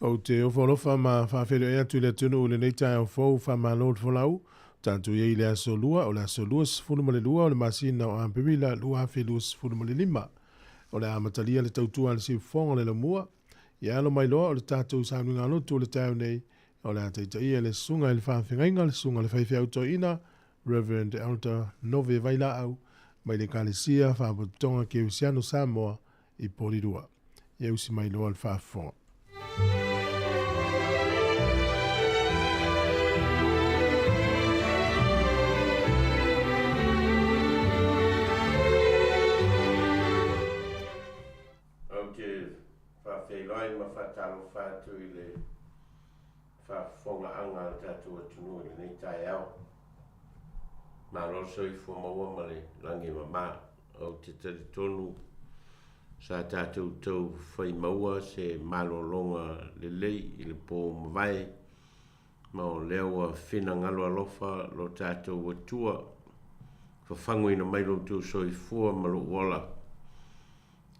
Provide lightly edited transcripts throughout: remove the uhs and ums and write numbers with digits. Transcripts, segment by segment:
Ou te ofo alofa ma faafeiloai atu i le atunuu i lenei taeao fou, faamalo le folau. Tatou i ai i le aso Lua, o le aso 22 o le masina o Aperila 2025. O le a amatalia le tautua a le siufofoga o le Laumua. Ia alo mai loa o le tatou sauniga lotu o le taeao nei, o le a taitaia e le Susuga i le Faafegaiga, le Susuga i le Faifeau Toeaina, Rev. Elder Nove Vailaau, mai le Ekalesia Faalapotopotoga Kerisiano Samoa i Porirua. Ia usi mai loa le faafofoga. Ou te faafeiloai ma faatalofa atu i le faafofogaaga a le tatou atunuu i lenei taeao. Malo le soifua maua ma le lagi e mama. Ou te talitonu sa tatou tau fai maua se malologa lelei i le po ua mavae, ma o lea ua finagalo alofa lo tatou Atua, fafaguina mai lo outou soifua ma lou ola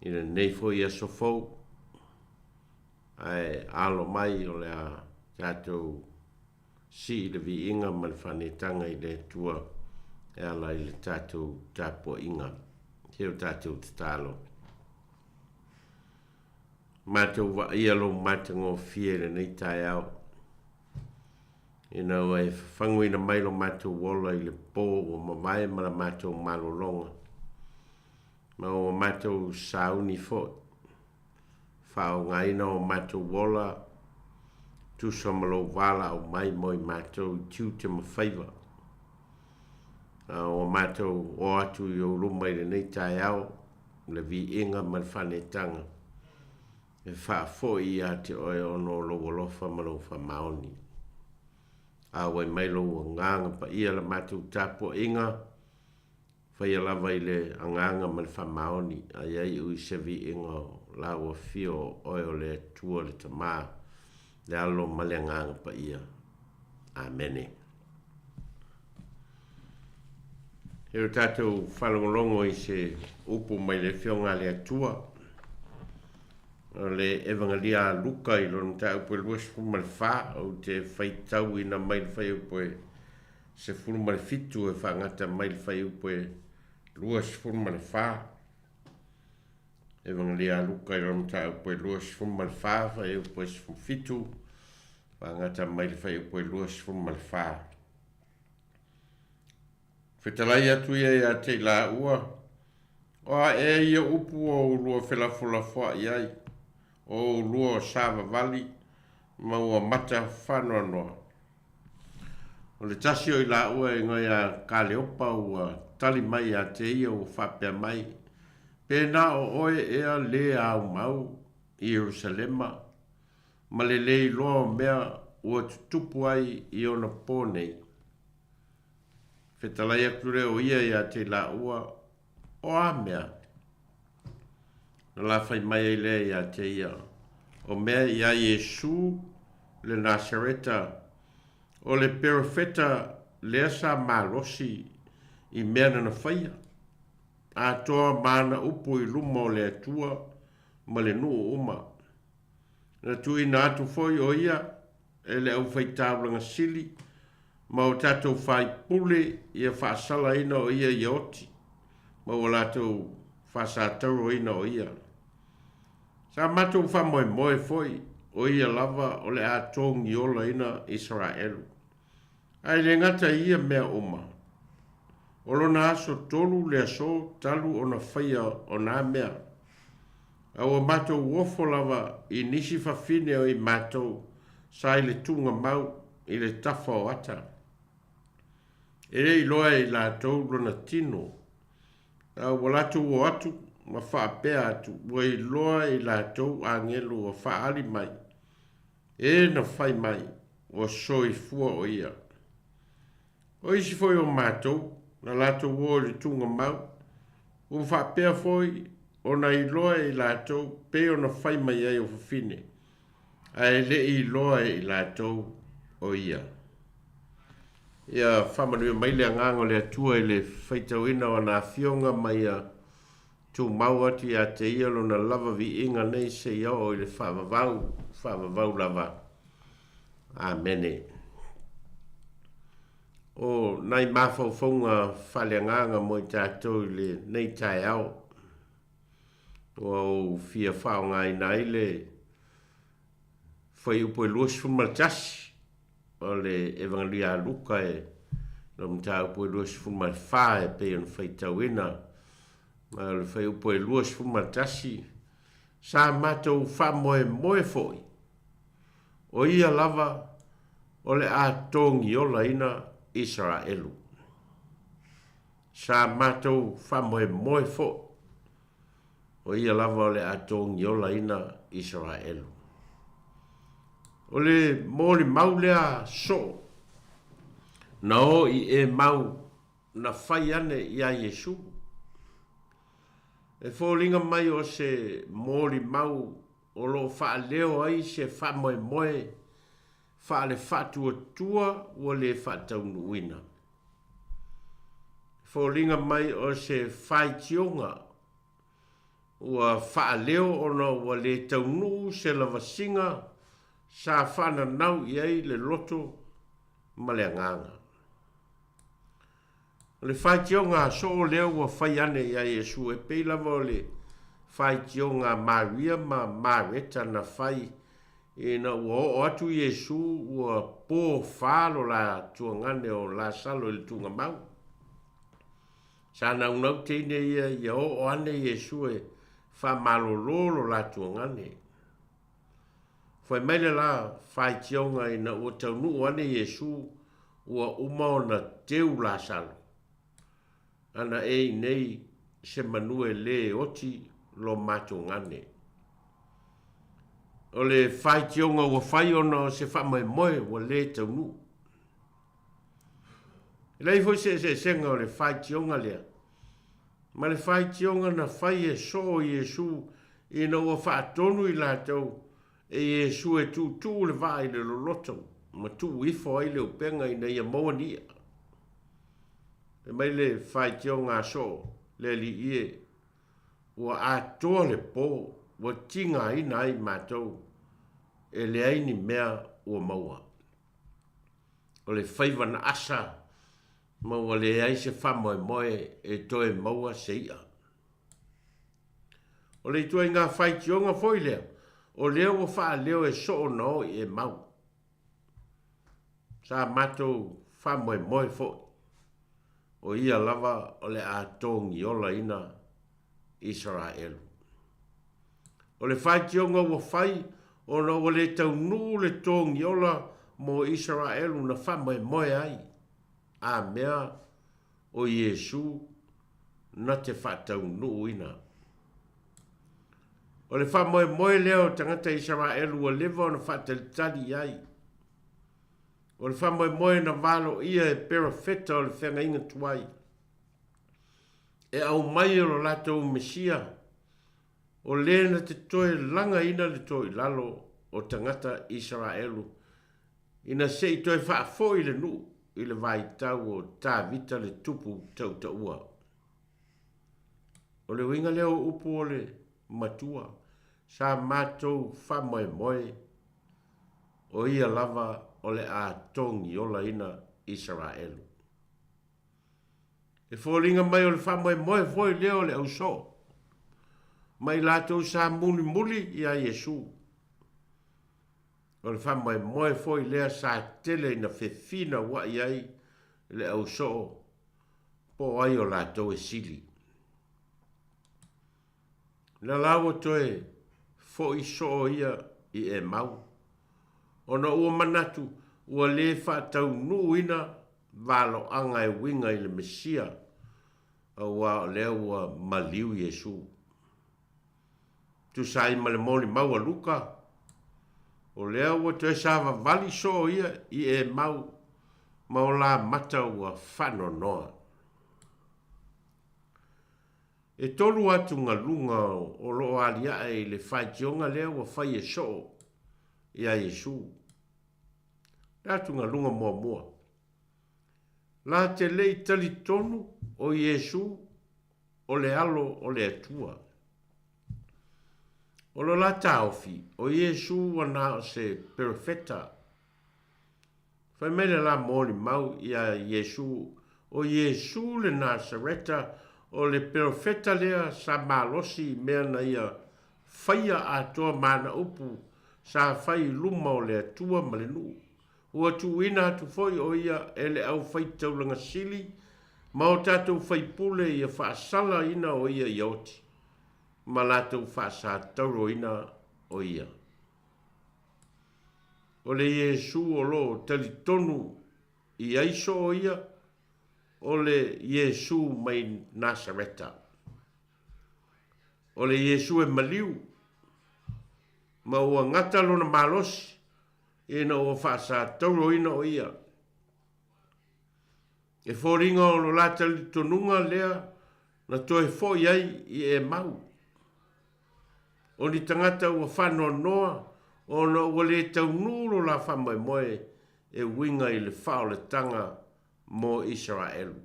i lenei foi aso fou, ae alo mai o le a tatou sii le viiga ma le faaneetaga i le Atua e ala i le tatou tapuaiga. Se o tatou tatalo. Matou vaaia lou matagofie i lenei taeao, ina ua e fafaguina mai lo matou ola i le po ua mavae ma la matou malologa, ma ua matou sauni foi, faaaogaina o matou ola tusa ma lou valaau mai mo i matou i tiute ma faiva. A ua matou o atu i ou luma i lenei taeao, le viiga ma le faaneetaga e faafoi ia te oe ona o lou alofa ma lou faamaoni. Auai mai lou agaga paia la matou tapuaiga, faia lava i le agaga ma le faamaoni, a ia iu i se viiga o lau afio o oe o le Atua le Tama, le Alo ma le Agaga Paia. Amene. E o tatou faalogologo i se upu mai le Afioga a le Atua, o le Evangelia a Luka i lona mataupu e 24, ou te faitauina mai le fuaiupu e 17 e faagata mai le fuaiupu e 24. Evangelia a Luka i lona mataupu e 24, fuaiupu e 17, faagata mai le fuaiupu e 24. Fetalai atu ia ia te i laua, o a ea ia upu o ulua felafolafoai ai, o ulua o savavali ma ua mata faanoanoa. O le tasi o i laua e igoa ia Kaleopa ua tali mai ia te ia ua faapea mai, Pēnā o oe ea lē aumau i Ierusalema ma le lē iloa o mea ua tutupu ai i ona pō nei. Fetalai atu lea o ia ia te i laua, O a mea? Na la fai mai ai lea ia te ia, O mea iā Iesū le Nasareta, o le perofeta lea sa malosi i mea nana faia, atoa ma ana upu i luma o le Atua ma le nuu uma. Na tuuina atu foi o ia e le aufaitaulaga sili ma o tatou faipule ia faasalaina o ia ia oti ma ua latou faasatauroina o ia. Sa matou faamoemoe foi o ia lava o le a togiolaina Isaraelu. Ae le gata i ia mea uma, o lona aso tolu le aso talu ona faia o nā mea. A ua matou ofo lava i nisi fafine o i matou sa i le tugamau i le tafa o ata. E le iloa e i latou lona tino, a ua latou o atu ma faapea atu ua iloa e i latou agelu ua faaali mai, e na fai mai, ua soifua o ia. O isi foi o matou, na latou o i le tugamau, ua faapea foi ona iloa e i latou pei ona fai mai ai o fafine, ae le i iloa e i latou o ia. Ia faamanuia mai le agaga o le Atua i le faitauina o ana afioga ma ia Tumau atu ia te Ia Lona lava viiga nei seia oo i le faavavau, faavavau lava. Amene. O nai mafaufauga faaleagaga mo i tatou i lenei taeao, ua ou fia faaaogaina ai le fuaiupu e 21 o le Evagelia a Luka e lo mataupu e 24 e pei ona faitauina. Ma o le fuaiupu e 21, sa matou faamoemoe foi, o ia lava o le a togiolaina Isaraelu. Sa matou faamoemoe foi, o ia lava o le a togiolaina Isaraelu. O le molimau lea soo, na o i Emau na fai ane iā Iesū. E foliga mai o se molimau o lo o faaleo ai se faamoemoe faale-faatuatua ua le faataunuuina. E foliga mai o se faitioga ua faaleo ona ua le taunuu se lavasiga sa faananau i ai le loto ma le agaga. O le faitioga a soo lea ua fai ane iā Iesu e pei lava o le faitioga a Maria ma Mareta na fai ina ua oo atu Iesu ua po fa lo la tuagane o Lasalo i le tugamau. Sa naunau teine ia ia oo ane Iesu e faamalolo lo la tuagane. Fai mai le la faitioga ina ua taunuu ane Iesu ua uma ona teu Lasalo, ana e i nei se manu e lē oti lo matogane. O le faitioga ua fai ona o se faamoemoe ua lē taunuu. E leai foi se eseesega o le faitioga lea ma le faitioga na fai e soo Iesu ina ua faatonu i latou e Iesu e tuutuu le vaa i le loloto ma tuu ifo ai le upega ina ia maua ni i'a. Fai mai le faitioga a soo, Le Alii e, ua atoa le po, ua tigaina ai matou, e leai ni mea ua maua. O le faiva na asa ma ua leai se faamoemoe e toe maua se i'a. O le ituaiga faitioga foi lea, o lea ua faaleo e soo na o i Emau. Sa matou faamoemoe foi, o ia lava o le a togiolaina Isaraelu. O le faitioga ua fai ona ua le taunuu le togiola mo Isaraelu na faamoemoe ai, a mea o Iesu na te faataunuuina. O le faamoemoe lea o tagata Isaraelu ua leva ona faatalitali i ai. O le faamoemoe na valoia e perofeta o le feagaiga tuai, e aumai e lo latou Mesia, o le na te toe lagaina le toilalo o tagata Isaraelu ina se i toe faafoi le nuu i le vaitau o Tavita le tupu tautaua. O le uiga lea o upu o le matua, sa matou faamoemoe, o ia lava o le a togiolaina Isaraelu. E foliga mai o le faamoemoe foi lea o le ausoo, ma i latou sa mulimuli iā Iesu. O le faamoemoe foi lea sa tele ina fefinaua'i ai le ausoo po o ai o latou e sili. Na la ua toe fo'i soo ia i Emau, ona ua manatu ua lē faataunuuina valoaga e uiga i le Mesia, auā o lea ua maliu Iesu. Tusa ai ma le molimau a Luka, o lea ua toe savavali soo ia i Emau ma o la mata ua faanoanoa. E tolu atugaluga o lo o aliae i le faitioga lea ua fai e soo iā Iesu. Le atugaluga muamua, la te le i talitonu o Iesu. o le Alo o le Atua. O lo la taofi, o Iesu ua na o se perofeta. Fai mai le la molimau iā Iesu, o Iesu le Nasareta, o le perofeta lea sa malosi i mea na ia faia atoa ma ana upu sa fai i luma o le Atua ma le nuu. Ua tuuina atu foi o ia e le aufaitaulaga sili ma o tatou faipule ia faasalaina o ia ia oti ma latou faasatauroina o ia. O le Iesu o lo o talitonu i ai soo ia, o le Iesu mai Nasareta. O le Iesu e maliu, ma ua gata lona malosi ina ua faasatauroina o ia. E foliga o lo la talitonuga lea na toe fo'i ai i Emau. O ni tagata ua faanoanoa ona ua le taunuu lo la faamoemoe e uiga i le faaolataga mo Isaraelu.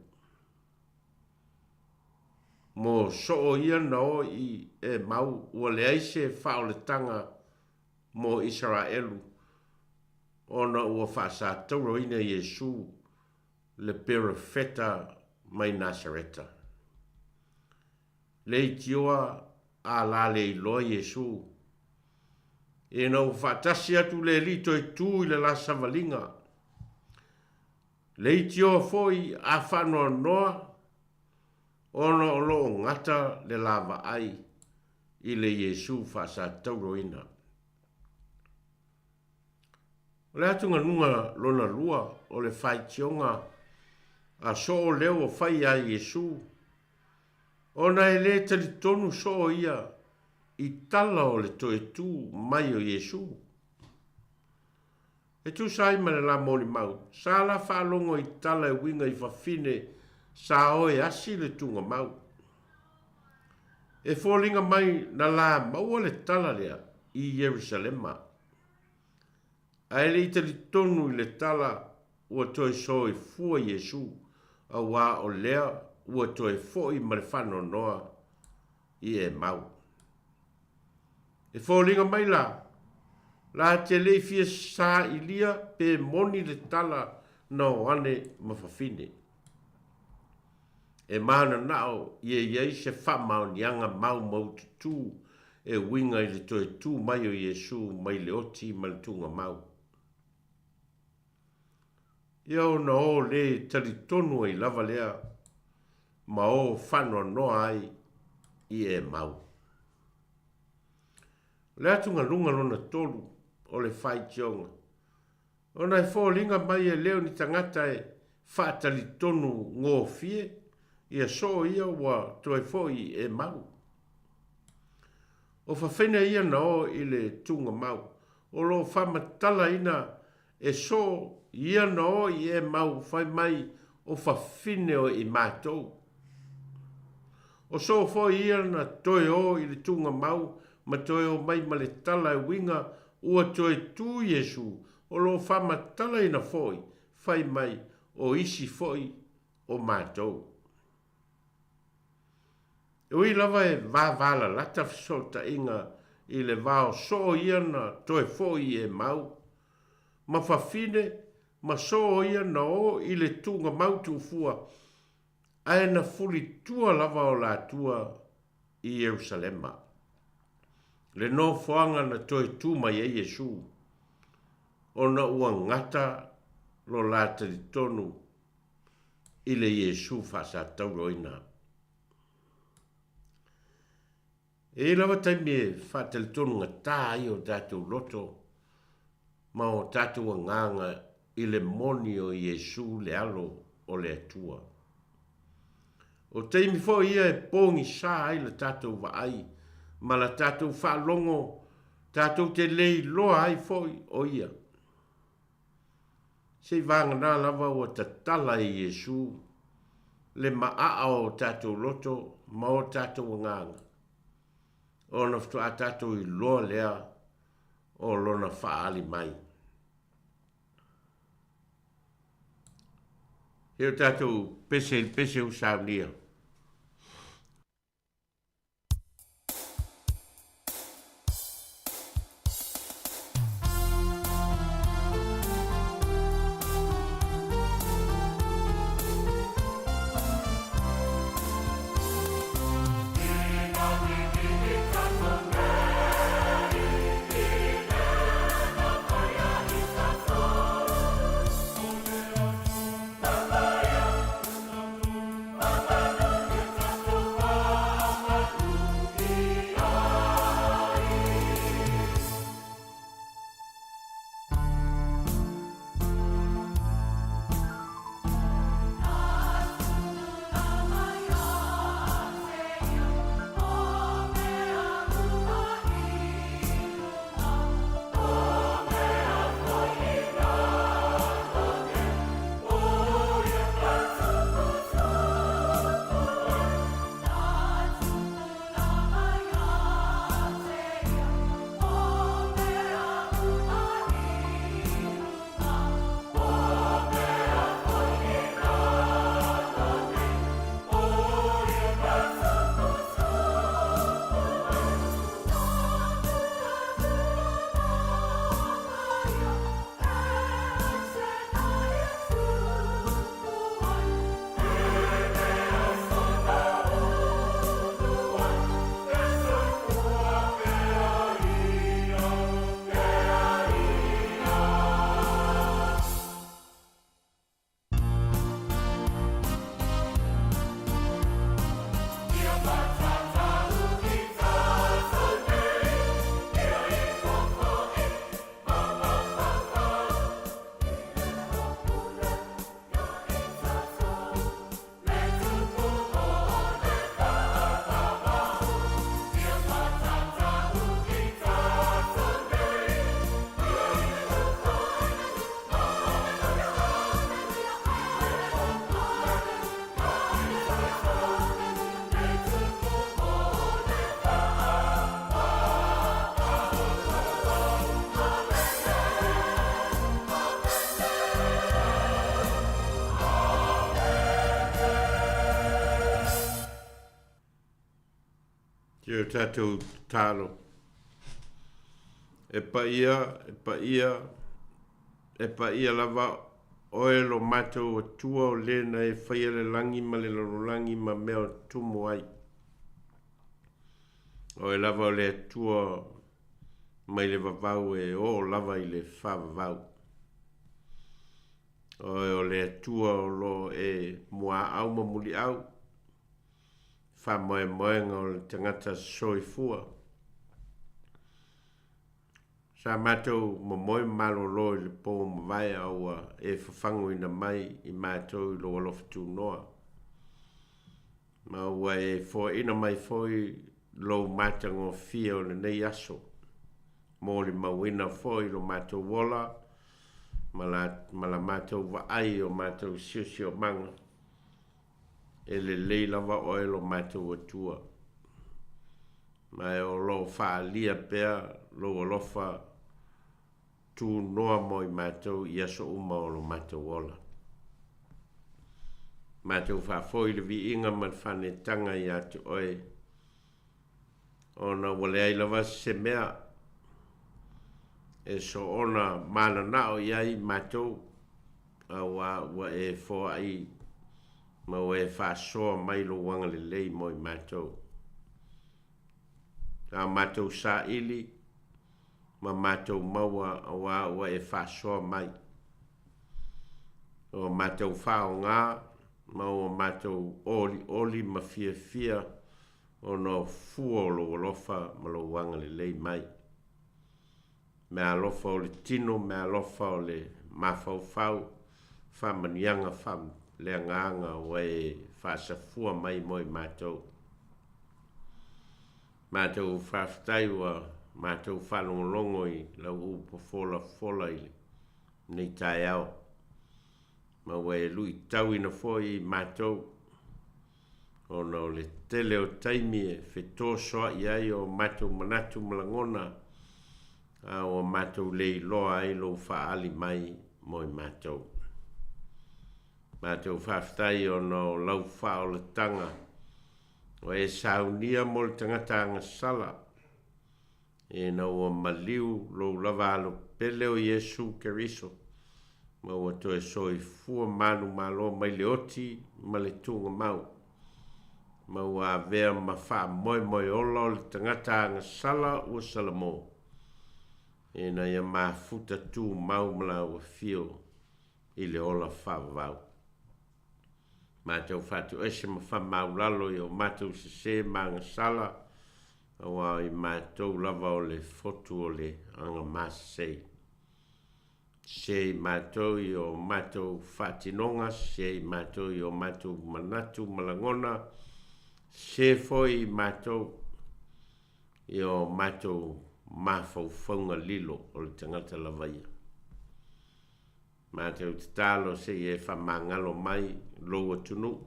Mo soo ia na o i Emau ua leai se faaolataga mo Isaraelu ona ua faasatauroina Iesu le perofeta mai Nasareta. Leitioa a la le iloa Iesu. Ina ua faatasi atu le Alii toe tu i le la savaliga. Leitioa foi a faanoanoa ona o lo o gata le la vaai i le Iesu faasatauroina. O le atugaluga lona lua o le faitioga a soo lea ua fai iā Iesu, ona e lē talitonu soo ia i tala o le toe tu mai o Iesu. E tusa ai ma le la molimau, sa la faalogo i tala e uiga i fafine sa o e asi le tugamau. E foliga mai na la maua le tala lea i Ierusalema. Ae le i talitonu i le tala ua toe soifua Iesu, auā o lea ua toe fo'i ma le faanoanoa i Emau. E foliga mai la, la te le i fia sailia pe moni le tala na o ane ma fafine. E mananao ia i ai se faamaoniaga maumaututu e uiga i le toe tu mai o Iesu mai le oti ma le tugamau. Ia ona o lē talitonu ai lava lea ma o faanoanoa ai i Emau. O le atugaluga lona tolu o le faitioga, ona e foliga mai e le o ni tagata e faatalitonu gofie ia soo ia ua toe fo'i i Emau. O fafine ia na o i le tugamau, o lo o faamatalaina E soo ia na o i Emau fai mai o fafine o i matou. O soo foi ia na toe o i le tugamau ma toe o mai ma le tala e uiga ua toe tu Iesu o lo o faamatalaina foi fai mai o isi foi o matou. E ui lava e vavalalata fesootaiga i le va o soo ia na toe foi i Emau, ma fafine ma soo ia na o i le tuugamau tuufua, ae na fulitua lava o latua i Ierusalema, le nofoaga na toe tu mai ai Iesu, ona ua gata lo la talitonu i le Iesu faasatauroina. E i ai lava taimi e faatalitonu gatā ai o tatou loto ma o tatou agaga i le moni o Iesu le Alo o le Atua. O taimi foi ia e pogisā ai la tatou vaai ma la tatou faalogo tatou te le iloa ai foi o Ia. Seivaganā lava ua tatala e Iesu le maaa o o tatou loto ma o tatou agaga, ona faatoa tatou iloa lea o Lona faaali mai. He o tatou pese i le pese ua saunia. Te o tatou tatalo. E paia, e paia, e paia lava Oe lo matou Atua o le na e faia le lagi ma le lalolagi ma mea o tumu ai. Oe lava o le Atua mai le vavau e oo lava i le faavavau. Oe o le Atua o loo e muaau ma muliau, faamoemoega o le tagata soifua. Sa matou momoe ma malolo i le po ua mavae a ua e fafagoina mai i matou i lou alofa tunoa, ma ua e foaina mai foi lou matagofie o lenei aso, molimauina foi lo matou ola ma la, ma la matou vaai i o matou siosiomaga. E lelei lava oe lo matou Atua, ma e o lo o faaalia pea lou alofa tunoa mo i matou i aso uma o lo matou ola. Matou faafoi le viiga ma le faanetaga ia te oe, ona ua leai lava se mea e soona mananao i ai matou, auā ua e foai ma ua e faasoa mai lou agalelei mo i matou. A matou saili ma matou maua auā ua e faasoa mai. Ua matou faaaogā ma ua matou olioli ma fiafia ona o fua o lou alofa ma lou agalelei mai. Meaalofa o le tino, meaalofa o le mafaufau, faamanuiaga faaleagaga ua e faasafua mai mo i matou. Matou faafetai ua matou faalogologo i lau upu folafola i lenei taeao, ma ua e luitauina foi i matou ona o le tele o taimi e fetosoa'i ai o matou manatu ma lagona, a ua matou le iloa ai lou faaali mai mo i matou. Matou faafetai ona o lau faaolataga ua e saunia mo le tagata agasala, ina ua maliu lou lava alo pele o Iesu Keriso, ma ua toe soifua manumalo mai le oti ma le tugamau, ma ua avea ma faamoemoe ola o le tagata agasala ua salamo, ina ia mafuta tumau ma lau afio i le ola faavavau. Matou faatoese ma faamaulalo i o matou sesē ma agasala, auā o i matou lava o le fotu o le agamasesei. Sesē i matou i o matou faatinoga, sesē i matou i o matou manatu ma lagona, sesē foi i matou i o matou mafaufauga lilo o le tagata lava ia. Matou tatalo se i e faamagalo mai lou atunuu,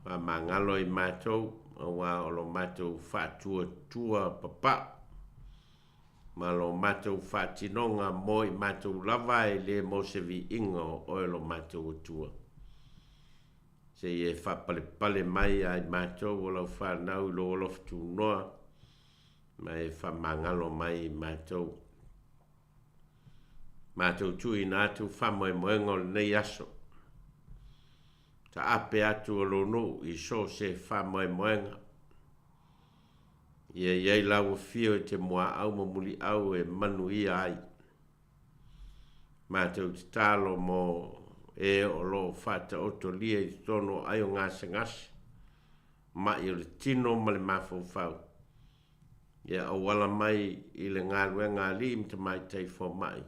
faamagalo i matou, auā o lo matou faatuatua papa'u ma lo matou faatinoga mo i matou lava e le mo se viiga o oe lo matou Atua. Se i e faapalepale mai ia i matou o lau fanau i lou alofa tunoa ma e faamagalo mai i matou. Matou tuuina atu faamoemoega o lenei aso. Taape atu o lou nuu i so o se faamoemoega. Ia i ai lau afio i te muaau ma muliau e manuia ai. Matou tatalo mo e o lo o faataotolia i totonu o ai o gasegase, ma'i o le tino ma le mafaufau. Ia auala mai i le galuega a alii ma tamaitai fomai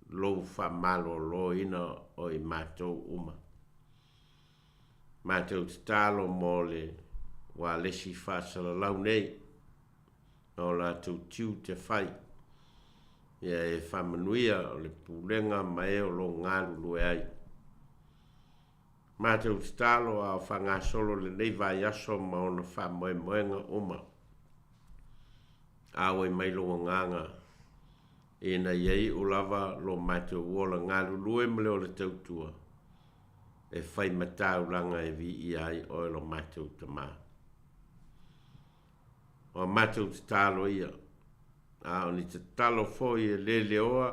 lou faamaloloina o i matou uma. Matou tatalo mo le ualesi faasalalau nei ma o latou tiute fai. Ia e faamanuia o le pulega ma e o lo o galulue ai. Matou tatalo a o faagasolo lenei vaiaso ma ona faamoemoega uma. Auai mai lou agaga ina ia iu lava lo matou ola galulue ma le ola tautua e fai ma taulaga e viia ai oe lo matou Tama. O a matou tatalo ia, a o ni tatalo foi e leleoa,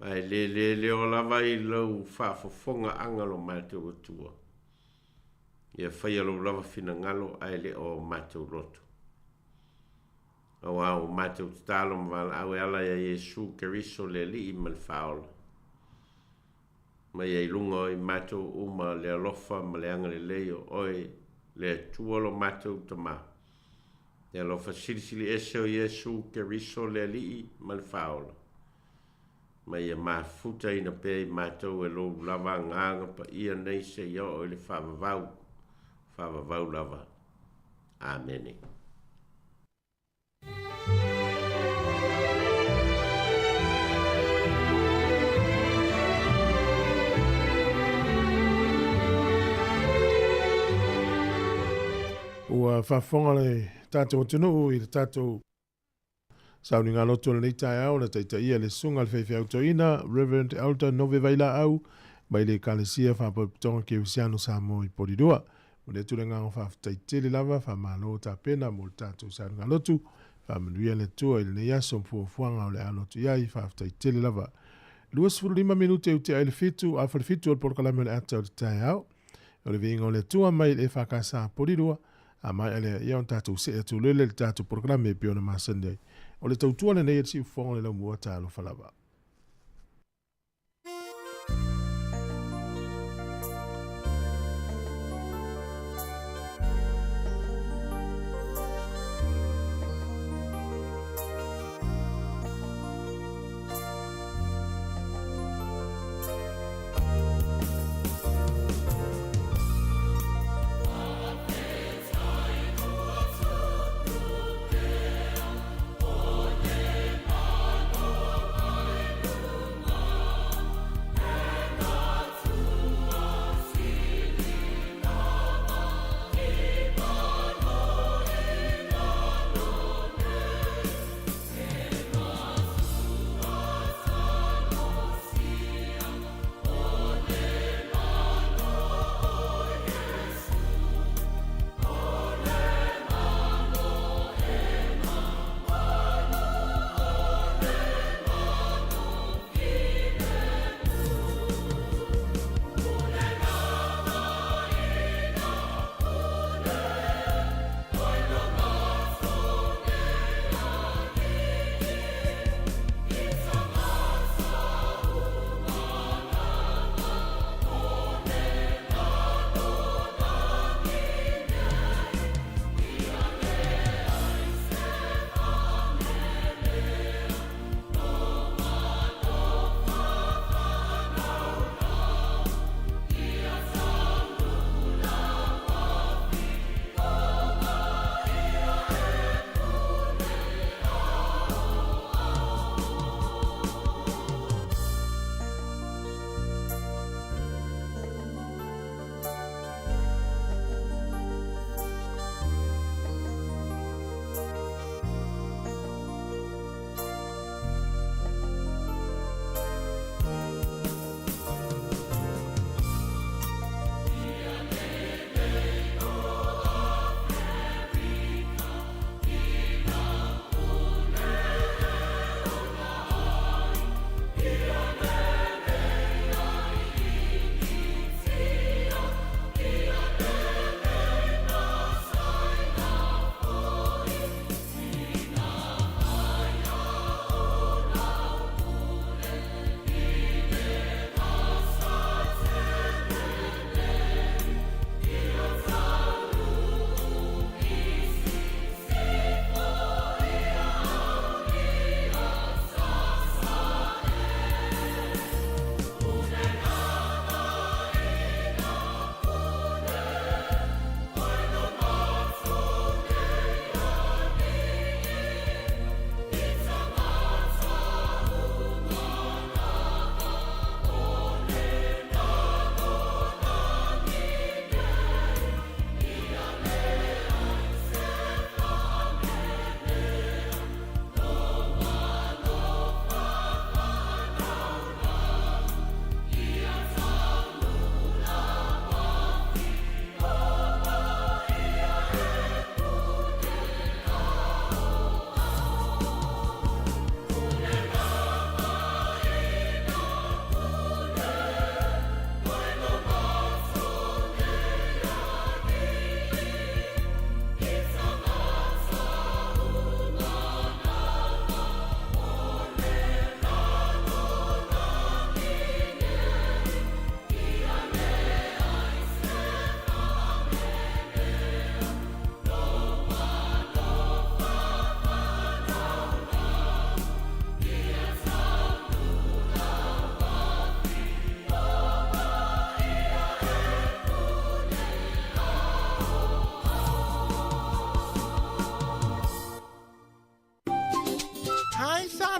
ae le leleoa lava i lou faafofogaaga lo matou Atua. Ia faia lou lava finagalo ae le o o matou loto. Auā ua matou tatalo ma valaau e ala ia Iesu Keriso le Alii ma le Faaola. Ma ia i luga o i matou uma le alofa ma le agalelei o Oe le Atua lo matou Tama, le alofa silisili ese o Iesu Keriso le Alii ma le Faaola, ma ia mafutaina pea i matou e lou lava Agaga Paia nei seia oo i le faavavau, faavavau lava. Amene. Ua faafofoga le tatou atunuu i le tatou sauniga loto o lenei taeao na taitaia le Susuga i le Faifeau Toeaina Rev. Elder Nove Vailaau mai le Ekalesia Faapotopotoga Kerisiano Samoa i Polilua. Momoli atu le agaga faafetai tele lava, faamalo tapena mo le tatou sauniga lotu. Faamanuia le Atua i lenei aso ma fuafuaga o le a alo atu i ai. Faafetai tele lava. 25 minute ua tea ai le 7, afa le 7 o le polokalame o le ata o le taeao. O le viiga o le Atua mai le EFKS Polilua, a maea lea, ia ona tatou see atu lele i le tatou polokalame e pei ona masani ai. O le tautua lenei a le Siufofoga o le Laumua, talofa lava.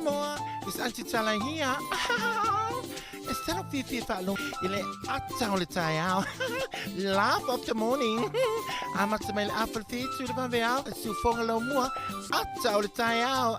Samoa, it's Aunty Tala here. E salo fiafia faalogo i le ata o le taeao. Laugh of the morning. Amata mai le afa le whitu le vaveao, e siufoga lau mua, ata o le taeao.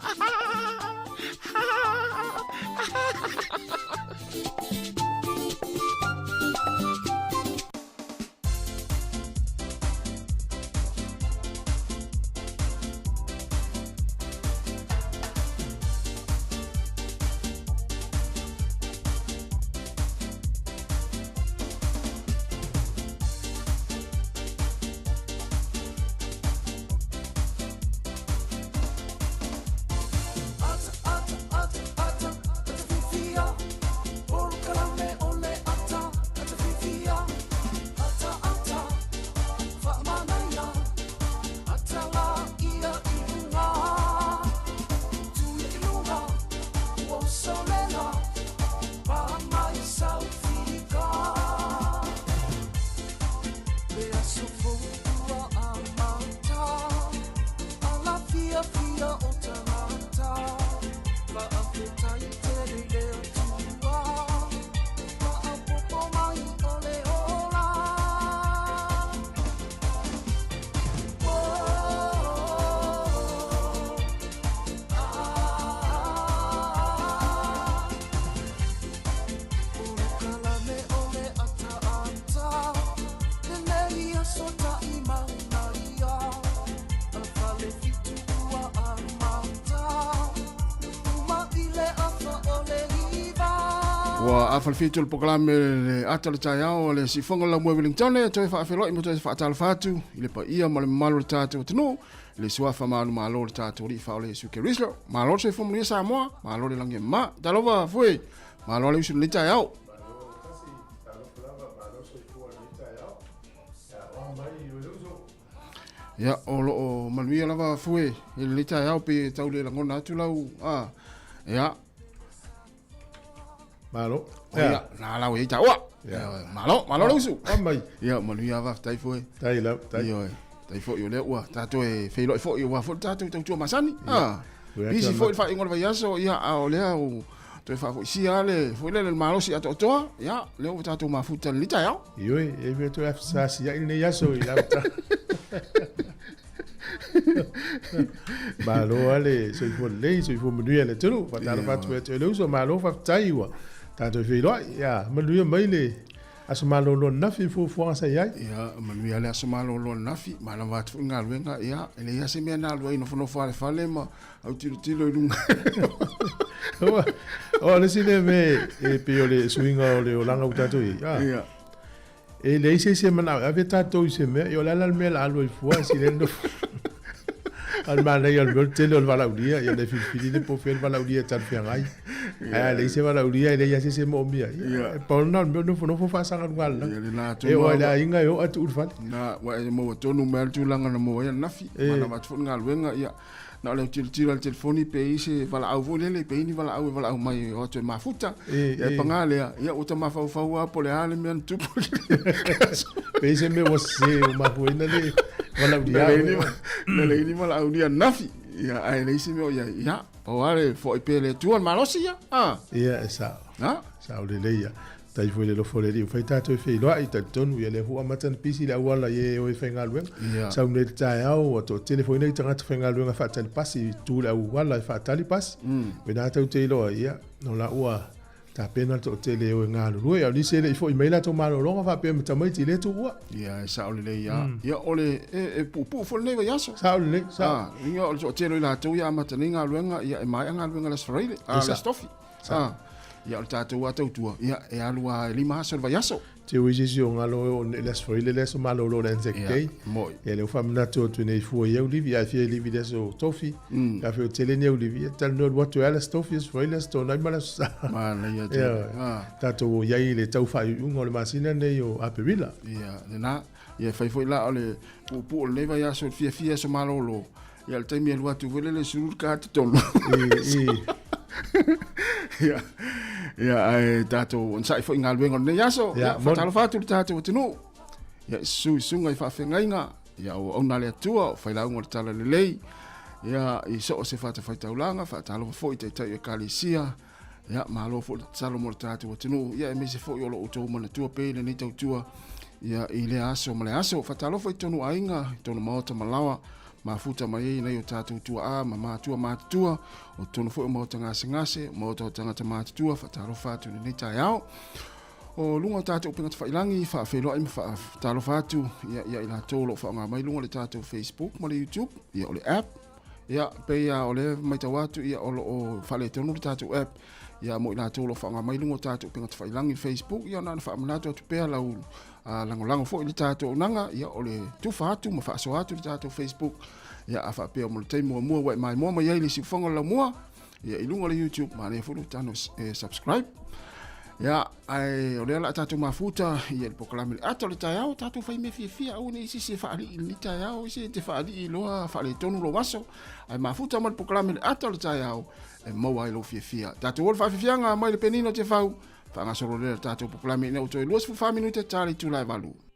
Ua afa le fitu o le polokalame le ata o le taeao o le siufoga o le laumua i Wellington e toe faafeiloai ma toe faatalofa atu i le paia ma le mamalu o le tatou atunuu i le suafa manumalo o le tatou Alii Faaola Iesu Keriso. Malo le soifua manuia Samoa, malo le lagi e mama. Talofa Fue, malo le usu i lenei taeao. Ia, o lo o manuia lava Fue i lenei taeao pe tau le lagona atu lau, a, ia. Malo. Ia, na lau e taua. Ia, malo, malo le usu. Amai. Ia, manuia faafetai Fue. Tai lau, tai. Ioe. Tai foi o lea ua tatou e feiloai foi aua foi le tatou tautua masani. Ah. Busy foi le faaiuga o le vaiaso, ia, a o lea ua toe faafoisia lava le foi lele le malosi atoatoa, ia, lea ua tatou mafuta i lenei taeao. Ioe, e mea toe afisasiai lenei aso i lau ta. Malo lava le soifua lelei, soifua manuia le atunuu. Faatalofa atu ia te oe le uso, malo faafetai ua tatou feiloai. Ia, manuia mai le aso malolo ananafi i fuafuaga sa i ai. Ia, manuia le aso malolo ananafi, manava atu foi galuega, ia, e leai lava se mea na alu ai, nofonofo lava i le fale ma autilotilo i luga. O le isi lea mea e pei o le suiga o le olaga ua tatou i ai, Ia. E leai se isi e manao e ave tatou i se mea, ia o le a la le mea o le a alu ai fua si le nofo. A o le manaia o le mea o le tele o le valaaulia, ia ona e filifili lea po o fea le valaaulia e talafeagai. Ae a leai se valaaulia, e leai lava se isi e moomia ai. Ia, e pau lena o le mea o nofonofo faasaga luga lalagi. Ia lena E oo lava i le aiga e oo ae tuu i le fale. Na, ua e maua tonu mai lava le tulaga na maua ai ananafi. Manava atu foi le galuega, ia, na o le autilotilo lava i le telefoni pe i ai se valaau foi lele, pe i ai ni valaau e valaau mai e o atu e mafuta. Ia e paga lea, ia ua ta mafaufau lava po o le a le mea na tupu. Pe i ai se mea ua sese ua mafuaina le valaaulia. Na leai ni valaaulia ananafi, ia, ae leai se mea o i ai. Ia, pau lava le foai pea e le Atua le malosi ia. Ia, e sao. Sao lelei ia. Tai foi le alofa o le Alii ua fai tatou e feiloai, talitonu ia lea foi ua amata ona pisi le auala i e o e faigaluega. Ia. Sau nei le taeao ua toatele foi nei tagata faigaluega faatali pasi i tu le auala e faatali pasi. O ina tou te iloa ai, ia, o la ua tapena le toatele e o e galulue. A o nisi e le i foi mai latou malologa faapea ma tamaiti i lea tuua. Ia, e sao lelei lava. Ia, o le, e, e puupuu foi lenei vaiaso. Sao lelei, sao. Ah, ia, o le toatele o i latou ia amata nei galuega, ia, e maea galuega i le Aso Faraile, a, le Aso Tofi. Ah, ia o le tatou a tautua, ia e alu a e 5 aso le vaiaso. Te ui sisi o ngalo e o le aso Faraile le aso malolo o le Anzac Day. Moi. Ia lea ua faamanatu atu nei fua i au livi, a e fia livi i le aso Tofi. A fia o tele ni au livi, ia talanoa alu atu e a le aso Tofi, aso Faraile, aso Toonai ma le aso Sa. Manaia tele. Ia, tatou o i ai i le tau faaiuiuga o le masina nei o Aperila. Ia, lena. Ia e fai foi la o le puupuu o lenei vaiaso, le fiafia aso malolo. Ia le taimi e alu atu foi lele sulu le ka totonu. Ia, ia ae tatou onosai foi i galuega o lenei aso. Ia, Ia, faatalofa atu i le tatou atunuu. Ia, susu i susuga i faafeagaiga. Ia, o auauna a le Atua, o failauga o le Talalelei. Ia, i so o se fatafaitaulaga, faatalofa foi i taitai o Ekalesia, ia, malo foi le tatalo mo le tatou atunuu, ia, aemaise foi o lo outou manatua pea i lenei tautua, ia, i lea aso ma le aso. Faatalofa i totonu o aiga, i totonu maota ma laoa, mafuta mai ai nai o tatou tuaa ma matua matutua, o totonu foi o maota gasegase, o maota o tagata matutua, faatalofa atu i lenei taeao. O luga o tatou upega tafailagi, faafeiloai ma faatalofa atu ia, ia i latou o lo o faaaoga mai luga o le tatou Facebook ma le YouTube, ia o le app. Ia, pei lava o lea matau atu, ia o lo o faaletonu le tatou app. Ia, mo i latou o lo o faaaoga mai luga o tatou upega tafailagi, Facebook, ia na ona faamanatu atu pea lau lagolago foi i le tatou auaunaga, ia o le tufa atu ma faasoa atu le tatou Facebook. Ia, a faapea mo le taimi muamua ua e maimoa mai ai i le siufofoga o le laumua, ia i luga o le YouTube, manaia foi lou tano e subscribe. Ia, ae o lea la tatou mafuta ia le polokalame le ata o le taeao, tatou fai mea fiafia, aua ne i se isi e faalii i lenei taeao, isi e te faalii loa faaletonu lou aso, ae mafuta ma le polokalame le ata o le taeao e maua ai lou fiafia. Tatou o le faafiafiaga mai le penina o Tiafau, faagasolo lea le tatou polokalame ina ua toe 24 minute ta le itula e 8.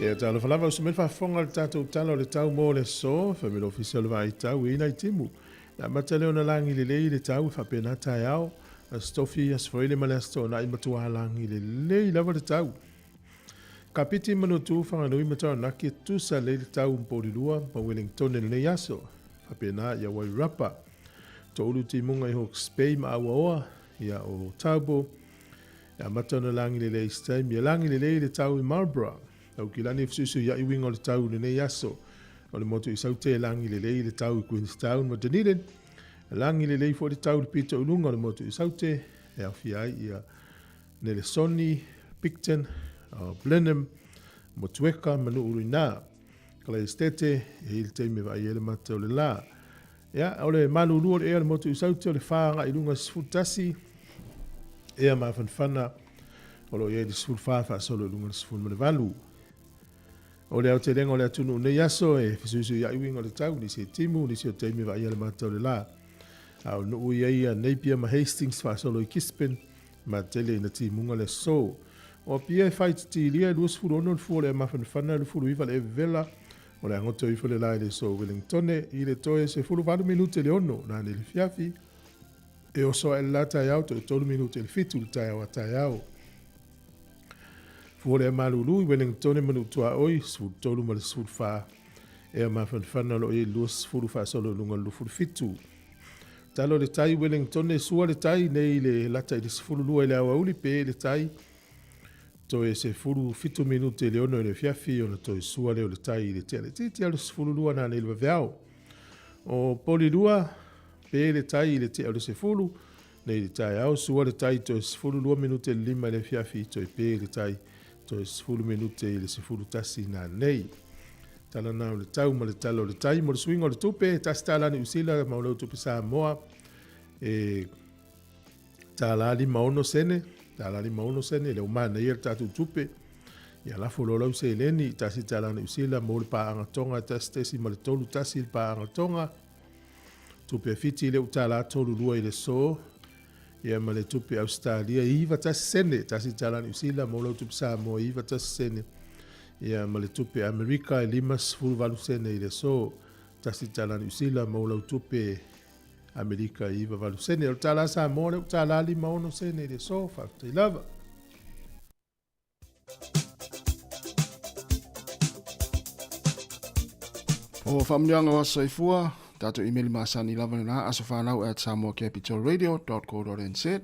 Ia talofa lava, uso mai le faafofoga i le tatou Tala o le Tau mo le aso, fai mai le Ofisa o le Vaai Tau e i nai timu. Le amata lea ona lagi lelei le tau e faapena taeao, Aso Tofi, Aso Faraile ma le Aso Toonai matua lagi lelei lava le tau. Kapiti, Manuatu, Whanganui ma Taranaki e tusa lelei le tau ma Porirua ma Wellingtone i lenei aso. Faapena ia Wairarapa. Toulu timuga i Hawke's Bay ma Auaoa, ia o Taupo, E amata ona lagi lelei i se taimi. E lagi lelei le tau i Marlborough. Aukilani e fesuisuiaʻi uiga o le tau i lenei aso. O le motu i Saute e lagi lelei le tau i Queenstown ma Dunedin. E lagi lelei foi le tau i le pito i luga o le motu i Saute e aofia ai ia Nelesoni, Picton, Blenheim, Motueka ma Nuʻuruinā. Kalaesetete, e i ai le taimi e vaai ai le mata o le lā. Ia, o le malulu o le ea o le motu i Saute o le 4 agai i luga i le 11, ea mafanafana o lo o i ai le 14 faasolo i luga i le 18. O le aotelega o le atunuu nei aso e fesuisuiaʻi uiga o le tau, nisi e timu, nisi o taimi e vaaia le mata o le lā. A o nuu i ai ia Napier ma Hastings faasolo i Gisborne, ma tele ina timuga le aso. O Apia e fai titilia e 26 le fua o le ea mafanafana, 29 le evela, O le a goto ifo le la i le aso Wellingtone i le toe 18 minute i le 6 nanei le fiafi, e oso ae le la taeao toe 3 minute i le 7 le taeao a taeao. Fua le malulu i Wellingtone ma Nuutuaoi, 13 ma le 14, ea mafanafana o lo o i ai le 20 faasolo i luga o le 27. Talo le tai Wellingtone sua le tai nei le lata i le 12 i le aoauli pe le tai Toe 17 minute i le 6 i le afiafi ona toe sua lea o le tai i le tea laitiiti a le 12 nanei le vaveao. O Polilua, pe le tai i le tea o le 10 nei le taeao, sua le tai toe 12 minute i le 5 i le afiafi, toe pe le tai toe 10 minute i le 11 nanei. Tala na o le tau ma le tala o le tai mo le suiga o le tupe, $1 Niu Sila ma o lau tupe Samoa e Tālā 56 sene, tālā 56 sene, lea ua manaia le tatou tupe. Ia lafo loa lau seleni i $1 Niu Sila mo le paaga Tonga e 1.31 le paaga Tonga. Tupe a Fiti lea ua tālā 32 i le aso. Ia ma le tupe Ausetalia e 91 sene, $1 Niu Sila mo lau tupe Samoa e 91 sene. Ia ma le tupe Amerika e 58 sene i le aso. $1 Niu Sila mo lau tupe Amerika i 98 sene. O le tālā Samoa lea ua tālā 56 sene i le aso. Faafetai lava. O faamanuiaga o aso soifua, tatou imeli masani lava lena, asofanau@samoacapitalradio.co.nz.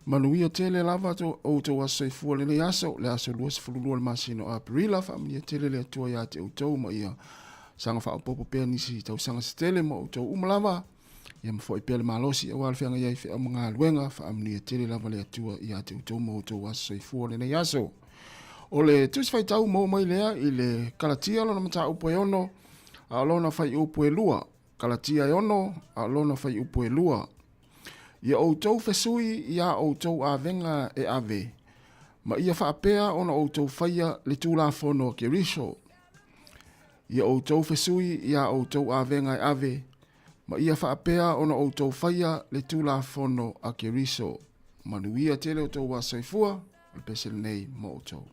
Manuia tele lava to outou aso soifua lenei aso, le aso 22 o le masina o Aperila, faamanuia tele le Atua ia te outou ma ia saga faaopoopo pea nisi tausaga se tele ma outou uma lava. Ia ma foi pea le malosi aua le feagai ai feau ma galuega, faamanuia tele lava le Atua ia te outou ma outou aso soifua lenei aso. O le Tusi Faitau maua mai lea i le Kalatia lona mataupu e 6, a o lona fuaiupu e 2. Kalatia e 6, a o lona fuaiupu e 2. Ia outou fesui i a outou avega e ave, ma ia faapea ona outou faia le Tulafono a Keriso. Ia outou fesui i a outou avega e ave, ma ia faapea ona outou faia le Tulafono a Keriso. Manuia tele outou aso soifua, o le pese lenei mo outou.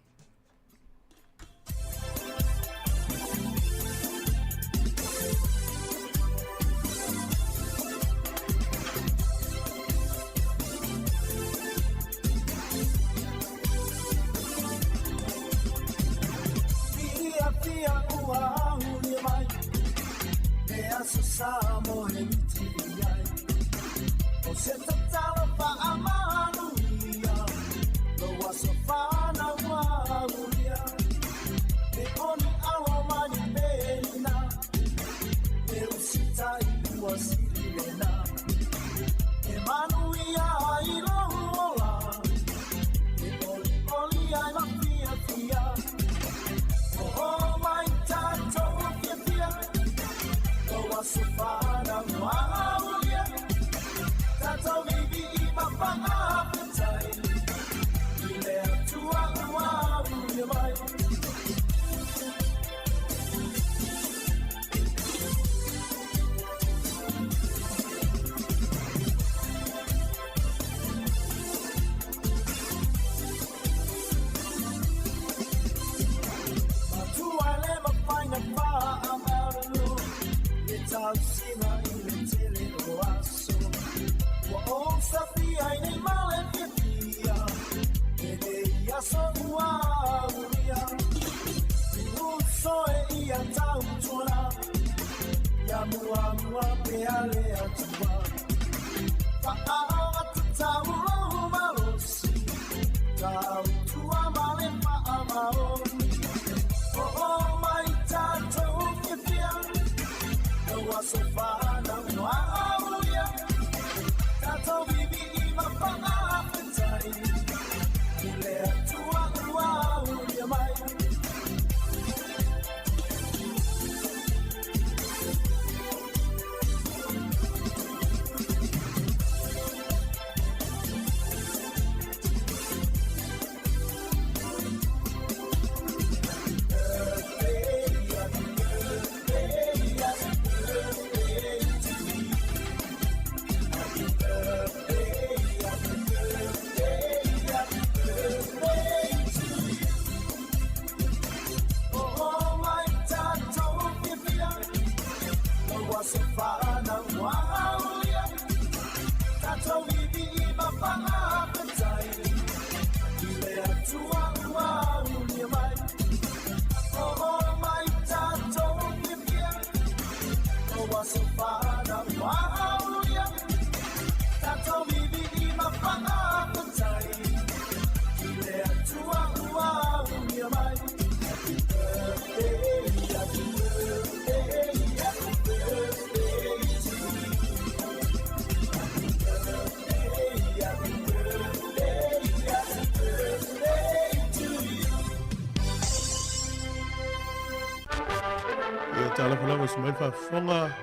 Ia talofa lava se mai faafofoga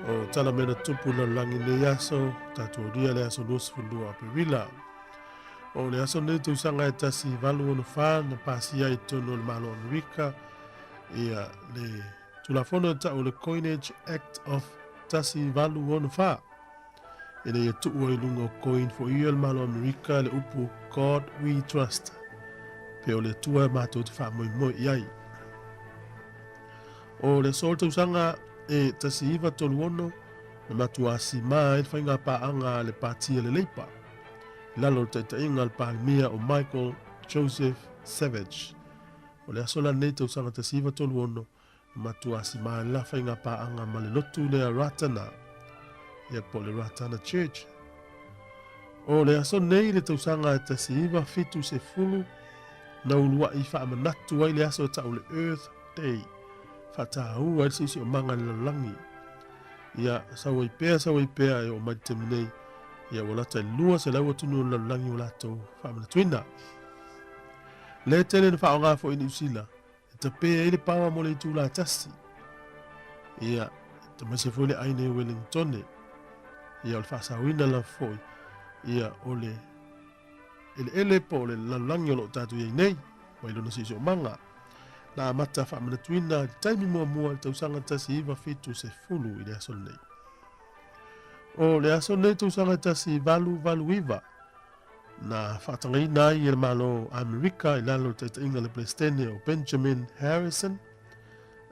o tala mea na tupu i le lalolagi i lenei aso, tatou aulia le aso 22 Aperila. O le aso lenei tausaga e 1864 na pasia ai i totonu o le Malo o Amerika ia le Tulafono e ta'u o le Coinage Act of 1864 ina ia tuu ai i luga o coin foia o le Malo o Amerika le upu God We Trust, pe o le Atua e matou te faamoemoe i ai. O le aso o le tausaga e 1936 na matuā simā ai le faiga paaga a le Pati a le Leipa i lalo o le taitaiga a le Palemia o Michael Joseph Savage. O le aso la lenei tausaga 1936, na matua simā ai le la faiga paaga ma le lotu lea Ratana, ia po o le Ratana Church. O le aso nei le tausaga e 1970, na ulua'i faamanatu ai le aso e ta'u le Earth Day, faataua ai le siosiomaga i le lalolagi. Ia, sau ai pea, sau ai pea e oo mai le taimi nei, ia ua lata i le 200 atunuu o le lalolagi ua latou faamanatuina. Lea tele na faaaoga foi i Niu Sila e tapē ai le paoa mo le itulā tasi. Ia, tamaise foi le ʻaina i Wellingtone. Ia, o le faasaoina lava foi, ia, o le eleele po o le lalolagi o lo o tatou i ai nei, mai lona siosiomaga. Na amata faamanatuina i le taimi muamua i le tausaga 1970 i le aso lenei. O le aso lenei tausaga 1889, Na faatagaina ai e le Malo o Amerika i lalo o le taitaiga a le Peresetene o Benjamin Harrison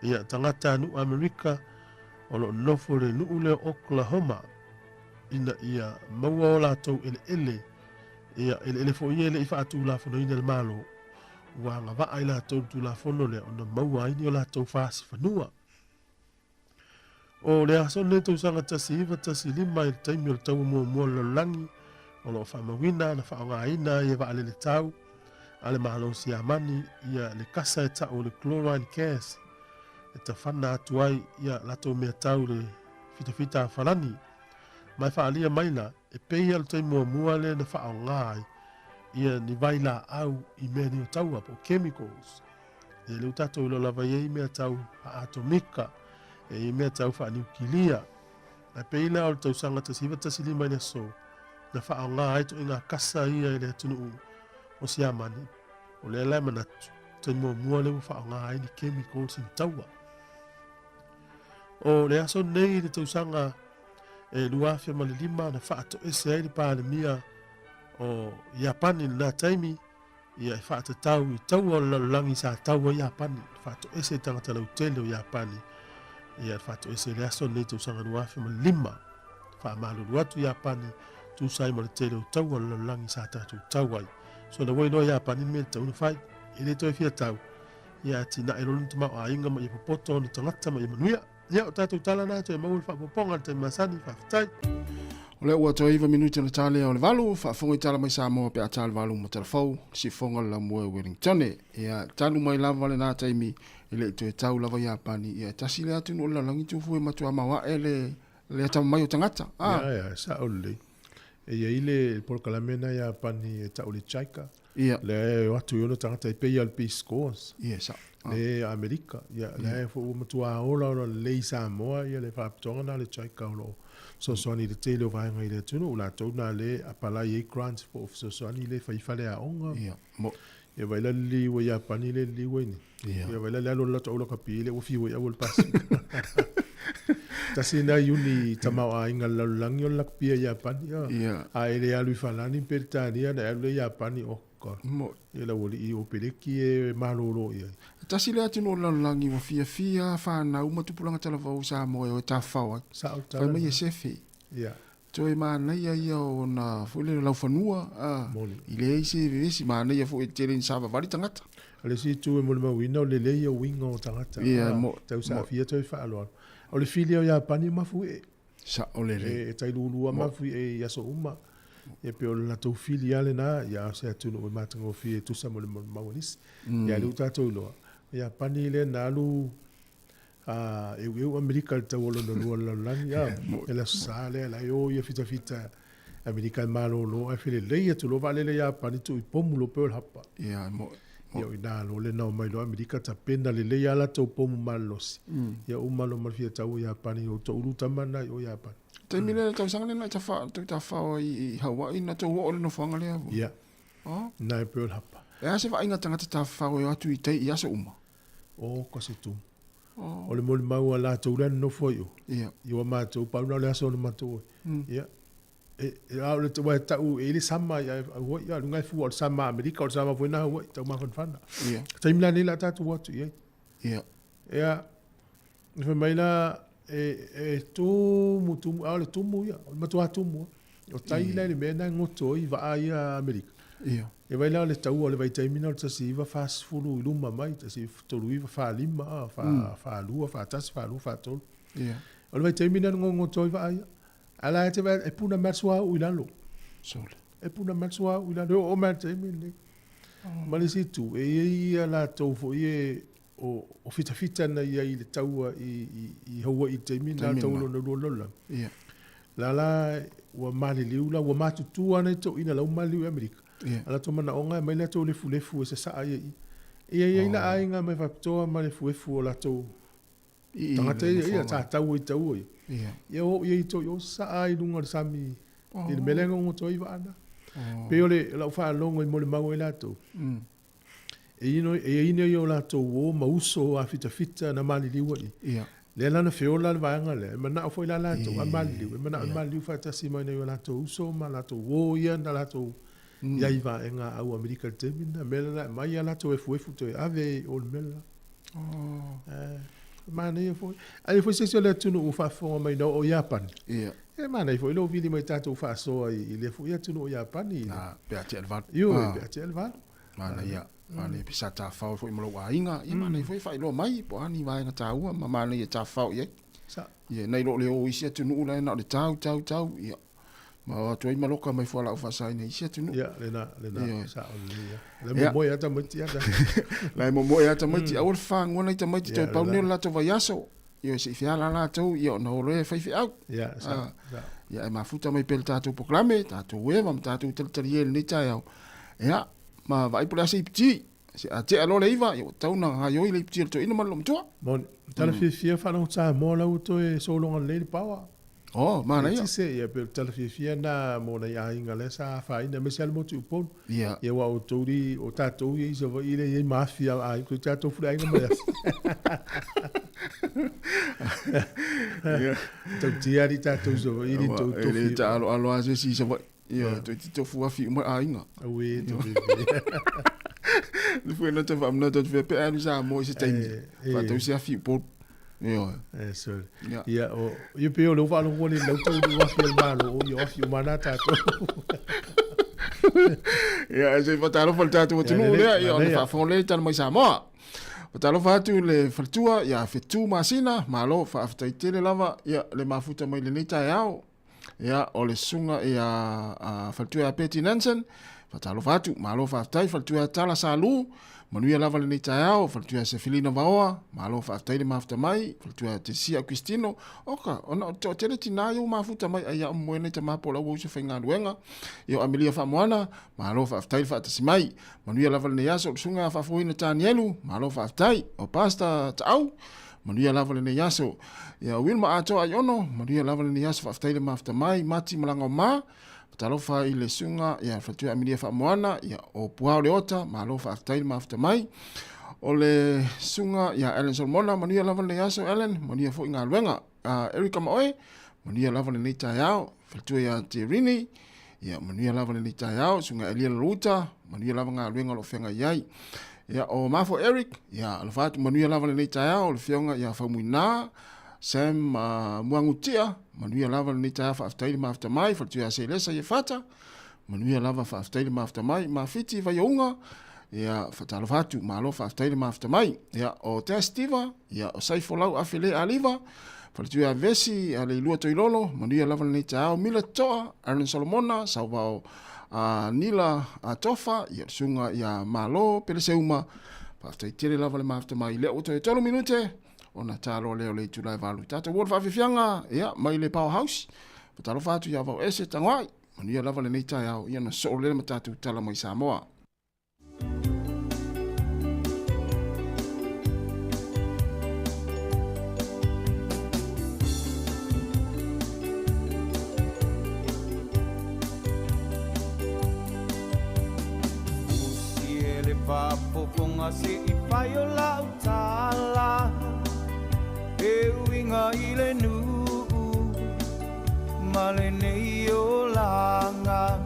ia tagata nuu Amerika o lo o nofo i le nuu lea o Oklahoma ina ia maua o latou eleele, ia eleele foi ia e le i faatulafonoina e le Malo, ua agavaa i latou i le Tulafono lea ona maua ai ni o latou fasi fanua. O le aso lenei tausaga 1915 i le taimi o le taua muamua o le lalolagi, o lo o faamauina na faaaogaina ai e vaalele tau a le Malo o Siamani ia le kasa e ta'u o le chlorine gas e tafana atu ai ia latou mea tau i le fitafita a Falani. Ma e faaalia maila e pei a le taimi muamua lea na faaaoga ai ia ni vailaau i mea nei o taua po o chemicals. Ia lea ua tatou iloa lava e i ai mea tau faa-atomika, e i ai mea tau faa-niukilia. Ae pei la o le tausaga 1915 i le aso, na faaaoga ai ituaiga kasa ia e le atunuu o Siamani. O lea la e manatu, taimi muamua lea ua faaaoga ai ni chemicals i ni taua. O le aso lenei i le tausaga e 2005 na faatoese ai le Palemia o Iapani i lena taimi, Ia e faatatau i taua o le lalolagi sa tau ai Iapani, le faatoese i tagata lautele o Iapani, ia le faatoese i le aso lenei tausaga 2005. Faamalulu atu Iapani, tusa ai ma le tele o taua o le lalolagi sa tatou tau ai. So na ua iloa Iapani le mea e tatau ona fai. E le toe fia tau, ia atinae lona tamaoaiga ma ia popoto ona tagata ma ia manuia. Ia, o tatou tala na, toe maua le faaopoopoga i le taimi masani. Faafetai. O lea ua toe 9 minute ona ta lea o le 8, faafofoga i tala mai Samoa pe a ta le 8 ma tala fou, sifoga le laumua e Wellingtone. Ia, talu mai lava lena taimi, e le i toe tau lava Iapani, ia e tasi lea atunuu o le lalolagi tufu e matua maoae le, le atamamai o tagata. Ah. Ia, ia, e sao lelei. E i ai le polokalame na Iapani e tau le JICA. Ia. Lea e o atu i ona tagata e pei lava o le Peace Corps. Ia, sao. Ah. Le Amerika. Ia, lea foi ua matua olaola lelei i Samoa ia le faalapotopotoga na a le JICA o lo o fesoasoani i le tele o vaega i le atunuu. Latou na le apalai ai grants po o fesoasoani le fai faleaoga. Ia, mo. Ia vaai la le liliu a Iapani lea e liliu ai nei. Ia. Ia vaai la le alu o le latou au lakapi lea ua fiu ai aua le Pasefika. Tasi lena iuni tamaoaiga a le lalolagi o le lakapi a Iapani. Ia. Ia. A e le alu i Falani ma Peretania ona e alu lea i Iapani, oh God. Mo. Ia le aualii o peleki e malolo i ai. Tasi lea atunuu o le lalolagi ua fiafia fanau ma tupulaga talavou o Samoa e o e tafafao ai. Sao le tala Fai mai lena. e sefe. Ia. Toe manaia ia o ona foi lele laufanua a, Moni. i leai se vevesi, manaia foi e tele ina savavali tagata. O le isi itu e molimauina o le lelei o uiga o tagata. Ia, A, mo, tau mo. saafia toe faaaloalo. O le fili o Iapani e mafuie. Sao lelei. E tai lulua Mo. mafuie i aso uma. Ia pei o le latou fili lava lena, ia a o se atunuu e matagofie e tusa mo le molimau a nisi. Ia a lea ua tatou iloa, o Iapani lea na alu A eueu Amerika i le tau o lona lua o le lalolagi, a, e le Aso Sa lea, la e o ia fitafita Amerika e malolo ae felelei atu loa vaalele Iapani tuu i pomu loa pei o le hapa. Ia, mo, mo. Ia o ina loa le nao mai loa Amerika tapena lelei a latou pomu malolosi. Ia uma loa ma le fia taua Iapani o toulu tama na i o Iapani. Taimi lea, le tausaga lea na e tafa, tou tafafao ai i Hawaii, na tou oo i le nofoaga lea. Ia. Oh. Na e pei o le hapa. E a se vaaiga tagata tafafao e o atu i tai i aso uma? O ka se tumu. Oh. O le molimau a latou lea na nofo ai o. Ia. I o matou pau na o le aso na matou ai. Ia. E, e, a o le ua e tau e i le sama ia Hawaii, a luga e fua o le sama a Amerika, o le sama foi na Hawaii, tau mafanafana. Ia. Taimi la nei la tatou o atu i ai. Ia. Ia, na fai mai la, e, e tumu, tumu, a o le tumu ia, o le matua tumu a. O tai la i le mea na e goto ai vaa ia a Amerika. Ia. E vai la o le taua o le vaitaimi na o le 1940 i luma mai, 1939, 45, a, fa, 42, 41, 42, 43. Ia. O le vaitaimi na na gogoto ai vaa ia. A la e te vaai, e puna mai le suauu i lalo. Sole. E puna mai le suauu i lalo, e oo mai le taimi lenei. Ma le isi itu, e i ai ia latou foi e o, o fitafita na i ai i le taua i, i, i Hawaii i le taimi na, Taimi tau lena. lona lua lalolagi. Ia. La la ua maliliu la, ua matutua nai toeaiina la ua maliliu i Amerika. Ia. A latou manaoga e aumai latou lefulefu e sasaa ia i i. E i ai la aiga mai faapitoa ma lefuefu o latou I, i tagata le ia, ia nofoaga. sa tau ai taua ia. Ia. Ia o ia i toi o sasaa i luga o le sami Oh. i le mea lea e gogoto ai vaa na. Oh. Pei o le lau faalogo i molimau ai latou. E ino, e i ai o latou uo ma uso a fitafita na maliliu ai. Ia. Lea la na feola le vaega lea, e manao foi la latou a maliliu, e manao e Ia. maliliu faatasi mai nai o latou uso ma latou uo ia na latou i ai vaega au Amerika i le taimi lena. Mea la aumai a latou efuefu toe ave i o le mea la. Oh. Eh, manaia foi. Aia foi se isi o le atunuu ua faafofoga mai na oo i Iapani. Ia. E manaia foi lou vili mai tatou faasoa i lea foi atunuu o Iapani. Na, pe a tea le valu. Ioe, Ah. pe a tea le valu. Manaia, manaia pe sa tafafao foi ma lou aiga, ia manaia foi faailoa mai po o a ni vaega taua ma manaia e tafafao i ai. Sa. Ia, nai lo le o i isi atunuu la e na o le tau, tau, tau, ia. Ma o atu ai ma loka mai fualaau faasaina i isi atunuu. Ia, lena, lena, Ioe. sao lelei ia. La e Ia. momoe lava tamaiti ia. La e momoe lava tamaiti, aua le fafagoa nai tamaiti Ia, toe pau lena. nei o le latou vaiaso. Ioe, se i feala latou, ia ona o loa e faifeau. Ia, sao, Ah. sao. Ia, e mafuta mai pea le tatou polokalame, tatou eva ma tatou talitalia i lenei taeao. Ia, ma vaai po o le a se iputi. Se a tea loa le 9, ia ua tatau ona gaioi le iputi a le toeaina ma le loomatua. Moni. Tala fiafia faalogo Samoa la ua toe sologa lelei le power. Oh, manaia. E tise, ia, pei o le tala fiafia lena mo nai aiga lea sa afaina, aemaise lava le motu i Upolu. Ia. Ia, aua o outou li, o tatou ia i Savaii lea e i ai ma afi a aiga, toe tatou fule aiga ma le afi. Ia. Tautia alii tatou i Savaii, le tou E le tofi. taaloalo lava se isi i Savaii. Ia, toeitiiti tofu afi uma aiga. Auē, tou fiafia. Le foi na te faamanatu atu faapea pe a alu Samoa i se taimi. Faatau se afi i Upolu. Ioe. E, sorry. Ia. Ia, o, ia pei o lea ua faalogo le lau tau i afi a le Malo, o ia o afi uma na tatou. Ia, se i faatalofa i le tatou atunuu lea, ia, ona faafofoga lea i tala mai Samoa. Faatalofa atu i le faletua ia Fetu Masina, malo faafetai tele lava ia le mafuta mai lenei taeao. Ia, o le susuga ia faletua ia Betty Nansen, faatalofa atu, malo faafetai, faletua ia Tala Salu, manuia lava lenei taeao, faletua ia Sefilina Vaoa, malo faafetai le mafuta mai, faletua ia Tesia Cristino, oka, ona o te toatele tinā ia ua mafuta mai, ai ia o moe nei tama po o la ua uso faigaluega, ia o Amelia Faamoana, malo faafetai le faatasi mai, manuia lava lenei aso, o le susuga ia Faafofoina Tanielu, malo faafetai, o Pastor Taau, Manuia lava lenei aso. Ia Wilma Atoa Aiono, manuia lava lenei aso, faafetai le mafuta mai, Mati Malaga o Ma, talofa i le susuga ia Faletua Amelia Faamoana, ia o Puao Leota, malo faafetai le mafuta mai. O le susuga ia Ellen Solomona, manuia lava lenei aso Ellen, manuia foi galuega. Erica Maoe, manuia lava lenei taeao, Faletua ia Terini, ia manuia lava lenei taeao, susuga Elia Laluta, manuia lava galuega o lo o feagai ai. Ia o Mafo Eric, ia alofa atu manuia lava lenei taeao, le afioga ia Faumuina, Sam Muagutia, manuia lava lenei taeao, faafetai le mafuta mai, Faletua ia Selesa Iefata, manuia lava, faafetai le mafuta mai, Mafiti Vaiouga, ia faatalofa atu, malo faafetai le mafuta mai. Ia o Tea Stiva, ia o Saifolau Afele Aliva, Faletua ia Vesi, Aleilua Toilolo, manuia lava lenei taeao, Mila Toa, Aaron Solomona, Sauvao Nila Tofa, ia le susuga ia Malo Peleseuma, faafetai tele lava le mafuta mai. Lea ua toe 3 minute ona taloa lea o le itula e 8. Tatou o le faafiafiaga, ia, mai le Power House. Faatalofa atu ia Vauese Tagoai. Manuia lava lenei taeao, ia na soo lea ma tatou tala mai Samoa. Usi e le faafofoga se i fai o lau tala E uiga i le nuu ma lenei olaga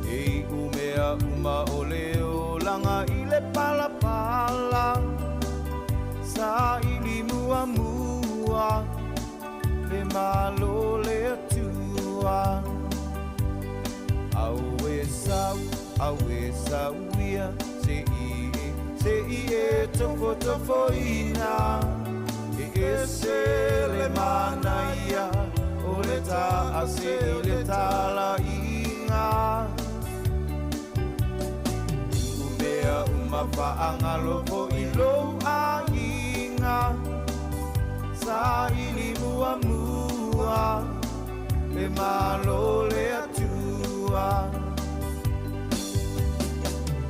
E iu mea uma o le olaga i le palapala Saili muamua le Malo le Atua Auē sau, auē sau ia se i e, se i e tofotofoina E ese le manaia o le taase i le talaiga Tuu mea uma faagalo foi lou aiga Saili muamua le Malo le Atua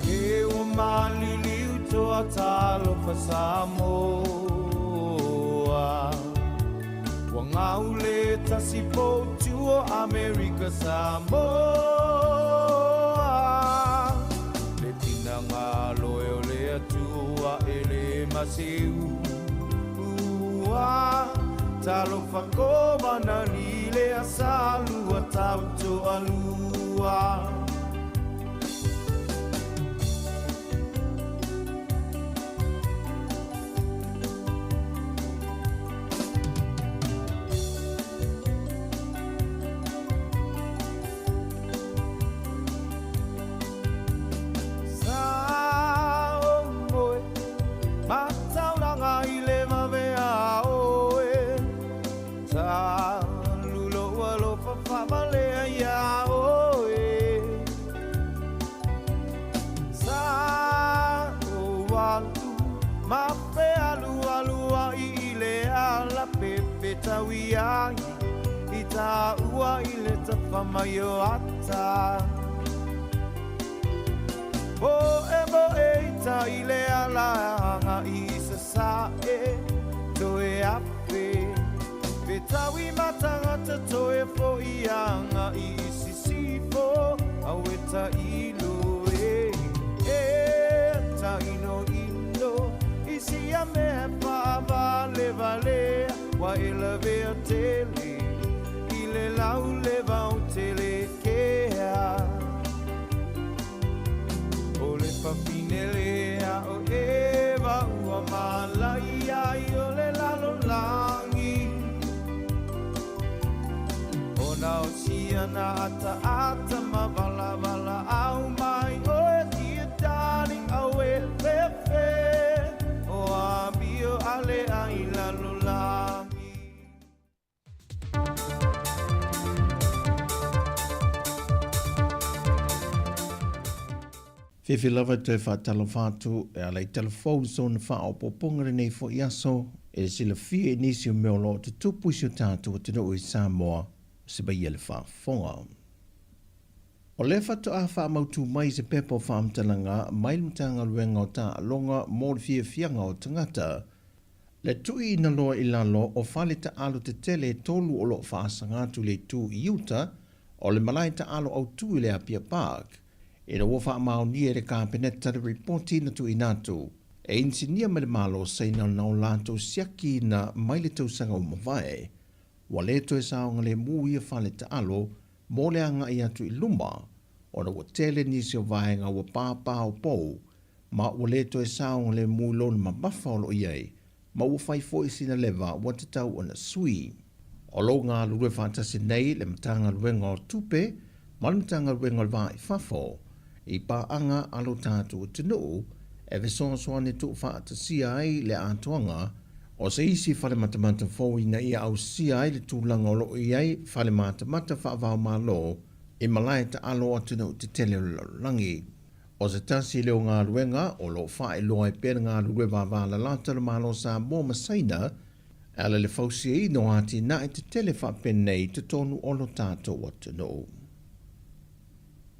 E ua maliliu toa talofa Samoa Ua gau le tasi poutu o Amerika Samoa Le finagalo e o le Atua e le maseu Ua talofa kovana li le asalua tautoalua. Sa o moe, mataulanga i le vavea oe. Sa lulo alofa faavalea iā oe. Sa o alu ma fealualuai i le ala pepetau ai i tāua i le tafa mai o ata. Moe moe i tai le ala agai i sasae toe afe. Fetaui ma tagata toe fo'i agai i sisifo aue tailo e e tainoino i sia mea faavalevalea ua e lavea tele i le lauleva o Telekea. O le fafine lea o Eva ua malaia ai o le lalolagi. Na o sia na ataata ma valavala au mai oe dear darling aue fefe o amio ale ai lalolagi. Fiafia lava e toe faatalofa atu e ala i talafou i sona faaopoopoga lenei foi aso e silafia i nisi o mea o lo o tutupu i si o tatou atunuu i Samoa se maia le faafofoga. O lea faatoa faamautu mai se pepa o faamatalaga mai le Matagaluega o Taaloga mo le Fiafiaga o Tagata, le tuuina loa i lalo o fale taaalo tetele e tolu o lo o faasaga atu i le itu i uta o le malae taaalo autu i le Apia Park, ina ua faamaonia e le Kapeneta le ripoti na tuuina atu e inisinia mai le Malo o Saina na o latou siakiina mai le tausaga ua mavae. Ua le toe saogalemu ia fale taalo mo le agai atu i luma ona ua tele nisi o vaega ua papaopou ma ua le toe saogalemu i lona mamafa o lo o i ai ma ua fai foi sina leva ua tatau ona sui. O lo o galulue faatasi nei le Matagaluega o Tupe ma le Matagaluega o le Va i Fafo i paaga a lo tatou atunuu e fesoasoani tuufaatasia ai le atoaga o se isi fale matamata fou ina ia ausia ai le tulaga o lo o i ai fale matamata faava-o-Malo i malae taalo o atunuu tetele o le lalolagi. O se tasi lea o galuega o lo o faailoa ai pea le galulue vavalalata o le Malo o Samoa ma Saina e ala i le fausiaina o atinae tetele faapenei i totonu o lo tatou atunuu.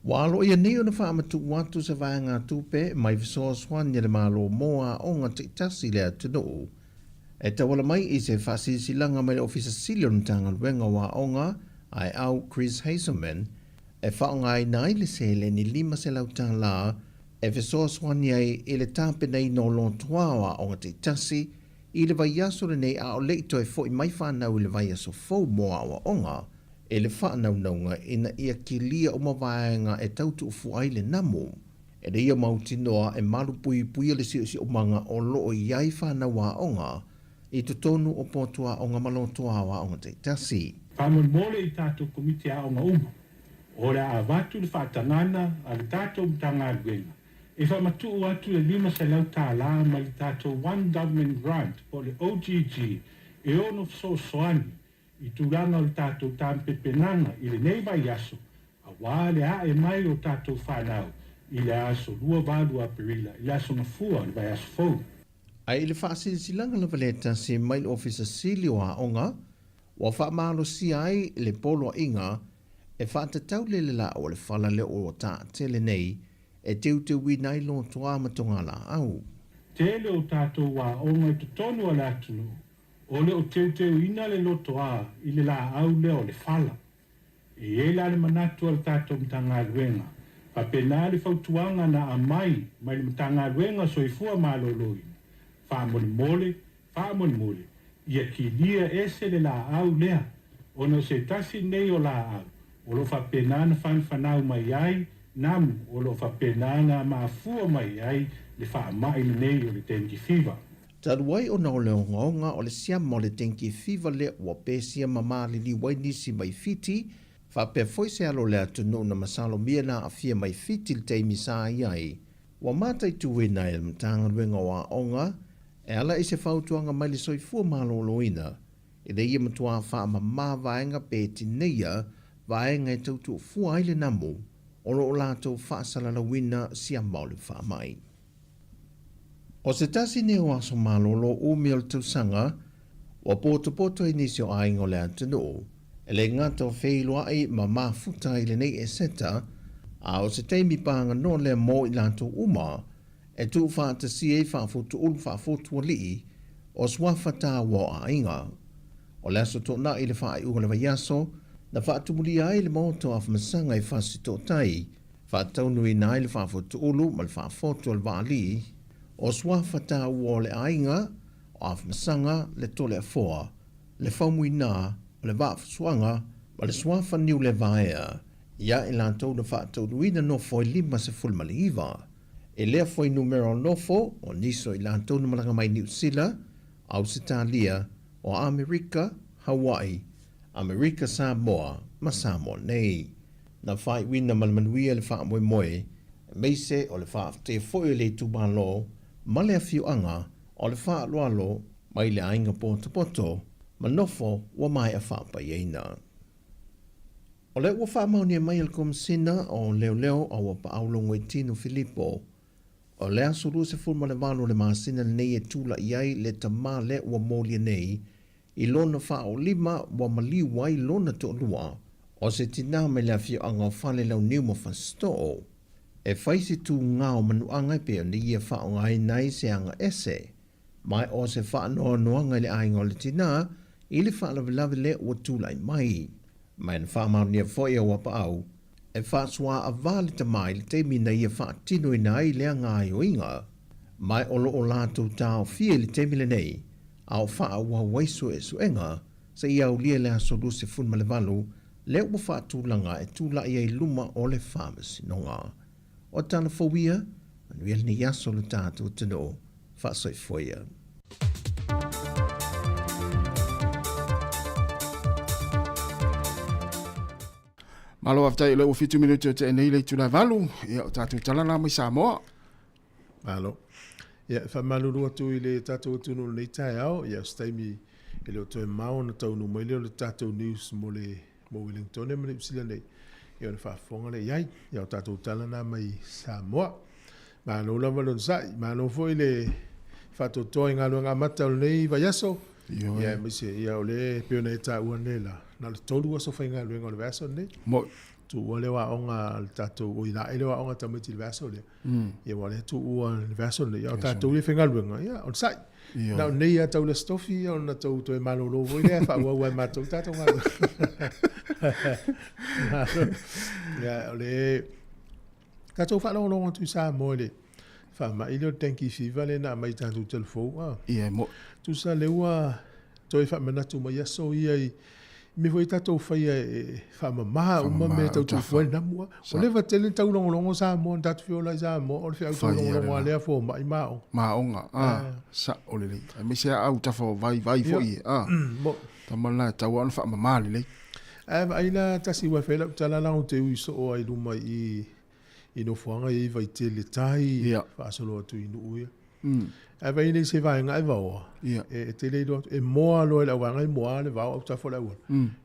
Ua aloaia nei ona faamatuu atu se vaegatupe mai fesoasoani a le Malo mo aoga taitasi i le atunuu e tauala mai i se faasilasilaga mai le Ofisa Sili o le Matagaluega o Aoga, Aeau Chris Hazelman, e faaaogaina ai le seleni $500 e fesoasoani ai i le tapenaina o lotoa o aoga taitasi i le vaiaso lenei a o le i toe foi mai fanau i le vaiaso fou mo aoaoga i le faanaunauga ina ia kilia uma vaega e tau tuufua ai le namu. E le ia mautinoa e malupuipuia le siosiomaga o lo o i ai fanau aoga i totonu o potu aoga ma lotoa o aoga taitasi. Faamolemole i tatou Komiti Aoga uma, o le a avatu le faatagana a le tatou Matagaluega e faamatuu atu le $500 mai le tatou One Government Grant po o le OGG e ono fesoasoani i tulaga o le tatou tapepenaga i lenei vaiaso auā le ae mai o tatou fanau i le aso 28 Aperila, i le aso Gafua o le vaiaso fou. Ae i le faasilasilaga lava le tasi mai le Ofisa Sili o Aoga, ua faamalosia ai le poloaiga e faatatau le lelao o le fala lea ua taatele nei e teuteuina ai lotoa ma togalaau. Tele o tatou aoga i totonu o le atunuu o le o teuteuina le lotoa i le laau lea o le fala. E i ai la le manatu a le tatou Matagaluega, faapena le fautuaga na aumai mai le Matagaluega o Soifua Maloloina, faamolemole, faamolemole, ia kilia ese le laau lea, ona o se tasi lenei o laau o lo o faapena ona fanafanau mai ai namu o lo o faapena ona mafua mai ai le faamai lenei o le dengue fever. Talu ai ona o le ogaoga o le siama o le dengue fever lea ua pesia ma maliliu ai nisi mai Fiti, faapea foi se alo o le atunuu na masalomia na aafia mai Fiti i le taimi sa i ai, ua mataituina e le Matagaluega o Aoga e ala i se fautuaga mai le Soifua Maloloina ina ia matua faamama vaega pe tineia vaega e tau tuufua ai le namu o lo o latou faasalalauina siama o le faamai. O se tasi nei o aso malolo umi o le tausaga, ua potopoto ai nisi o aiga o le atunuu, e le gata o feiloai ma mafuta i lenei Eseta, a o se taimi paganoa lea mo i latou uma e tuufaatasia ai faafotuulu faafotualii o suafa taua o aiga. O le aso Toonai i le faaiuga o le vaiaso, na faatumulia ai le Maota o Afamasaga i Fasitootai, faataunuuina ai le faafotuulu ma le faafotu o le vaalii o suafa taua o le aiga o Afamasaga, le Toleafoa, le Faumuina, o le Vaafusuaga ma le suafa Niulevaea, ia i latou na faataunuuina nofo e 59. E lea fuainumera o nofo o nisi o i latou na malaga mai Niu Sila, Ausetalia, o Amerika, Hawaii, Amerika Samoa ma Samoa nei. Na faaiuina ma le manuia le faamoemoe, aemaise o le faafetaia foi o le itumalo ma le afioaga o le faaaloalo mai le aiga potopoto ma nofo ua maea faapaiaina. O lea ua faamaonia mai e le Komesina o Leoleo a Uapaau Logoitino Filipo, o le aso 28 o le masina lenei e tulai ai le tama lea ua molia nei i lona faaolima ua maliu ai lona toalua, o se tinā mai le afioaga o Falelauniu ma Fasitoo, e fai se tūgā o manuaga e pei ona ia faaaogaina ai se aga ese, ma o se faanoanoaga i le aiga o le tinā i le faalavelave lea ua tulai mai. Ma na faamaonia foi e Uapaau, e faasuaavā le tama i le taimi na ia faatinoina ai lea gaoioiga, ma o lo o latou taofia i le taimi lenei, a o faaauau ai suesuega seia aulia le aso 28 lea ua faatulaga e tulai ai i luma o le Faamasinoga. O tala fou ia, manuia lenei aso lo tatou atunuu. Faasoifua ia. Malo faafetai o lea ua 7 minute o tea nei le itula e 8. Ia o tatou tala la mai Samoa. Malo. Ia, e faamalulu atu i le tatou atunuu i lenei taeao, ia o se taimi e le o toe mao ona taunuu mai lea o le tatou news mo le mo Wellingtone ma Niu Sila nei. Ia ona faafofoga lea i ai. Ia o tatou tala na mai Samoa. Malo lava le onosai. Malo foi le faatoatoa i galuega amata o lenei vaiaso. Ia aemaise ia o lea e pei ona e taua nei la, na o le 3 aso faigaluega o le vaiaso lenei. Moi. Tuua lea o aoga a le tatou, oi la e le o aoga a tamaiti i le vaiaso lea. Ia aua o lea tuua le vaiaso lenei. Ia o tatou ia faigaluega, ia onosai. Na o nei lava tau le Aso Tofi ona tou toe malolo foi lea faaauau ai e matou tatou galuega. Ia o le tatou faalogologo atu i Samoa i le faamai lea o le dengue fever lea na aumai i tatou telefou. Ah. Ia, mo. Tusa lea ua toe faamanatu mai aso ia i mea foi tatou faia e faamama uma mea tau tufu ai le namu. Ua leva tele ona taulogologo Samoa na tatou feola i Samoa o le feau taulogologo a lea fomai ma aoga. Ma aoga, ah, sao lelei. Aemaise lava autafa o vai, vai foi e, ah. Tama lena e tatau lava ona faamama lelei. Ae vaai la tasi ua fai lau tala leaga ou te ui soo ai i luma i i nofoaga ia i Vaitele tai faasolo atu i nuu ia. Ae vaai nei se vaega e vaoa, e tele iloa atu, e moa loa i le auvaega e moa le vao autafa o le auala.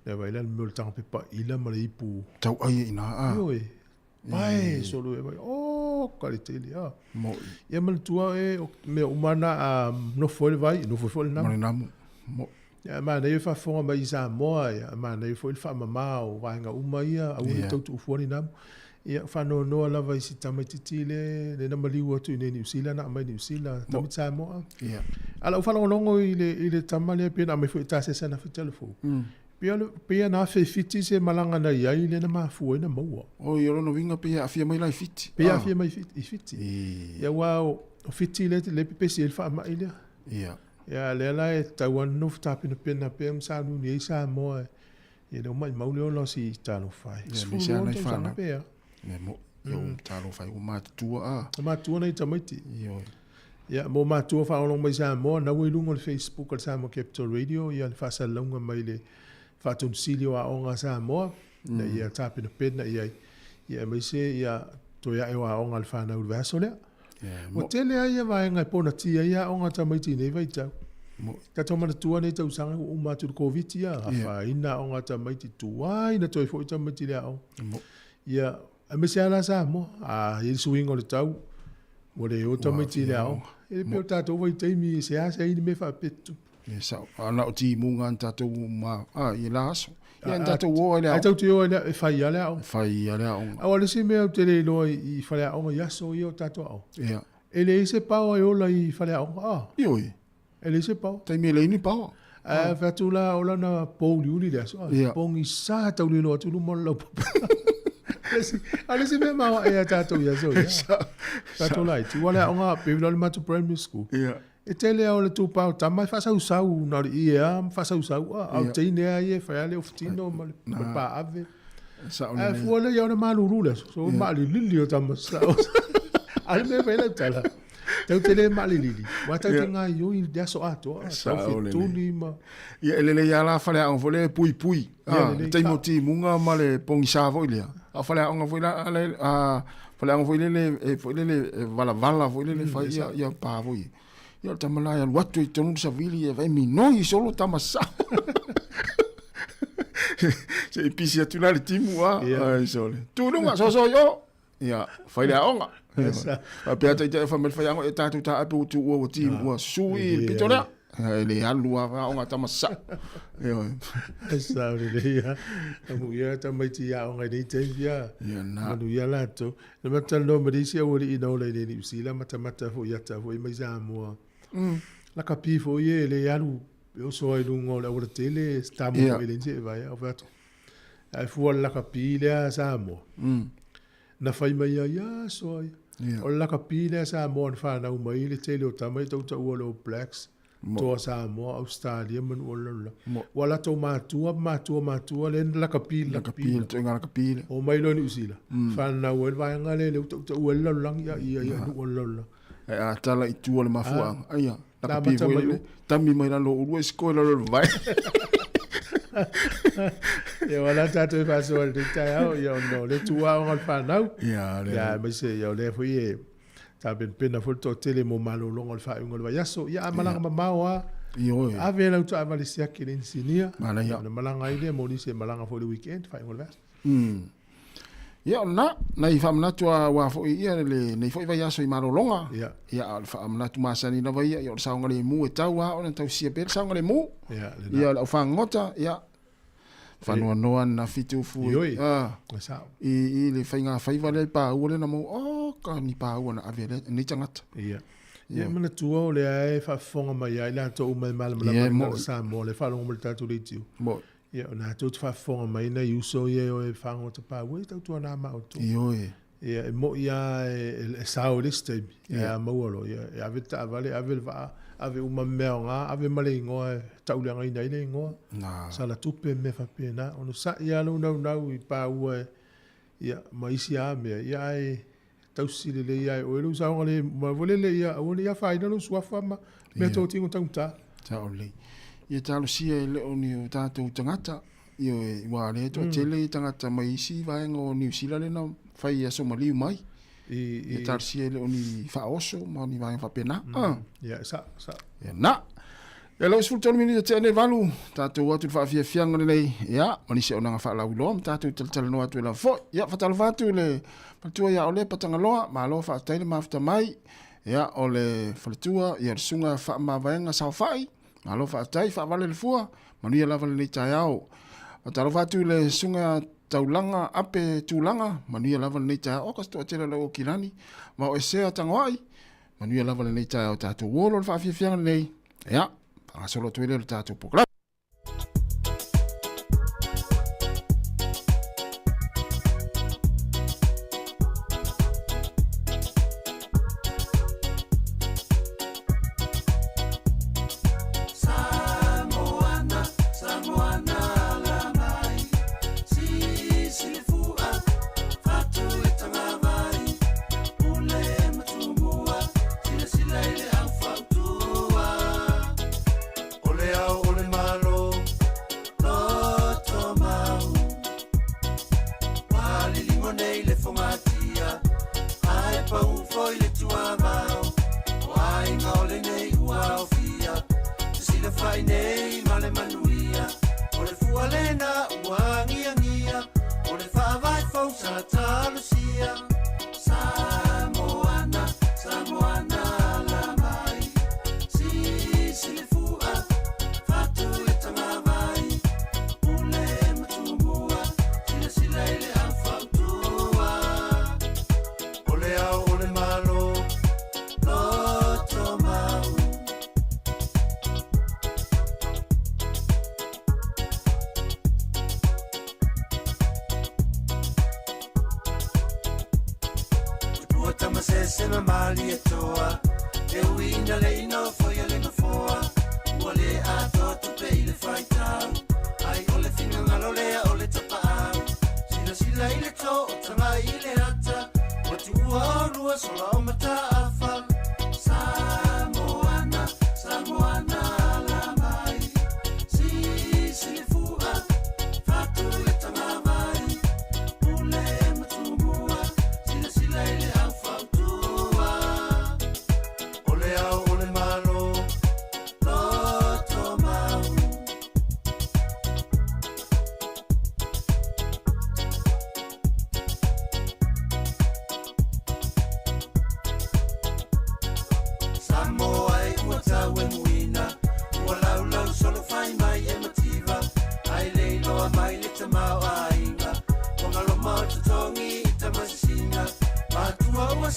Ia vaai la le mea o le taga pepa ila ma le ipu. Tau ai i ina, a. Ioe. Pae solo e vai, oh, ka le tele, a. Moi. Ia manatua e, o mea uma na a nofo ai le vai, nofo foi le namu. Ma le namu. Moi. Ia, manaia e faafofoga mai i Samoa, ia, manaia foi le faamama o vaega uma ia, aua ne i tau tuufua ni namu. Ia, faanoanoa lava i si tamaitiiti le, le na maliu atu i inei i Niu Sila, na aumai i Niu Sila, tamaiti Samoa. Ia. A o lau faalogologo i le, i le tama lea pei ona aumai foi e Tasesa ananafi i telefou, pei o le, pei na afe i Fiti se malaga na i ai lea na mafua ai ona maua. Oi, o lona uiga pei e aafia mai la i Fiti. Pei e aafia mai i Fiti. Ia, aua o Fiti lea, lea e pepesi ai le faamai lea. Ia. Ia, lea la e tatau lava ona nofo tapenapena pea ma sauniuni ai Samoa e le o maimau le ola o si talofa e. Ia, aemaise lava 12 nai tausaga fanau. pe a. Ia, mo, ia ua talofa ai, ua matutua a. Ua matutua nai tamaiti. Ioe. Ia, mo matua faalogologo mai Samoa, na ua i luga o le Facebook a le Samoa Capital Radio, ia le faasalalauga mai le Faatonu Sili o Aoga a Samoa, ina ia tapenapena i ai, ia aemaise ia toe ae o aoga a le fanau i le vaiaso lea. Ua tele lava ia vaega e ponatia ai aoga a tamaiti i nei vaitau. Tatou manatua nei tausaga ua uma atu i le Koviti a, afaina aoga a tamaiti, tuai ina toe foi tamaiti i le aoga. Ia, aemaise lava la Samoa, a i ai le suiga o le tau, ua le o tamaiti i le aoga. E pei o le tatou vaitaimi e seasea ai ni mea faapea e tutupu. Ia sao, a na o timuga na tatou ma, a, i la aso. Ia na tatou o ai le aoga. Ai tatou te o ai le, e fai lava le aoga. E fai lava le aoga. Aua o le isi mea ou te le iloa i faleaoga i aso ia o tatou aoga. Ia. E leai se paoa e ola i faleaoga, a. Ioe. E leai se paoa. Taimi e leai ni paoa. Ae fai atu la, ola na pouliuli le aso, a. Ia. Pogisa taulilo atu i luma o le laupapa. A o le isi mea maoae ia tatou i aso ia. Tatou laiti. Ua le aoga, pei o le matou primary school. Ia. E tele lava o le tupa o tama e faasausau na o le ie lava ma faasausau a, a o le teine lava ia e fai lava le ofutino ma le paave. Ae fua lea ia ona malulu le aso, so maalilili o tama sao. A o le mea e fai ai lau tala, Tau te le maalilili, ua tau te gaioi i le aso atoa, tau fetuli ma... Ia, e lelei lava la faleaoga foi lea e puipui. Ia, lelei. Taimi o timuga ma le pogisa foi lea. A o faleaoga foi la, a faleaoga foi lele, e foi lele, e valavala foi lele, fai ia, ia pa foi. Ia, o le tama la e alu atu i totonu le savili, e vai minoi solo tama sao. Se i pisi atu la le timu, a, ai sole. Tu i luga, soso i o. Ia, fai le aoga. Faapea taitai o fai mai le faiaoga, e tatou taape ua tuua ua timu, ua susu i le pito lea. E le alu lava aoga tama sao. Ioe. E sao lelei lava. Amuia tamaiti i aoga i nei taimi a. Ia na. Manuia latou. Na matou talanoa ma le isi aualii na ola i Niu Sila, matamata foi i ata foi mai Samoa. Lakapi foi e le alu e oso ai i luga o le aualatele, se tamo foi e leai ni seevae. Ou fai atu, Ae fua le lakapi lea a Samoa, na fai mai ai lava aso ia. O le lakapi lea a Samoa na fanau mai ai le tele o tama ia tautaua o le All Blacks, Toa Samoa, Ausetalia ma nuu o le lalolagi. Ua latou matua ma matua matua lea na lakapi le lakapi. Lakapi, le ituaiga lakapi lea. Omai loa i Niu Sila, fanau ai le vaega lea lea ua tautaua ai le lalolagi, ia ia ia nuu o le lalolagi. Ae a tala i tua le mafuaaga, aia, lakapi foi le tami mai lalo o ulua e sikoe lalo o le vai. Ia ua la tatou e faasoa i lenei taeao, ia ona o le tuaoga o le fanau. Ia, le. Ia, aemaise ia o lea foi e tapenapena foi le toatele mo malologa o le faaiuga o le vaiaso. Ia, a malaga mamao lava, Ioe. ave lau taavale siaki i le inisinia. Manaia. Ona malaga ai lea mo nisi e malaga foi i le weekend, faaiuga o le vaiaso. Ia o lena, nai faamanatu aua foi ia lenei foi vaiaso i malologa. Ia. Ia a o le faamanatu masani lava ia, ia o le saogalemu e tau lava ona tausia pea le saogalemu. Ia, lena. Ia o le aufagota, ia, faanoanoa ananafi Tufu i, Ioe. a, E sao. i, i le faigafaiva lea i paua lea na maua, oh, ka ni paua na ave e lenei tagata. Ia. Ia, e manatua o lea e faafofoga mai ai latou uma e malamalama Ia, i le mo'i. Samoa, o lea e faalogo mai i le tatou leitio. Mo'i. Ia, o latou te faafofoga mai nai uso ia e o e fagota paua, ia tautuana ma outou. Ioe. Ia, e mo'i lava e sao i le isi taimi, ae a maua loa, ia, e ave le taavale, ave le vaa, ave uma mea aoga, ave ma le igoa e tauleagaina ai le igoa, sala tupe ma mea faapena. Onosai lava lou naunau i paua e, ia, ma isi lava mea, ia ae tausi lelei lava e oe lou saogalemu, ma foi lele ia aua ne i afaina lou suafa ma mea totino taugata. Sao lelei. Ia talosia e le o ni o tatou tagata, ioe, aua o lea e toatele tagata mai isi vaega o Niu Sila lea na fai aso maliu mai. Ia talosia e le o ni faaoso ma ni vaega faapena. Ia, sao, sao. Ia na. Ia lau 13 minute tea nei valu, tatou atu le faafiafiaga lenei, ia, ma nisi auaunaga faalauiloa ma tatou talatalanoa atu ai lava foi. Ia, faatalofa atu i le faletua ia Ole Patagaloa, malo faafetai le mafuta mai. Ia, o le faletua, ia, le susuga Faamavaega Saofai, malo faafetai, faavale le fua, manuia lava lenei taeao. Faatalofa atu i le susuga Taulaga Ape Tulaga, manuia lava lenei taeao. Oka se toatele o lau Okilani, Vaoesea Tagoai, Manuia lava lenei taeao tatou olo le faafiafiaga lenei. Ia, faagasolo atu ai lea o le tatou polokalame.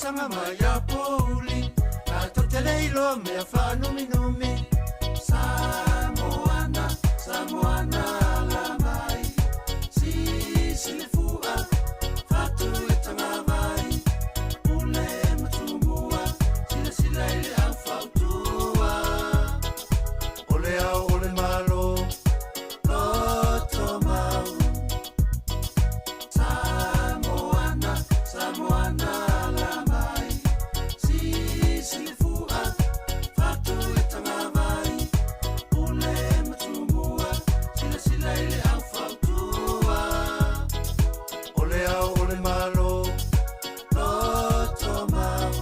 Talosaga mai ia Pouli, tatou te le iloa mea faanuminumi. Samoana, Samoana ala mai, sisi le fua, fatu le tagavai, pule ma tumua, silasila i le au fautua. O le ao o le Malo, loto mau. Samoana, Samoana ala mai, sisi le fua, fatu le tagavai, pule ma tumua, silasila i le au fautua. O le ao o le Malo, loto mau.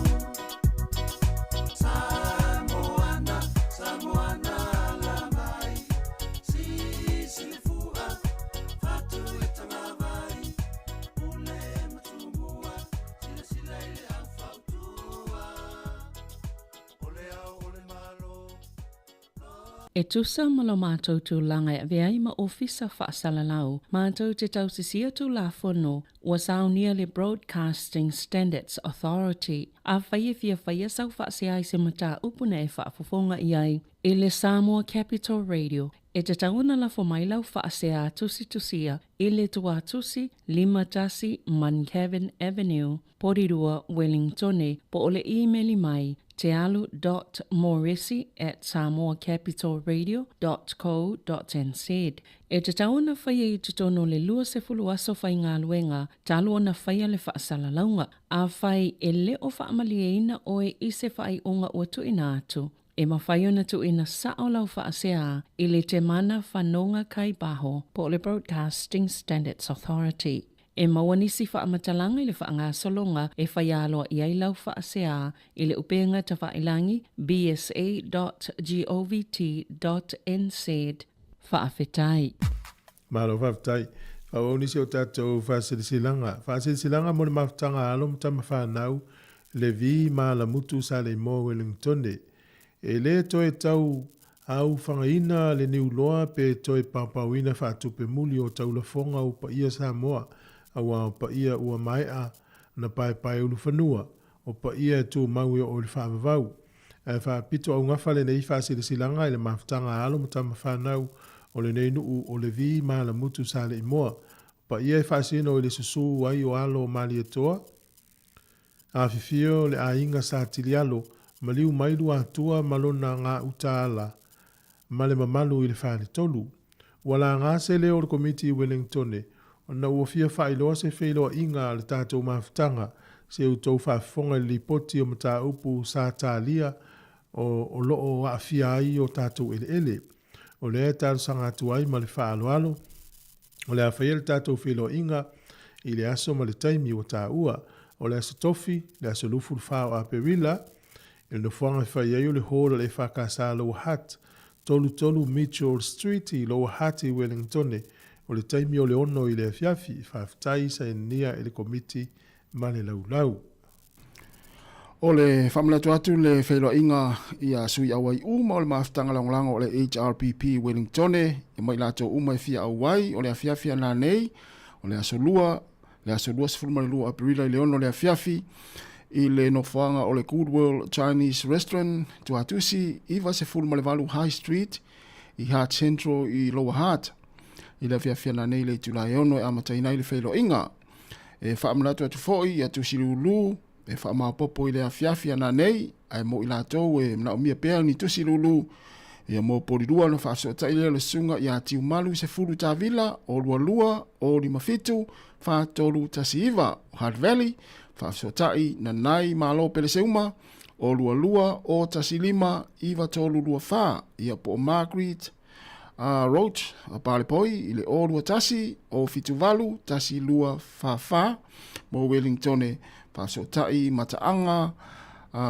Samoana, Samoana ala mai, sisi le fua, fatu le tagavai, pule ma tumua, silasila i le au fautua. O le ao o le Malo. E tusa ma lo matou tulaga e avea ai ma Ofisa Faasalalau, matou te tausisia Tulafono ua saunia le Broadcasting Standards Authority. Afai e fia faia sau faasea i se mataupu na e faafofoga i ai i le Samoa Capital Radio, e tatau ona lafo mai lau faasea tusitusia i le Tuatusi 51 Muncavin Avenue, Porirua, Wellingtone, po o le imeli mai tealu dot moresi at samoacapitalradio dot co dot nz. E tatau ona faia i totonu o le 20 aso faigaluega talu ona faia le faasalalauga. Afai e le o faamalieina oe i se faaiuga ua tuuina atu, e mafai ona tuuina sao lau faasea i le Temana Fanoga Kai Baho po o le Broadcasting Standards Authority. E maua nisi faamatalaga i le faagasologa e faia aloaia ai lau faasea i le upega tafailangi bsa.govt.nz. Faafetai. Malo faafetai. Faaauau nisi o tatou faasilasilaga. Faasilasilaga mo le mafutaga a alo ma tama fanau, Levi ma Alamutu Saleimoa Wellingtone. E le toe tau aufagaina le niuloa pe toe paopaoina faatupe muli o taulafoga o paia Samoa, aua o paia ua maea na paepae ulufanua, o paia e tumau e oo i le faavavau. Ae faapito augafa lenei faasilasilaga i le mafutaga a alo ma tama fanau o lenei nuu o Levi ma Alamutu Saleimoa, o paia e faasino i le susū ai o alo o Malietoa, Afifio le aiga Sa Tilialo, maliu mai Luatua ma lona gauta-ala ma le mamalu i le faletolu. Ua laga se leo o le Komiti i Wellingtone ona ua fia faailoa se feiloaiga a le tatou mafutaga se outou faafofoga i le lipoti o mataupu sa talia o o lo o aafia ai o tatou eleele. O lea e talosaga atu ai ma le faaaloalo, o le a faia le tatou feiloaiga i le aso ma le taimi ua taua, o le Aso Tofi, le aso 24 o Aperila, i le nofoaga e fai ai o le Hall a le EFKS Lower Hutt, 33 Mitchell Street i Lower Hutt i Wellingtone, o le taimi o le 6 i le afiafi. Faafetai sainia e le Komiti ma le Laulau. O le faamanatu atu le feiloaiga ia sui auai uma o le mafutaga lagolago o le HRPP Wellingtone e mai latou uma e fia auai o le afiafi ana nei o le aso lua le aso 22 Aperila i le 6 le afiafi i le nofoaga o le Good World Chinese Restaurant Tuatusi 98 High Street i Hutt Central i Lower Hutt i le afiafi ana nei le itula e 6 e amataina ai le feiloaiga. E faamanatu atu foi ia tusi lulu e faamaopoopo i le afiafi ana nei, ae mo i latou e manaomia pea ni tusi lulu, ia mo Polirua ona faafesootai lea o le susuga ia Tiumalu Sefulu Tavila o 22 o 57 4319 o Hutt Valley, faafesootai Nanai Malo Peleseuma o 22 o 15 9324, ia po o Margaret Roach a Palepoi i le 021 o 78 1244 mo Wellingtone Faafesootai Mataaga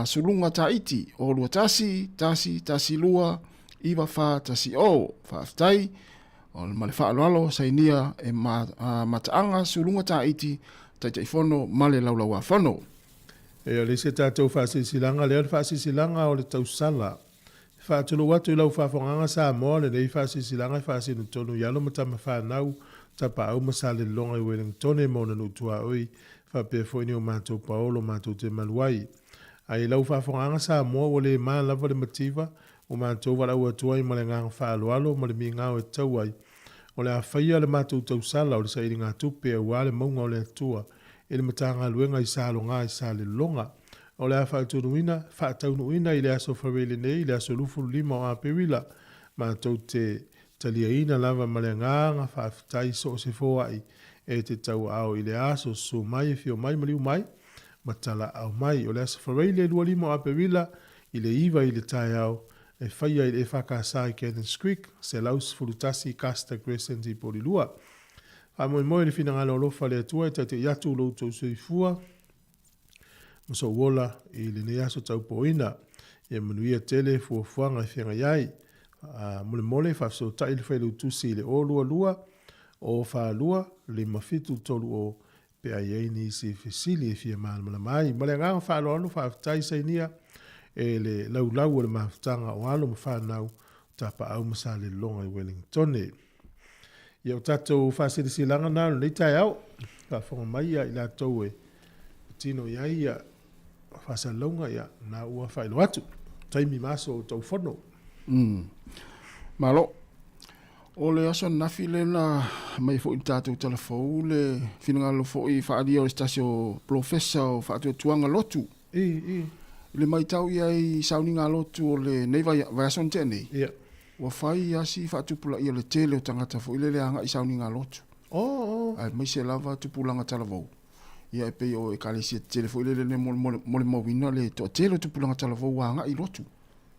Suluga Taiti o 21 1 12 9410. Faafetai ma le faaaloalo sainia e Mataaga Suluga Taiti Taitaifono ma le Laulauafono. E o le isi a tatou faasilasilaga lea o le faasilasilaga o le tausala. E faatulou atu i lau faafofogaaga Samoa lenei faasilasilaga e faasino tonu i alo ma tama fanau. Tapaau ma Salelologa i Ueligitone ma ona nuu tuaoi, faapea foi ni o matou paolo matou te malu ai. Ae i lau faafogaaga Samoa ua le ma lava le mativa ua matou valaau atu ai ma le agaga faaaloalo ma le migao e tatau ai. O le a faia le matou tausala o le sailigatupe aua le mauga o le Atua i le Matagaluega i Saloga i Salelologa. O le a faatunuina, faataunuuina i le aso Faraile nei, le aso 25 o Aperila, matou te taliaina lava ma le agaga faafetai so o se foai e te tauaao i le aso, susu mai, afio mai, maliu mai, ma talaau mai. O le aso Faraile 25 o Aperila i le 9 i le taeao e faia i le EFKS i Cannons Creek, 111 Custer Crescent i Porirua. Faamoemoe i le finagalo alofa o le Atua e taita'i atu lo outou soifua ma sou ola i lenei aso taupoina. Ia manuia tele fuafuaga e feagai ai. Molemole faafesootai le Failautusi i le 022 042 5730 pe a i ai nisi fesili e fia malamalama ai. Ma le agaga faaaloalo, faafetai sainia e le laulau o le mafutaga o alo ma fanau Tapaau ma Salelologa i Wellingtone. Ia o tatou faasilasilaga na o lenei taeao, faafofoga mai ia i latou e patino i ai ia faasalalauga, ia na ua faailoa atu taimi ma aso o tou fono. Malo. O le aso ananafi lea na aumai foi i le tatou tala fou le finagalo foi faaalia o se tasi o polofesa o faatuatuaga lotu. I, i. I le matau i ai i sauniga lotu o lenei vaiaso na tea nei, yeah. Ua fai lava si faatupulaia o le tele o tagata foi lele agai i sauniga lotu. Oh, oh. Aemaise lava tupulaga talavou. Ia e pei o ekalesia tetele foi lele molimauina le toatele o tupulaga talavou ua agai i lotu.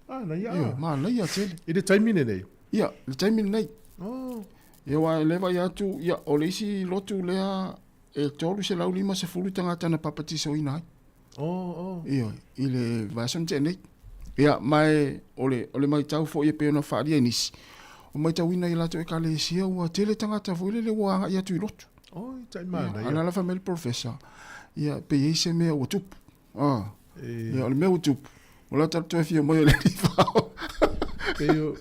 Manaia. Ioe, manaia tele. I le taimi lenei? Ia, le taimi lenei. Oh. Ia, aua e le vaai atu, ia, o le isi lotu lea e 350 tagata na papatisoina ai. Oh, oh. Ioe, i le vaiaso na tea nei. Ia, ma e, o le, o le matau foi e pei ona faaalia i nisi, o matauina i latou ekalesia ua tele tagata foi lele ua agai atu i lotu. Oh, i tai manaia. Ia, a la fai mai le professor, ia, pe i ai se mea ua tupu. Ah. E... Ia, o le mea ua tupu, o la tala toe fia mai o le alii fao. Pei o,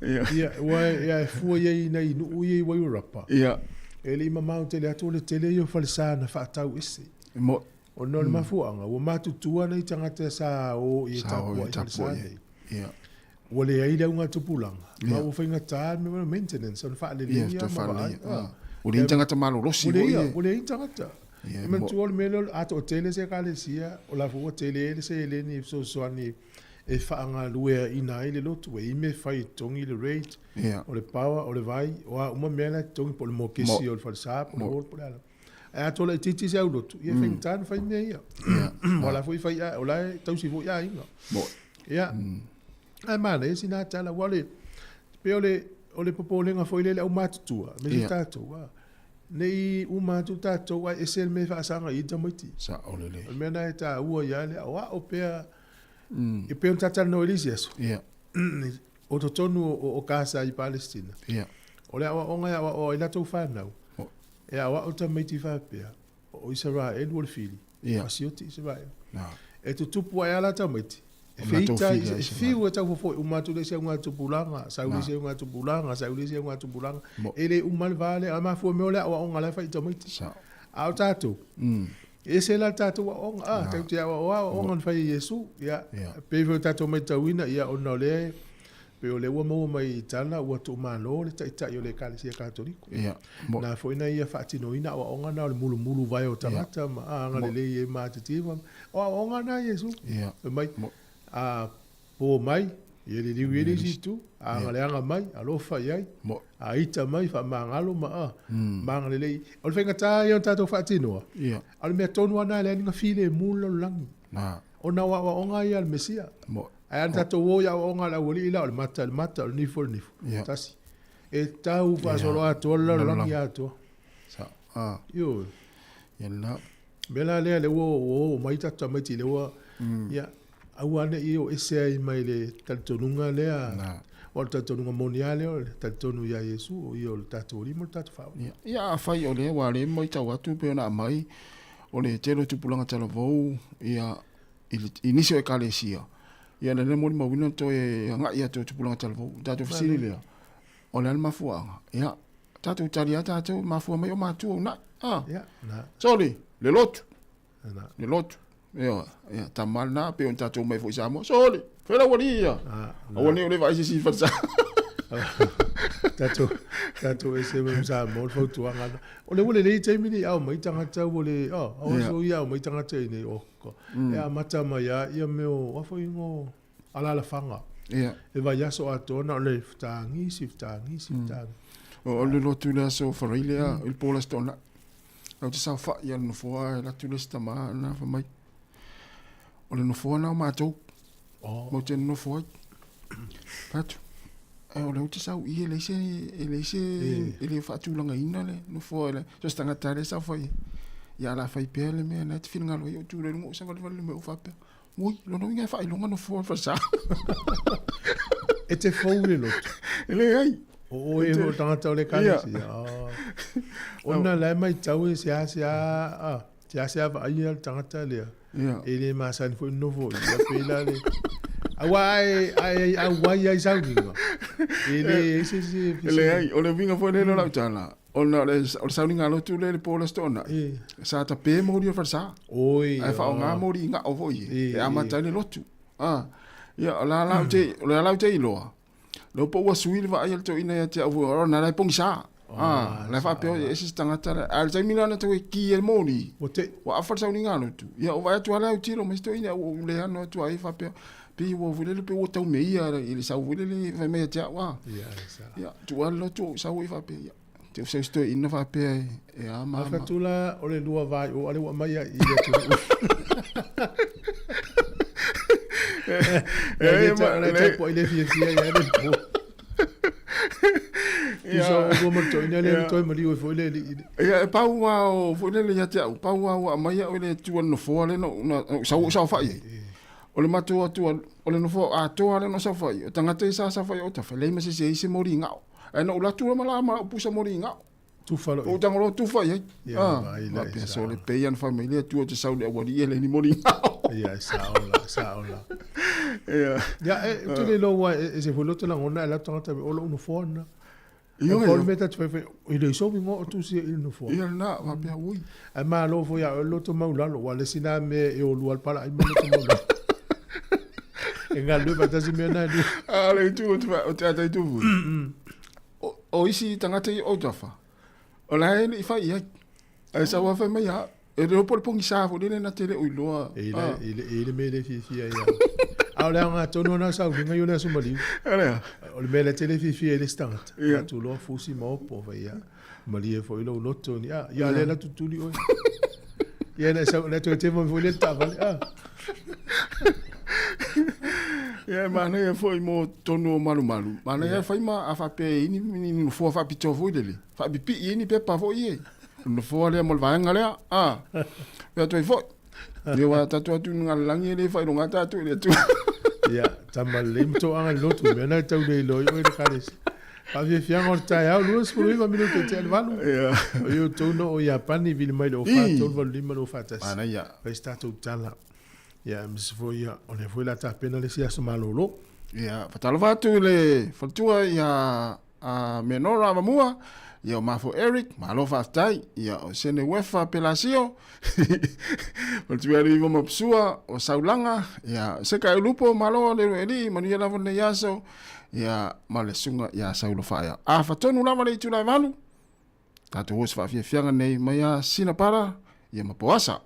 ia, ua ia e fua ia i nai nuu ia i Wairarapa. Ia. E le i mamao tele atu o le tele ia o falesa na faatau ese. E mo... Ona o le mafuaaga, ua matutua nai tagata sa o i e tapuai i falesa nei. Ia. Ua leai le augatupulaga, ma ua faigata le mea maintenance, o le faalelei ia ma vaai. Ua leai ni tagata malolosi foi. Ua leai ni tagata. E manatua o le mea lea, a toatele se ekalesia, o la foi ua tele ai le seleni e fesoasoani e faagalueaiina ai le lotu, e i ai mea e fai e totogi le rate, o le power, o le vai, o a uma mea la e totogi, po o le mokesi o le falesa, po o le hall, po o le a lava. Ae a toa laitiiti se aulotu, ia e faigata ona fai mea ia. Aua o la foi e fai, o la e tausi foi aiga. Ia, ae manaia sina tala, aua o le, pei o le, o le popolega foi lea i le aumatutua, aemaise tatou, a, ne i uma atu tatou ae ese le mea e faasaga i ai tamaiti. Sao lelei. O le mea lena e taua ia le aoao pea, e pei ona ta talanoa i le isi aso, o totonu o Gasa i Palestina, o le aoaoga e aoao ai latou fanau, E aoao tamaiti faapea, o Isaraelu o le fili, fasioti Isaraelu. E tutupu ae a la tamaiti, e feita, e fiu e taufofoe uma atu le isi augatupulaga, sau le isi augatupulaga, sau le isi augatupulaga, e le uma le va lea, a mafua mea o le aoaoga la e fai i tamaiti. A o tatou, e ese la le tatou aoaoga, a, tatou te aoao aoaoga na fai e Iesu, ia, pei foi o tatou matauina, ia, ona o lea Pei o lea ua maua mai i tala ua tuumalo le Taitai o le Ekalesia Katoliko. Ia. Na foi na ia faatinoina aoaoga na o le mulumulu vae o tagata ma agalelei ai ma atitifa. O aoaoga na a Iesu. Ia. Fai mai, a po mai, ia liliu i ai le isi itu, a agaleaga mai, alofa i ai, a ita mai, faamagalo ma a, ma agalelei. O le faigata ia o tatou faatinoa, a o le mea tonu lava na e leai ni filemu le lalolagi. Ona o aoaoga ia a le Mesia. Ae ana tatou o i aoaoga a le aualii la, o le mata i le mata, o le nifo i le nifo. Tasi. E tau faasolo atoa le lalolagi atoa. Ioe. Mea la lea, lea ua oo mai tatou tamaiti lea ua, ia, aua ne i o ese ai mai le talitonuga lea, aua o le talitonuga moni lava lea o le talitonu ia Iesu, o ia o le tatou Alii ma le tatou Faaola. Ia, afai o lea ua le matau atu pei ona aumai, o le tele o tupulaga talavou, ia, i nisi o ekalesia, ia na lea molimauina toe agai atu o tupulaga talavou. O tatou fesili lea, o le a le mafuaaga? Ia, Tatou tali lava tatou, e mafua mai o matua uunai. Ah. Ia, na. Soli, le lotu. Na. Le lotu. Ioe, ia, tama lena, pei ona tatou omai foi i Samoa, soli, fai lau alii ia. Ah, na. Aua ne i o le vaai se isi i falesa. Tatou, tatou ese mai ma Samoa le fautuaga lena. O lea ua lelei taimi nei ao mai tagata ua le, oh, au aso ia ao mai tagata i nei, oh, ko. E amata mai lava ia mea o, a foi igoa o alaalafaga. Ia. E vaiaso atoa na o le fetagisi, fetagisi, fetagisi. O le lotu i le aso Faraile a, i le po o le Aso Toonai. Ou te saofai i le nofoa ae alu atu le isi tama lena fai mai, o le nofoa lena o matou. Oh. Matou te nonofo ai. Fai atu, "Eh, o lea ou te sau i i, e leai se, e leai se, e le faatulagaina le nofoa i le, so o se tagata lava lea e saofai ai. Ia a o le a fai pea le mea lena e te finagalo ai, ou tu loa i luga ou savalivali mai ou faapea, oi, lona uiga e faailoga nofoa o le falesa. E te fou le lotu. E leai. O oe o le tagata o le ekalesia. Ah. Ona la e matau e seasea, ah, seasea vaaia le tagata lea. Ia. E le masani foi nofo i ia pei la le aua ai ai auai ai sauniga. E le ai se se E leai, o le uiga foi lea o lau tala, ona o le, o le sauniga lotu lea i le po o le Aso Toonai, E. sa tape moli o le falesa. Oi. Ae faaaoga moli gao foi E, e amata e. ai le lotu. Ah, ia, o la la ou te, o le la ou te iloa, lea po ua sui le vaai a le toeaina ia te au foi, ona la e pogisa. Ah, la e faapea e ese se tagata la. A o le taimi lena na toe ki ai le moli, Ua te. ua afa le sauniga lotu. Ia, o vaai atu lava le autilo ma isi toeaina, ua ou le ano atu ai faapea, pei ua foi lele, pei ua tau meia i le sau foi lele fai mai ia te au, ah. Ia, e sa. Ia, tuu lava le lotu ou sau ai faapea, ia, te i ua sau se toeaina faapea e a ma A ma. fai atu la o le lua vai o ale ua aumai ai i le atunuu. E, Le ma- le tapuai le fiafia ia le po. Tusa o lua ma le toeaina lea na toe maliu ai foi le alii. Ia, e pau lava o foi lele ia te au, pau lava ua aumai au e le Atua i le nofoa lea na ou sau ou saofai ai. O le matou atu o le nofoa atoa lea na ou saofai ai, o tagata ia sa saofai ai o tafa, e leai ma se isi e i ai se moli gao. Ae na ou alu atu lava la ma lau pusa moli gao. Tufa loa Ou tago loa tufa i ai. Ia, Ah, vaai la e faapea, sao. sole pei ana fai mai le Atua ou te sau i le aualii e leai ni moli gao. Ia, e sao la, sao la. Ia. Ia, e, ou te le iloa ua e ese foi loto lagona e latou tagata o lou nofoa lena. Ioe, E pau le mea ta te fai fai, e le iso uiga o tusi i le nofoa. Ia lena, faapea, ui. Ae malo foi ia oe le loto maulalo, aua o le isi lena mea e olua le palaai ma le loto maulalo. E galulue faatasi mea na e lua. A o le itu ou te ou te ata i tufui. O, o isi tagata ia o tafa, o la e le i fai i ai. Ae sau lava fai mai ia, e le iloa po o le pogisa foi lele na te le o iloa. E i le, e i le mea e le fiafia ai au. A o le aoga tonu lena o sauliga i o le aso maliu. A lea. O le mea lea te le fiafia ai le isi tagata. Ia. Atu loa fusi ma opo fai ia. Malie foi lou loto ni. Ah, ia lea la tutuli oe. Ia na sau na toe te mai foi le taavale. Ah. Ia, e manaia foi mo totonu o malumalu. Manaia e fai ma a faapea e i ai ni, ni nofoa faapitoa foi lele. Faapipii ai ni pepa foi e. O le nofoa lea mo le vaega lea. Ah. Fai atu ai foi. Ia aua tatou atu i luga o le lagi e le faailoga tatou i le Atua. Ia, tama lelei ma toaga i le lotu. Mea na e tau le iloa i oe le Ekalesia. Faafiafiaga o le taeao, 29 minute e tea i le valu. Ia. O i outou na o Iapani, vili mai le 04 385 241. Manaia. Fai se tatou tala. Ia, aemaise foi ia, o lea foi o le a tapena le isi aso malolo. Ia, faatalofa atu i le faletua ia a Menora Avamua, ia o Mafo Eric, malo faafetai, ia o Sene Uefa Pelasio, faletua ia Iva Mapusua, o Saulaga, ia o Seka Eulupo, malo le Elii, manuia lava lenei aso, ia ma le susuga ia Saulo Faaea. Afa tonu lava le itula e valu, tatou o i se faafiafiaga nei mai a Sinapara, ia ma Poasa.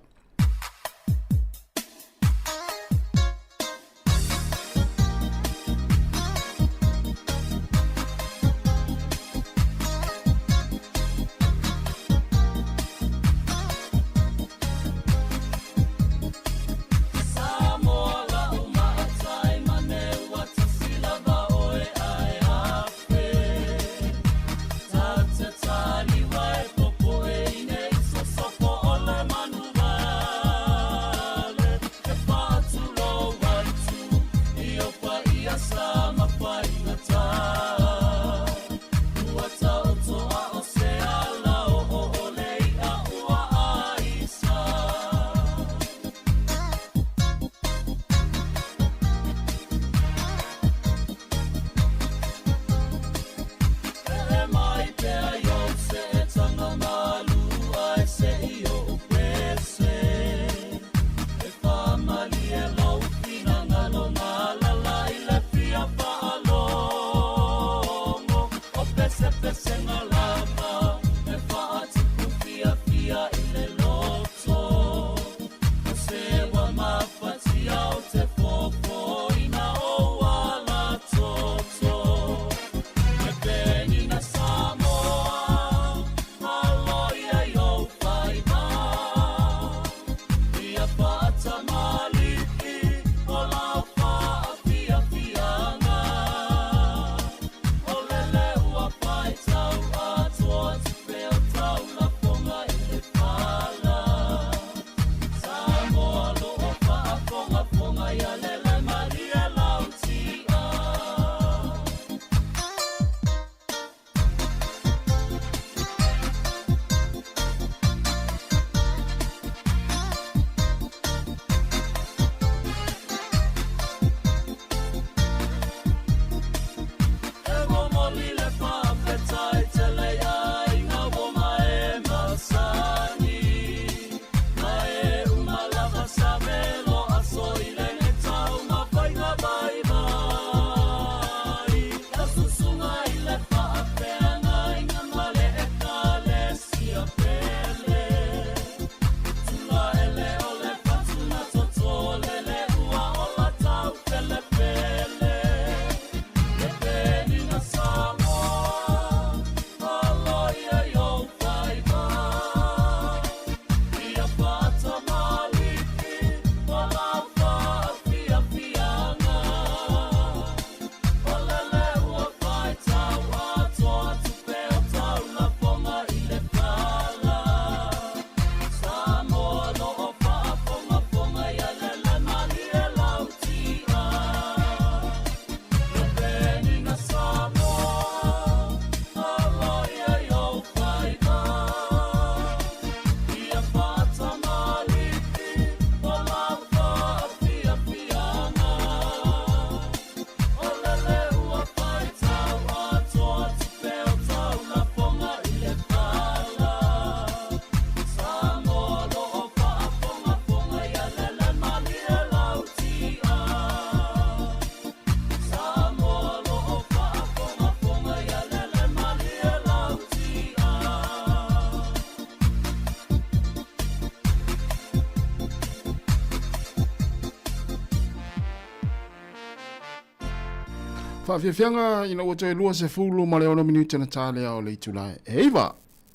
Faafiafiaga ina ua toe 26 minute ona ta lea o le itula e 9.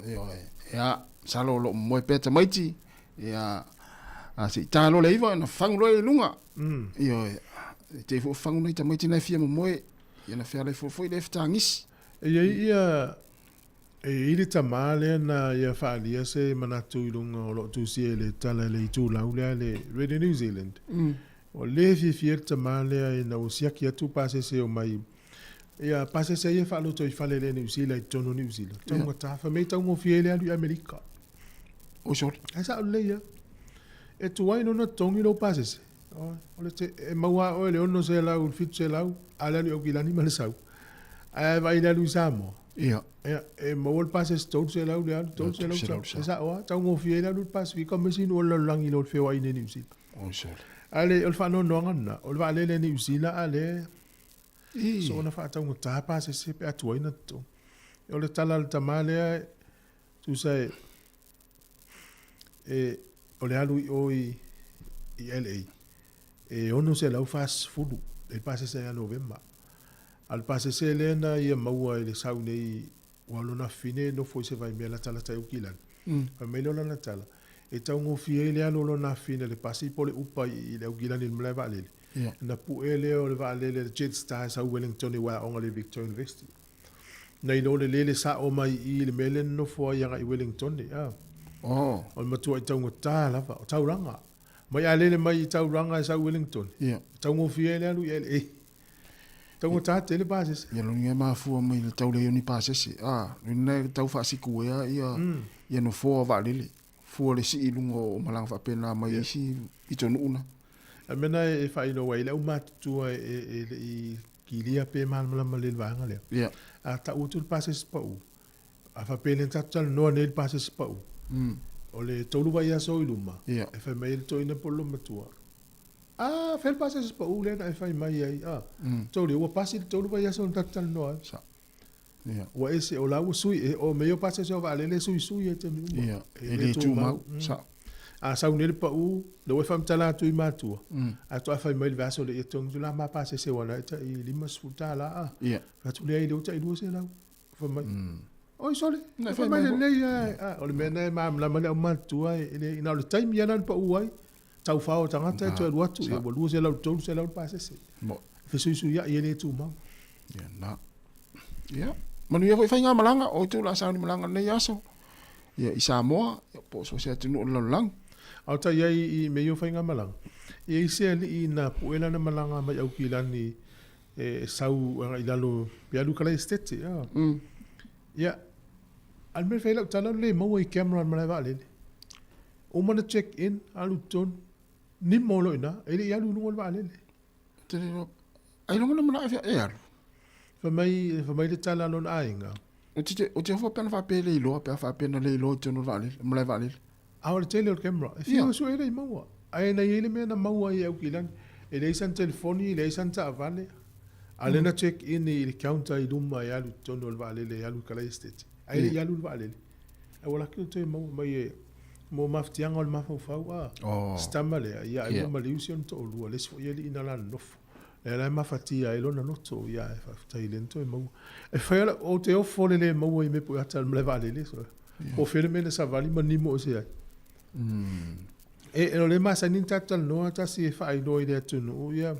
Ioe. Ia, masalo o lo o momoe pea tamaiti. Ia, a se i ta loa le 9 ona fagu loa i luga. Ioe. E te i foi fagu nai tamaiti na e fia momoe. Ia na fealai foi foi le fetagisi. E i ai ia e i ai le tamā lea na ia faaalia se manatu i luga o lo o tusia i le tala i le itulau lea le Radio New Zealand. Ua le fiafia le tamā lea ina ua siaki atu pasese o mai ia pasese ia faalotoifale i le Niu Sila i totonu o Niu Sila. Taugata, fai mai e taugofie ai le alu i Amerika. Oi sole. Ae sao lelei lava. E tuai lona totogi lou pasese. O le te, e maua lava oe i le 600 i le 700 a le alu i Aukilani ma le sau. Ae a e vaai i le alu i Samoa, Ia. ia, e maua le pasese 300 le alu, 300 le sau. E sao lava, taugofie ai le alu i le Pasefika ma isi nuu o le lalolagi i lo le feoaiga i Niu Sila. Oi sole. A le, o le faanoanoaga lena, o le vaalele a Niu Sila a lea soona faataugata pasese pe a tuai ona totogi. O le tala a le tama lea, tusa e, e, o le alu i o i, i LA, e 640 le pasese ia Novema. A o le pasese lea na ia maua i le sau nei, ua lona fine e nofo i se vaimea latalata i Aukilani. Fai mai lea o lana tala, e taugofie ai le alu o lona afine i le pasi po o le upa i le Aukilani i le malae vaalele. Ona pue lea o le vaalele le Jetstar e sau Wellington e aoga i le Victoria University. Nai lo le lele sa'o mai i i le mea lea na nofo ai agai i Wellington, a. Oh. O le matua'i taugata lava, o taulaga. Mai a lele mai i taulaga e sau i Wellington, Ia. e taugofie ai le alu i LA. Taugata tele pasese. Ia lona e mafua mai le tau leai o ni pasese. A, lona e tau faasikuea ia, ia nofoa o vaalele. Fua le sii i luga o malaga faapena mai isi pitonuu na. A mea na e faailoa ai le aumatutua e le i kilia pe malamalama lelei i le vaega lea. Ia. A tau atu le pasese pau, a faapea nei tatou talanoa nei i le pasese pau, o le tolu vaiaso i luma, Ia. e fai mai ai le toeaina po o le loomatua, A, fea le pasese pau lea na e fai mai ai, a, tolu, ua pasi le tolu vaiaso na tatou talanoa ai. Sa. Ia. Ua ese, o la ua sui, e, o mea ia o pasese o vaalele e suisui ai i taimi uma. Ia, e le tumau, sao. A sau nei le pau, lea ua e faamatala atu i matua, ae faatoa fai mai le vaiaso lea, ia togi la ma pasese ua na e tai $50 a. Ia. Fai atu lea, lea ua tai $200. Fai mai, oi sole, Na fai fai mai mai lelei lava. O le mea lena e malamalama ai le aumatutua, e le, na o le taimi lava na pau ai, taufao o tagata e toe alu atu, ia ua 200 i le 300 le pasese. Mo. Fesuisuiai e le tumau. Ia na. Ia, manuia foi faigamalaga, o outou o le a sauni malaga i lenei aso, ia, i Samoa, ia, po o so o se atunuu o le lalolagi. A o tai ai i mea ia o faigamalaga, e i ai se alii na pue lana malaga mai Aukilani e sau agai i lalo pe alu i Kalaesetete, a. Ia, a o le mea e fai ai lau tala, o le le maua i camera o le malae vaalele. Uma ona check in, alu i totonu, nimo loa i ina, e le i alu i luga o le vaalele. Te le iloa, ailoga na manao e alu. Fai mai, fai mai le tala a lona aiga. Ou te, ou te ofo pe ana faapea e le iloa, pe a faapea na le iloa i totonu o le vaalele, malae vaalele. A o le tele o le camera, e fiu e sue le i maua. Ae na i ai le mea na maua ai e Aukilani. E leai sana telefoni, e leai sana taavale. A o lea na check in i le counter i luma e alu i totonu o le vaalele e alu i Kalaesetete. Ae le i alu i le vaalele. Ae ua laki o toe maua mai e mo mafatiaga o le mafaufau a. Oh. Si tama lea, ia ai ua maliu si ona toalua, le isi foi alii na lana nofo. Lea la e mafatia ai lona loto, ia e faafetai lea na toe maua. E fai ala, ou te ofo le le maua i mea poi ata le malae vaalele. So. Po o fea le mea na savali ma nimo ese ai. E, o le masani na tatou talanoa tasi e faailoa i le atunuu, ia,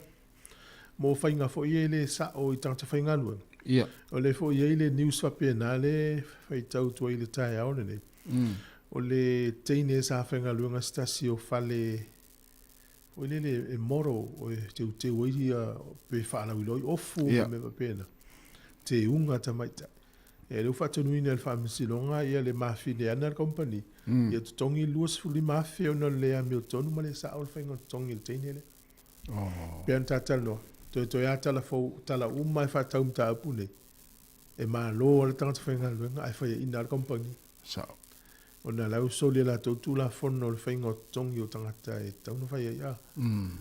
mo faiga foi ia e le sa'o i tagata faigaluega. Ia. O lea foi e i ai le news faapena le faitau atu ai i le taeao lenei. O le teine sa faigaluega i se tasi o fale foi lele e model e teuteu ai ia pe faalauiloa ai ofu ma mea faapena. Teuga tamaitai. Ia lea ua faatonuina e le Faamasinoga ia le mafine ana le kamupani ia totogi le $25,000 ona o le le amiotonu ma le sa'o le faiga o totogi e le teine lea. Oh. Pei ona ta talanoa, toetoe lava tala fou, tala uma e faatatau i mataupu nei, e malo lava le tagata faigaluega ae faiaina lava le kamupani. Sao. Ona o la e ua soli e latou Tulafono o le faiga o totogi o tagata e tatau ona fai ai. A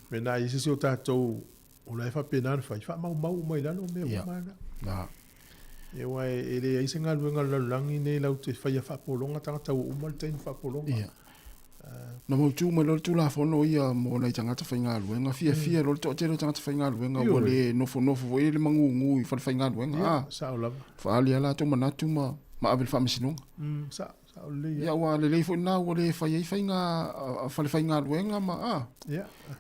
mea na i ai se isi o tatou o la e faapena ona fai, faamaumau uma i lalo mea uma lava na. Na. Ia aua e leai se galuega a le lalolagi nei latou te faia faapologa tagata ua uma le taimi faapologa. Ia. Na mautu mai loa le Tulafono ia mo nai tagata faigaluega, fiafia loa le toatele o tagata faigaluega ua le nofonofo foi le magugu i falefaigaluega, a Sao lava. Faaali a latou manatu ma ma ave i le faamasinoga. Sao, sao lelei. Ia ua lelei foi lena ua le fai ai faiga falefaigaluega ma a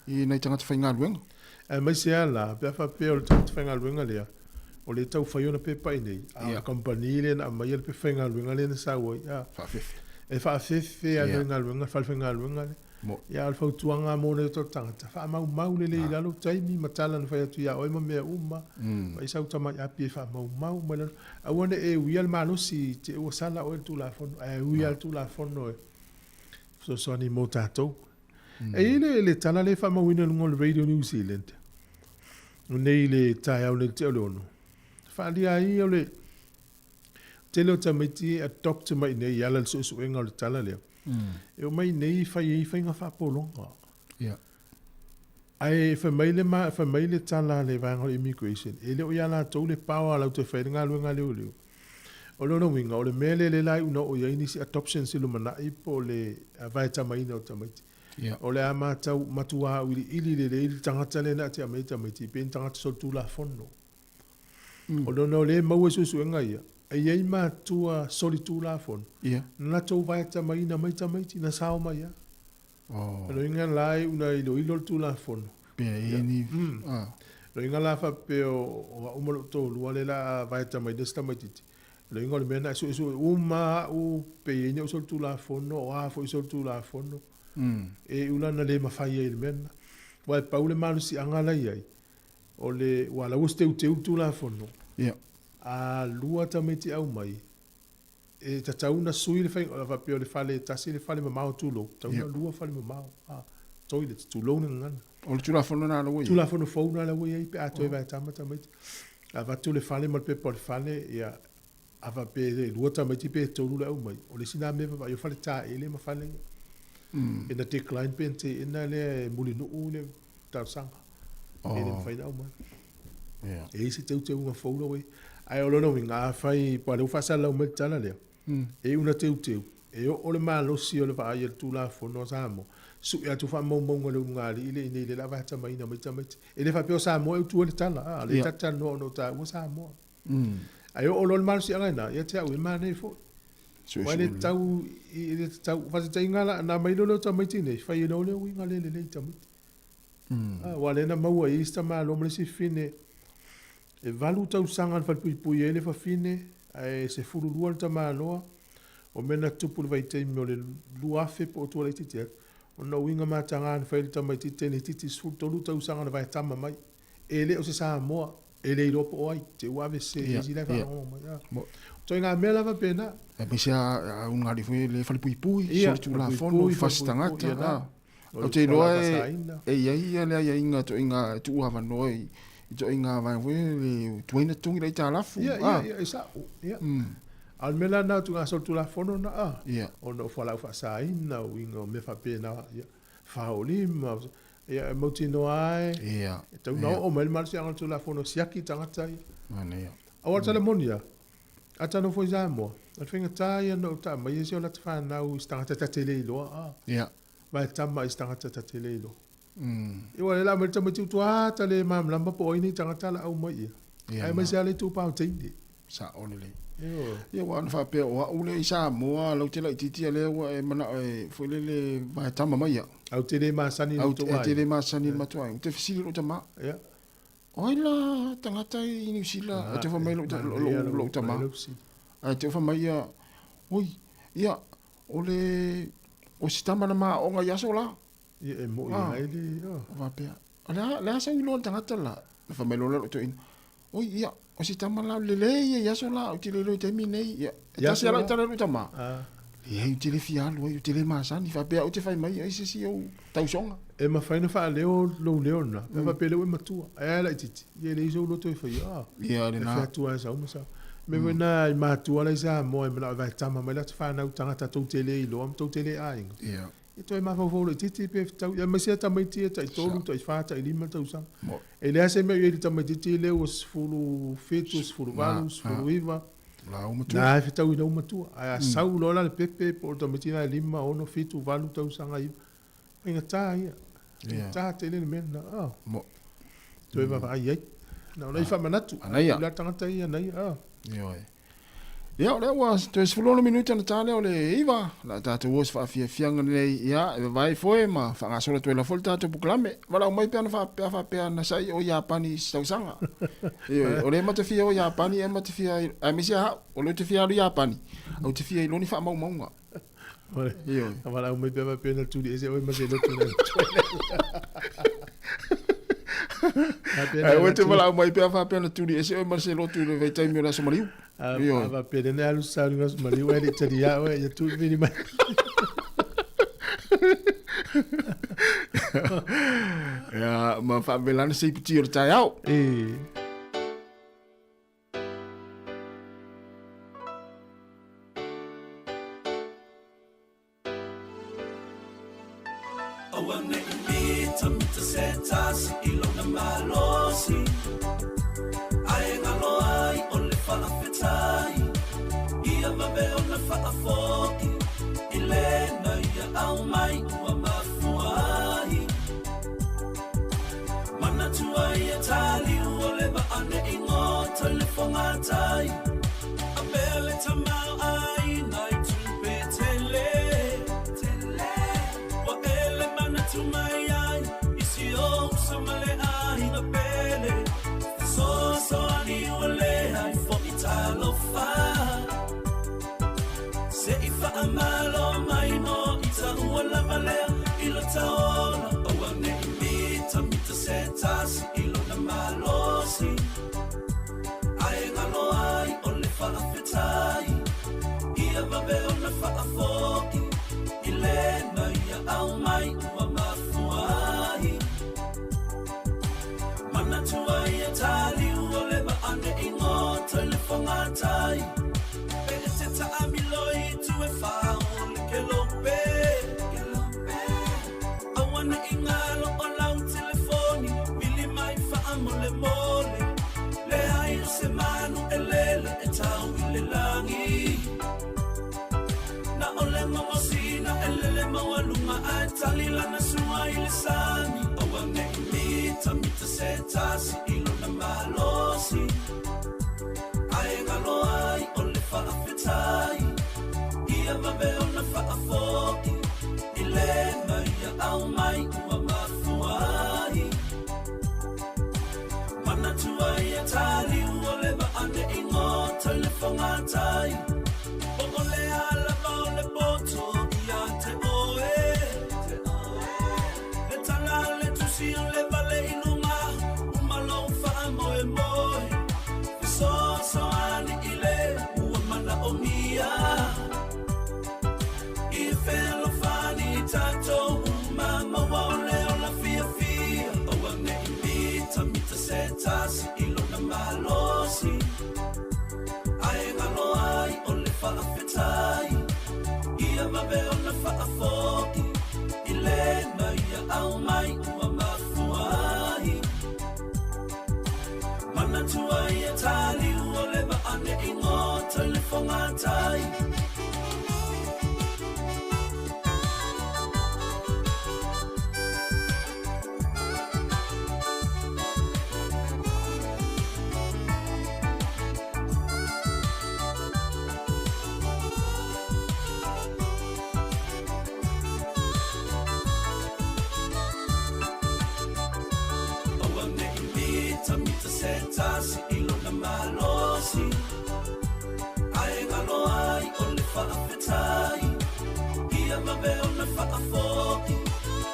i nai tagata faigaluega. Aemaise lava la pe a faapea o le tagata faigaluega lea o lea e tau fai ona pepa i inei, a o le kamupani lea na aumaia le pepa faigaluega lea na sau ai, a. Faafefe. E faafefe lava le galuega, le falefaigaluega lea. Ia a o le fautuaga lava mo nai o tatou tagata, faamaumau lelei i lalo taimi ma tala na fai atu ia oe ma mea uma, fai sau tamai api e faamaumau mai lalo. Aua ne i e uia le malosi i te i ua sala oe i le Tulafono, ae ui lava le Tulafono e fesoasoani mo tatou. E i ai le, le tala lea e faamauina i luga o le Radio New Zealand nei i le taeao nei i le tea o le 6, faaalia ai o le tele o tamaiti e adopt mai i inei e ala i le suesuega o le tala lea. E omai i inei fai ai faiga faapologa. Ae fai mai le, fai mai le tala a le vaega o le immigration, e le o ia latou le power latou te fai ai le galuega a leoleo. O lona uiga, o le mea lea lea la e una oo i ai nisi adoptions i lumanai po o le vaetamaina o tamaiti. O le a matau, matua auiliili lelei le tagata lea na te aumaia tamaiti pe ni tagata solitulafono. O lona o lea e maua i suesuega ia, e i ai matua solitulafono na latou vaetamaina mai tamaiti na sao mai lava. O lona uiga la e una iloilo le Tulafono. Pe e ni. O lona uiga la faapea o au ma lou toalua lea o le a vaetamaina si tamaitiiti, o lona uiga o le mea lena e suesue uma au pe i ai ni au solitulafono o a foi solitulafono e iu la ina le mafai ai i le mea lena. Aua e pau le malosiaga la e i ai, o le, aua o la ua teuteu le Tulafono, a lua tamaiti aumai, E tatau ona sui le faiga, faapea o le fale e tasi le fale mamao tulou, tatau ona lua fale mamao, a, toilet, tulou le gagana. O le Tulafono lena la ua i ai? Tulafono fou lena la ua i ai pe a toe vaetama tamaiti. Avatu le fale ma le pepa o le fale, ia, a faapea e lua tamaiti pe tolu le aumai, o le isi lena mea e vaavaai o fale taele ma fale ia. E na decline pe na teena lea e Mulinuu le talosaga. E le mafai ona aumai. E i ai se teuteuga fou la ua i ai. Ae o lona uiga, afai, aua o lea ua faasalalau mai le tala lea, e iu ina teuteu, e oo le malosi o le vaai a le Tulafono a Samoa, sue atu faamaumauga a le ulugalii lea i inei lea o le a vaatamaina mai tamaiti. E le faapea o Samoa e utua le tala, a o lea ta te talanoa ona o taua Samoa. Ae oo loa le malosiaga i ina, ia te au e manaia foi. Aua e le tatau, e le tatau, faataitaiga la, na aumai loa lea o tamaiti nei, fai ai loa lea uiga le lelei i tamaiti. Aua o lea na maua i isi tamaloa ma le isi fafine e 8 tausaga na falepuipui ai le fafine ae 12 le tamaloa. O mea na tutupu i le vaitaimi o le 2000 po o tua laitiiti atu, ona o uiga mataga na fai e le tamaitiiti teneitiiti 13 tausaga na vaetama mai. E le o se Samoa, e le iloa po o ai, te i ua ave sese e isi la e faalogologo mai. O ituaiga mea la faapena. Aemaise a ulugalii foi le falepuipui, solitulafono, fasi tagata. Ou te iloa e i ai ia le aiaiga ituaiga e tuu avanoa i ituaiga vaega foi lele tuai ona totogi le aitalafu. Ia, ia, ia, e sao. Ia. A o le mea la lena o ituaiga solitulafono lena, a, ona o fualaau faasaina, o uiga o mea faapena, ia, faolima, ia, e mautinoa lava e, e tatau ona oo mai le malosiaga o le Tulafono e siaki tagata ia. Manaia. Aua o le tala moni lava, a ta nofo i Samoa, o le faigata ia ona ou taamai ai si o lata fanau i se tagata ta te le iloa, a. Vae tama i se tagata ta te le iloa. Ia ua le la mai le tamaiti utua ta le malamalama po o ai nei tagata la aumai ia. Aemaise lava le itupa o teine. Sao lelei. Ia aua ana faapea o au lea i Samoa lau te laitiiti a lea ua e manao e foi lele vae tama mai au. Au te le masani i le matou aiga. Au te le masani i le matou aiga. Ou te fesili i lou tama. Ia. O ai la tagata i Niu Sila? Ae te fai mai lou tama. Ae te fai mai ia, oi, ia, O le, o si tama na ma aoga i aso la. Ia e moi ai le, o. Faapea, o le a, le a sau iloa le tagata la? Na fai mai loa lou toeaina, oi, ia, o si tama la lelei ia i aso la, ou te le iloa i taimi nei. Ia, e tasi lava lau tala i lou tama. Leai, ou te le fia alu ai, ou te le masani. Faapea ou te fai mai ai se isi ou tausoga. E mafai ona faaleo lou leo lena, pe a faapea o lea ua e matua, ae a laitiiti, ia e leai sou loto e faia, Ia, lena. E fai atu lava e sau ma sau. O le mea foi lena i matua la i Samoa e manao e vaetama mai latou fanau tagata tou te le iloa ma tou te le aiga. Ia. Ia toe mafaufau laitiiti pe fetau, aemaise lava tamaiti ia tai tolu, tai fa, tai lima tausaga. E leai se mea o i ai i le tamaitiiti lea ua 17, 18, 19. Laumatua. Na e fetau i laumatua. Ae a sau loa la le pepe po o le tamaiti lena e 5, 6, 7, 8 tausaga, 9, faigata ia. Faigata tele le mea lena. Mo. Toe vaavaai ai. Na o nai faamanatu. Anaia. La tagata ia naia. Ioe. Ia, o lea ua toe 16 minute ona ta lea o le 9. La tatou o se faafiafiaga lenei, ia, e vavae foe ma faagasolo atu ai lava foi le tatou polokalame. Valaau mai pe ana faapea faapea na sai o Iapani i se tausaga. Ioe, o lea ma te fia o Iapani e ma te fia, aemaise a hau, o lea ou te fia alu i Iapani, ou te fia iloa ni faamaumauga. Ioe. Valaau mai pe faapea na tuli ese oe ma se lotu na Ae ua te valaau mai pe a faapea na tuli ese oe ma se lotu i le vaitaimi o le Aso Maliu. Ioe. A faapea lena alu sauni Aso Maliu ae le i talia oe, ia tuuvili mai. Ia, ma faapelana se iputi o le taeao. E. Aua ne i mitamita se tasi i lona malosi, Ae galo ai o le faafetai, Ia vave ona faafoi i lena ia aumai ua mafua ai. Manatua ia taliu o le vaa ne i goto i le fogatai, A pea le tamaoaiga i tupe tele, Ua e le manatu mai ai i si ou uso ma le aiga pele, Fesoasoani ua leai foi talofa, Se i faamalo mai mo ita ua lava lea i lo taola. Aua ne i mitamita se tasi i lona malosi, Ae galo ai o le faafetai, Ia vave ona faafoi i lena ia aumai ua mafua ai. Manatua ia taliu o le vaa ne i goto i le fogatai, Pe e te taamilo i itu e fa o le kelope, Aua ne i galo o lau telefoni, vili mai faamolemole, Leai o se manu e lele e tau i le lagi, Na o le gogosina e lele maualuga ae tali lana sua i le sami. Aua ne i mitamita se tasi i lona malosi, Ae galo ai o le faafetai, Ia vave ona faafoi i lena ia aumai ua mafua ai. Manatua ia taliu o le vaa ne i goto i le fogatai, Po o le a lava o le poto ia te oe, Le tala a le tusi o le vale i luga, uma lou faamoemoe, Fesoasoani i le ua manaomia, I fealofani i tatou uma maua o le ola fiafia. Aua ne i mitamita se tasi i lona malosi, Ae galo ai o le faafetai, Ia vave ona faafoi i lena ia aumai ua mafua ai. Manatua ia taliu o le vaa ne i goto i le fogatai, Aua ne i mitamita se tasi i lona malosi, Ae galo ai o le faafetai, Ia vave ona faafoi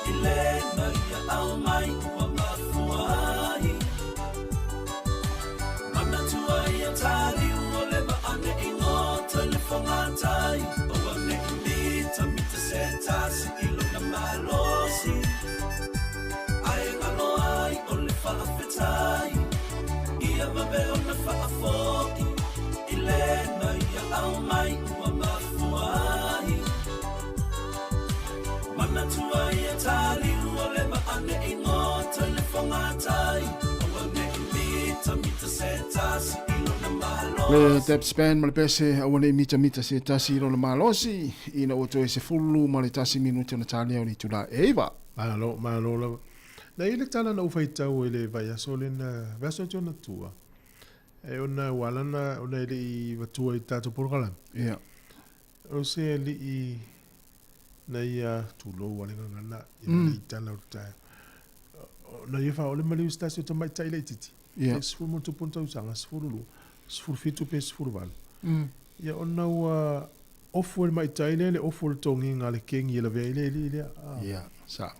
i lena ia aumai ua mafua ai. Manatua ia taliu o le vaa ne i goto i le fogatai, Aua ne i mitamita se tasi i lona malosi, Ae galo ai o le faafetai, Ia vave ona faafoi i lena ia aumai ua mafua ai. Manatua ia taliu o le vaa ne i goto i le fogatai, Aua ne i mitamita se tasi i lona malosi. Le Depth Span ma le pese aua nei mitamita se tasi i lona malosi ina ua toe 11 minute ona talia o le itula e 9. Malo, malo lava. Na i le tala na ou faitau i le vaiaso lena, vaiaso atu ona tua, e ona ua ala ona, ona e le i vatua i tatou polokalame. Ia. O se alii na ia tulou a le gagana i mm. le tala o le taeao. Na ia whaole maliu se tasi o tamaitai laitiiti. Ia. Pe sefulu ma tupu ona tausaga, 12, 17 pe 18. Mm. Ia ona ua ofu e le maitai lea le ofu o le togiga a le kengi e lavea ai le alii lea. Ah. Ia, sao.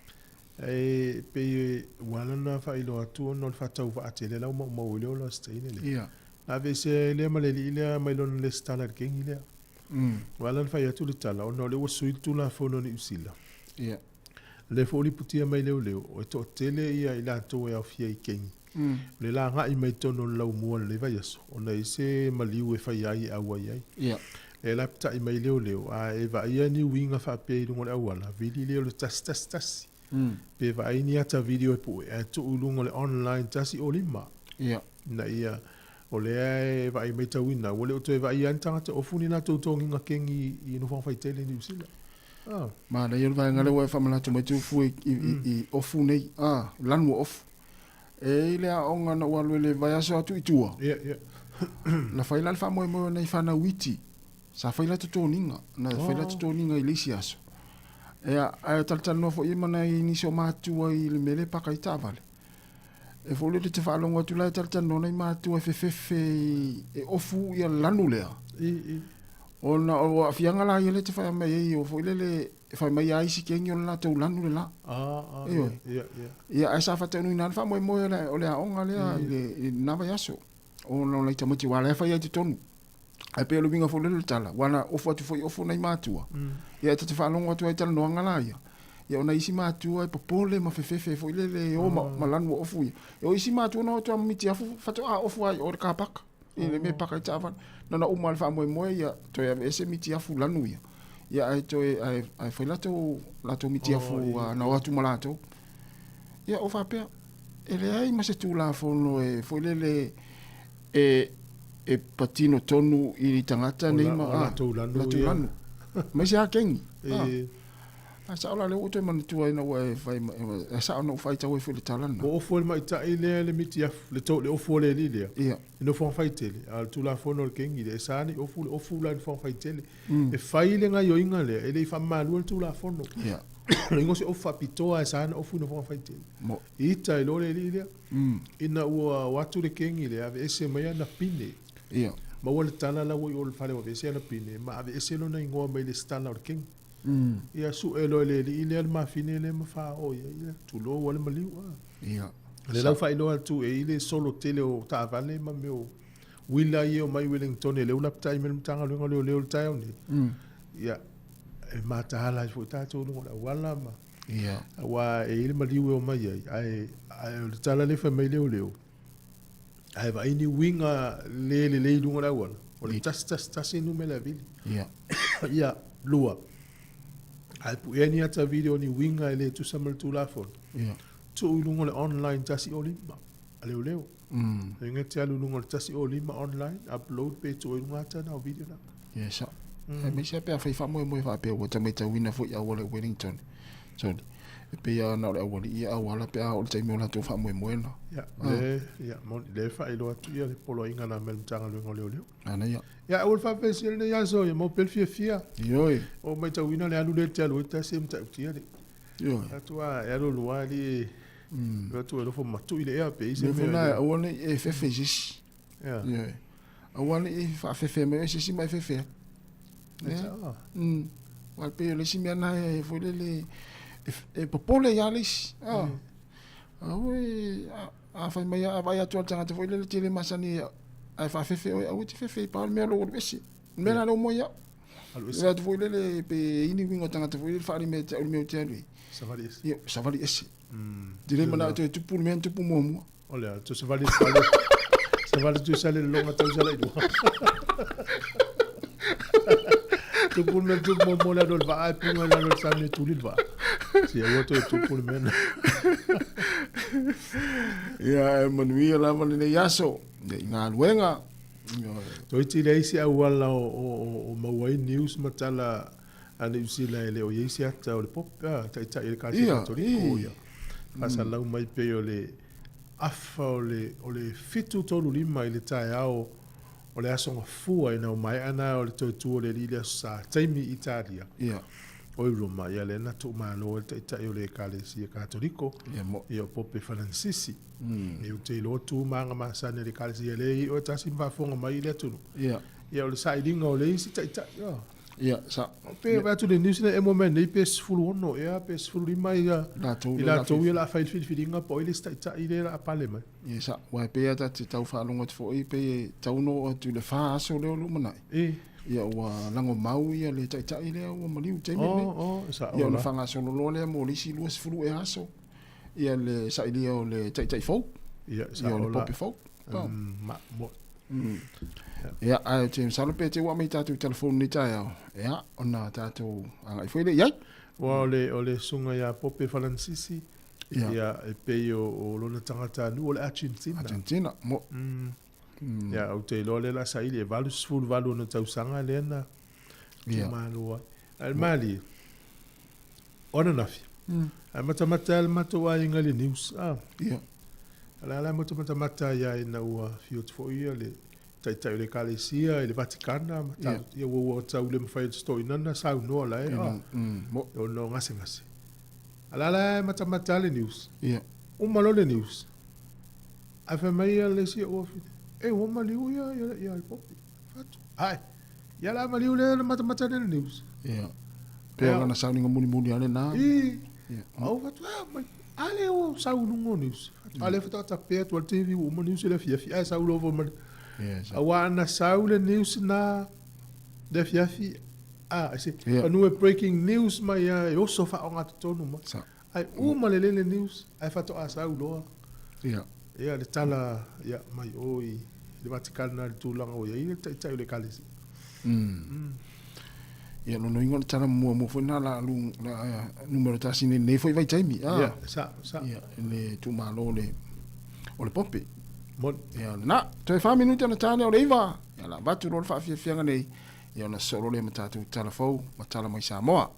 E pei ua ala ona faailoa atu ona o le faatauvaa tele la ua maumau ai le ola o se teine lea. Ia. Na aveesea ai lea ma le alii lea mai lona lesitala i le kengi lea. Mm. Ua ala ona fai atu le tala ona o lea ua sui le Tulafono a Niu Sila. Ia. Lea foi ua lipotia mai leoleo, e toatele ia i latou e aofia i kengi. Mm. O le lagai mai totonu o le laumua i lenei vaiaso, ona e i ai se maliu e faia ai e auai ai. Ia. Lea la pita'i mai leoleo, a e vaaia ni uiga faapea i luga o le auala, vili lea o le 111. Mm. Pe vaai ni ata video e pue, ae tuu i luga o le online 105. Ia. Ina ia, o lea e vaai maitauina, ua le o toe vaaia ai ni tagata ofu ni latou togiga kengi i nofoaga faitele i Niu Sila. Ah. Manaia o le vaega lea ua e faamanatu mai Tufu i, i, i, i ofu nei, ah, lanu o ofu. E i le aoga na ou alu ai i le vaiaso atu i tua. Ia, ia. Na fai la le faamoemoe o nai fanau iti. Sa fai la totoniga, na fai la totoniga i le isi aso. Ia, ae talatalanoa foi ma nai nisi o matua i le mea lea e paka ai taavale. E foi lele te faalogo atu la e talatalanoa nai matua e fefefe i, e ofu ia le lanu lea. I, i. Ona o aafiaga la ia lea te fai mai ai, o foi lele e fai mai a isi kengi o le latou lanu le la. Ah, ah, Ioe. ia, ia. Ia, ae sa faataunuina lava le faamoemoe o le, o le aoga lea i le, i lena vaiaso. Ona o nai tamaiti aua o la e fai ai i totonu. Ae pei o le uiga foi lele o le tala, aua na ofu atu foi ofu nai matua. Ia e ta te faalogo atu ai i talanoaga la ia, ia o nai isi matua e popole ma fefefe foi lele e o ma, ma lanu o ofu ia. Ia o isi matua na o atu lava ma mitiafu faatoa ofu lava i o i le kapaka, i le mea e paka ai taavale. Na ona uma lava le faamoemoe ia toe aveese mitiafu lanu ia, ia ae toe ae, ae fai latou, latou mitiafu oh, na o atu ma latou. Ia o faapea, e leai ma se Tulafono e foi lele e e patino tonu i tagata nei ma o latou lanu latou ia. lanu. Mai se akengi. E, A sao la lea ua ou toe manatua ai ina ua e fai mai, e sao na ou faitau ai foi i le tala lena. Ua ofu e le maitai lea le mitiafu, le to, le ofu o le alii lea, Ia. i nofoaga faitele, a o le Tulafono a le kengi lea, e sa nei ofu le ofu la i nofoaga faitele. E fai le gaioiga lea, e le i faamamaluina le Tulafono. Ia. O le igoa o se ofu faapitoa e sa ona ofu i nofoaga faitele. Mo. Ita i loa le alii lea. Ina ua o atu le kengi lea, aveese mai ana pine. Ia. Maua le tala la ua i o le fale ua aveese ana pine, ma aveese lona igoa mai le lesitala o le kengi. Ia sue loa e le alii lea le mafine lea ma faaoo i ai, ia, tulou lava le maliu. A. Ia. O lea la ua faailoa atu e i le solo tele o taavale ma mea o uila ia e omai i Wellington e le ula pita'i mai le Matagaluega o Leoleo i le taeao nei. Ia, e mataala ai foi tatou i luga o le auala ma Ia. aua e i ai le maliu e omai ai, ae, ae o le tala lea e fai mai leoleo, ae vaai ni uiga le lelei i luga o le auala, o le 111 numera e vili. Ia. Ia, lua, ae puea ni ata vili o ni uiga e le tusa ma le Tulafono, Ia. tuu i luga o le online 105 a leoleo. E te alu i luga o le 105 online, upload pe tuu ai i luga ata na o video na. Ia, sao. Aemaise lava pe afai faamoemoe faapea ua ta maitauina foi auala i Wellington. Sorry. E pei lava na o le aualii ia auala pe a oo i le taimi o latou faamoemoe na. Ia, le, ia, moni, le faailoa atu ia le poloaiga na mai le Matagaluega o Leoleo. Manaia. Ia, aua le faafesia lenei aso, ia maua pea le fiafia. Ioe. O maitauina le alu lea e te alu ai tasi e matautia le. Ioe. Atu a, e alu alu lava alii e, atu e nofo matui le ea pe i se Mea foi mea. na, aua ne i e fefe i se isi. Ia. Ioe. Aua ne i faafefe mai oe se isi ma e fefe atu. Ia. Aua e pei o le isi mea lena e foi lele e popole ia le isi. Ah. Aua e a fai mai a vaai atu lava le tagata foi lele tele masani ae faafefe oe, aua e te fefe i pau le mea o lou alu ese. Le mea la lea ua moe au. Alu ese. Le atu foi lele pe i ai ni uiga o tagata foi lele faaali mai ia te au le mea ou te alu ai. Savali ese. Ia, savali ese. Te le manao toe tupu le mea na tupu muamua. O lea, tu savali sale. Savali tu sale le longa tau sala i lua. Tupu le mea tupu muamua le alu o le vaa e punga i lalo o le sami e tuli le vaa. Si aua toe tupu le mea na. Ia, e manuia lava lenei aso i galuega. Toeitiiti leai se auala o maua ai news ma tala a Niu Sila e le o i ai se ata o le Pope, Taitai o le Ekalesia Katoliko, ia faasalalau mai pei o le afa o le o le 7:35 i le taeao o le Aso Gafua ina ua maea na o le toe tu o le Alii i le Aso Sa, taimi Italia, oi Roma, ia lea na tuumalo ai le Taitai o le Ekalesia Katoliko, ia o Pope Faransisi. Ia ou te iloa tu ma aga masani a le Ekalesia lea e i ai oe tasi ma faafofoga mai i le atunuu. Ia o le sailiga o le isi taitai. Ia, sa. Pe vaai atu i le news na emo mai nei pe 16 ea pe 15 ia Latou i latou ia o le a fai le filifiliga po o ai le isi taitai lea o le a pale mai. Ia sa, aua e pei lava ta te tau faalogo atu foi pei e tatau ona oo atu i le fa aso lea o lumanai. E. Ia ua lagomau ia le taitai lea ua maliu i le taimi lenei. Oh, oh, sa Ia ona faagasolo loa lea mo le isi 20 ea aso ia le sailia o le taitai fou. Ia, sa Ia o le pope fou. Ma, mo. Ia, ae ou te masalo pe te ua aumai tatou telefoni i lenei taeao, ia, ona tatou agai foi lea i ai. Aua o le, o le susuga ia Pope Falansisi, Ia. ia, e pei o, o lona tagatanuu o le Argentina. Argentina, mo. Ia, ou te iloa lea o le a saili, e 88 ona tausaga lea na tuumalo ai. Ae malie, o ananafi, ae matamata ai le matou aiga i le news, a. Ia. O le a la e matamatamata ai ia ina ua afio atu foi ia le Taitai o le Ekalesia i le Vatikana ma Ia. ia ua tau le mafai e se toeaina ona saunoa la e, a, Mo. ona o gasegase. A o le a la e matamata ai le news. Ia. Uma loa le news, ae fai mai ia le isi ou afine, E ua maliu ia ia ia le Pope. Fatu. Ae, ia o le a maliu lea na matamata nei i le news. Ia. Pei o lana sauniga mulimuli lava lena. I. Ia. Au fatu, a mai, a lea ua sau i luga o news. Fatu, a lea faatoa tape atu a le TV ua uma news i le afiafi, ae sau loa foi ma le. Ia, sa. Aua ana sau le news na le afiafi, a, se, Ia. manu e breaking news mai a e oso faaogatotonu mai. Sa. Ae uma lelei le news, ae faatoa sau loa. Ia. Ia le tala ia mai o i le Vatikana i le tulaga ua i ai le taitai o le Ekalesia. Ia lona uiga o le tala muamua foi lena la lu la numera tasi nei lenei foi vaitaimi. Ah. Ia, sa, sa. Ia, le tuumalo o le o le Pope. Moni. Ia lena, toe fa minute ona ta lea o le 9. Ia la avatu loa le faafiafiaga nei, ia ona sosolo lea ma tatou tala fou ma tala mai Samoa.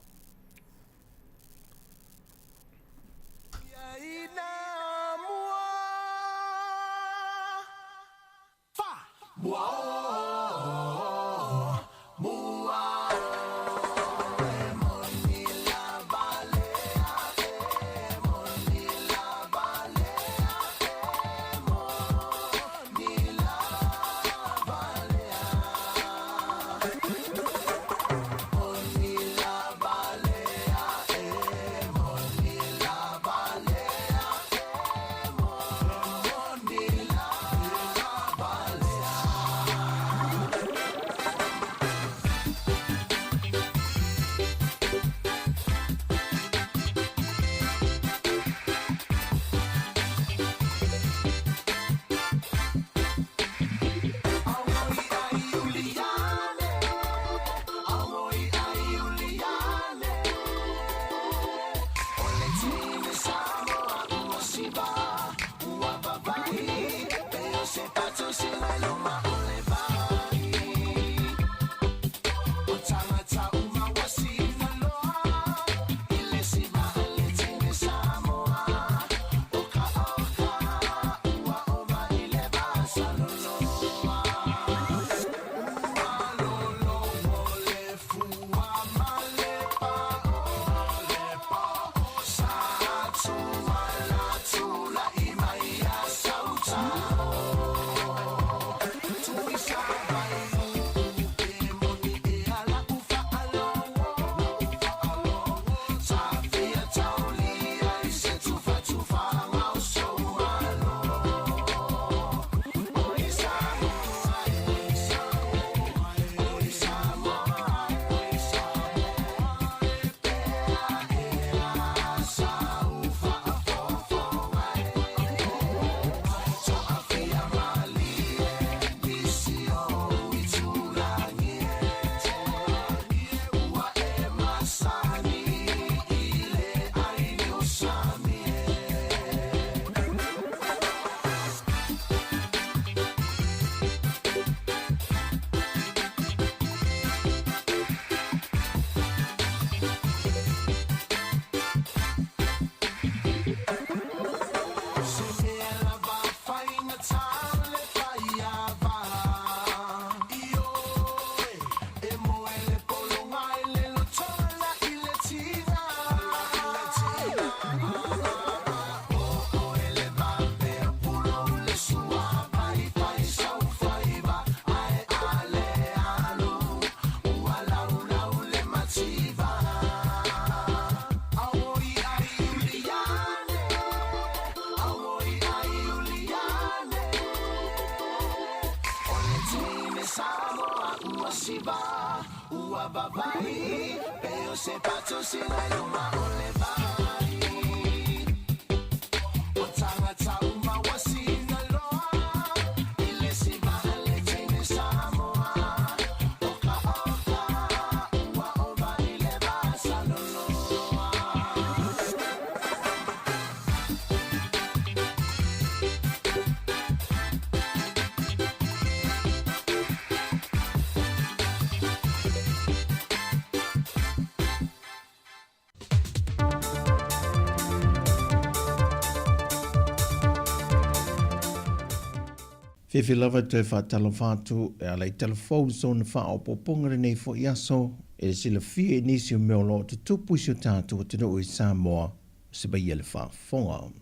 Fiafia lava e toe faatalofa atu e ala i talafou sona faaopoopoga lenei foi aso e le silafia i nisi o mea o lo o tutupu i si o tatou atunuu i Samoa se maia le faafofoga.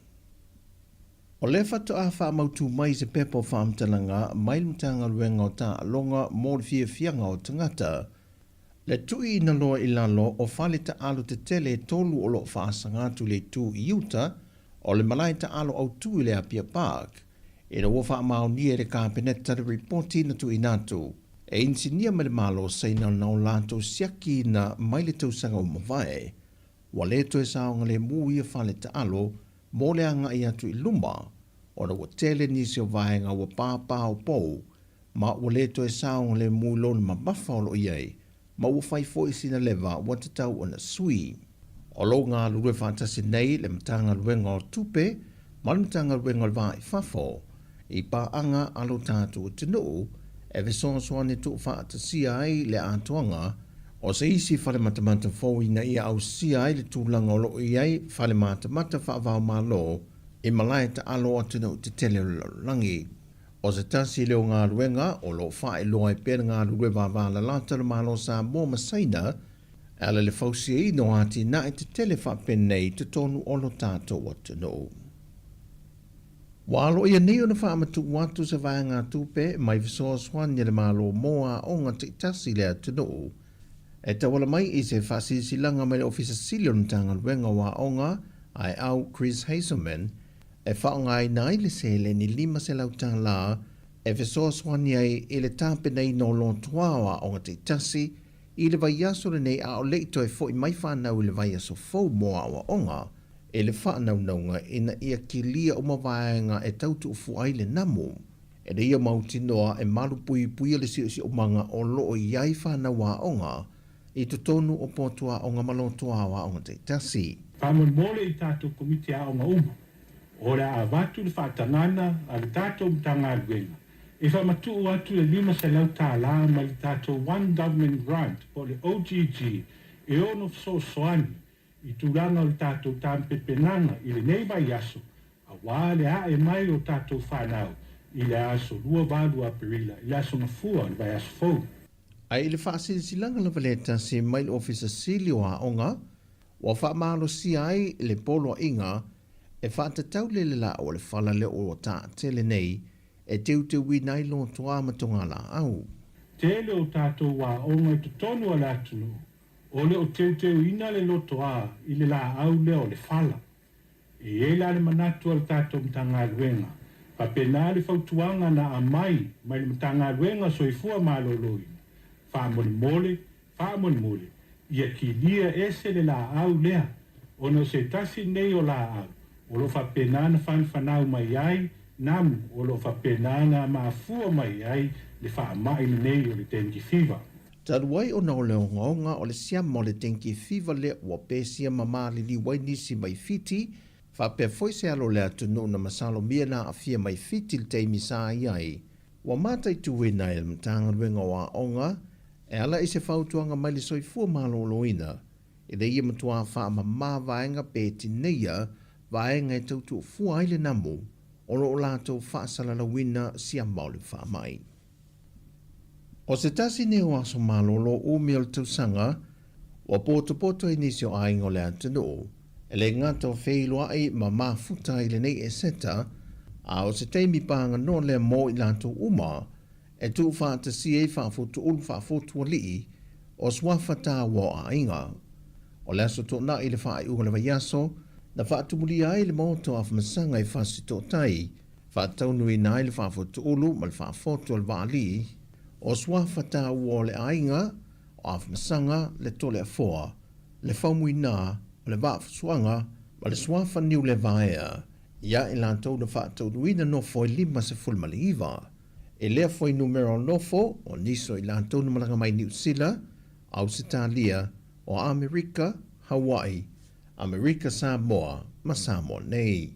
O lea faatoa faamautu mai se pepa o faamatalaga mai le Matagaluega o Taaloga mo le Fiafiaga o Tagata, le tuuina loa i lalo o fale taaalo tetele e tolu o lo o faasaga atu i le itu i uta o le malae taaalo autu i le Apia Park, ina ua faamaonia e le Kapeneta le ripoti na tuuina atu e inisinia mai le Malo o Saina na o latou siakiina mai le tausaga ua mavae. Ua le toe saogalemu ia fale taalo mo le agai atu i luma ona ua tele nisi o vaega ua pāpaopou ma ua le toe saogalemu i lona mamafa o lo o i ai, ma ua fai foi sina leva ua tatau ona sui. O lo o galulue faatasi nei le Matagaluega o Tupe ma le Matagaluega o le Va i Fafo i paaga a lo tatou atunuu e fesoasoani tuufaatasia ai le atoaga o se isi fale matamata fou ina ia ausia ai le tulaga o lo o i ai fale matamata faava-o-Malo i malae taalo o atunuu tetele o le lalolagi. O se tasi lea o galuega o lo o faailoa ai pea le galulue vavalalata o le Malo o Samoa ma Saina e ala i le fausiaina o atinae tetele faapenei i totonu o lo tatou atunuu. Ua aloaia nei ona faamatuu atu se vaegatupe mai fesoasoani a le Malo mo aoga taitasi i le atunuu e tauala mai i se faasilasilaga mai le Ofisa Sili o le Matagaluega o Aoga, Aeau Chris Hazelman, e faaaogaina ai le seleni $500 e fesoasoani ai i le tapenaina o lotoa o aoga taitasi i le vaiaso lenei a o le i toe foi mai fanau i le vaiaso fou mo aoaoga i le faanaunauga ina ia kilia uma vaega e tau tuufua ai le namu ina ia mautinoa e malupuipuia le siosiomaga o lo o i ai fanau aoga i totonu o potu aoga ma lotoa o aoga taitasi. Faamolemole i tatou Komiti Aoga uma, o le a avatu le faatagana a le tatou Matagaluega e faamatuu atu le $500 mai le tatou One Government Grant po o le OGG e ono fesoasoani i tulaga o le tatou tapepenaga i lenei vaiaso auā le ae mai o tatou fanau i le aso 28 Aperila i le Aso Gafua o le vaiaso fou. Ae i le faasilasilaga lava le tasi mai le Ofisa Sili o Aoga, ua faamalosia ai le poloaiga e faatatau le lelaau o le fala lea ua taatele nei e teuteuina ai lotoa ma togalaau. Tele o tatou aoga i totonu o le atunuu o le o teuteuina le lotoa i le laau lea o le fala. E i ai la le manatu a le tatou Matagaluega, faapena le fautuaga na aumai mai le Matagaluega Soifua Maloloina, faamolemole, faamolemole, ia kilia ese le laau lea, ona o se tasi lenei o laau o lo o faapena ona fanafanau mai ai namu o lo o faapena ona mafua mai ai le faamai lenei o le dengue fever. Talu ai ona o le ogaoga o le siama o le dengue fever lea ua pesia ma maliliu ai nisi mai Fiti, faapea foi se alo o le atunuu na masalomia na aafia mai Fiti i le taimi sa i ai, ua mataituina e le Matagaluega o Aoga e ala i se fautuaga mai le Soifua Maloloina ina ia matuā faamamā vaega pe tineia vaega e tau tuufua ai le namu o lo o latou faasalalauina siama o le faamai. O se tasi nei o aso malolo umi o le tausaga, ua potopoto ai nisi o aiga o le atunuu E le gata o feiloai ma mafuta i lenei Eseta, a o se taimi paganoa lea mo i latou uma e tuufaatasia ai faafotuulu faafotualii o suafa taua o aiga. O le aso Toonai i le faaiuga o le vaiaso, na faatumulia ai le Maota o Afamasaga i Fasitootai, faataunuuina ai le faafotuulu ma le faafotu o le Vaalii o suafa taua o le aiga o Afamasaga, le Toleafoa, le Faumuina, o le Vaafusuaga ma le suafa Niulevaea, ia i latou na faataunuuina nofo e 59. E lea fuainumera o nofo o nisi o i latou na malaga mai Niu Sila, Ausetalia, o Amerika, Hawaii, Amerika Samoa ma Samoa nei.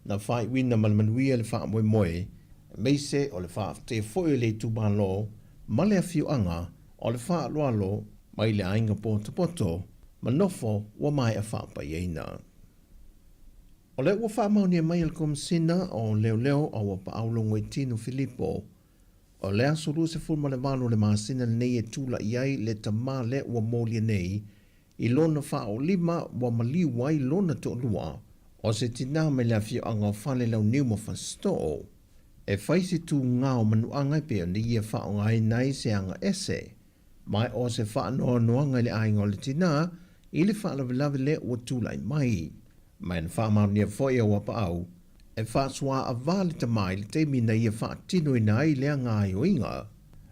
Na faaiuina ma le manuia le faamoemoe, aemaise o le faafetaia foi o le itumalo ma le afioaga o le faaaloalo mai le aiga potopoto ma nofo ua maea faapaiaina. O lea ua faamaonia mai e le Komesina o Leoleo a ua paau Logoitino Filipo, o le aso 28 o le masina lenei e tulai ai le tama lea ua molia nei i lona faaolima ua maliu ai lona toalua, o se tinā mai le afioaga o Falelauniu ma Fasitoo, e fai se tūgā o manuaga e pei ona ia faaaogaina ai se aga ese, ma o se faanoanoaga i le aiga o le tinā i le faalavelave lea ua tulai mai. Ma na faamaonia foi e Auapaau, e faasuaavā le tama i le taimi na ia faatinoina ai lea gaoioiga,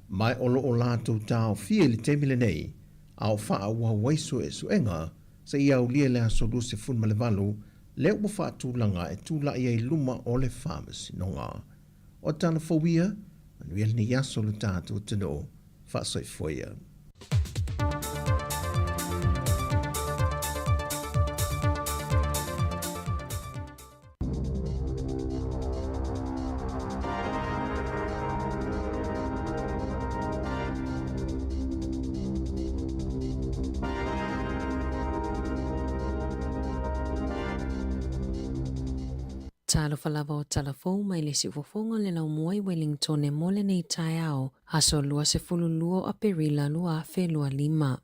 ma o lo o latou taofia i le taimi lenei, a o faaauau ai suesuega seia aulia le aso 28 lea ua faatulaga e tulai ai luma o le Faamasinoga. O tala fou ia, manuia lenei aso lo tatou atunuu. Faasoifua ia. Talofa lava o tala fou mai le siufofoga o le laumua i Wellingtone mo lenei taeao, aso 22 o Aperila 2025.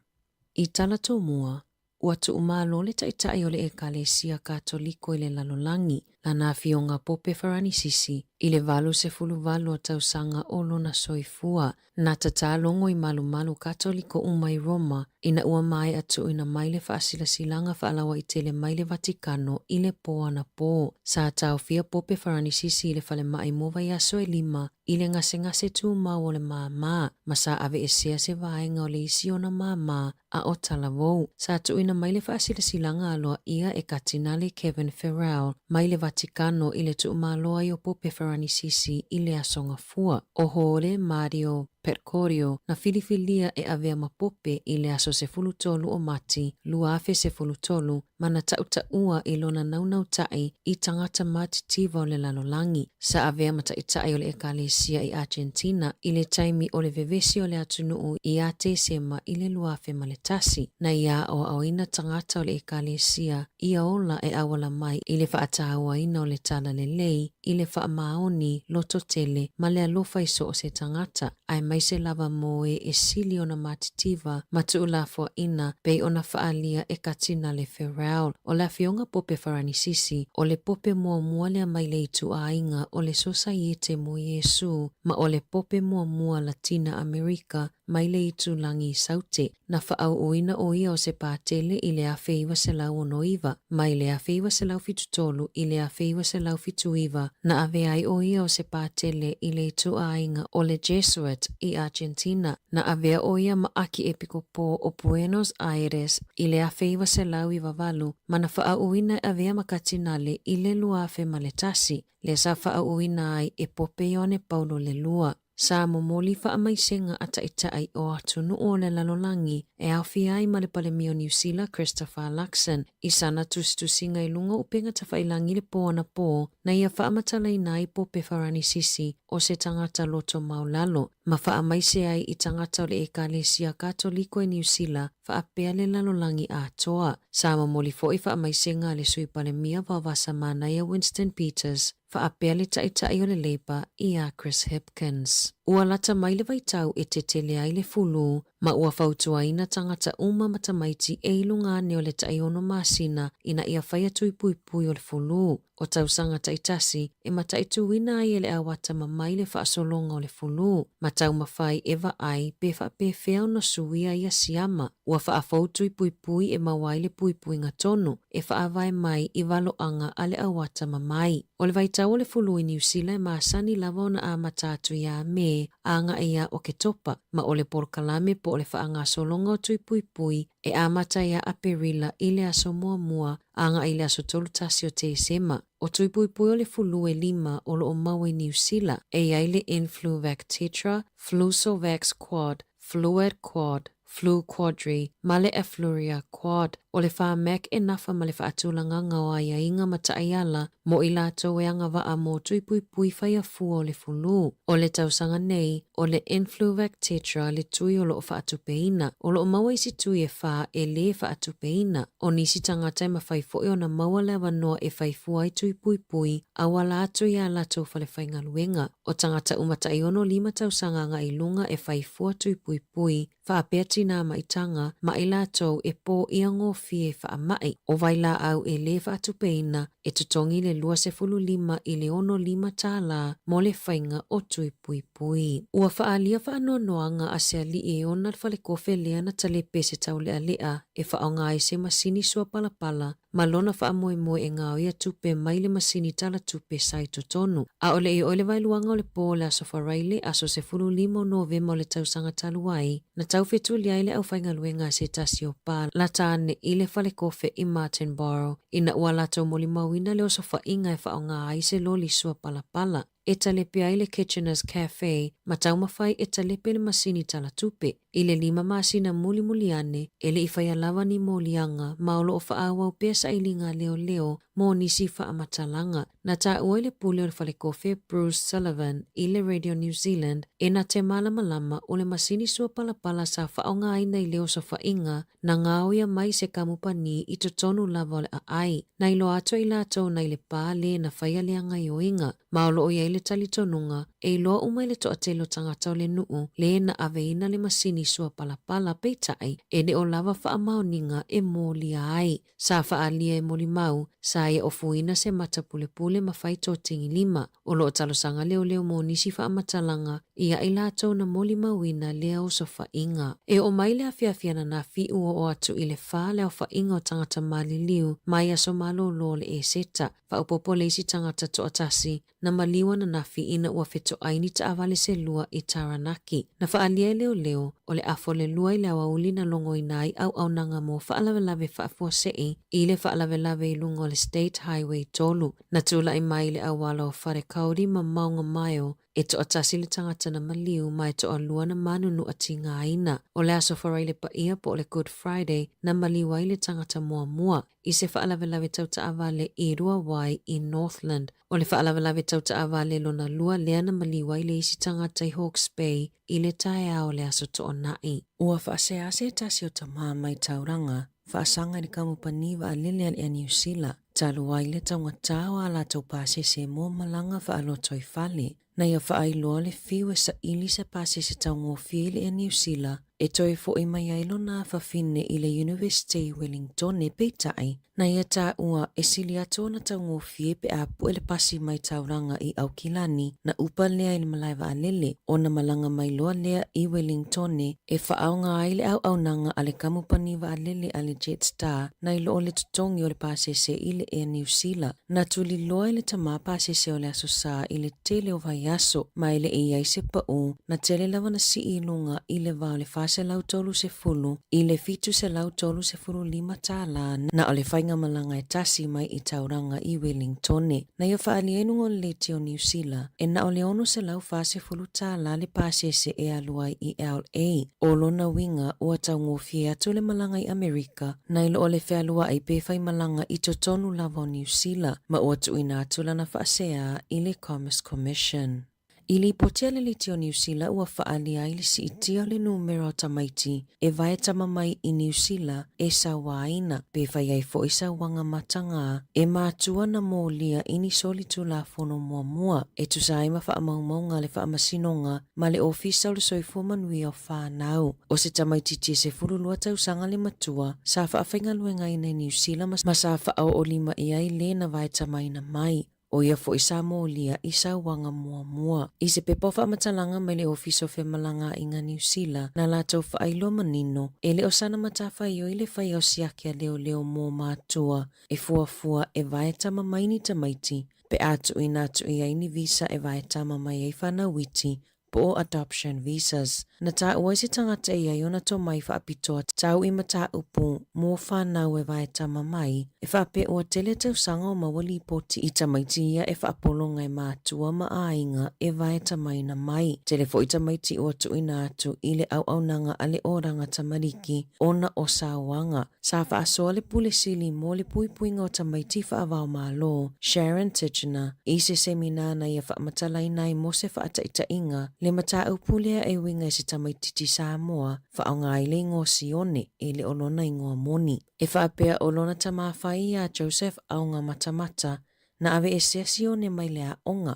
I tala tomua, Ua tuumalo le Taitai o le Ekalesia Katoliko i le lalolagi, lana Afioga Pope Faranisisi, i le 88 o tausaga o lona soifua. Na tatā logo i malumalu Katoliko uma i Roma ina ua maea tuuina mai le faasilasilaga faalauaitele mai le Vatikano i le pō anapō. Sa taofia Pope Faranisisi i le falemai mo vaiaso e lima i le gasegase tumau o le māmā, ma sa aveesea se vaega o le isi ona māmā a o Talavou. Sa tuuina mai le faasilasilaga aloaia e Katinale Kevin Farrell mai le Vatikano i le tuumalo ai o Pope Faranisisi i le aso Gafua. O Hōre Mario Percorio na filifilia e avea ma Pope i le aso 13 o Mati 2013 ma na taʻutaʻua i lona naunautai i tagata matitiva o le lalolagi. Sa avea ma taitai o le Ekalesia i Argentina i le taimi o le vevesi o le atunuu ia Tesema i le 2001. Na ia aoaoina tagata o le Ekalesia ia ola e auala mai i le faataauaina o le talalelei i le faamaoni lototele ma le alofa i so o se tagata, aemaise lava mo e e sili ona matitiva ma tuulafoaina pei ona faaalia e Katinale Ferrell. O le Afioga Pope Faranisisi, o le pope muamua lea mai le ituaiga o le Sosaiete mo Iesu, ma o le pope muamua Latina Amerika mai le itulagi i Saute. Na faaauuina o ia o se patele i le 1969, mai le 1973 i le 1979, na avea ai o ia o se patele i le ituaiga o le Jesuit i Argentina. Na avea o ia ma Akiepikopo o Buenos Aires i le 1998 ma na faaauuina e avea ma Katinale i le 2001, lea sa faaauuina ai e Pope Ioane Paulo le Lua. Sa momoli faamaisega a taitai o atunuu o le lalolagi e aofia ai ma le Palemia o Niu Sila Christopher Luxon i sana tusitusiga i luga o upega tafailangi le pō anapō na ia faamatalaina ai Pope Faranisisi o se tagata loto maulalo. ma faamaise ai i tagata o le Ekalesia Katoliko i Niu Sila faapea le lalolagi atoa. Sa momoli foi faamaisega a le Sui Palemia Vaovasa Manaia Winston Peters faapea le Taitai o le Labour ia Chris Hipkins. Ua lata mai le vaitau e tetele ai le fulu ma ua fautuaina tagata uma ma tamaiti e i luga ane o le taiono masina ina ia faia tui puipui o le fulu. O tausaga taitasi e mataituina ai e le auata mamai le faasologa o le fulu, ma taumafai e vaai pe faapefea ona suia ia siama. Ua faafou tui puipui e maua ai le puipuiga tonu e faavae mai i valoaga a le auata mamai. O le vaitau o le fulu i Niu Sila e masani lava ona amata atu iā Me agai iā Oketopa, ma o le polokalame po o le faagasologa o tui puipui e amata iā Aperila i le aso muamua agai i le aso 31 o Tesema. O tui puipui o le fulu e lima o lo o maua i Niu Sila, e i ai le Influvac Tetra, Flucelvax Quad, Fluad Quad, Flu Quadri, ma le Afluria Quad. O le Pharmac e nafa ma le faatulagaga o aiaiga ma taiala mo i latou e agavaa mo tui puipui faiafua o le fulu. O le tausaga nei, o le Influvac Tetra le tui o lo o faatupeina. O lo o maua isi tui e whā e lē faatupeina. O nisi tagata e mafai foi ona maua le avanoa e fai fua ai tui puipui auala atu i ā latou fale faigaluega. O tagata uma taiono lima tausaga agai i luga e fai fua tui puipui, faapea tinā maitaga, ma i latou e pōia gofie i faamai. O vailaau e lē faatupeina, e totogi le 25 i le 65 tālā mo le faiga o tui puipui. Ua faaalia faanoanoaga a se alii e ona le falekofe lea na talepe e se taulealea e faaaoga ai se masini sua palapala ma lona faamoemoe e gaoia tupe mai le masini tala tupe sa i totonu. A o le i oo i le vaeluaga o le pō o le Aso Faraile, aso 15 o Novema o le tausaga talu ai, na taufetuli ai le aufaigaluega a se tasi o pā lata ane i le falekofe i Martinborough ina ua latou molimauina le osofaiga e faaaoga ai se loli sua palapala e talepe ai le Kitchener's Cafe ma taumafai e talepe le masini talatupe. I le lima masina mulimuli ane, e le i faia lava ni moliaga ma o lo o faaauau pea sailiga a leoleo mo nisi faamatalaga. Na taua i le pule o le falekofe Bruce Sullivan i le Radio New Zealand e na te malamalama o le masini sua palapala sa faaaogaina i le osofaiga na gaoia mai se kamupani i totonu lava o le aai. Na iloa atu e i latou nai le pā lē na faia le agaioiga, ma o lo o i ai le talitonuga e iloa uma i le toatele o tagata o le nuu lē na aveina le masini sua palapala peitai e le o lava faamaoniga e molia ai. Sa faaalia e molimau, sa ia ofuina se mata pulepule ma fai totigilima. O lo o talosaga leoleo mo nisi faamatalaga ia i latou na molimauina lea osofaiga. E oo mai le afiafi ananafi ua oo atu i le fa le aofaiga o tagata maliliu mai aso malōlō o le Eseta. Faaopoopo le isi tagata toatasi na maliu ananafi ina ua fetoai ni taavale se lua i Taranaki. Na faaalia e leoleo, o le afa o le lua i le aoauli na logoina ai auaunaga mo faalavelave faafuasei i le faalavelave i luga o le State Highway 3. Na tulai mai i le auala o Wharekauri ma Maungamaio, e toatasi le tagata na maliu ma e toalua na manunua tigaina. O le Aso Faraile Paia po o le Good Friday na maliu ai le tagata muamua i se faalavelave tau taavale i Ruawai i Northland. O le faalavelave tau taavale lona lua lea na maliu ai le isi tagata i Hawke's Bay i le taeao o le Aso Toonai. Ua faasea se tasi o tamā mai Tauranga, faasaga i le kamupani vaalele a le Air Niu Sila, talu ai le taugatā o ā latou pasese mo malaga faalotoifale. Na ia faailoa le fiu e saili se pasese taugofie i le Air Niu Sila e toe foʻi mai ai lona afafine i le Iunivesite i Wellingtone, peitai, na ia taua e sili atu ona taugofie pe a pue le pasi mai Tauranga i Aukilani, na upa lea i le malae vaalele, ona malaga mai loa lea i Wellingtone e faaaoga ai le auaunaga a le kamupani vaalele a le Jetstar nai lo o le totogi o le pasese i le Air Niu Sila. Na tuliloa e le tamā pasese o le Aso Sā i le tele o vaiaso, ma e le i ai se paʻū, na tele lava na sii i luga i le va o le 430 i le 735 tālā na o le faigamalaga e tasi mai i Tauranga i Wellingtone. Na ia faaalia i luga o le leti o Niu Sila, e na o le 640 tālā le pasese e alu ai i LA. O lona uiga, ua taugofie atu le malaga i Amerika nai lo o le fealuaʻi pe fai malaga i totonu lava o Niu Sila, ma ua tuuina atu lana faasea i le Commerce Commission. I lipoti a le Leitio Niu Sila ua faaalia ai le siitia o le numera o tamaiti e vae tama mai i Niu Sila e sauaina, pe fai ai foi sauaga matagā e matua na molia i ni solitulafono muamua e tusa ai ma faamaumauga a le Faamasinoga ma le Ofisa o le Soifua Manuia o Fanau. O se tamaitiiti e 12 tausaga le matua sa faafaigaluegaina i Niu Sila ma sa faaoolima i ai le na vae tamaina mai. ʻO ia foi sa molia i sauaga muamua. I se pepa o faamatalaga mai le Ofisa o Femalagaaiga Niu Sila, na latou faailoa manino, e le o sana matafaioi le fai o siaki a leoleo mo matua e fuafua e vae tama mai ni tamaiti pe a tuuina atu i ai ni visa e vae tama mai ai fanau iti po o adoption visas. Na taua ai se tagata e i ai ona tomai faapitoa tau i mataupu mo whanau e vae tama mai, e faapea ua tele tausaga o maua lipoti i tamaiti ia e faapologa e matua ma aiga e vae tamaina mai. Tele foi tamaiti ua tuuina atu i le auaunaga a le Oranga Tamariki ona o sauaga. Sa faasoa le Pule Sili mo le Puipuiga o Tamaiti Faavaomalo, Sharon Tichenor, i se seminā na ia faamatalaina ai mo se faataitaiga le mataupu lea e uiga i se tamaititi Samoa faaaoga ai le igoa Sione e le o lona igoa moni. E faapea o lona tama fai iā Joseph Aogamatamata na aveesea Sione mai le aoga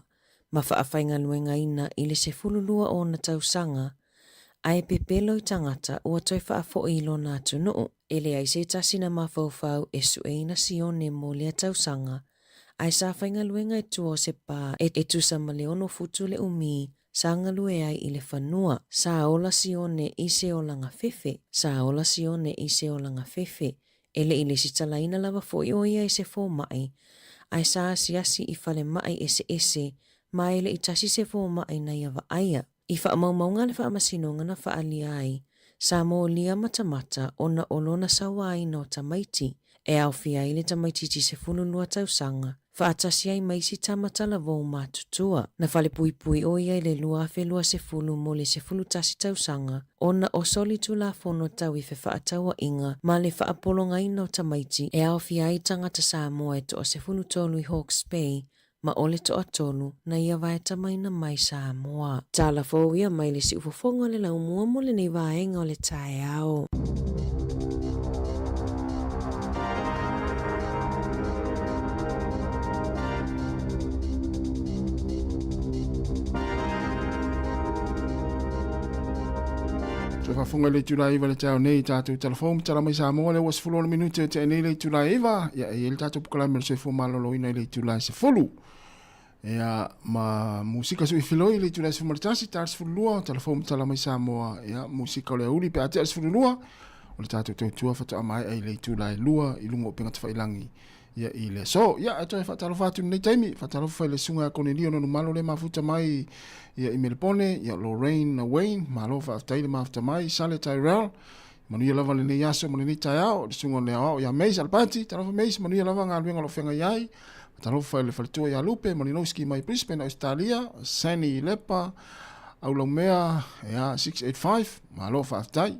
ma faafaigaluegaina i le 12 o ona tausaga Ae pepelo i tangata ua toe faafoʻi i lona atunuu. E leai se tasi na mafaufau e sueina Sione mo lea tausaga, ae sa faigaluega i tua o se pā e tusa ma le ono futu le umi sa galue ai i le fanua. Sa ola Sione i se olaga fefe. Sa ola Sione i se olaga fefe. E le i lesitalaina lava foʻi ʻo ia i se fōmaʻi, ae sa asiasi i falemaʻi eseese ma e le i tasi se fōmaʻi na ia vaaia. I faamaumauga a le Faamasinoga na faaalia ai, sa molia matamata ona o lona sauaina o tamaiti, e aofia ai le tamaitiiti 12 tausaga, faatasi ai ma isi tama talavou matutua. Na falepuipui ʻo ia i le 2020 mo le 11 tausaga ona o solitulafono tau i fefaatauaiga ma le faapologaina o tamaiti e aofia ai tagata Samoa e toa 13 i Hawke's Bay ma o le toatolu na ia vaetamaina mai Samoa. Tala fou ia mai le siufofoga o le laumua mo lenei vaega o le taeao. Toe faafofoga i le itula e 9 le taeao nei i tatou talafou ma tala mai Samoa lea ua 16 minute e tea nei le itula e 9 ia e i ai le tatou polokalame o le soifua maloloina i le itula e 10 ia ma musika sui filoi i le itula e 11 ta 12 talafou ma tala mai Samoa ia musika o le auli pe a tea le 12 o le tatou tautua faatoa maea i le itula e 2 i luga o upega tafailangi ia i le aso. Ia, e toe faatalofa atu i lenei taimi, faatalofa i le susuga ia Konelio Nonumalo le mafuta mai ia i Melepone, ia Lorraine Wayne, malo faafetai le mafuta mai, Sale Tyrell, manuia lava lenei aso ma lenei taeao, le susuga o le aoao ia Mace Alapati, talofa Mace, manuia lava galuega o lo o feagai ai, faatalofa i le faletua ia Lupe, Malinowski mai Brisbane, Australia, Sanny Lepa, Aulaumea, ia 685, malo faafetai.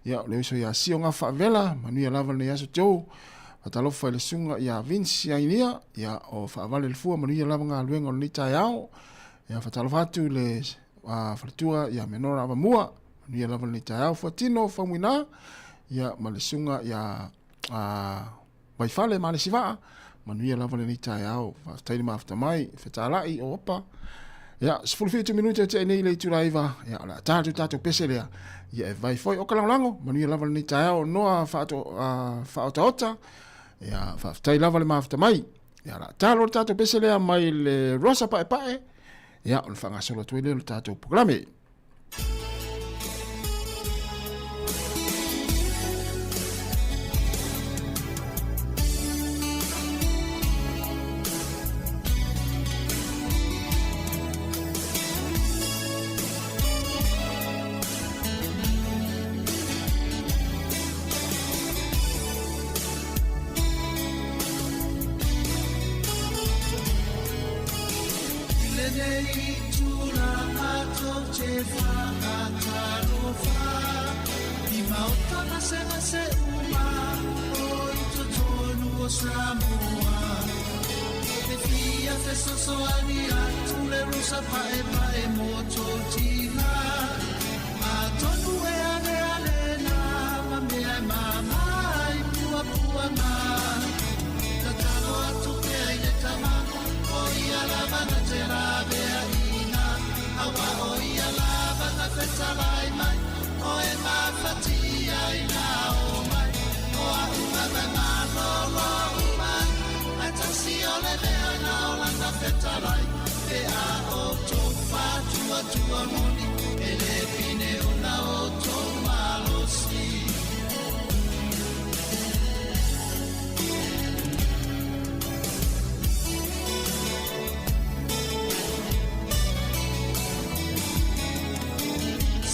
Ia, o le uso ia Sio Gafa Faavela, manuia lava lenei aso Joe. Faatalofa i le susuga ia Vince Ainia, ia o Faavale le Fua, manuia lava galuega o lenei taeao. Ia faatalofa atu i le faletua ia Menora Avamua, manuia lava lenei taeao. Fuatino Faumuina, ia ma le susuga ia Vaifale ma le Sivaa, manuia lava lenei taeao. Faafetai le mafuta mai, fetalai o opa. Ia, 17 minute e tea nei le itula e 9, ia, o le a tatou tatou pese lea. Ia, e vai foi o ka lagolago, manuia lava lenei taeao, noa faaotaota. Ia, faafetai lava le mafuta mai. Ia, o le a talo le tatou pese lea mai le Rosa Paepae. Ia, o le faagasolo atu ai lea o le tatou polokalame. fesoasoani atu le rusa paepae mo tou tina. Atonu e aleale na ma mea e māmā ai puapuaga. Tatalo atu pea i le tama, o ia lava na te laveaiina, aua o ia lava na fetalai mai, o e mafatia ina o mai, o a'u lava e malolo uma ai, ae tasi o le mea na o lana fetalai, pe a outou faatuatua moni, e le pine ona outou malosi.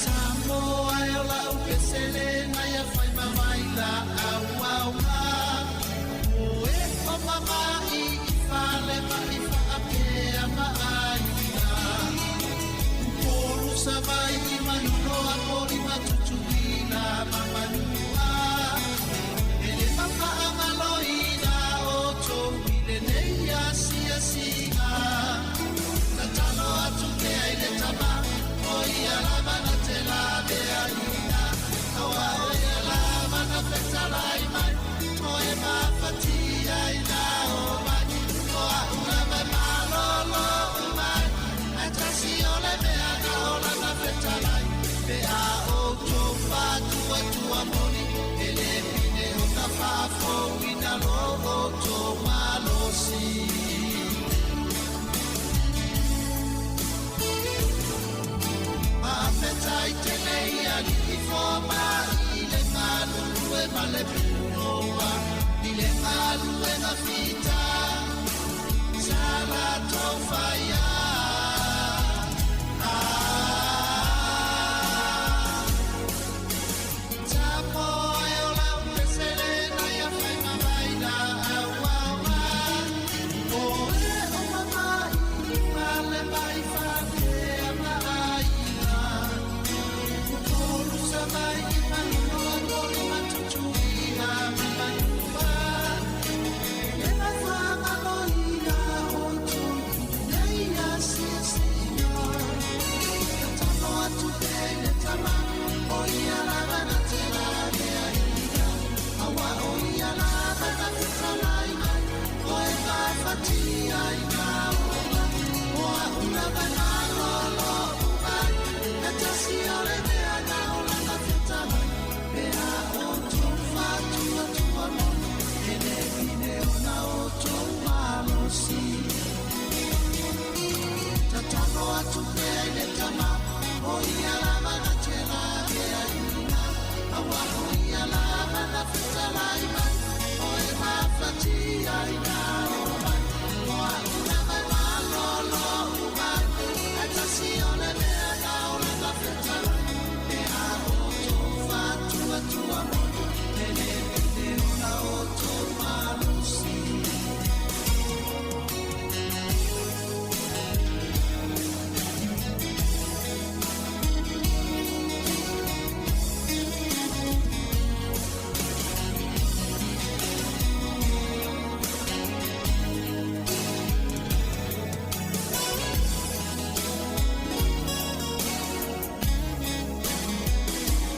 Samoa e o la'u pesele nai a fai ma vai la'au aoga O e o mama'i i fale ma i fa'apea ma aiga Upolu Savai'i Manuloa Poli ma Tutuila ma Manua E le mafa'agaloina outou i lenei asiasiga Tatalo atu pea i le tama o ia lava na te laveaiina Aua o ia lava na fetalai mai O e mafatia ina o mai O a'u lava e malolo uma ai Ae tasi o le mea na o lana fetalai Pe a outou faatuatua moni E le pine ona faafouina lo outou malosi. Faafetai tele i alii fomai i le galulue ma le punoa i le galuega fita sa latou faia.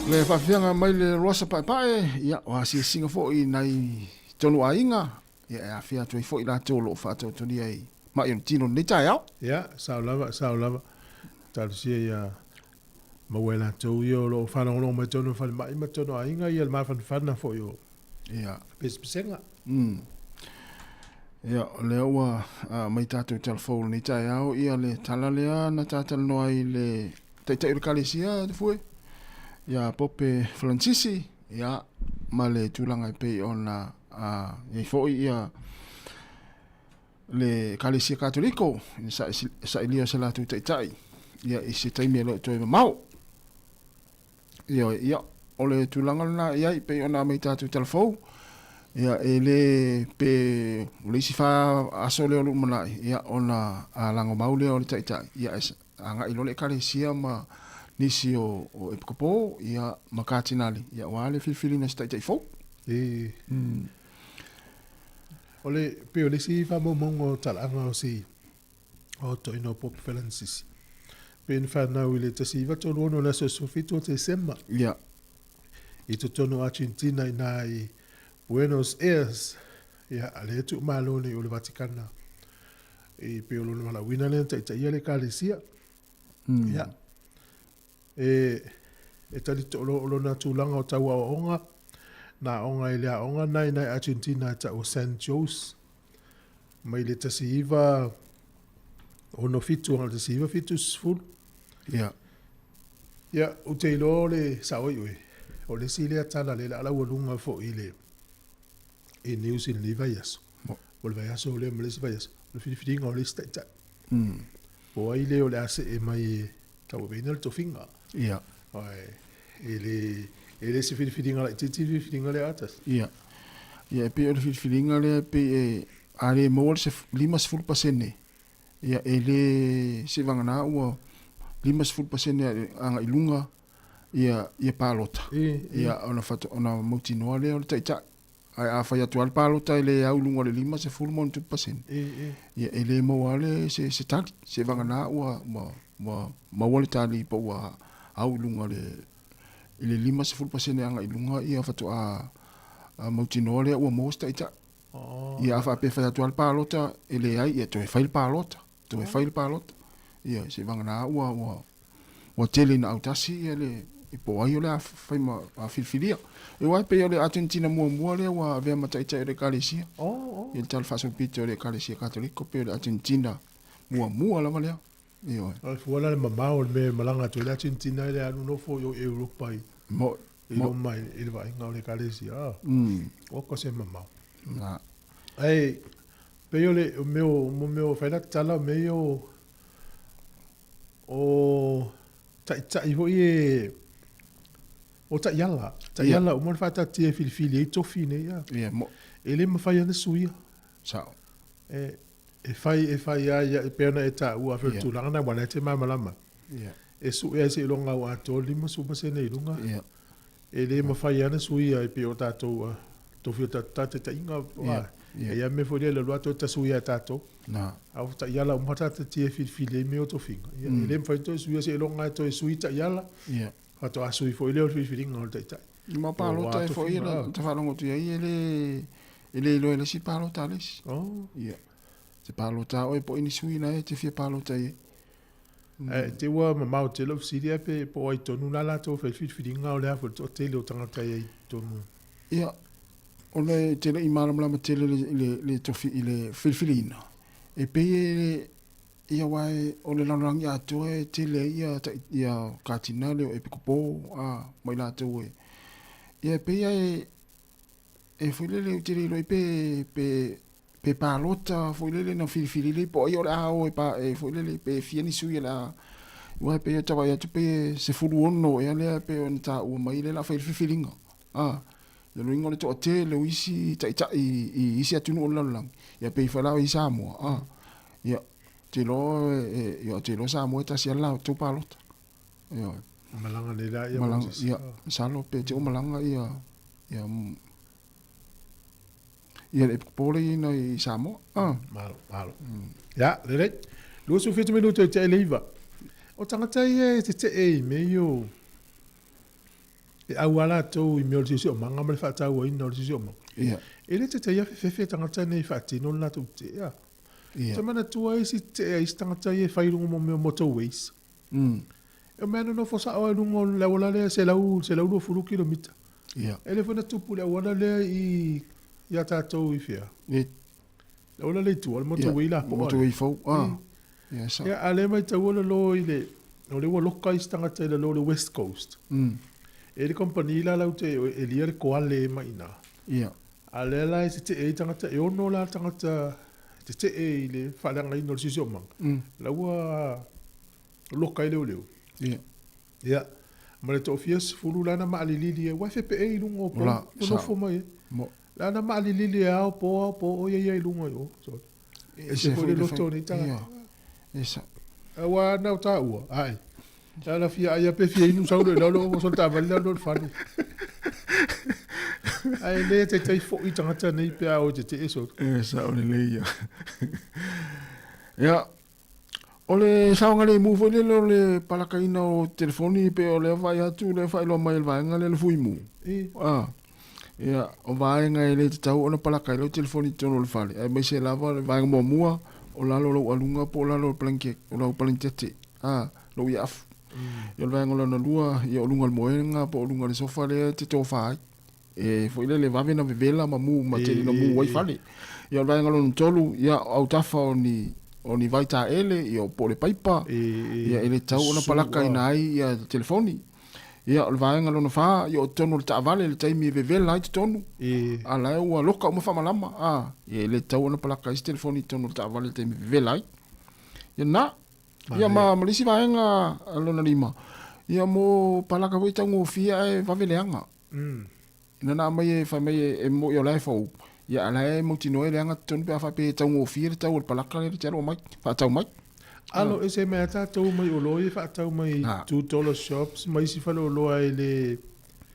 Le faafiafiaga mai le Rosa Paepae, ia, o asiasiga foi i nai tonu aiga, ia, e afea atu ai foi latou o lo o faataotolia i ma'i o le tino i lenei taeao. Ia, sao lava, sao lava. Talosia ia maua e latou ia o lo o faalogologo mai tonu o falemai ma tonu aiga ia le mafanafana foi o Ia. pesepesega. Ia, o lea ua mai tatou tala fou i lenei taeao, ia le tala lea na ta talanoa ai i le Taitai o le Ekalesia, Fue, ia Pope Faransisi, ia, ma le tulaga e pei ona i ai foi ia le Ekalesia Katoliko i le sailia o se latou taitai, ia, i se taimi e le o toe mamao. Ioe, ia, o le tulaga lena i ai, pei ona aumai tatou tala fou, ia, e le, pe, o le isi aso lea o le lumanai, ia, ona lagomau lea o le taitai, ia, e agai loa le Ekalesia ma nisi o, o epikopo, ia, ma katinali, ia, aua le filifiliina o se taitai fou. E. O le, pei o le isi faamaumauga o talaaga o si. O toeaina o Pope Francis. Pei na whanau i le 1936 le aso 17 o Tesema. Ia. I totonu o Argentina inā i Buenos Aires. Ia, a lea tuumalo nei o le Vatikana. I pei o lona valaauina lea na taitaia le Ekalesia. Ia. E, e tali o lona tulaga o tau aoaoga, na aoga i le aoga na ina i Argentina e tau o San Jose, mai le 1967 agai le 1970. Ia. Ia, ou te iloa o le sao ai oe, o le isi lea tala lea o le a laualuga foi i le i news i lenei vaiaso. O le vaiaso lea ma le isi vaiaso, o le filifiliga o le isi taitai. Po o ai lea o le a see mai e tauaveina le tofiga. Ia. Ae e le e le se filifiliga laitiiti le filifiliga lea a tasi. Ia. Ia e pei o le filifiliga lea e pei e a le maua le 50%, ia e le seivagana ua 50% agai i luga ia ia palota. Ia ona fato ona mautinoa lea o le taitai. Ae a fai atu lava le palota e le au i luga o le 50 ma ona tupu pasene, ia e le maua lava le se, se tali. Seivagana ua, ua, ua maua le tali po ua au i luga o le, i le 50% agai i luga ia faatoa mautinoa lea ua maua se taitai. Ia a faapea e fai atu lava le palota e leai, ia toe fai le palota, toe fai le palota. Ia seivagana ua, ua, ua tele ina autasi ia le po o ai o le a fai ma a filifilia. E aua e pei o le Atenetina muamua lea ua avea ma taitai o le Ekalesia. Oh, oh. Ia le tala faasolopito o le Ekalesia Katoliko pei o le Atenetina muamua lava lea. Ioe. O le fua la le mamao o le mea e malaga atu ai le Atenetina i le alu nofo i o i Europa i, Mo, i Roma i le vaaiga o le Ekalesia. Ah. Oka se mamao. Na. Ae, pei o le mea o, mo mea o fai la tatala o mea ia o, O taitai foi e o taiala, taiala uma ona faataatia e filifili ai tofi nei a. Ia mo. E le mafai lava ona suia. Sao. E e fai e fai lava ia e pei ona e taua afai o le tulaga lena aua o lena e te malamalama. Ia. E sue ai seiloga ua atoa le 50% i luga. Ia. E le mafai lava ona suia e pei o tatou tofi o tatou taitaiga e i ai mea foi lea e alu atu ta suia e tatou. A o taiala uma tatou e filifili ai mea o tofiga. Ia e le mafai ona toe suia seiloga e toe sui taiala faatoa sui foi lea o le filifiliga o le taitai. Ma palota e foi la ta faalogo atu i ai e le e le iloa e le isi palota a le isi. Ia. Te palota oe po o ni sui na e te fia palota i ai. Ae te ua mamao tele lou fesili ae pe po o ai tonu la latou e fai filifiliga o le a foi le toatele o tagata e i ai tonu. Ia, ona e te le i malamalama tele le, le, le tofi i le filifiliina, e pei e, ia aua e, o le lalolagi atoa e tele ai ia, ia Katinale o Epikopo, a, ma i latou e, ia e pei lava e, e foi lele ou te le iloa ai pe, pe, pe palota foi lele na filifili lelei po o ai o le a o e pa e foi lele pe fia ni sui o le a aua e pei e tau vaai atu pei e 16 ea lea pei ona taua mai lea o le a fai ai le filifiliga a ia lona uiga o le toatele o isi taitai i isi atunuu o le lalolagi ia pei foi la i Samoa a ia ou te iloa e ia ou te iloa Samoa e tasi lava le latou palota ioe. Malaga nei la ia Malaga ia masalo pe te ua malaga ia ia Ia le popole ia ina i Samoa. Ah. Malo, malo. Ia, lelei. 27 minute i te 9. O tagata ia e tetee i mea ia o e ʻau lava latou i mea o le siosiomaga ma le faatauaina o le siosiomaga. Ia. E le tetee afefefe tagata nei e faatino le latou tetee. Ia. Ou te manatua ai isi tetee a isi tagata ia e fai i luga o mea o motorways. E omai lava nonofo sao lava i luga o le auala lea 100, 120 kilomita. Ia. E le foi na tupu i le auala lea i ia tatou i fea? Le auala lea i tua, le motorway lapoa. Motorway fou. Ah. Ia, sao. Ia, a o lea e matau lalo i le, o lea ua loka isi tagata i lalo o le West Coast. E i ai le kamupani la latou te elia le koale mai i ina. Ia. A o lea la e tetee ai tagata, e ono la tagata tetee i le faaleagaina o le siosiomaga, la ua loka ai leoleo. Ia. Ia, ma le toafia sefulu la na maalilili ai, aua e fepeei i luga o pou, nonofo mai ai. La na maalilili e ao po, ao po, o ia ia i luga i o. So, ese foi le loto o nei tagata. Ia, Aua na o taua, ae. La la fia ai pe fia inu sau le lalo o sol taavale lalo le fale. Ae le taitai foi tagata nei pe a o e tetee so. E sao lelei ia. Ia. O le saogalemu foi lele o le palakaina o telefoni pei o lea vaai atu lea faailoa mai e le vaega lea le fuimu. A, ia, o vaega e le tatau ona palaka ai lau telefoni i totonu o le fale, aemaise lava le vaega muamua o lalo o lou aluga po o lalo o le blanket, o lau palanikete, a, lou iaafu. Ia o le vaega lona lua, ia o luga o le moega po o luga o le sofa lea e te tofa ai. E foi lele vave ona vevela ma mu ma tele ina mu ai fale. Ia o le vaega lona tolu, ia o autafa o ni o ni vai taele, ia po o le paipa, ia e le tatau ona palakaina ai ia telefoni. Ia o le vaega lona fa, ia o totonu o le taavale le taimi e vevela ai totonu, a la e ua loka uma faamalama, a, ia e le tatau ona palaka ai se telefoni i totonu o le taavale i le taimi e vevela ai. Ia na. Ia ma ma le isi vaega lona lima, ia mo palaka foi e taugofie ae vave leaga. Ina na aumai e fai mai e mo'i o la e fou, ia a la e mautinoa e leaga totonu pe a faapea e taugofie le tau o le palaka lea e te alo mai, faatau mai. Alo ese mai a tatou mai oloa ia e faatau mai i $2 shops ma isi faleoloa e le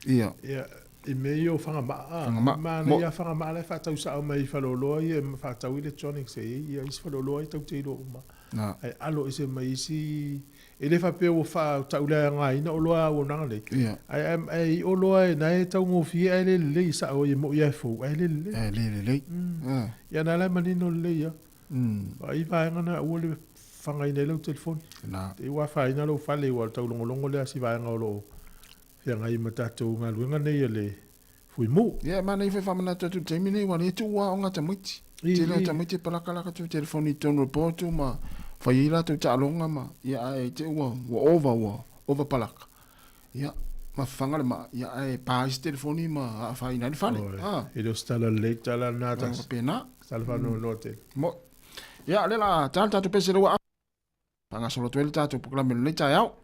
Ia. Ia, i mea ia o fagama'a. Fagama'a. Manaia a fagama'a la e faatau sa'o mai i faleoloa ia e faatau electronics e i ai ia isi faleoloa ia tatou te iloa uma. Ae alo ese mai isi E le faapea ua faatauleagaina oloa auaunaga nei, ae ae i oloa e na e taugofie ae le lelei, e sao ai e moi lava e fou ae le lelei. Ae le lelei. Ia na la e manino lelei lava. Vaai vaega na aua le fagaina ai lau telefoni. Te i ua afaina lou fale aua o le taulogologo lea a si vaega o lo o feagai ma tatou galuega nei a le Fuimu. Ia, e manaia foi faamanatu atu i le taimi lenei, aua o lea e tuu aoga a tamaiti. Tele o tamaiti e palaka latou telefoni i totonu o le potu ma fai ai latou taaloga ma, ia, ae te i ua, ua ova, ua ova palaka. Ia, ma fafaga le maa, ia, ae pa ai se telefoni ma afaina ai le fale. A. E le o se tala lelei tala lena tasi. Faapena. Tala faanoanoa tele. Mo. Ia, o lea o le a ta le tatou pese lea ua faagasolo atu ai le tatou polokalame i lenei taeao.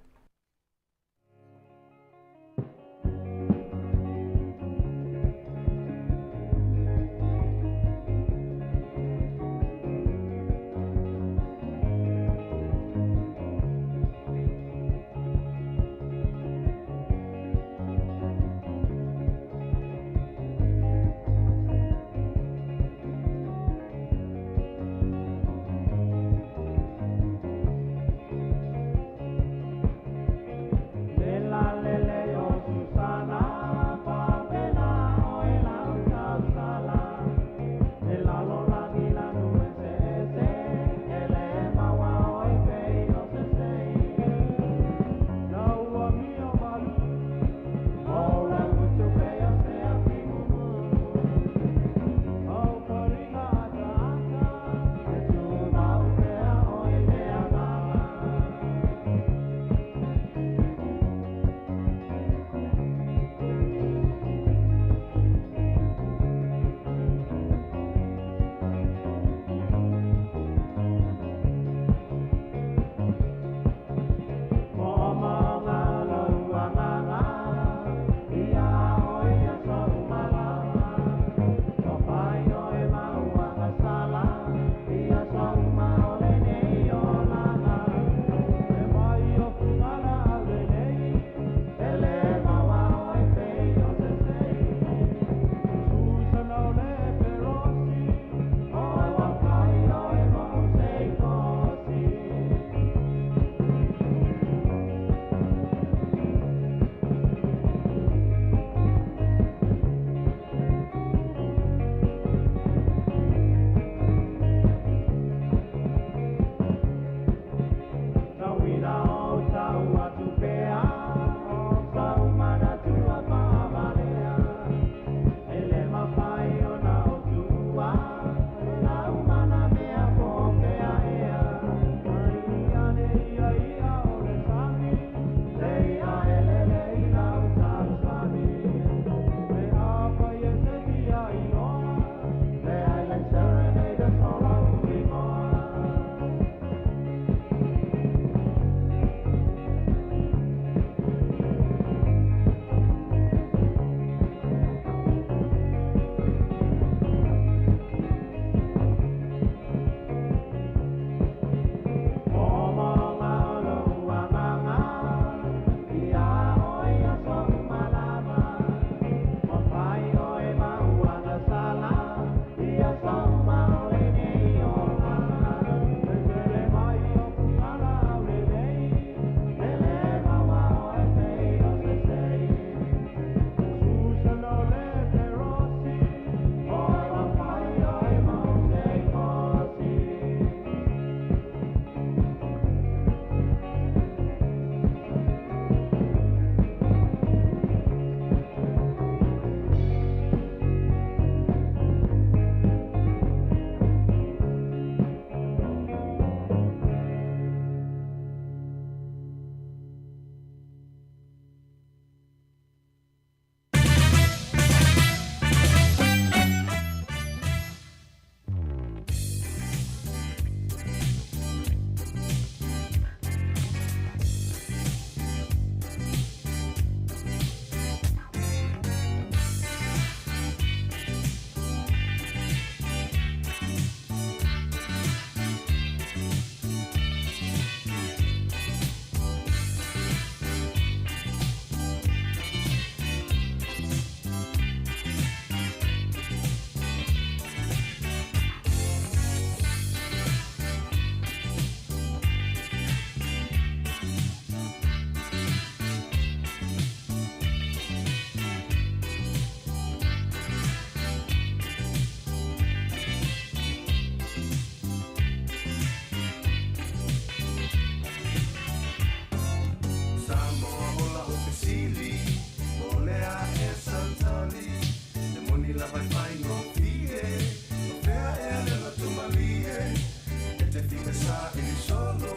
saili solo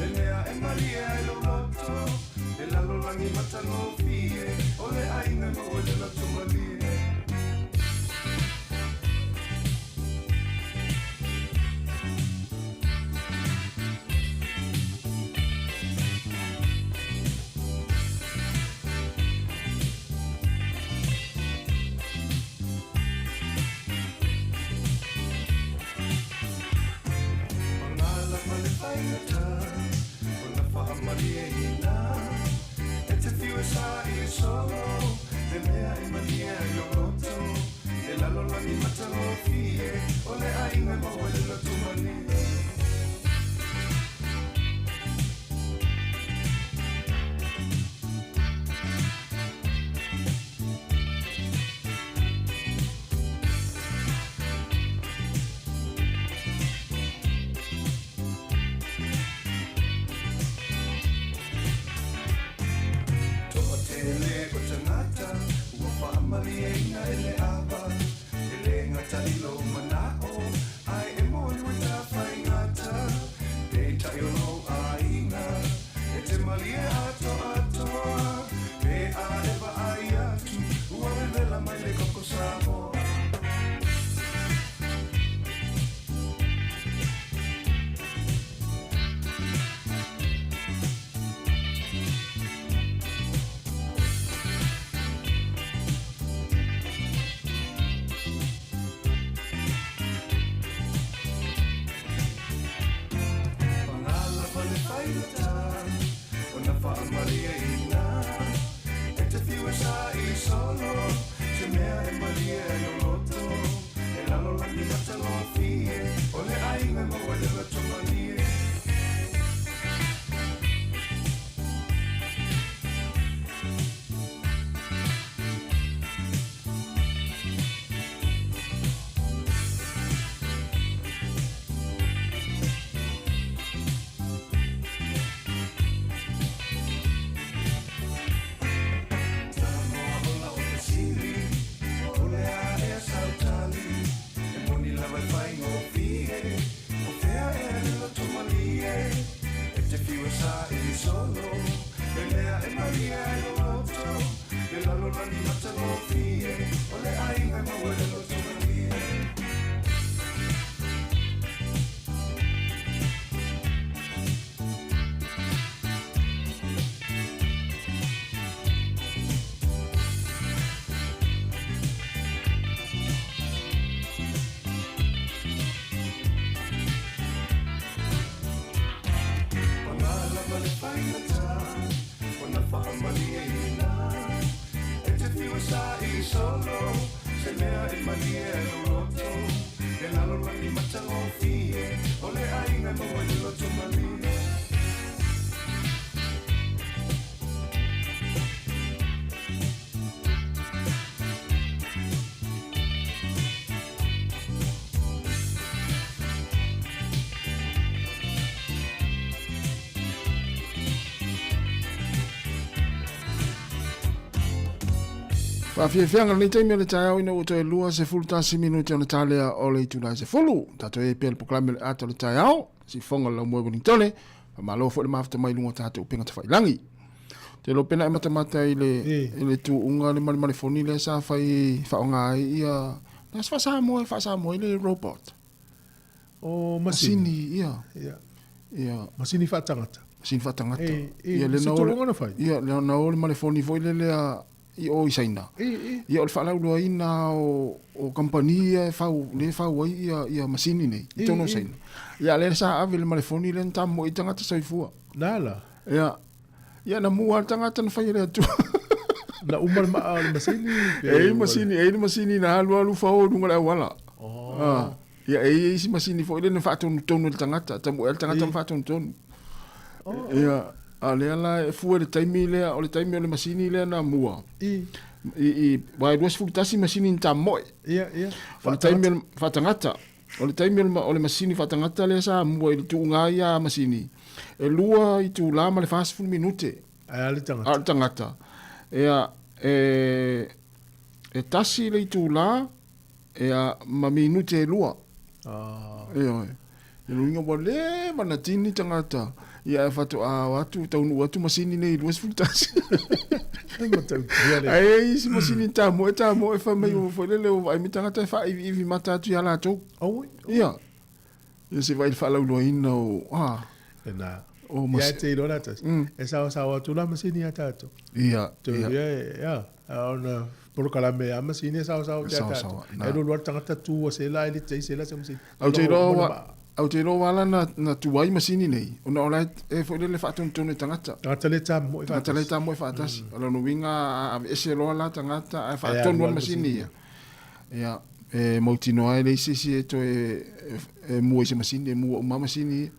Le mea e malie ai lou loto Le lalolagi matagofie O le aiga e maua i le loto malie. Pagala ma le faigata Ona faamalieina E te fiu e saili solo Le mea e malie ai lou loto Le lalolagi matagofie O le aiga e maua i le loto malie. Toatele o tagata ua faamalieina e le ava, e le gata i lou manao, ae e moni ua tafaigata, peitai o lou aiga, e te malie atoatoa, pe a e vaai atu, ua vevela mai le koko Samoa. Pagala ma le faigata ona faamalieina E te fiu e saili solo se mea e malie ai lou loto E lalolagi matagofie o le aiga e maua i le loto malie. Samoa ola o fesili, o le a ea sau tali, e moni lava e faigofie, o fea ea le loto malie, e te fiu e saili solo, le mea e malie ai lou loto, le lalolagi matagofie, o le aiga e maua i le loto malie. Pagala ma le faigata ona faamalieina E te fiu e saili solo se mea e malie ai lou loto Le lalolagi matagofie o le aiga e maua i le loto malie. Faafiafiaga lenei taimi o le taeao ina ua toe 21 minute ona talea o le itula e 10. Tatou i ai pea le polokalame o le ata o le taeao, sifoga o le laumua i Wellingtone. Faamalo foi le mafuta mai i luga o tatou upega tafailagi. Te iloa pena e matamata i le, i le tuuga le malemalefoni lea sa fai faaaoga ai ia, le aso faa-Samoa e faa-Samoa ai le robot. O masini. Masini, ia. Ia. Ia. Masini faatagata. Masini faatagata. E, e, Ia, le se na o tuuga na fai. Ia, le na o le malefoni foi le lea i o i Saina. E, e. Ia, o le faalauiloaina o, o kamupani ia e fau, le fau ai ia, ia masini nei, i totonu o Saina. Ia, lea sa ave le malefoni lea na tamua i tagata soifua. Na la. Ia, ia na mua le tagata na fai e le Atua. Na uma le maa o le masini? E i ai masini, e i ai le masini na alu alu fao i luga o le auala. Oh. Ah, ia e i ai isi masini foi lea na faatonutonu e le tagata, tamuai le tagata ma faatonutonu. Oh. Ia, a lea la e fua i le taimi lea, o le taimi o le masini lea na mua. I. I, i, wa e 21 masini na tamoe. Ia, ia. O le taimi o le faatagata. O le taimi o le masini faatagata lea sa mua i le tuuga ai ia masini, e lua itula ma le 40 minute. Ae a le tagata. A o le tagata. Ia, e, e tasi le itula, ia, ma minute e lua. Ah. Ioe. Ia lona uiga ua leva ona tini tagata ia ae faatoa o atu taunuu atu masini nei i 21. E matautia le. Ae i ai isi masini tamoe tamoe fai mai ua foi lele ua vaai mai tagata e faaiviivi mata atu ia latou. Auoi. Ia. Ia se i vaai i le faalauiloaina o a. Lena. O Ia mas... e te iloa la tasi. E saosaoa atu la masini ia tatou. Ia. Te Ia. ia ia a ona polokalame a masini e saosaoa atu ia tatou. Saosaoa, na. E lua lua le tagata tu ua sela e le tei sela se masini. Au te iloa Mo le ua maa. Ou te iloa ua ala na, na tuai masini nei, ona o la e, e foi lele faatonutonu e tagata. Tagata le tamoe Tagata le faatasi. tamoe faatasi. O lona uiga a aveese loa la tagata ae Ae faatonu alu ai alu masini masini ia. Ia, e mautinoa ai leai se isi e toe e, e mua i se masini, e mua uma masini ia.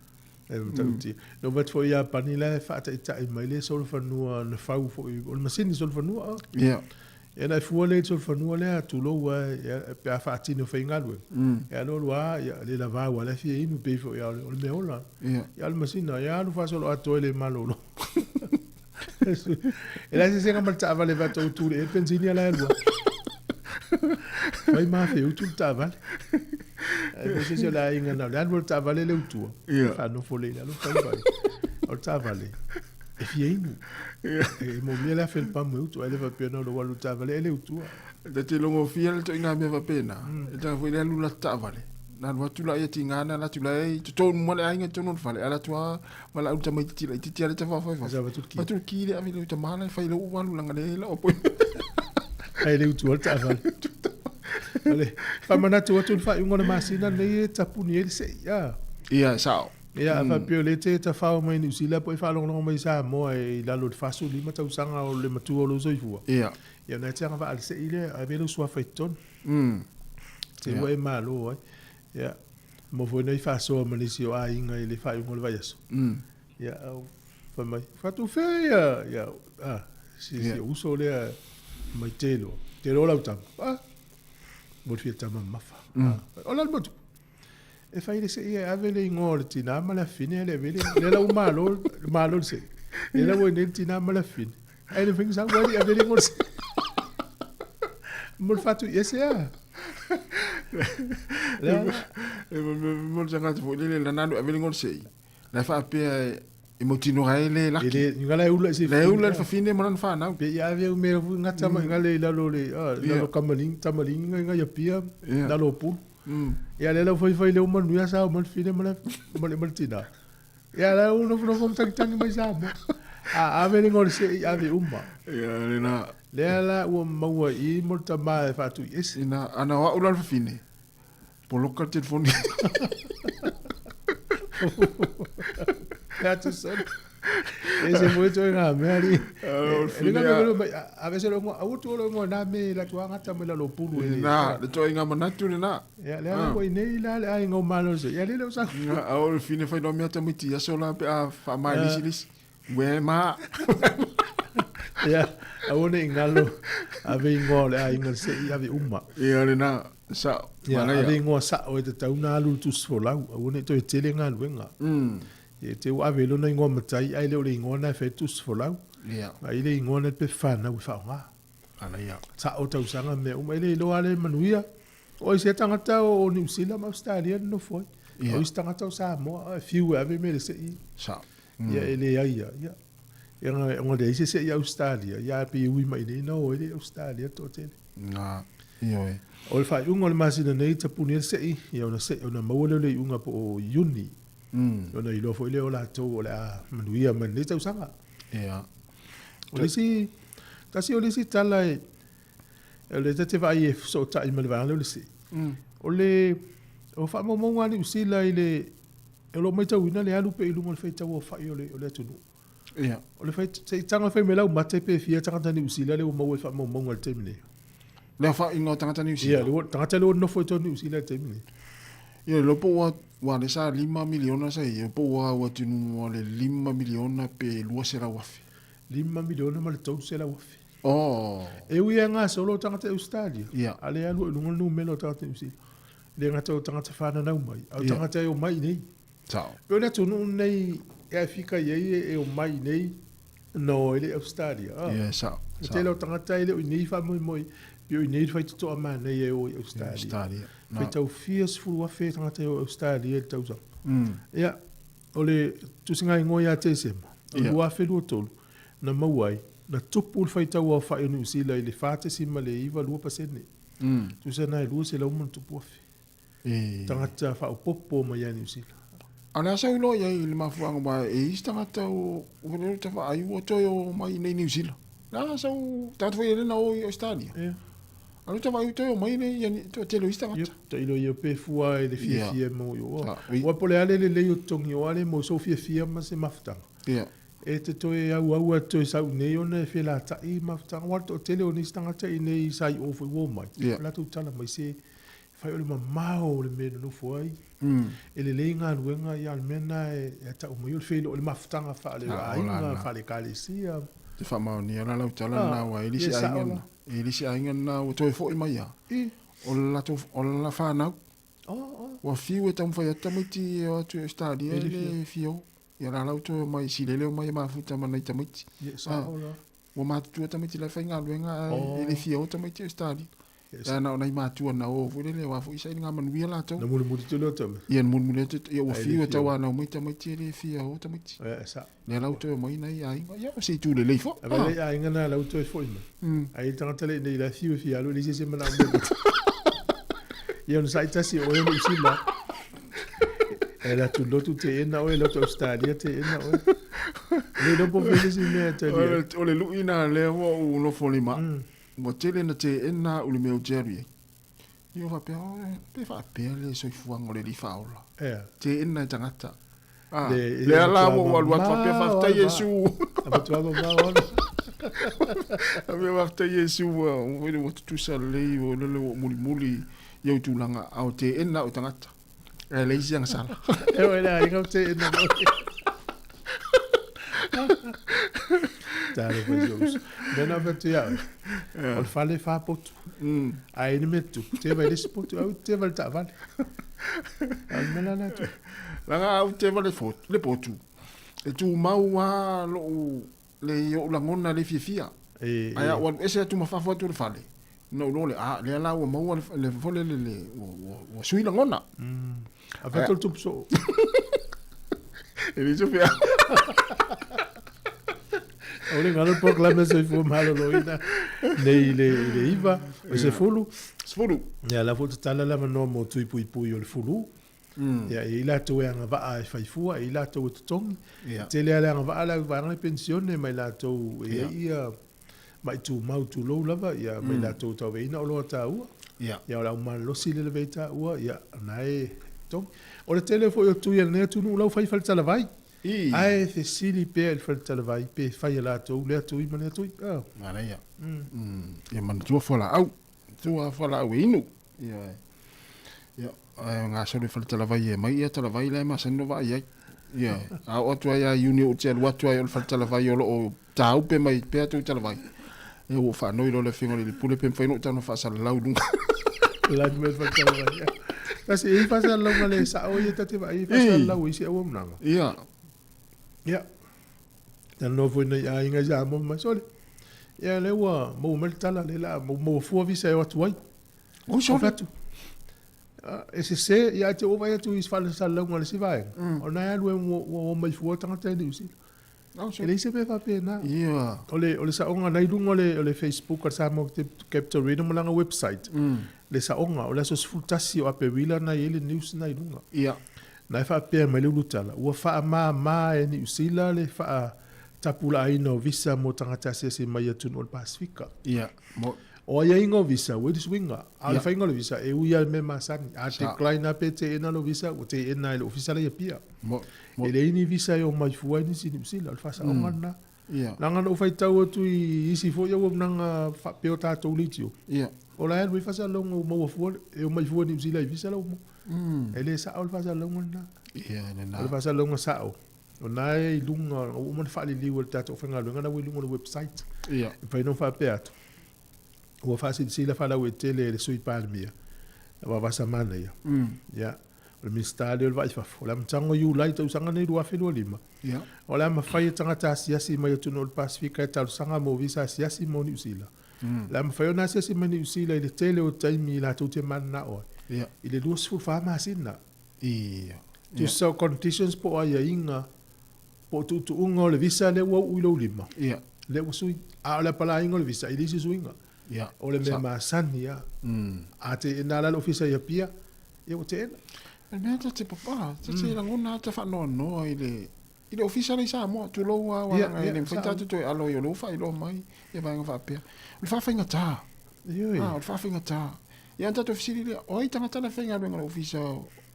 E matautia. Na ou atu foi i Iapani la e faataitai mai le solofanua na fau foi, o le masini solofanua. Ia. Ia ona e fua lea i le solofanua lea, tulou lava, ia, pe a faatino faigaluega. Ia alu alu lava, ia, le lava aua o la e fia inu, pei foi lava o le mea ola. Ia. Ia a o le masini, ia alu faasoloatoa e le malolo. E leai se eseesega ma le taavale e avatu au tu i le penisini a la e alu lava. Fai ma feutu le taavale. Ae leai se isi o le aiga na o le alu o le taavale lea i tua, faanofo lea i lalo fai fai. O le taavale, e fia inu. E moomia le afe o le pamu e utu, ae le faapea na o lou alu i le taavale e le utua. Ta te logofia le ituaiga mea faapena, e taga foi le alu la taavale, na alu atu la ia tiga na alu atu la i totonu ma le aiga i totonu o le fale, alu atu lava valaau i le tamaitiiti laitiiti lea e tafafa i fafo, avatu le ki lea ave i le tama la e fai lou alu leaga lea e i lau appointment. Ae le utua le taavale. O le faamanatu atu i le faaiuga o le masina lenei e tapuni ai le sei. Ia, e sao. Ia, a faapea o lea e te tafao mai Niu Sila po o e faalogologo mai i Samoa e i lalo i le 45 tausaga o le matua o lou soifua, Ia. ia ona e te agavaa i le sei lea, ave lou suafa i totonu. Te Ia. ua e malo ai. Ia, mo foi nei faasoa ma nisi o aiga i le faaiuga o le vaiaso. Ia, au, fai mai, faatufea ia, ia, a, si, si Ia. uso lea mai te loa. Te loa lau tama. Ah, mo le fia tama mamafa. Ah, o le a le mea o tupu? E fai le sei e ave le igoa o le tinā ma le afine ae le ave le lea la ua malo malo le sei. Lea la ua i nei le tinā ma le afine. Ae le mafai ona sau ae le i ave le igoa o le sei. Mo le faatuiese a. Lea la. E mo le tagata foi lele lana alu ave le igoa o le sei. La e faapea e mautinoa ai le laki. E le, ni ngala e ula i se Le e ula i le fafine ma lana fanau. Pe ia ave au mea fui ngata mai ngale i lalo le, lalo kamaling, tamaling ngai ngai apia, lalo o pulu. Ia le lau fai fai leo manuia sa o ma le fine ma le, ma le, ma le tina. Ia la u nofo nofo tangi tangi mai sa mo. A ave le ngol se i ave uma. Ia le na. Lea la ua maua i mo le tama e faatui ese. Ina, ana o au la le fafine. Poloka le telefoni. Pe atu solo. E se mo to nga me ali. E nga me mai a ve se lo ngo au tu lo ngo na me la tu anga ta me la lo pulu e. Na, le to inga manatu le na. Ya le ala ko nei la le ai ngo malo se. Ya le le sa. Nga au le fine fai lo mea tamaiti aso la pe a fa mai lisi lisi. Ue ma. Ya, au ne ngalo ave ingoa le ai ngo se i ave uma. Ia le na. Sa'o. Ia, Manaia. ave ingoa sa'o e tatau ona alu i le tusi folau, aua ne i toe tele galuega. Ia te ua ave lona igoa matai ae le o le igoa lena e fai ai le tusi folau. Ia. A i le igoa lena pe fanau e faaaoga. Manaia. Sa'o tausaga ma mea uma, e le iloa lava le manuia. O ai se tagata o Niu Sila ma Ausetalia na nofo ai. Ia. O isi tagata o Samoa, e fiu e ave mea i le se'i. Sa'o. Ia e leai lava. Ia, ia ona leai se se'i Ausetalia, ia ae pei e ui mai nei na o ai le Ausetalia toatele. Na, ioe. O le faaiuga o le masina nei tapuni ai le se'i, ia ona se'i ona maua lea o le iuga po o Iuni. Ona iloa foi lea o latou o le a manuia mai lenei tausaga. Ia. O le isi, tasi o le isi tala e, o lea ta te vaai e fesootai ma le vaega lea o le se'i. O le, o faamaumauga a Niu Sila i le, o lo o matauina le alu pea i luga o le faitauaofai o le, o le atunuu. Ia. O le fai, se i taga fai mai laumate pe fia tagata Niu Sila lea ua maua i faamaumauga i le taimi nei. Le aofaiga o tagata Niu Sila? Ia, le ua, tagata lea ua nofo i totonu Niu Sila i le taimi nei. Ia, le iloa po ua, ua lea sa $5 miliona sa i ai, po ua au atu i le $5 miliona pe 200,000. $5,300,000. Oh. E ui e gasolo o tagata Ausetalia, Ia. a lea alu ai i luga le numera o tagata Niu Sila. E le gata o tagata fananau mai, a o Ia. tagata e omai i nei. Sao. Pei o le atunuu lenei e aefika i ai e omai i nei no e le i Ausetalia. Ah. Ia, sao. Le tele o tagata e le o i nei faamoemoe, pei o i nei le faitotoa manaia e o i Ausetalia. Ausetalia. Faitau fia 10,000 tagata e o i Ausetalia i le tausaga. Ia, o le tusigaigoa ia Tesema, o le 2023, na maua ai, na tupu le faitau aofai o Niu Sila i le 4.92%. Tusa na e 200 ma ona tupu afe tagata faaopoopo mai ia Niu Sila. A o le a sau loa i ai i le mafuaaga aua e i isi tagata ua leo tafaai ua toe o mai i nei Niu Sila. Le a sau tagata foi e le na o i Ausetalia. A o lea tafaai ua toe o mai nei ia toatele o isi tagata. Tailo ia pe fua i le fiafia e maua i o. Aua po o le a le lelei o totogi o a le maua sou fiafia ma se mafutaga. E te toe auau atu toe sau i nei ona e felatai mafutaga. Aua o le toatele o nisi tagata i nei sa i o foi ua omai, o latou tala mai se fai o le mamao o le mea e nonofo ai, e lelei galuega, ia a o le mea lena e tau mai o le feiloai o le mafutaga faale-aiga, faale-ekalesia. Te faamaonia la lau tala lena aua e le isi aiga lena, e le isi aiga lena ua toe foi mai lava, o le latou, o le fanau. Ua fiu e taumafai atu tamaiti e o atu i Ausetalia e le fia o. Ia la la ua toe omai silele omai e mafuta ma nai tamaiti. Ua matutua tamaiti la e faigaluega ae e le fia o tamaiti i Ausetalia. Ia na o nai matua na o foi lele aua foi sailiga manuia latou. Na mulimuli tele o tama. Ia na mulimuli atu ia ua fiu e tauanau mai tamaiti e le fia o tamaiti. Ia e sao. Lea la ua toe omai nai aiga. Ia o se itu lelei foi. A vai aiga na la ua toe foi mai. Ai le tagata le nei la fiu e fia alu e leai se isi e manao mai. Ia ona sai tasi o oe Niu Sila. E la tu lotu teena oe, lotu Australia teena oe. Le lopo fele si mea talia. O le lui na lea ua ou nofo lima. Ua tele ina teena au i le mea ou te alu i ai. Ia faapea, pe faapea le soifuaga o le Alii Faaola. Teena e tagata. Ah, lea la ua ou alu atu faapea, faafetai Iesu. Faapea, faafetai Iesu, ua tutusa lelei, ua lele ua ou mulimuli i ou tulaga, a o teena au e tagata. Ae leai se agasala. E oe le aiga o teena mai. Talo fai si uso. Mea na whatu ia oe. O le fale wha potu. A e ni me tupu. Te vai le si potu. Au te vai le taavale. A o le mea la la tu. Leaga au te vai le potu. E tumau lava lou le i ou lagona le fiafia. Ae a ou alu ese atu ma fafo atu o le fale, ona ou iloa lea, a, lea la ua maua le foi lele le, ua sui lagona. A fai atu le tupu soo. E le se feau. O le galo polokalame soifua maloloina nei i le i le 9, o le 10. 10. Ia la foi tatala le avanoa mo tui puipui o le fulu. Ia, e i ai latou e agavaa e fai fua, e i ai latou e totogi. E tele lava le agavaa le au vaega le penisione ma i latou e i ai ia ma'i tumau tulou lava, ia ma i latou e tauaveina oloa taua. Ia, o le au malolosi lea e lavea ai taua, ia, o lena e totogi. O le tele foi o tui a lenei atunuu la ua fai faletalavai. Ae fesili pea i le faletalavai pe fai e latou lea tui ma lea tui. Manaia. Ia manatua fualaau. Tua fualaau e inu. Ioe. Ia, ae gasolo i faletalavai e aumai ia talavai la e masani ona vaai ai. Ioe. A oo atu ai lava i Iuni ou te alu atu ai o le faletalavai o lo o tāupe mai pea tou talavai. Ia ua ou faanoi loa i le Afioga i le Alii Pule pe mafai ona ou tago faasalalau i luga. Lagi mai le faletalavai. Ia. Kasi e i ai faasalalauga le sao ia ta te vaai ai faasalalau i isi auaunaga. Ia. Ia. Talanoa foi nai aiga i Samoa fai mai, sole, ia lea ua maua mai le tala lea la maua fua visa e o atu ai. Oi sole. Fai atu, e sese, ia ae te ou vaai atu i faasalalauga a le isi vaega, o lena e alu e ua omai fua tagata i Niu Sila. E leai se mea faapena. Ia. O le, o le saoga na i luga o le, o le Facebook a le Samoa Capital Radio ma lana website, le saoga, o le aso 11 o Aperila na i ai le news na i luga. Ia. Na e faapea mai le ulutala, ua faamama e Niu Sila le faatapulaaina o visa mo tagata asiasi mai atunuu o le Pasefika. Ia, mo. O aiaiga o visa, ua i le suiga. A o le faiga o le visa, e ui lava i le mea masani. A decline lava pe teena lou visa, ua teena e le ofisa la i Apia. Mo. E leai ni visa e omai fua ai nisi i Niu Sila, o le faasaoga lena. Ia. Leaga na ou faitau atu i isi foi auaunaga faapea o tatou leitio. Ia. O la e alu ai faasalalauga ua maua fua, e omai fua Niu Sila i visa la ua maua. E le sao le faasalalauga lena. Ia, lena. O le faasalalauga sao, o lena e i luga, ua uma ona faaliliu e le tatou aufaigaluega lena ua i luga o le website. Ia. E mafai ona faapea atu, ua faasilasila faalauaitele e le Sui Palemia, Vavasa Manaia. Ia, o le Minisita lea o le Vaa i Fafo, o le amataga o Iulai tausaga nei 2025, Ia. o le a mafai e tagata asiasi mai atunuu o le Pasefika e talosaga mo visa asiasi mo Niu Sila. O le a mafai ona asiasi mai Niu Sila i le tele o taimi latou te mananao ai, Ia. i le 24 masina. Ia. Tusa o conditions po o aiaiga po o tuutuuga o le visa lea ua uu i lou lima, lea ua sui. A o le apalaiga o le visa, e leai se suiga. O le mea masani lava. A teena la le ofisa i Apia, ia ua teena. O le mea ta te papala, ta te lagona lava ta faanoanoa i le i le ofisa lea i Samoa, tulou lava aua leaga e le mafai tatou toe alo ai o lea ua faailoa mai ia vaega faapea. O le faafaigata. Ioe. Ah, o le faafaigata. Ia ona tatou fesili lea, o ai tagata la e faigaluega i le ofisa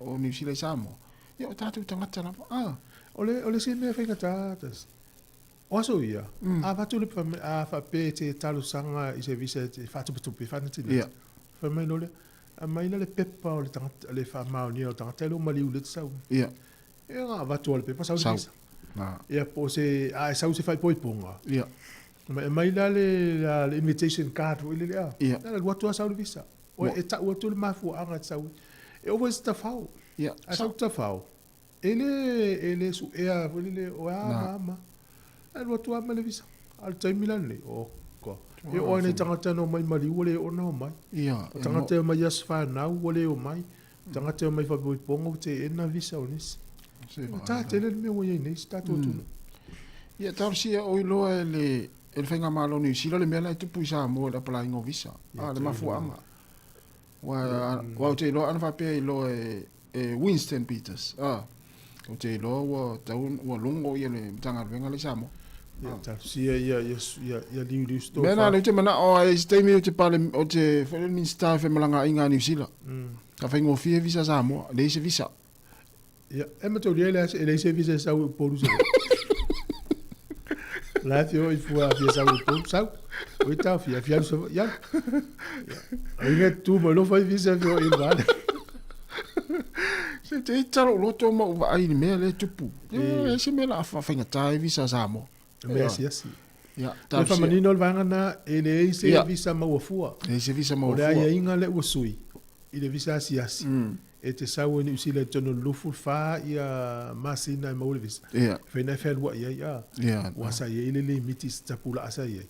o Niu Sila i Samoa? Ia o tatou tagata lava. Ah. O le, o le isi mea faigata, tas, o aso ia, a avatu le, a faapea e te talosaga i se visa e te faatupetupe, faanatinati, fai mai loa lea, aumai la le pepa o le tagata, le faamaonia o le tagata e le o maliu lea e te sau ai. Ia na avatu lava le pepa sau le visa. Ia po o se, a e sau i se faaipoipoga, ma e aumai la le, le invitation card foi lele a. Ia. Na alu atu lava sau le visa. O e tau atu le mafuaaga e te sau ai. E oo foi i se tafao. Ia. A sau le tafao, e le, e le suea foi lele o a ma a ma. Ae alu atu lava ma le visa. A o le taimi la lenei, oka. E oo lava i nai tagata na omai maliu ua le oo ona omai. Ia. O tagata e omai i aso fanau ua le omai. Tagata e omai faapoipoga ua teena visa o nisi. Ua ta tele le mea ua i ai nei si tatou atunuu. Ia talosia oi loa e le e le faigamalo o Niu Sila le mea la e tupu i Samoa i le apalaiga o visa. A le mafuaaga. Aua ou te iloa ana faapea i loa e e Winston Peters. A ou te iloa ua tau ua logo ia le Matagaluega lea i Samoa. Ia talosia ia ia ia ia liuliu se tofa. Mea na lea ou te manao ai i se taimi ou te pale ou te foi le Minisita e femalagaaiga a Niu Sila. Sa faigofie visa Samoa, leai se visa. Ia, e mataulia e leai se visa e sau i Upolu se La e fia i fua fia sau i Upolu, sau. O i taofia, fia alu Savaii, alu. Ia, o inga tu mai lo fai visa fia o i vale. Se te ita lou loto ma ou vaai i le mea lea e tupu. E leai se mea o le a faafaigata ai visa a Samoa. Mea asiasi. Ia, Le faamanino le vaega lena, e leai se visa maua fua. E leai se visa maua fua. O le aiaiga lea ua sui i le visa asiasi, e te sau ai Niu Sila i totonu o le 24 ia masina e maua le visa. E fai na e fealuai ai, a. Aua sa i ai le limiti i se tapulaa sa i ai.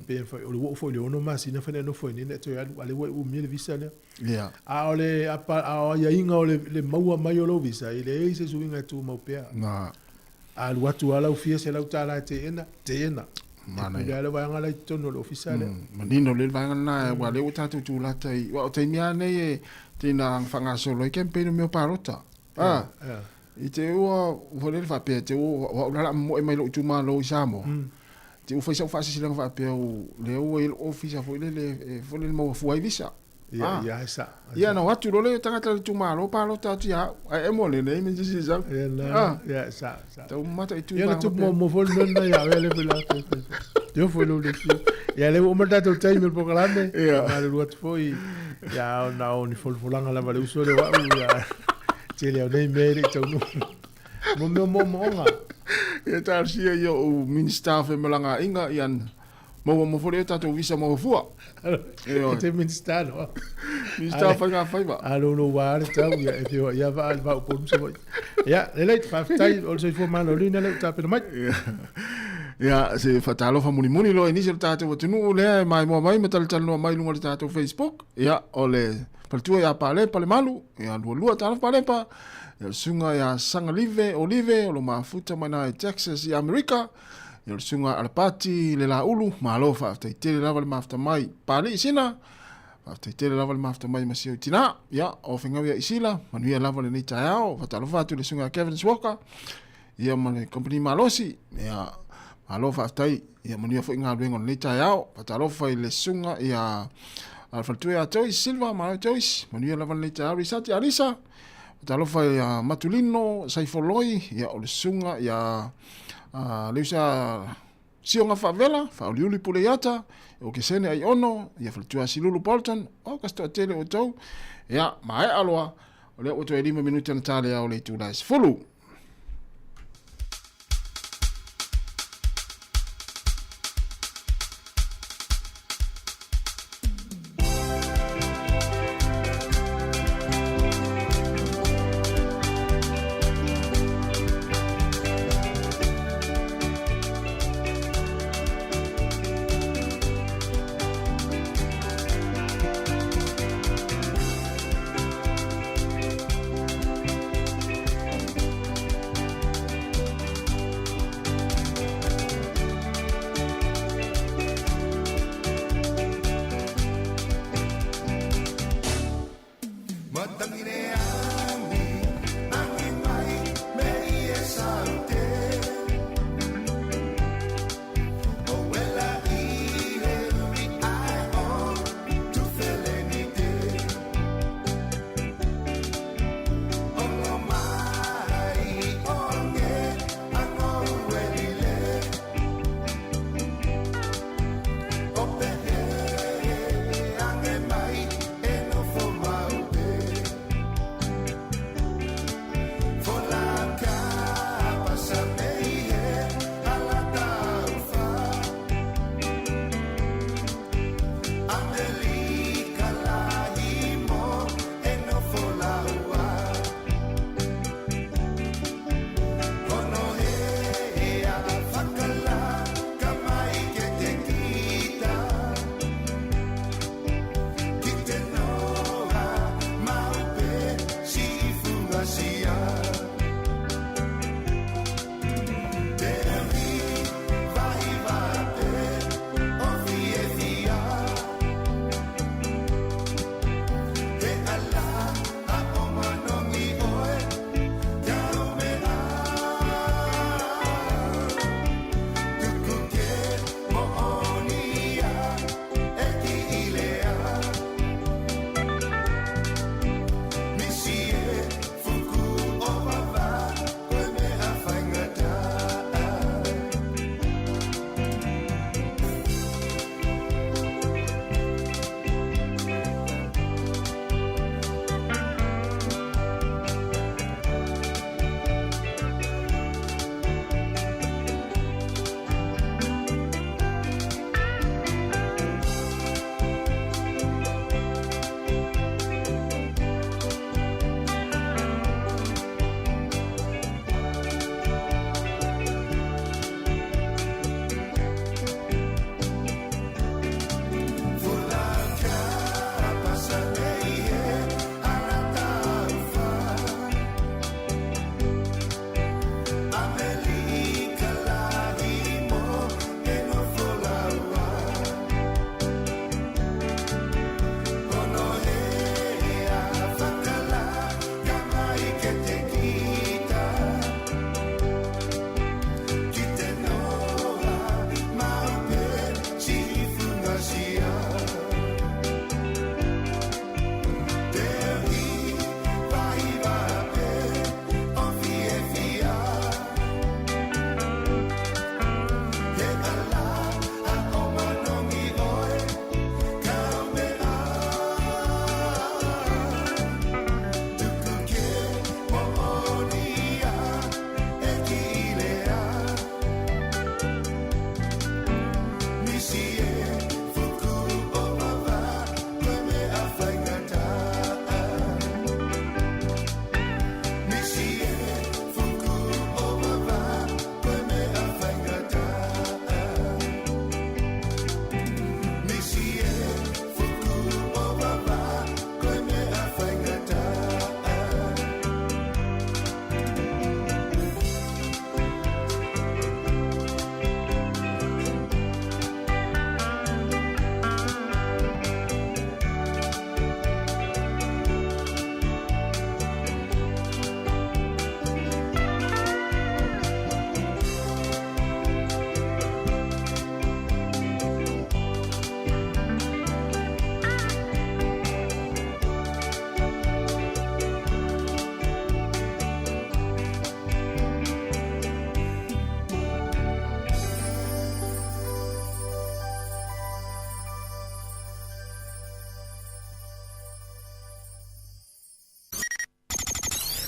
Pe o le ua oo foi i le 6 masina fai na e nofo ai nei na e toe alu, a o lea ua e umia le visa lea. A o le aiaiga o le maua mai o lou visa, e leai se suiga e tumau pea. A alu atu lava lau fia $100 e teena, teena. Manaia. E pule lava le vaega la i totonu o le ofisa lea. Manino lelei le vaega lena, aua o lea ua tatou tulata i, aua o taimi lava nei e tei na faagasolo ai campaign o mea o palota. A, i te ua, foi lele faapea, te ua, o au la o le a momoe mai lou itumalo i Samoa, te ua fai sau faasilasilaga faapea, lea ua i ai lou ofisa foi lele, e foi lele maua fua ai visa. Ia, ah. ia, sa. Ia, na o atu loa le tagata o le itumalo palota atu ia au. Ae emo le nei me sisi sau. Ia, na, ah. ia, sa, sa. Tau mata i tu. Ia, na tupu mo mo foi le na ia, le foi la. Teo foi lo le fi. Ia, le ua uma tatou taimi o le polokalame. Ia. Malulu atu foi. Ia, ona o ni folafolaga lava le uso le wau. Ia, tele au nei mea e le i taunuu. Mo mea o moomooga. Ia, talosia ia o Minista o Femalagaaiga, ia, Maua mo foi le tatou visa maua fua. E te Minista no. Minista o Faiga Faiva. A lo lo wa le tau ia e fio ia va va Upolu sa foi. Ia, lelei, faafetai o le soifua maloloina lea ua tapena mai. Ia, se faatalofa mulimuli loa i nisi o le tatou atunuu lea e maimoa mai ma talatalanoa mai i luga o le tatou Facebook. Ia, o le faletua ia Palepa Lemalu, ia lualua talofa Palepa, ia le susuga ia Sagalive Olive o lo mafuta mai na i Texas i Amerika. Ia o le susuga Alapati le Laulu, malo faafetai tele lava le mafuta mai. Papalii Sina, faafetai tele lava le mafuta mai ma si ou tina. Ia, o Fegau ia Isila, manuia lava lenei taeao. Faatalofa atu i le susuga Kevin Walker, ia ma le company malosi. Ia, malo faafetai. Ia manuia foi galuega o lenei taeao. Faatalofa i le susuga ia a le faletua ia Joyce Silva, malo Joyce, manuia lava lenei taeao. Risati Alisa, faatalofa ia Matulino Saifoloi, ia o le susuga ia Leusa Sioga Faavela, Faauliuli Puleiata, o Kesene Aiono, ia Faletua Silulu Bolton, o ka se toatele outou. Ia, maea loa, o lea ua toe 5 minute ona ta le ao le itula e 10.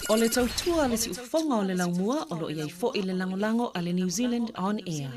O le tautua a le siufofoga o le laumua o lo o i ai foi le lagolago a le New Zealand On Air.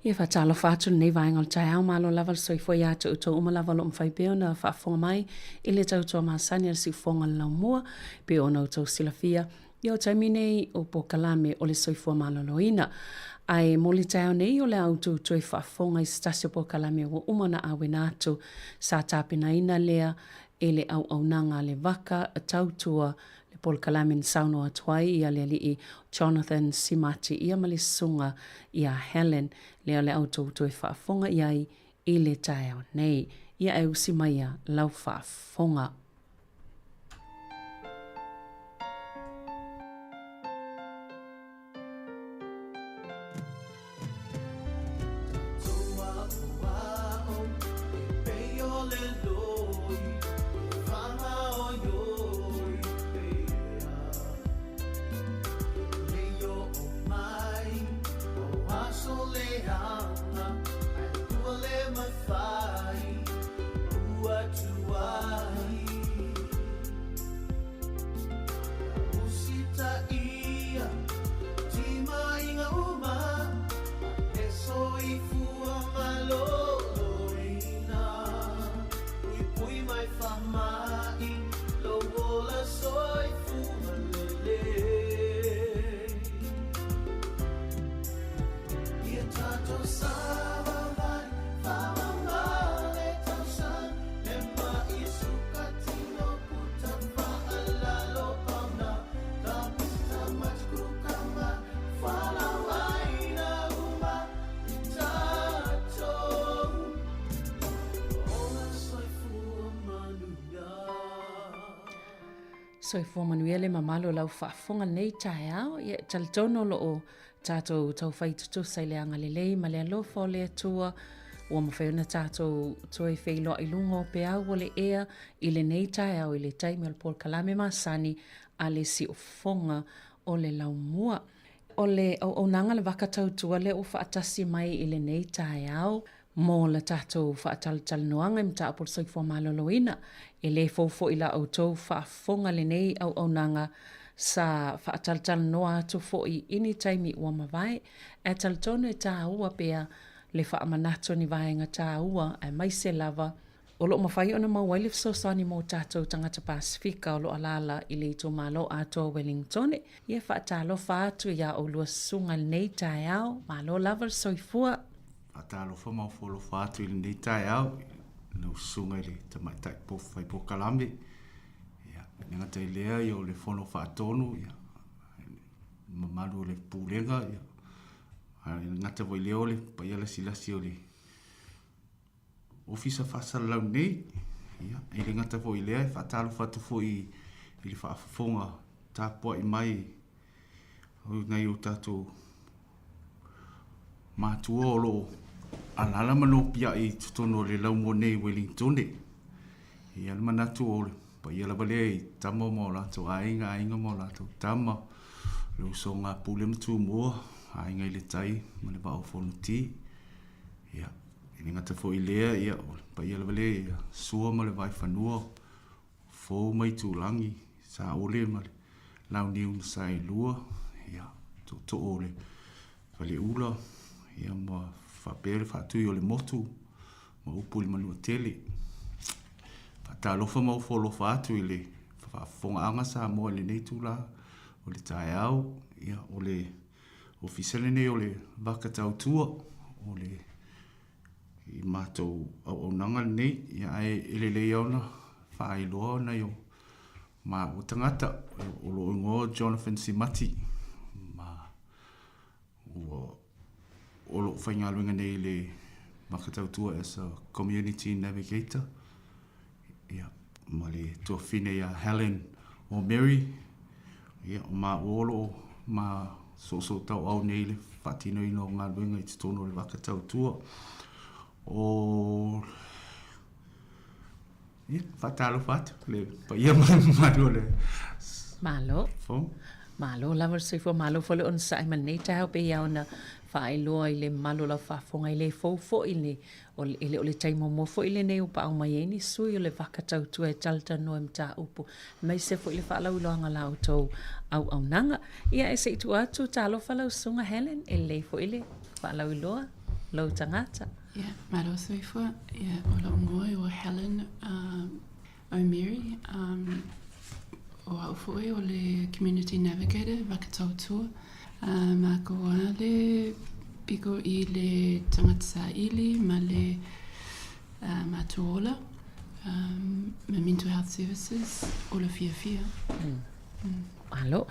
Ia faatalofa atu lenei vaega o le taeao, malo lava le soifua ia te outou uma lava o lo o mafai pea ona faafofoga mai i le tautua masani a le siufofoga o le laumua, pei ona outou silafia, ia o taimi nei o polokalame o le soifua maloloina. Ae mo le taeao nei o le a outou toe faafofoga i se tasi o polokalame ua uma ona auina atu, sa tapenaina lea e le auaunaga a le Vaka Tautua le polokalame na saunoa atu ai ia le alii Jonathan Simati ia ma le susuga ia Helen, lea o le a outou toe faafofoga i ai i le taeao nei. Ia e usi maia lau faafofoga. Soifua manuia le mamalu o lau faafofoga lenei taeao. Ia, e talitonu o lo o tatou taufai tutusa i le agalelei ma le alofa o le Atua ua mafai ona tatou toe feiloai i luga o peau o le ea i lenei taeao i le taimi o le polokalame masani a le siufofoga o le laumua. O le auaunaga le vaka tautua lea ua faatasi mai i lenei taeao mo la tatou faatalatalanoaga i mataupu o le soifua maloloina. E le fou foi i la outou faafofoga lenei auaunaga sa faatalatalanoa atu foi i ni taimi ua mavae, ae talitonu e taua pea le faamanatu o ni vaega taua aemaise lava o lo o mafai ona maua ai le fesoasoani mo tatou tagata Pasefika o lo o alaala i le itumalo atoa o Wellingtone. Ia faatalofa atu iā oulua susuga i lenei taeao. Malo lava le soifua. Faatalofa ma ofo alofa atu i lenei taeao i lau susuga i le Tamaitai Fai Polokalame. Ia, e le gata i lea, ia, o le Fono Faatonu, ia, le mamalu o le Pulega, ia, a le gata foi i lea o le paia lasilasi o le Ofisa Faasalalau nei. Ia, e le gata foi i lea, e faatalofa atu foi i le faafofoga tapuai mai o nai o tatou matua o lo o alaala ma nopiai i totonu o le laumua nei i Wellingtone. E i ai le manatu o le paia lava lea i tama ma o latou aiga, aiga ma o latou tama, le usoga a Pule ma Tumua, aiga i le tai ma le vaa o Fonoti. Ia, e le gata foi i lea, ia, o le paia lava lea i Sua ma le Vaifanua, Fou ma Itulagi, Saole ma le Launiu na Saelua, ia, tootoo o le Faleula, ia, ma faapea le faatui o le motu ma upu i le Manuatele. Faatalofa ma ofo alofa atu i le faafofogaaga Samoa i lenei itula o le taeao, ia, o le ofisa lenei o le Vaka Tautua, o le i matou auaunaga lenei, ia, ae e lelei lava ona faailoa nai o maua tagata o lou igoa o Jonathan Simati, ma ua o lou faigaluega nei i le Vaka Tautua as a Community Navigator, ia, ma le tuafafine ia Helen o Mary, ia, o maua o loo ma soosootauau nei i le faatinoina o galuega i totonu o le Vaka Tautua. O ia, faatalofa atu le paia ma le mamalu o le Malo. Fono. Malo lava le soifua, malo foi le onosai ma lenei taeao pei lava ona faailoa i le mamalu o lau faafofoga e le fou foi le E le o le taimi muamua foi lenei ua paau mai ai ni sui o le vaka tautua e talatalanoa i mataupu, aemaise foi le faalauiloaga o la outou auaunaga. Ia, e se i tuu atu, talofa lau Susuga Helen, e lelei foi le faalauiloa. lou tagata. Ia, malo soifua. Ia, o lo'u igoa ua Helen O'Meary. O a'u fo'i o le Community Navigator Vaka Tautua. Mākou a le piko i le tagata saili ma le matuola ma Mental Health Services o le fiafia. Malo.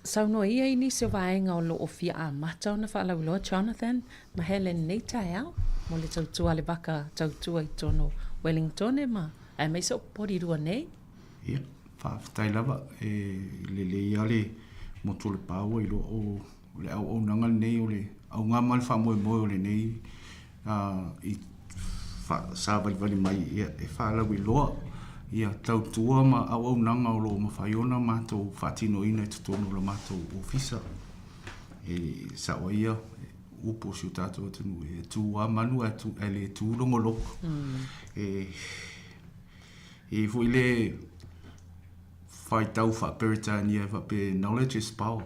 Saunoa ia i nisi o vaega o lo o fia amata ona faalauiloa Jonathan ma Helen i nei taeao mo le tautua a le vaka tautua i totonu o Wellingtone ma aemaise o Porirua nei. Ia, faafetai lava e lelei lava le motu o le pa ua iloa o le auaunaga lenei o le auga ma le faamoemoe o lenei i faasavalivali mai ia e faalauiloa ia tautua ma auaunaga o lo o mafai ona matou faatinoina i totonu o le matou ofisa. E sao ai ia upu o si o tatou atunuu e tu lava manu ae le tu logologo. E i ai foi le faitau faa-Peretania e faapea knowledge is power.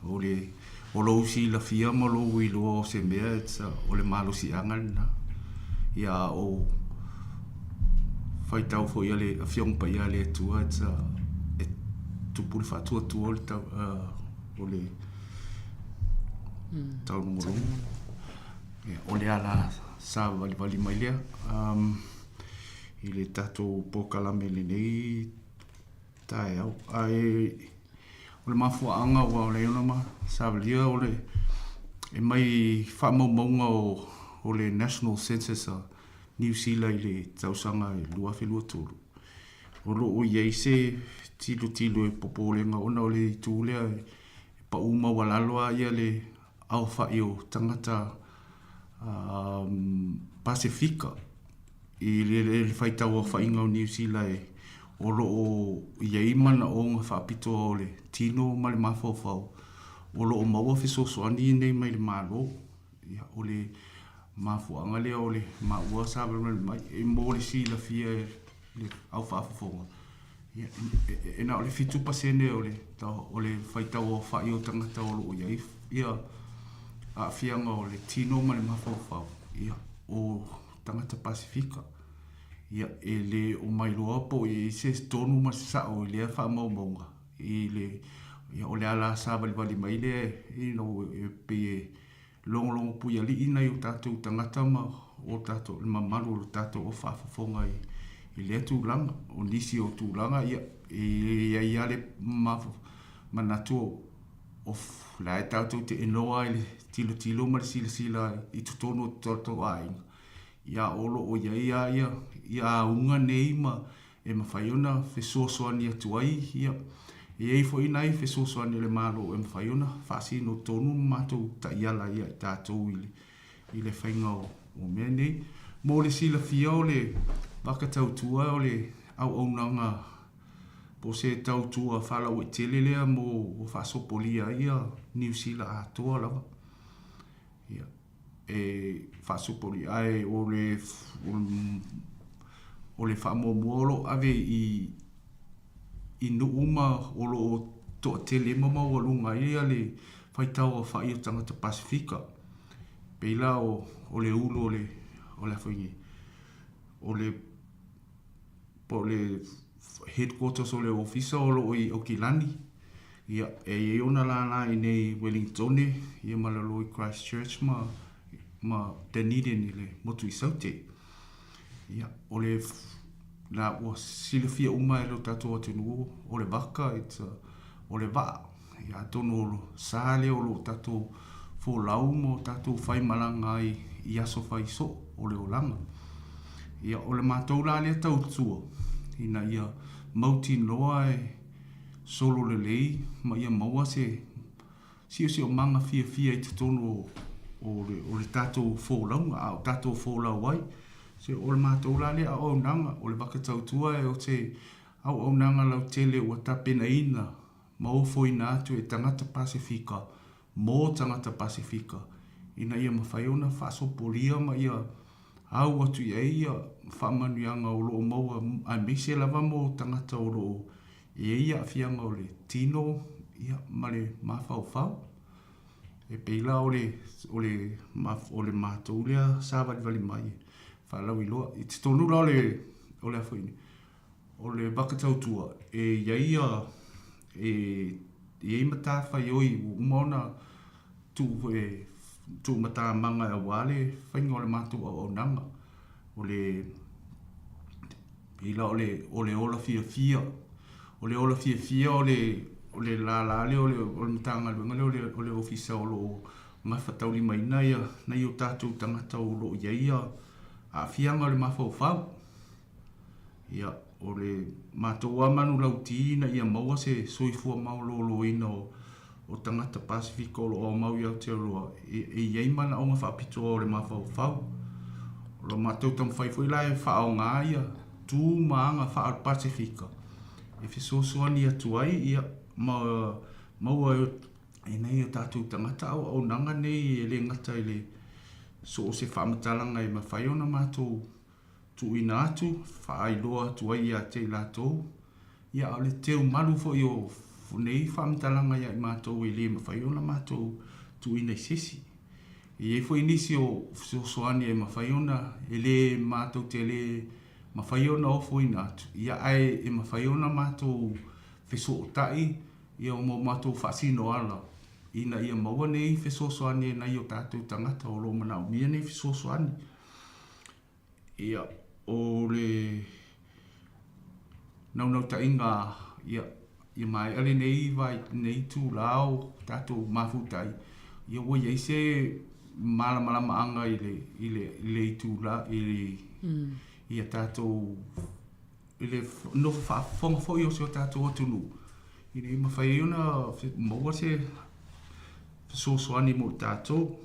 O le o lou silafia ma lou iloa o se mea it's a, o le malosiaga lena. Ia a o faitau foi a le Afioga Paia a le Atua it's a, e tupu le faatuatua o le tau, o le taulogologo. Ia, o le ala savalivali mai lea i le tatou polokalame lenei taeao. Ae o le mafuaaga ua ala ai ona ma savalia o le e mai faamaumauga o, o le National Census a Niu Sila i le tausaga 2023. O lo o i ai se tilotilo e popolega ona o le itu lea e pau maualalo lava ia le aofai o tagata Pasefika i le faitau aofaiga o Niu Sila e o lo o i ai manaoga faapitoa o le tino ma le mafaufau o lo o maua fesoasoani nei mai le Malo. Ia, o le mafuaaga lea o le maua savalivali mai e mo le silafia e le au faafofoga, ia, e na o le 7% o le, o le faitau aofai o tagata o lo o i ai ia aafiaga o le tino ma le mafaufau, ia, o tagata Pasefika. Ia, e le o mailoa po o i ai se tonu ma se sao i lea faamaumauga i le, ia, o le ala savalivali mai lea, you know, e pei e logologo puialii nai o tatou tagata ma o tatou, le mamalu o le tatou au faafofoga i, i lea tulaga. O nisi o tulaga, ia, e i ai lava le manatu o, o la e tatou te enoa i le tilotilo ma le silasila i totonu o tatou aiga, Ia o lo o i ai lava ia, ia auga nei ma e mafai ona fesoasoani atu ai, ia, e i ai foi nai fesoasoani a le Malo e mafai ona faasino tonu ma matou taiala ia i tatou i le, i le faiga o, o mea nei. Mo le silafia o le vaka tautua o le auaunaga po o se tautua faalauaitele lea mo ua faasopolia ai ia Niu Sila atoa lava. Ia, e faasopoli ae o le o le faamuamua o lo o ave i i nuu ma o lo o toatele ma maualuga ai ia le faitau aofai o tagata Pasefika. Pei la o o le ulu o le o le a foi nei o le po o le headquarters o le ofisa o lo o i Aukilani. Ia, e i ai ona lālā i inei i Wellingtone, ia ma lalo i Christchurch ma, ma Dunedin i le motu i Saute. Ia, o le, la ua silafia uma e lo tatou atunuu, o le vaka, it's a, o le vaa. Ia, atonu o lo sa lea o lo tatou folau ma o tatou faimalaga ai i aso fai soo o le olaga. Ia, o le matou la lea tautua, ina ia mautinoa e solo lelei ma ia maua se siosiomaga fiafia i totonu o, o, le, o le tatou folauga, a o tatou folau ai. Se o le matou la lea auaunaga, o le vaka tautua e o se auaunaga lautele ua tapenaina ma ofoina atu e tagata Pasefika mō tagata Pasefika ina ia mafai ona faasopolia ma ia au atu i ai ia faamanuiaga o lo o maua aemaise lava mō tagata o lo o i ai aafiaga o le tino ia ma le mafaufau. E pei la o le, o le, o le matou lea savalivali mai e faalauiloa. I totonu la o le, o le a foi nei, o le vaka tautua, e i ai ia, e i ai matafaioi ua uma ona tuu, e tuumatamaga aua le faiga o le matou auaunaga. O le, pei la o le, o le ola fiafia, o le ola fiafia o le, o le lālā lea o le, o le Matagaluega lea o le, o le Ofisa o lo o gafataulimaina ia nai o tatou tagata o lo o i ai ia aafiaga o le mafaufau. Ia, o le matou lava manulauti ina ia maua se soifua maloloina o, o tagata Pasefika o lo o aumau i Aotearoa e, e i ai manaoga faapitoa o le mafaufau. O lo matou taumafai foi la e faaaoga ia tu ma aga faa-Pasefika e fesoasoani atu ai ia ma maua e nai o tatou tagata auaunaga nei e le gata i le so o se faamatalaga e mafai ona matou tuuina atu, faailoa atu ai ia te i latou, ia a o le teumalu foi o nei faamatalaga ia i matou e le mafai ona matou tuuina i se isi. E i ai foi nisi o fesoasoani e mafai ona, e le matou te le mafai ona ofoina atu, ia ae e mafai ona matou fesootai ia ma o matou faasinoala ina ia maua nei fesoasoani e nai o tatou tagata o lo o manaomia nei fesoasoani. Ia, o le naunautaiga, ia, ia maea lenei vai, lenei itulā o tatou mafuta ai, ia ua i ai se malamalamaaga i le, i le, i le itulā, i le, mm. ia tatou, i le nofo faafofoga foi o si o tatou atunuu, ina ia mafai ai ona maua se fesoasoani mo i tatou.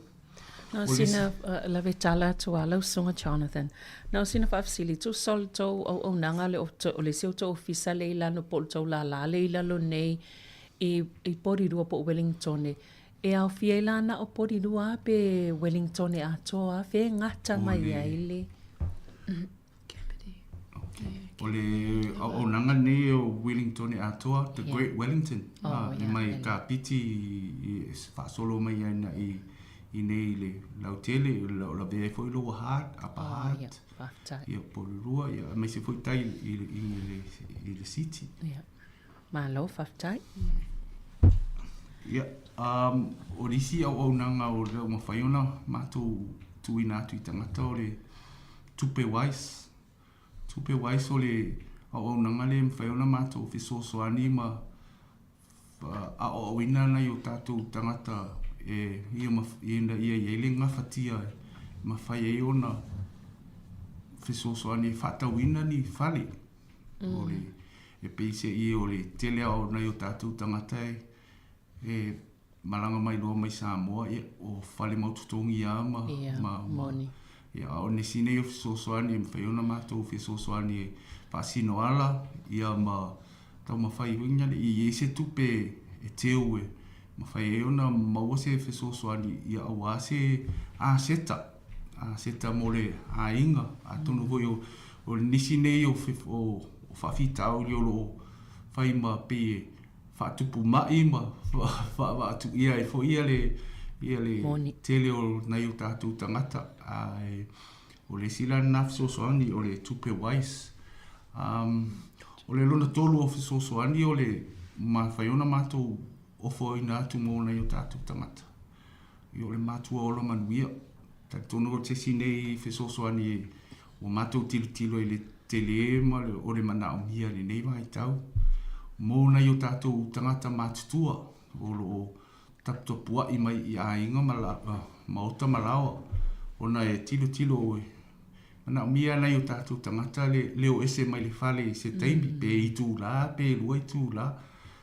Na o sina lave tala atu a lau susuga Jonathan. Na o sina faafesili, tusa o le tou auaunaga le o le isi o tou ofisa lea i lalo po o le tou lālā lea i lalo nei i i Porirua po o Wellingtone, e aofia ai la na o Porirua pe Wellingtone atoa lava? Fea e gata mai ai le O le auaunaga lenei o Wellington atoa, the Great Wellington. Oh, e mai Kapiti i faasolo mai ai na i i nei le lautele, o lavea ai foi Lower Hutt, Upper oh, Hutt. Yeah, ia Porirua, ia aemaise foi tai i, i, i, i le city. Yeah. Malo, faafetai. Ia, um, o le isi auaunaga o lea ua mafai ona matou tuuina atu i tagata o le Tupe Wise. Tupe Wise o le auaunaga lea e mafai ona matou fesoasoani ma aoaoina nai o tatou tagata e ia ina ia i ai le gafatia e mafai ai ona fesoasoani e faatauina ni fale. O le, e pei se i o le tele lava o nai o tatou tagata e, e malaga mai loa mai Samoa, ia, o fale mau totogi lava ma, Ia, ma, ma, moni. ia, a o nisi nei o fesoasoani e mafai ona matou fesoasoani e faasino ala, ia ma taumafai foi ina ia i ai se tupe e teu e mafai ai ona maua se fesoasoani, ia aua se aseta, aseta mo le aiga. Atonu foi o, o nisi nei o, o, o faafitauli o lo o fai ma pei e faatupu ma'i ma faavaatuia ai foi ia le, ia le Moni. tele o nai o tatou tagata. Ae o le isi la lena fesoasoani o le tupe wise. Um, o le lona tolu o fesoasoani o le mafai ona matou ofoina atu mo nai o tatou tagata. Ia o le matua ola manuia. Talitonu o se isi nei fesoasoani ua matou tilotilo i le tele ma le, o le manaomia i lenei vaitau mo nai o tatou tagata matutua o lo o taputapuai mai i aiga ma la, maota ma laoa ona e tilotilo e manaomia nai o tatou tagata le leo ese mai le fale i se taimi pe itulā pe lua itulā.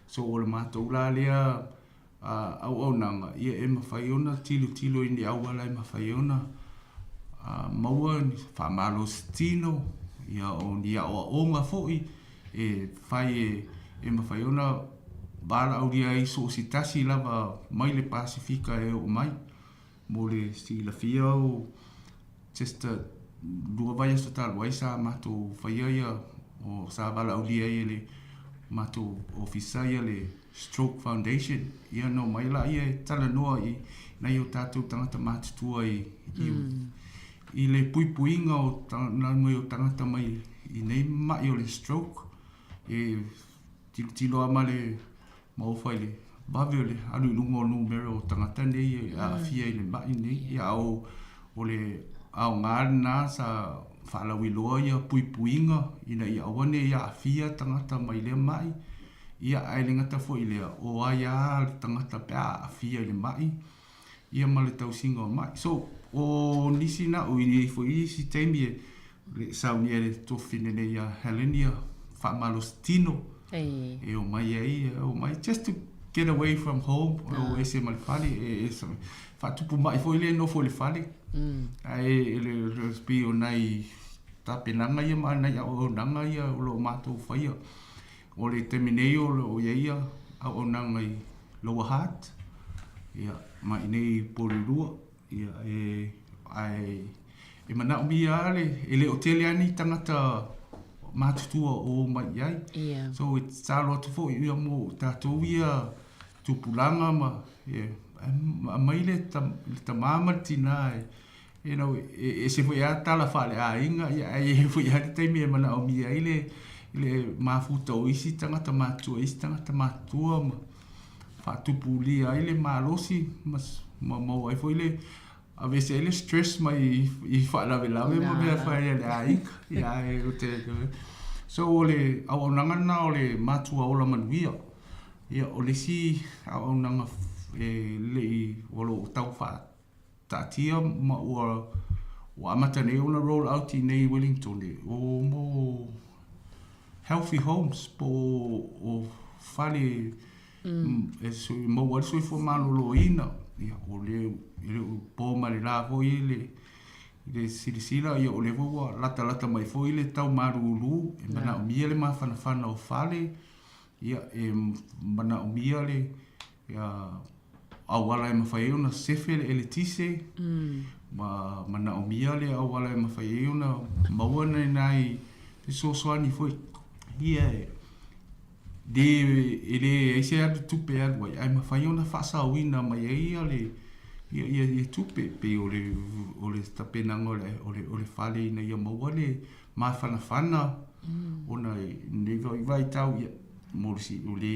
So o le matou la lea auaunaga, ia e mafai ona tilotilo i ni auala e mafai ona maua ni faamalosi tino, ia o ni aoaoga foi e fai e mafai ona valaaulia ai so o se tasi lava mai le Pasefika e oo mai. Mo le silafia o just lua vaiaso talu ai sa matou faia ia, o sa valaaulia ai e le matou ofisa ia le. Stroke Foundation, ia na omai laia e talanoa i nai o tatou tagata matutua i, i, mm. i le puipuiga o nai o tagata mai i nei ma'i o le stroke. E tilotilo lava ma le maofa i le vave o le alu i luga o numera o tagata nei e mm. aafia i le ma'i nei. Ia, a o, o le aoga lena sa faalauiloa ia puipuiga ina ia aua ne i aafia tagata mai lea ma'i. Ia, ae le gata foi i lea, o ai lava le tagata pe a aafia i le ma'i, ia ma le tausiga o ma'i. So, o nisi na o i ai foi isi taimi e le saunia e le tuafafine nei ia Helen ia faamalosi tino e omai ai, e omai just to get away from home, o ese ma le fale, e, e, faatupu ma'i foi lea e nofo i le fale. Ae e le, pei o nai tapenaga ia ma nai auaunaga ia o lo o matou faia. O le taimi nei o lo o i ai ia auaunaga i Lower Hutt, ia, ma i inei i Porirua, ia, e, ae e manaomia lava le, e le o tele lava ni tagata matutua o omai i ai. Ia. So e tatalo atu foi ia mo tatou ia tupulaga ma, ia, aumai le, le tama ma le tina e, You know, e ese foi lava tala faaleaiga, ia, ae i ai foi lava le taimi e manaomia ai le, le mafuta o isi tagata matutua, isi tagata matutua ma faatupulia ai le malosi ma, ma maua ai foi le aveese ai le stress mai i faalavelave ma mea fai a le aiga. Ia, ae o te, so o le auaunaga lena o le matua ola manuia. Ia, o le isi auaunaga e lei, o lo o tau faa taatia ma ua ua amata nei ona roll out i nei Wellington o mo healthy homes po o fale mm. e sui maua ai le soifua maloloina ia o le e le o po ma le la foi le le silasila ia o le foi ua latalata mai foi le tau malulu e manaomia le mafanafana o fale ia e manaomia le ia auala e mafai ai ona sefe le eletise, ma manaomia le auala e mafai ai ona maua nai nai fesoasoani foi ia e le e leai se alu tupe e alu ai, ae mafai ona faasaoina mai ai ia le ia ia ia tupe pei o le o le tapenaga o le o le o le fale ina ia maua le mafanafana ona i lenei vaitau ia mo le o le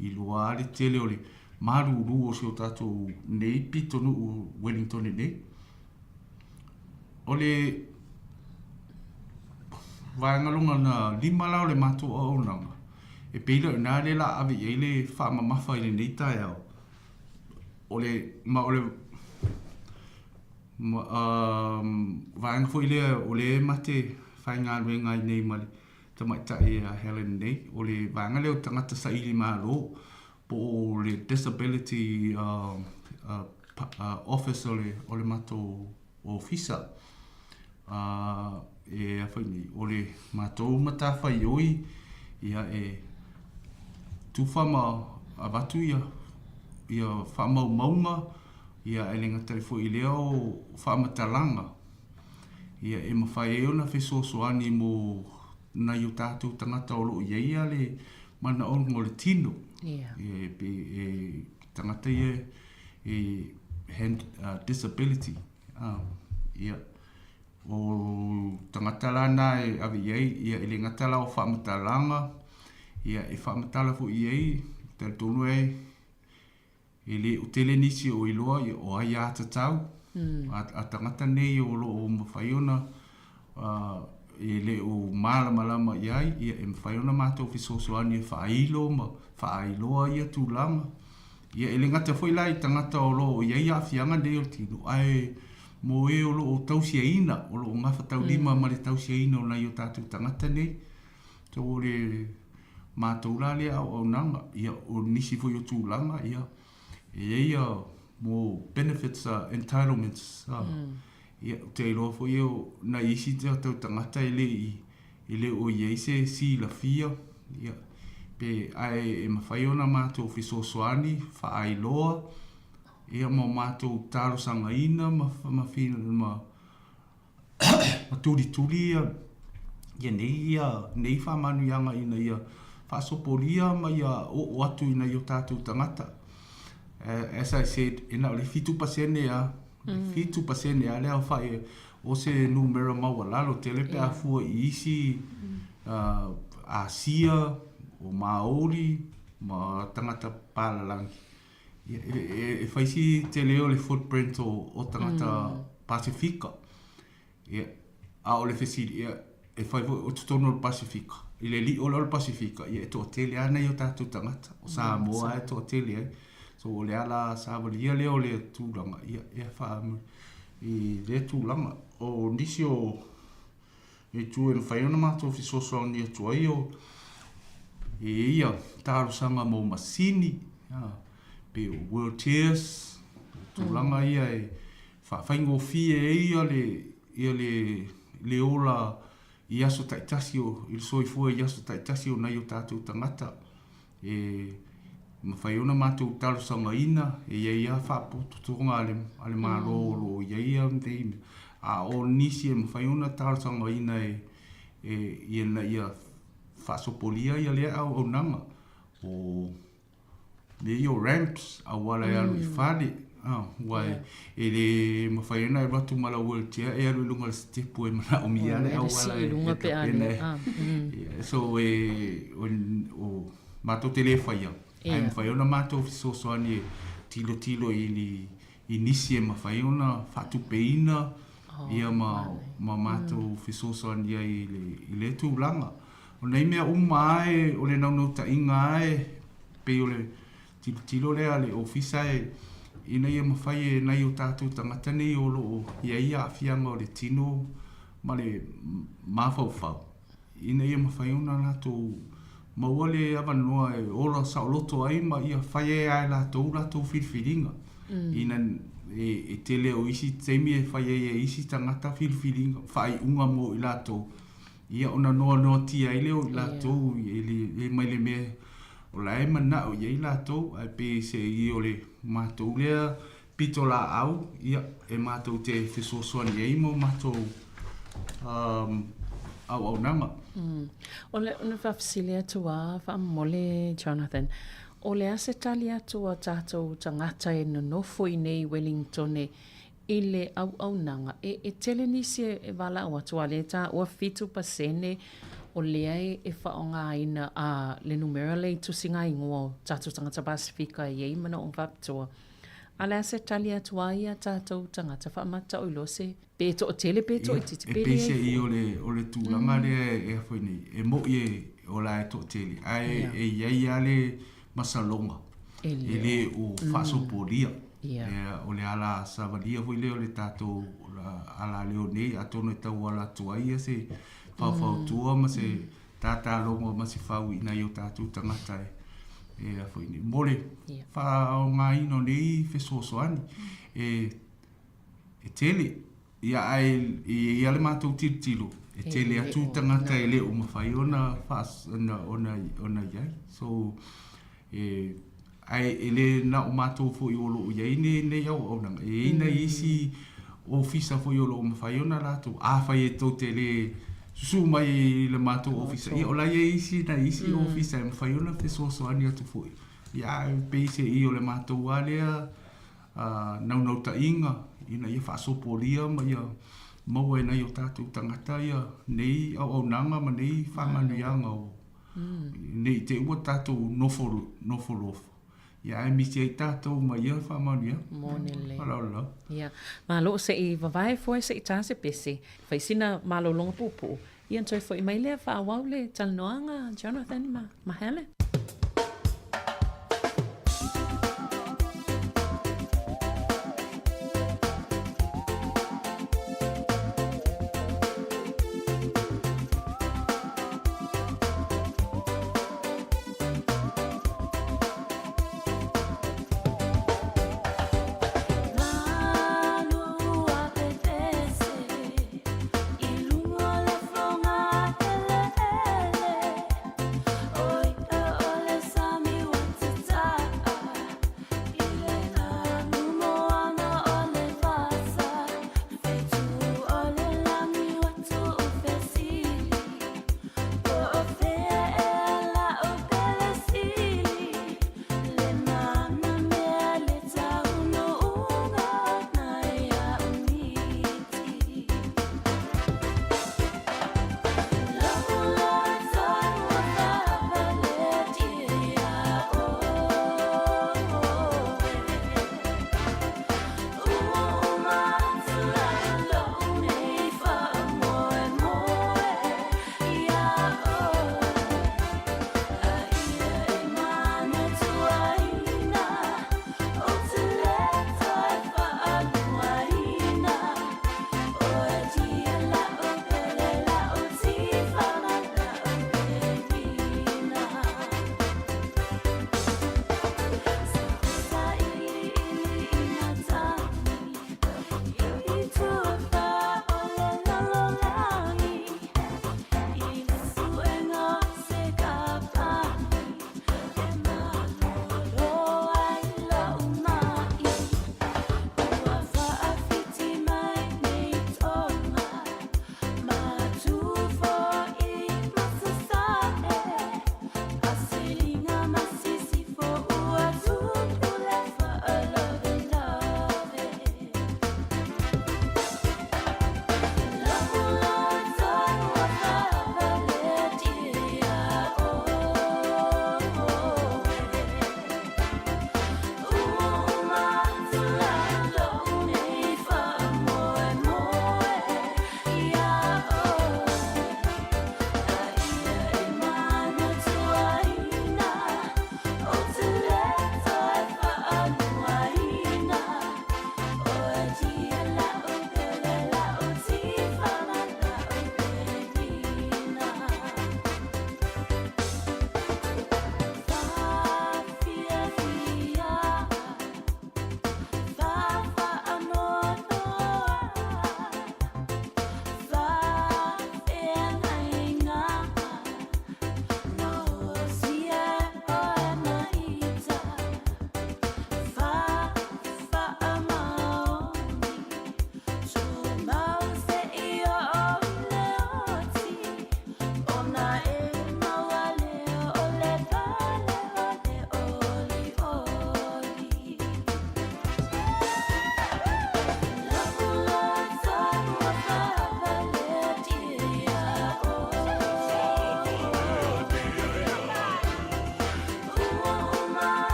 Iloa a le tele o le malulu o si o tatou nei pitonuu Wellington nei. O le vaega lona lima la o le matou auaunaga, e pei la o i ina lea o le a ave i ai le faamamafa i lenei taeao, o le, ma o le ma, vaega foi lea o lea ma te faigaluega ai nei ma le tamaitai a Helen nei, o le vaega lea o tagata saili malo po o le Disability Office o le, o le matou ofisa. E a foi nei, o le matou matafaioi ia e tufa ma avatu ia, ia faamaumauga ia e le gata foi i lea o faamatalaga Ia, e mafai ai ona fesoasoani mo nai o tatou tagata o lo o i ai le manaoga o le tino. Ia. E, e, e tagata ia e hand disability. Ia, o tagata la na e ave i ai, ia, e le gata la o faamatalaga, ia, e faamatala foi i ai, talitonu e, E le o tele nisi o iloa o aiātatau a tagata nei o lo o mafai ona e le o malamalama i ai, ia e mafai ona matou fesoasoani e faailo ma faailoa ia tulaga. Ia e le gata foi la i tagata o lo o i ai aafiaga nei o le tino, ae mo e o lo o tausiaina, o lo o gafataulima ma le tausiaina o nai o tatou tagata nei. So o le matou la lea auaunaga, ia o nisi foi o tulaga, ia e i ai ia mo benefits entitlements, ia ou te iloa foi o nai isi tatou tagata e le i e le o i ai se silafia, ia pe ae e mafai ona matou fesoasoani faailoa ia ma matou talosagaina ma ma ma Ma tulituli ia nei, ia nei faamanuiaga ina ia faasopolia ma ia oo atu i nai o tatou tagata. As I said, e na o le 7% lava, le 7% lava le aofai o se numera maualalo tele pe a fua i isi Asia, o Māori ma tagata palalagi. Ia, e fai si tele o le footprint o tagata Pasefika. Ia, a o le fesili, ia, e fai foi o totonu o le Pasefika, i le li'o lea o le Pasefika, ia e toatele lava nai o tatou tagata, o Samoa lava e toatele ai. So o le ala savalia lea o le tulaga, ia, e faa i lea tulaga. O nisi o itu e mafai ona matou fesoasoani atu ai o e i ai ia talosaga mo masini, pei o wheelchairs, tulaga ia e Faafaigofie ai ia le ia le le ola i aso taitasi o i le soifua i aso taitasi o nai o tatou tagata. E mafai ona matou talosagaina, e i ai lava faapotopotoga a le a le Malo o lo o i ai ia nei mea, a o nisi e mafai ona talosagaina e e ina ia faasopolia ia lea auaunaga o Mea ia o ramps, auala e alu i fale, aua e le mafai ona e alu atu ma lau wheelchair e alu i luga o le sitepu e manaomia le auala e tapena e. So e, o, matou te le faia, ae mafai ona matou fesoasoani e tilotilo i ni, i nisi e mafai ona faatupeina ia ma, ma matou fesoasoani ai i le, i lea tulaga. O nei mea uma lava e, o le naunautaiga lava e pei o le tilotilo lea a le Ofisa e, ina ia mafai e nai o tatou tagata nei o lo o i ai aafiaga o le tino ma le mafaufau, ina ia mafai ona latou maua le avanoa e ola saoloto ai ma ia fai ai lava e latou latou filifiliga. Ina e tele o isi taimi e fai ai e isi tagata filifiliga, faaiuga mo i latou. Ia ona noanoatia ai lea o i latou e mai le mea o la e manao i ai latou, ae pei se i o le matou lea pitolaau, ia, e matou te fesoasoani ai ma o matou auaunaga. O le ona faafesili atu a faamolemole Jonathan, o le a se tali atu a tatou tagata e nonofo i nei Wellingtone i le auaunaga, e, e tele nisi e, e valaau atu, a lea e taua 7% o lea e, e faaaogaina a le numera lea i tusiga igoa o tatou tagata Pasefika e i ai manaoga faapitoa. A le a se tali atu a ia tatou tagata faamata'oiloa se pe toatele pe toaitiiti pe leai foi. E peiseai o le, o le tulaga lea e a foi nei, e mo'i e o la e toatele, ae e i ai lava le masaloga e le o faasopolia. O le ala savalia foi lea o le tatou ala leo nei, atonu e tauala atu ai ia se faufautua ma se tatalogo ma se fau i nai o tatou tagata e a foi nei. Mo le faaaogaina o nei fesoasoani, e tele Ia, ae e i ai lava le matou tilotilo, e tele atu tagata e le o mafai ona ona ona i ai. So, e, ae e le na o matou foi o lo o i ai lenei auaunaga, e i ai nai isi ofisa foi o lo o mafai ona latou, afai e tou te le susu mai i le matou ofisa, ia o la e i ai isi nai isi ofisa e mafai ona fesoasoani atu foi. Ia, ae pei se i o le matou lava lea naunautaiga ina ia faasopolia ma ia maua e nai o tatou tagata ia nei auaunaga ma nei faamanuiaga o ne i te i ua tatou nofo nofolofo, ia ae misi ai tatou ma ia faamanuiaga. Moni lelei. Faaaloalo lava. Ia, malo se i vavae foe se i tā se pese, fai sina malologa puupuu, ia ona toe foi mai lea faaauau le talanoaga Jonathan ma, ma Helen.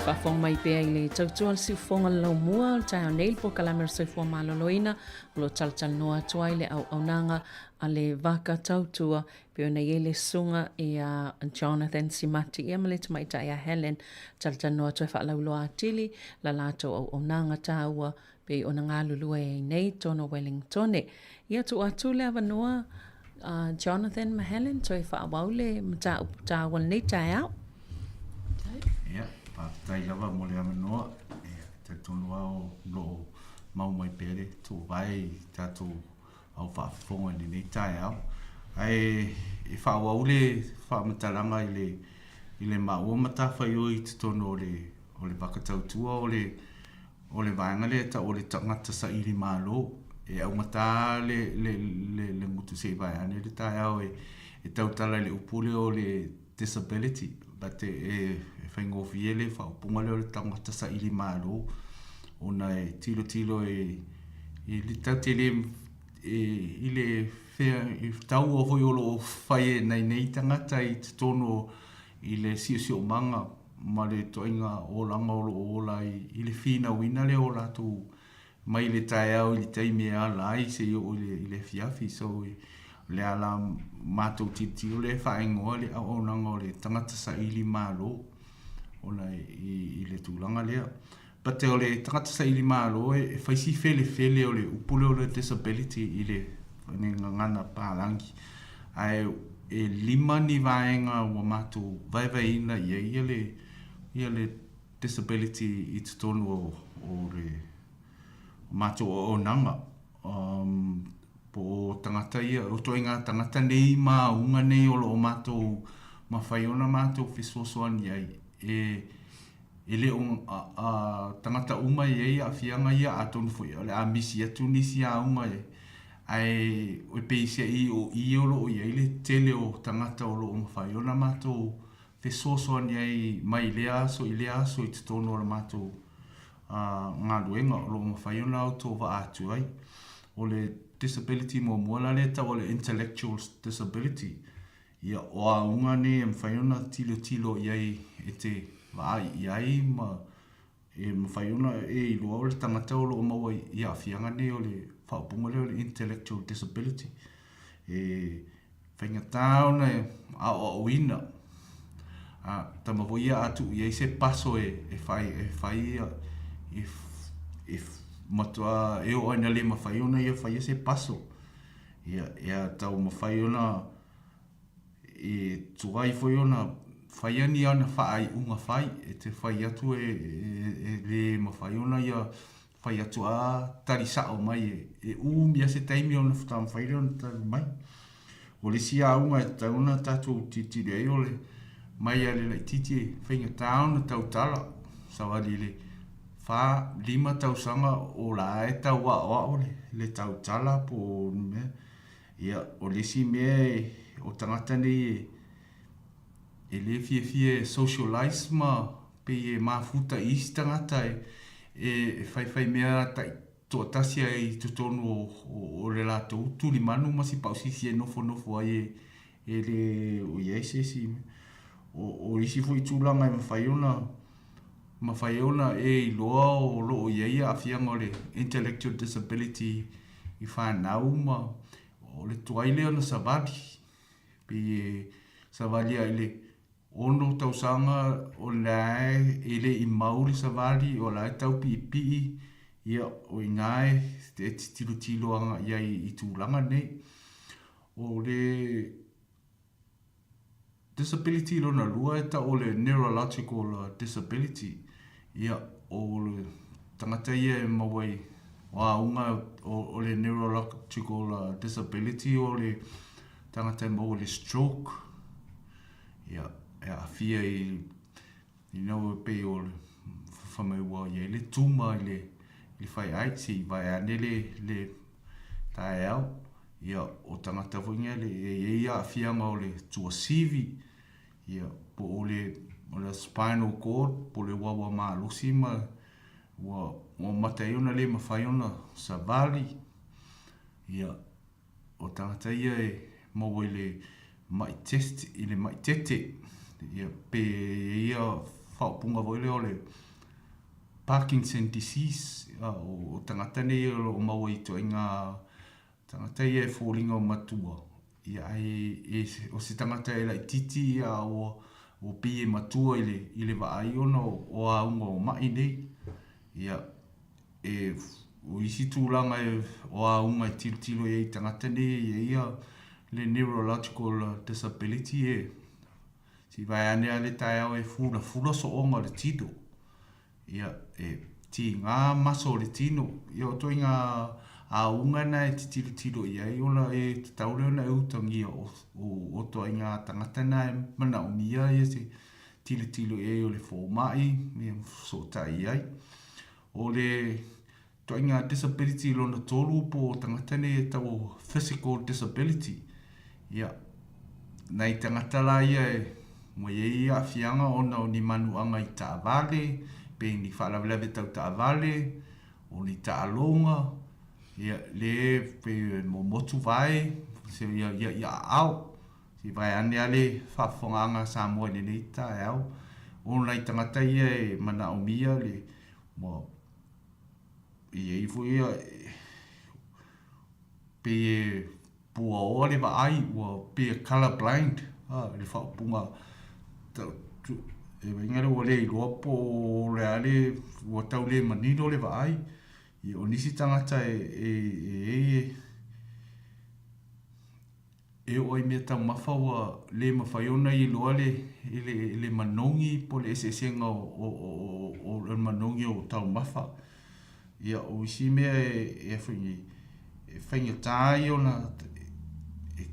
Faafofoga mai pea i le tautua le siufofoga le laumua o le taeao nei le polokalame o le soifua maloloina o lo o talatalanoa atu ai le auaunaga a le Vaka Tautua pei ona i ai le susuga ia Jonathan Simati ia ma le tamaitai ia Helen talatalanoa atu ai faalauiloa atili la latou auaunaga taua pei ona galulue ai nei tonu o Wellingtone. Ia tuu atu le avanoa a Jonathan ma Helen toe faaauau le mataupu taua o lenei taeao. Ia, faafetai lava mo le avanoa. Ia, talitonu lava o lo o mau mai pea le tuuvae i tatou au faafofoga i lenei taeao. Ae e faaauau le faamatalaga i le i le maua matafaioi i totonu o le o le vaka tautua o le O le vaega lea e tau o le tagata saili malo. E augata le, le, le, le gutu se i vae ane le taeao e, e tautala i le upu lea o le disability. But e, e, e faigofie le faaupuga lea o le tagata saili malo ona e tilotilo e, i le tatou te le, e, i le fea, i taua foi o lo o fai e nai nei tagata i totonu i le siosiomaga ma le ituaiga olaga o lo o ola ai i le finauina lea o latou mai le taeao i le taimi e ala ai seia oo i le afiafi. So, o le ala matou tilotilo lea e faaigoa le auaunaga o le tagata saili malo ona i le tulaga lea. But o le tagata saili malo e fai si felefele o le upu lea o le disability i le gagana palagi. Ae e lima ni vaega ua matou vaevaeina i ai ia le, ia le disability i totonu o, o le matou auaunaga. Um, po o tagata ia, o ituaiga tagata nei ma auga nei o lo o matou mafai ona matou fesoasoani ai e E le o tagata uma e i ai aafiaga ia, atonu foi o le a misi atu nisi auga e, ae e peiseai o i o lo o i ai le tele o tagata o lo o mafai ona matou fesoasoani ai mai lea aso i lea aso i totonu o le matou galuega o lo o mafai ona autovaa atu ai. O le disability muamua la lea e tau o le intellectual disability. Ia, o auga nei e mafai ona tilotilo i ai e te vaai i ai ma e mafai ona e iloa o le tagata o lo o maua i aafiaga nei o le faaupuga lea o le intellectual disability. E faigata ona e aoaoina. A tama foi ia a tuu i ai se paso e, e fai, e fai ia, e, e matua e oo ai ina le mafai ona ia faia se paso. Ia, ia taumafai ona e tuai foi ona faia ni ana faaiuga fai, e te fai atu e, e, e le mafai ona ia fai atu a tali sao mai e, e umi lava se taimi ona faatoa mafai lea ona tali mai. O le isi auga e tatau ona tatou tilotilo i ai o le mai lava i le laitiiti e faigata ona tautala, savali i le 4, 5 tausaga o la e tau aoao le, le tautala po o ni mea. Ia, o le isi mea e, o tagata nei e, e le fiafia e socialize ma pei e mafuta i isi tagata e, e faifai mea tai toatasi ai i totonu o, o, o le latou tulimanu ma si pausisi e nofonofo ai e, e le o i ai se isi mea. O, o isi foi tulaga e mafai ona mafai ona e iloa o lo o i ai aafiaga o le intellectual disability i fanau ma o le tuai lea ona savali. Pei e savali lava i le 6 tausaga o la e le i mau le savali, o la e tau piipii, ia o i ina e tilotilo agai ai i tulaga nei. O le Disability lona lua e tau o le neurological disability. Ia, o le tagata ia e maua i o auga o le neurological disability o le tagata e maua i le stroke. Ia, e aafia i ina ua pei o le fai mai ua i ai le tuma i le i le faiai se i vae ane le le taeao. Ia, o tagata foi nei e i ai aafiaga o le tuasivi, ia, po o le, o le spinal cord, po o le uaua malosi ma ua, ua mata ai ona le mafai ona savali. Ia, o tagata ia e maua i le mai test, i le mai tete, ia, pe i ai ia faaupuga foi lea o le Parkinson disease, o tagata nei o lo o maua i ituaiga tagata ia e foliga o matua, ia ae e, o se tagata e laitiiti ia a ua, ua pei e matua i le, i le vaai ona o, o auga o mai nei. Ia, e, o isi tulaga e, o auga e tilotilo i ai i tagata nei, e ia le neurological disability e, se i vae ane lava le taeao e fulafula sooga o le tino. Ia, e tīgā maso o le tino. Ia, o ituaiga auga na e te tilotilo i ai ona e tatau lea ona e utagia o, o, o ituaiga tagata na e manaomia ia se tilotilo i ai o le fomai, ia fesootai i ai. O le Ituaiga disability lona tolu po o tagata nei e tau o physical disability. Ia, nai tagata la ia e ua i ai aafiaga ona o ni manuaga i taavale, pe ni faalavelave tau taavale, o ni taaloga, ia, le pe momotu vae, se ia, ia, ia aao. Se i vae ane lava le faafofogaaga a Samoa i lenei taeao, o nai tagata ia e manaomia le, ua E i ai foi ia, pei e puaoa le vaai, ua pei e colour blind le faaupuga e uiga lea ua le iloa po o le a le, ua tau le manino le vaai. Ia o nisi tagata e i ai e oo ai mea taumafa ua le mafai ona iloa le, le, le manogi po o le eseesega o, o, o, o le manogi o taumafa. Ia, o isi mea e, e, e, e faigata ai ona e,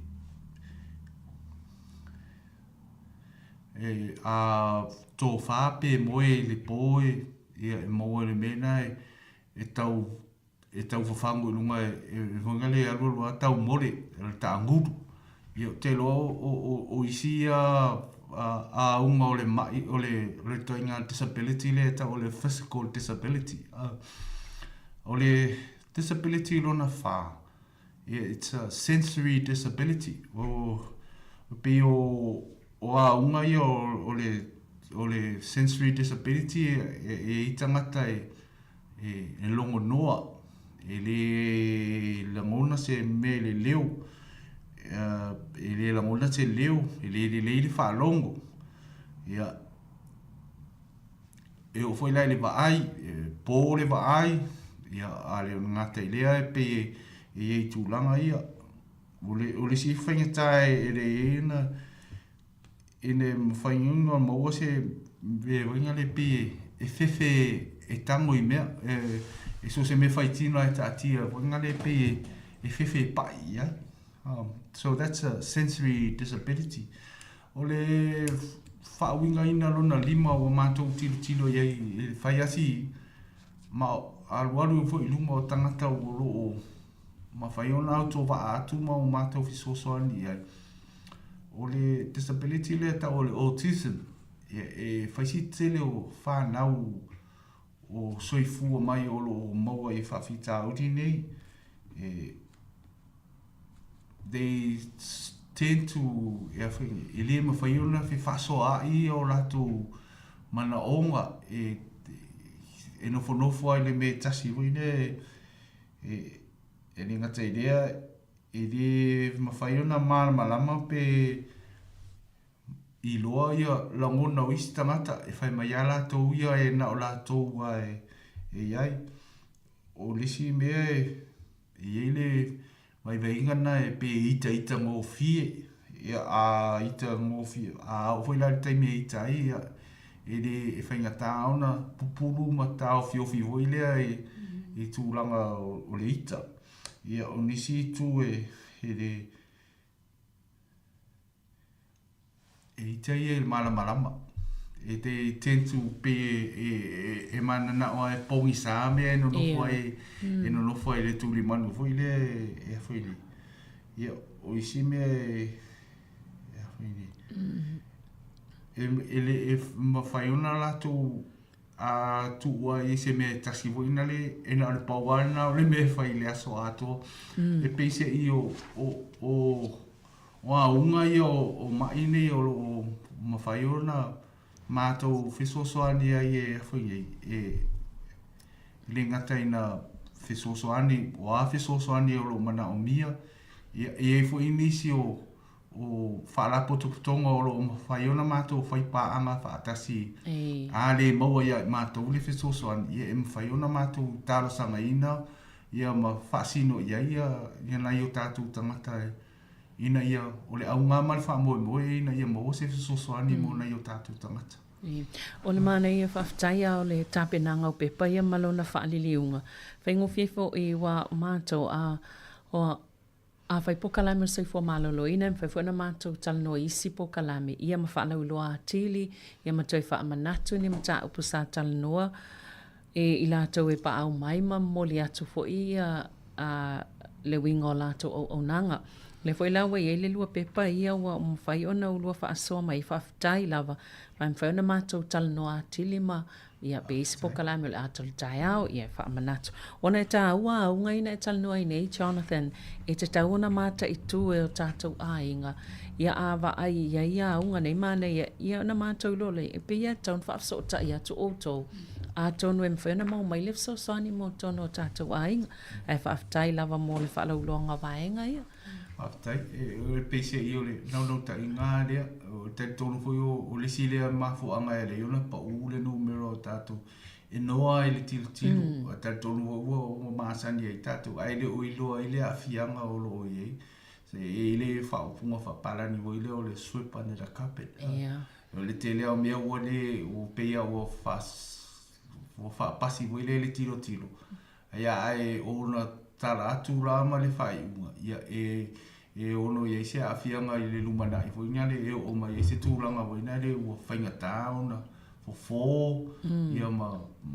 e, a tofā pe moe i le pō e, ia, e maua i le mea lena e, e tau e tau fafagu i luga e hoinga le alualu lava tau mole o le taagulu. Ia ou te iloa o isi ia auga o le ma'i o le o le ituaiga disability lea e tau o le physical disability. O le disability lona whā, yeah, it's a sensory disability. O, pei o, o auga ia o, o, le, o le sensory disability e, e, e i tangata e, E logo noa, e le lagona se mea i le leo, e le lagona se leo, e le lelei le faalogo. Ia, e oo foi la i le vaai, e po le vaai, ia, a le gata i lea e pei e i ai tulaga ia. O le, o le isi faigata e le i ai ona Ina mafai ona maua se mea foi lea pei e fefe e tango i mea, e so o se mea faitino lava e taatia foi lea pei e fefe e pa'i i ai. So that's a sensory disability. O le faauigaina lona lima ua matou tilotilo i ai e fai lava si ma alualu foi i luma o tagata o lo o mafai ona autovaa atu ma o matou fesoasoani i ai. O le disability lea e tau o le autism, ia, e fai si tele o whanau o soifua mai o lo o maua i faafitauli nei, e, they tend to, e, e le mawhai ona fefaasoaai o latou manaoga e, e nofonofo ai le mea tasi foi lea, e, e le gata i lea, E le mafai ona malamalama pe iloa ia lagona o isi tagata e fai mai lava latou ia e na o latou lava e i ai. O le isi mea e i ai le vaivaiga lena e pei e itaita gofie, ia a ita gofie, a oo foi la i le taimi e ita ai, ia e le e faigata ona pupulu ma taofiofi foi lea i tulaga o le ita. Ia, o nisi itu e, e le, e ita ia i le malamalama. E te tend to be e, e, e mananao a e pogisa mea e nonofo ai, e nonofo ai i le tulimanu foi lea e, e a foi nei. Ia, o isi mea e, e a foi nei. E, e le, e mafai ona latou A tuua ai se mea e tasi foi na le, e na o le pau lava lena o le mea e fai i le aso atoa. E pei se i o, o, o, o auga ia o, o ma'i nei o lo o mafai ona matou fesoasoani ai e afai nei, e le gata ina fesoasoani, o a fesoasoani o lo o manaomia, ia, e i ai foi nisi o, o faalapotopotoga o lo o mafai ona matou fai paaga faatasi, a le maua ia i matou le fesoasoani, ia e mafai ona matou talosagaina ia ma faasino i ai ia, ia nai o tatou tagata e, ina ia, o le auga ma le faamoemoe ina ia maua se fesoasoani mo nai o tatou tagata. O le manaia faafetai a o le tapenaga o pepa ia ma lona faaliliuga. Faigofie foi ua matou a o afai pokalame o le soifua maloloina e mafai foi ona matou talanoa i isi pokalame ia ma faalauiloa atili ia ma toe faamanatu ni mataupu sa talanoa e i latou e paau mai ma momoli atu foi ia le uiga o latou auaunaga. O lea foi la ua i ai le lua pepa ia ua mafai ona ulua faasoa mai ai, faafetai lava, ma e mafai ona matou talanoa atili ma ia pe isi pokalame o le ata o le taeao, ia e faamanatu. Ona e taua auga ina e talanoa ai nei Jonathan, e tatau ona mataitu e o tatou aiga, ia a vaai i ai auga nei manaia, ia ona matou iloa lea, e pei e tatau ona faafesootai atu outou, atonu e mafai ona maua mai le fesoasoani mo totonu o tatou aiga. Ae faafetai lava mo le faalauiloaga o vaega ia. Faafetai. E peiseai o le naunautaiga lava lea. E talitonu foi o le isi lea mafuaaga e ala ai ona pau le numera o tatou e noa ai le tilotilo. E talitonu foi ua masani ai tatou ae le o iloa ai le aafiaga o lo o i ai. E i ai le faaupuga faapalagi foi lea o le sweep under the carpet. O le tele lava o mea ua le, ua pei lava ua ua faapasi foi lea i le tilotilo. Ia ae ona tala atu la ma le faaiuga, ia e e ono i ai se aafiaga i le lumanai foi nale e oo mai ai se tulaga foi nale ua faigata ona fofo, ia ma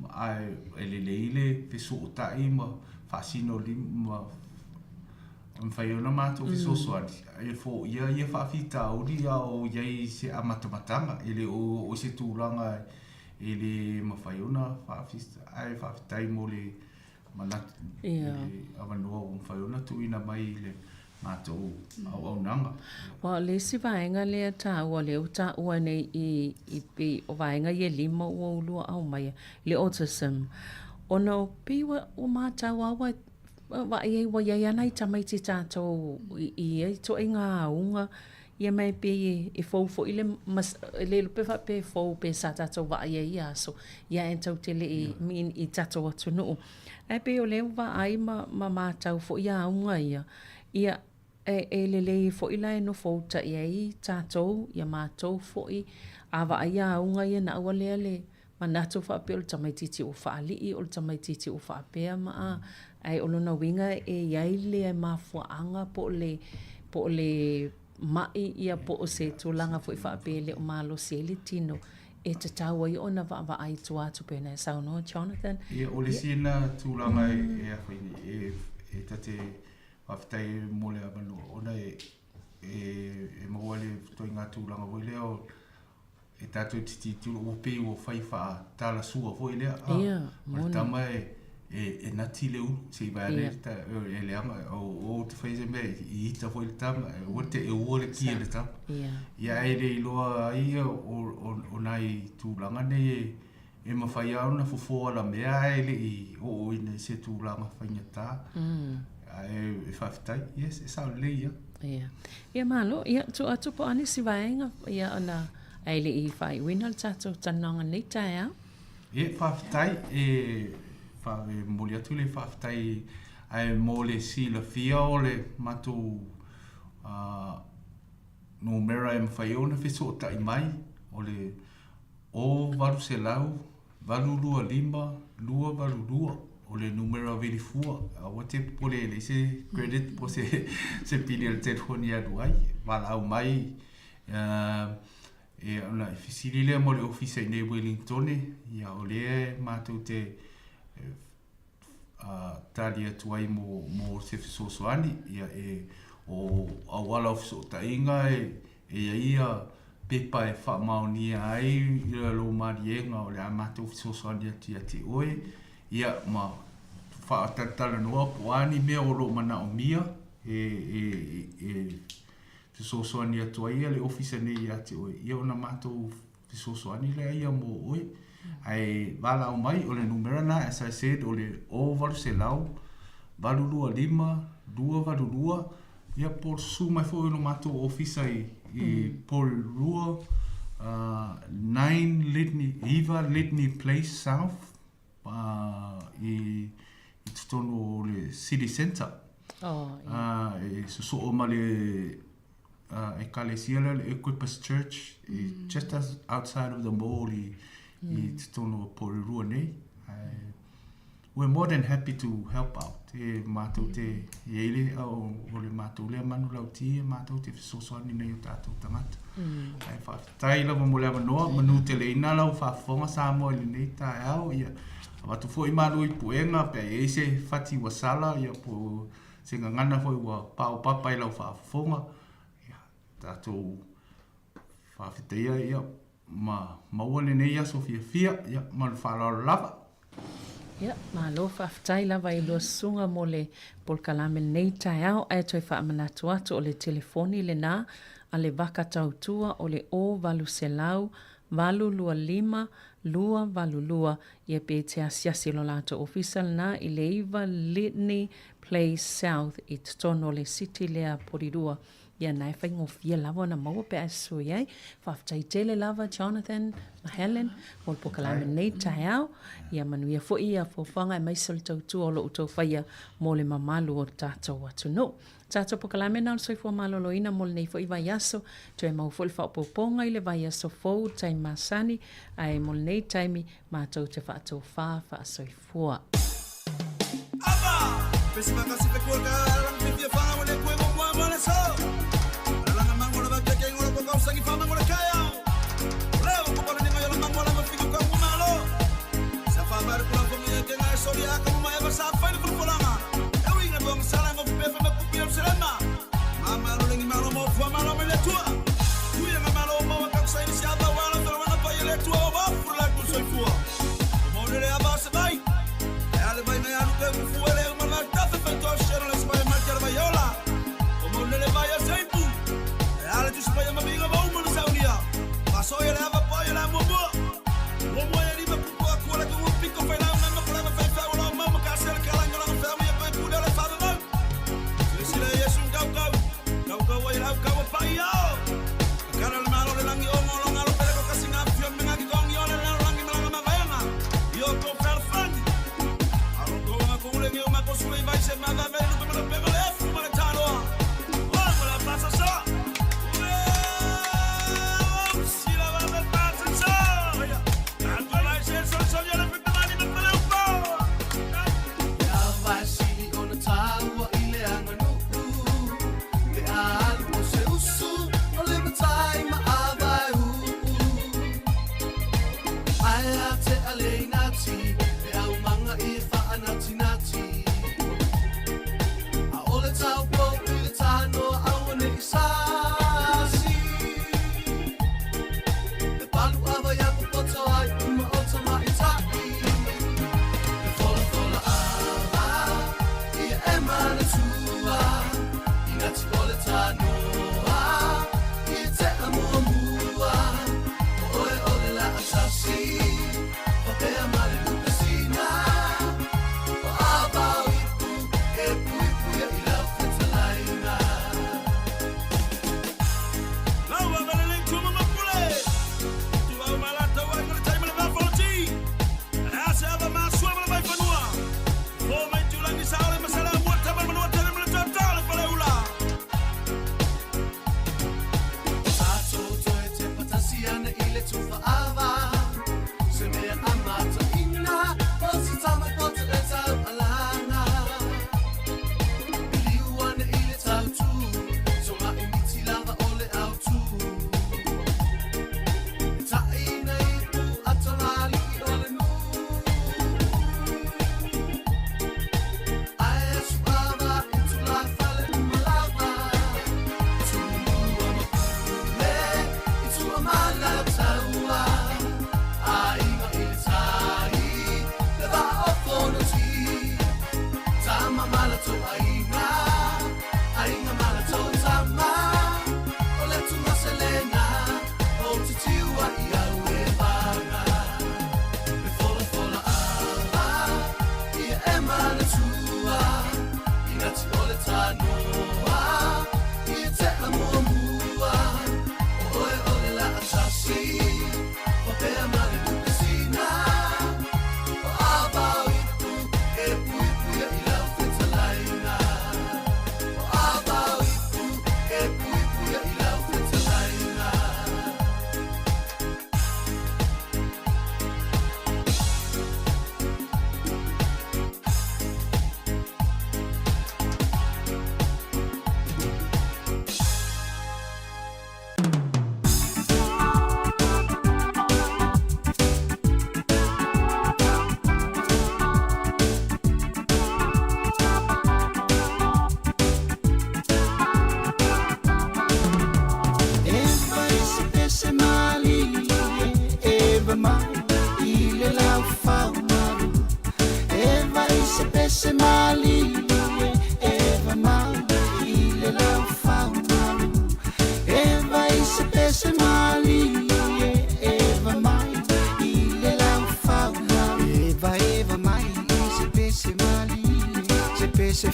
ae e lelei le fesootai ma faasino lima ma E mafai ona matou fesoasoani e foia ia faafitauli a o i ai se amatamataga, e le o oo i se tulaga e le mafai ona ae faafetai mo le manatu i le avanoa ua mafai ona tuuina mai i le matou auaunaga. Aua o le isi vaega lea taua lea ua taua nei i pei o vaega ia e lima ua ulua aumaia, le autism, ona pei ua matau lava ua Vaai ai ua i ai lava nai tamaiti tatou i ia ituaiga auga, ia ma e pei e fou foi le, e le iloa pe faapea e fou pe sa tatou vaai ai i ia aso, ia ae tatou te le i, i tatou atunuu. Ae pei o lea ua vaai ma matau foi ia auga ia, ia e lelei foi la e nofouta i ai tatou, ia matou foi, a vaai ia auga ia na aua lea le manatu faapea o le tamaitiiti ua faalii, o le tamaitiiti ua faapea ma a, ae o lona uiga e i ai le mafuaaga po o le, po o le ma'i ia po o se tulaga foi faapea e le o malosi ai le tino e tatau ai ona vaavaai i tua atu pei ona e saunoa Jonathan. Ia, o le isi lena tulaga e a fai nei, e ta te faafetai ai mo le avanoa ona e, e maua le ituaiga tulaga foi lea o E tatou te tilotilo ua pei ua fai faatalasua foi lea. A, Ia, o le moni. tama e, e, e nati le ulu, se i vaeane Ia. le ta, e leaga, o, o te fai se mea i ita foi le tama, e ua te e ua le ki e le tama. Ia. Ia ae le iloa ai ia o, o, o nai tulaga nei e, e mafai lava ona fofo alamea ae le i oo ina i se tulaga faigata. Ae e faafetai, yes, e sao lelei ia. Ia. Ia malo, ia tuu atu po o a nisi vaega ia ona ae le i faaiuina le tatou talanoaga nei taeao. Ia, faafetai, e, fa, e momoli atu le faafetai ae mo le silafia o le matou uh, numera e mafai ona fesootai mai, o le O 800 825 282 o le numera vilifua. Aua te popole e leai se credit po se, se pili o le telefoni e alu ai. Valaau mai e ona e fesili lea mo le ofisa i nei Wellingtone, ia o lea matou te tali atu ai mo, mo se fesoasoani. Ia e, o auala o fesootaiga e, e i ai ia pepa e faamaonia ai ia lou maliega o le a matou fesoasoani atu ia te oe, ia ma faatalatalanoa po o a ni mea o lo o manaomia e, e, e fesoasoani atu ai ia le ofisa nei ia te oe, ia ona matou. fesoasoani lea ia mo oe. Ae valaau mai, o le numera lena, as I said, o le 0800 825 282, ia po o le susu mai foi o le matou ofisa i, i Porirua, 9 Lydney, 9 Lydney Place South, i, i totonu o le city centre. Oh, yeah. E sosoo ma le ekalesia lea, le Equippers Church, just as outside of the mall i, i totonu o Porirua nei. We're more than happy to help out. E mātou te, i ai le, o, o le mātou lea manu lauti, e mātou te fesoasoani nei o tātou tangata. Ae faafetai lava mo le avanoa, manu teleina lau faafofoga Samoa i lenei taeao, ia, avatu foi malu i puega, pe a i ai se fati ua sala, ia, po se gagana foi ua paopapa i lau faafofoga, ia, tatou faafetaia, ia, ma maua lenei aso fiafia, ia, ma le faaaloalo lava. Ia, malo faafetai lava i lua susuga mo le polokalame lenei taeao. Ae toe faamanatu atu o le telefoni lena a le Vaka Tautua o le 0800 825 282, ia pe te asiasi lo latou ofisa lena i le 9 Lydney Place South i totonu o le city lea Porirua. Ia na e faigofie lava ona maua pe a e sui ai. Faafetai tele lava Jonathan ma Helen mo le polokalame nei taeao. Ia manuia foi ia fuafuaga aemaise o le tautua o lo outou faia mo le mamalu o le tatou atunuu. Tatou polokalame na o le soifua maloloina mo lenei foi vaiaso. Toe maua foi le faaopoopoga i le vaiaso fou i le taimi masani, ae mo lenei taimi matou te faatofa faasoifua.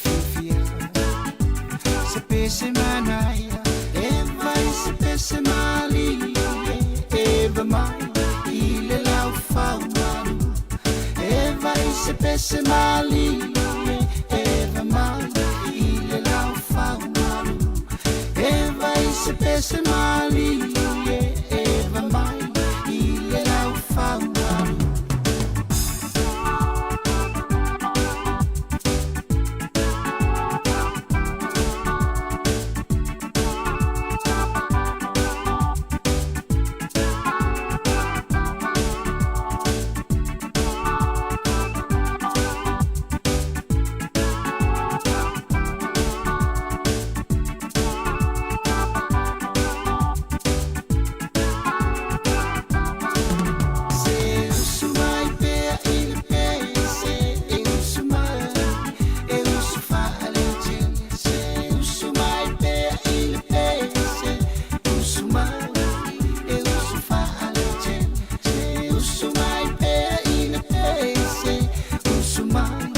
fiafia Se pese manaia E vai se pese malie E va mai i le lau fau malu E vai se pese malie E va mai i le lau fau malu E vai se pese malie E va mai i le lau fau malu. Se usu mai pea i le pese, e usu mai, e usu faaletele. Se usu mai pea i le pese, usu mai, e usu faaletele. Se usu mai pea i le pese, usu mai,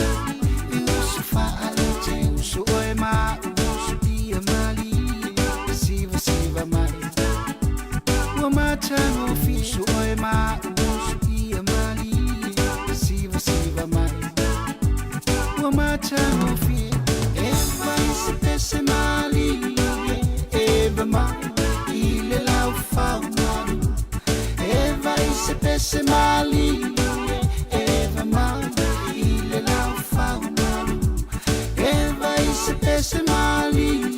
e usu faaletele. Usu oe ma usu ia malie, siva siva mai. Ua matagofie usu oe ma usu ia malie, siva siva mai. Ua matagofie e vai se pese malie, e va mai i le lau fau malu. E vai se pese malie, e va mai i le lau fau malu. E vai se pese malie,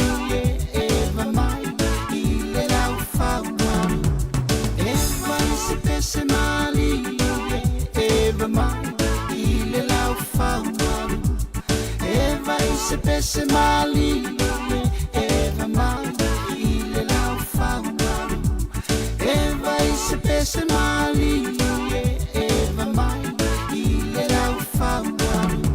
e va mai i le lau fau malu. E vai se pese malie, e va mai i le lau fau malu. E vai se pese malie, e va mai i le lau fau malu. E vai se pese malie, e va mai i le lau fau malu.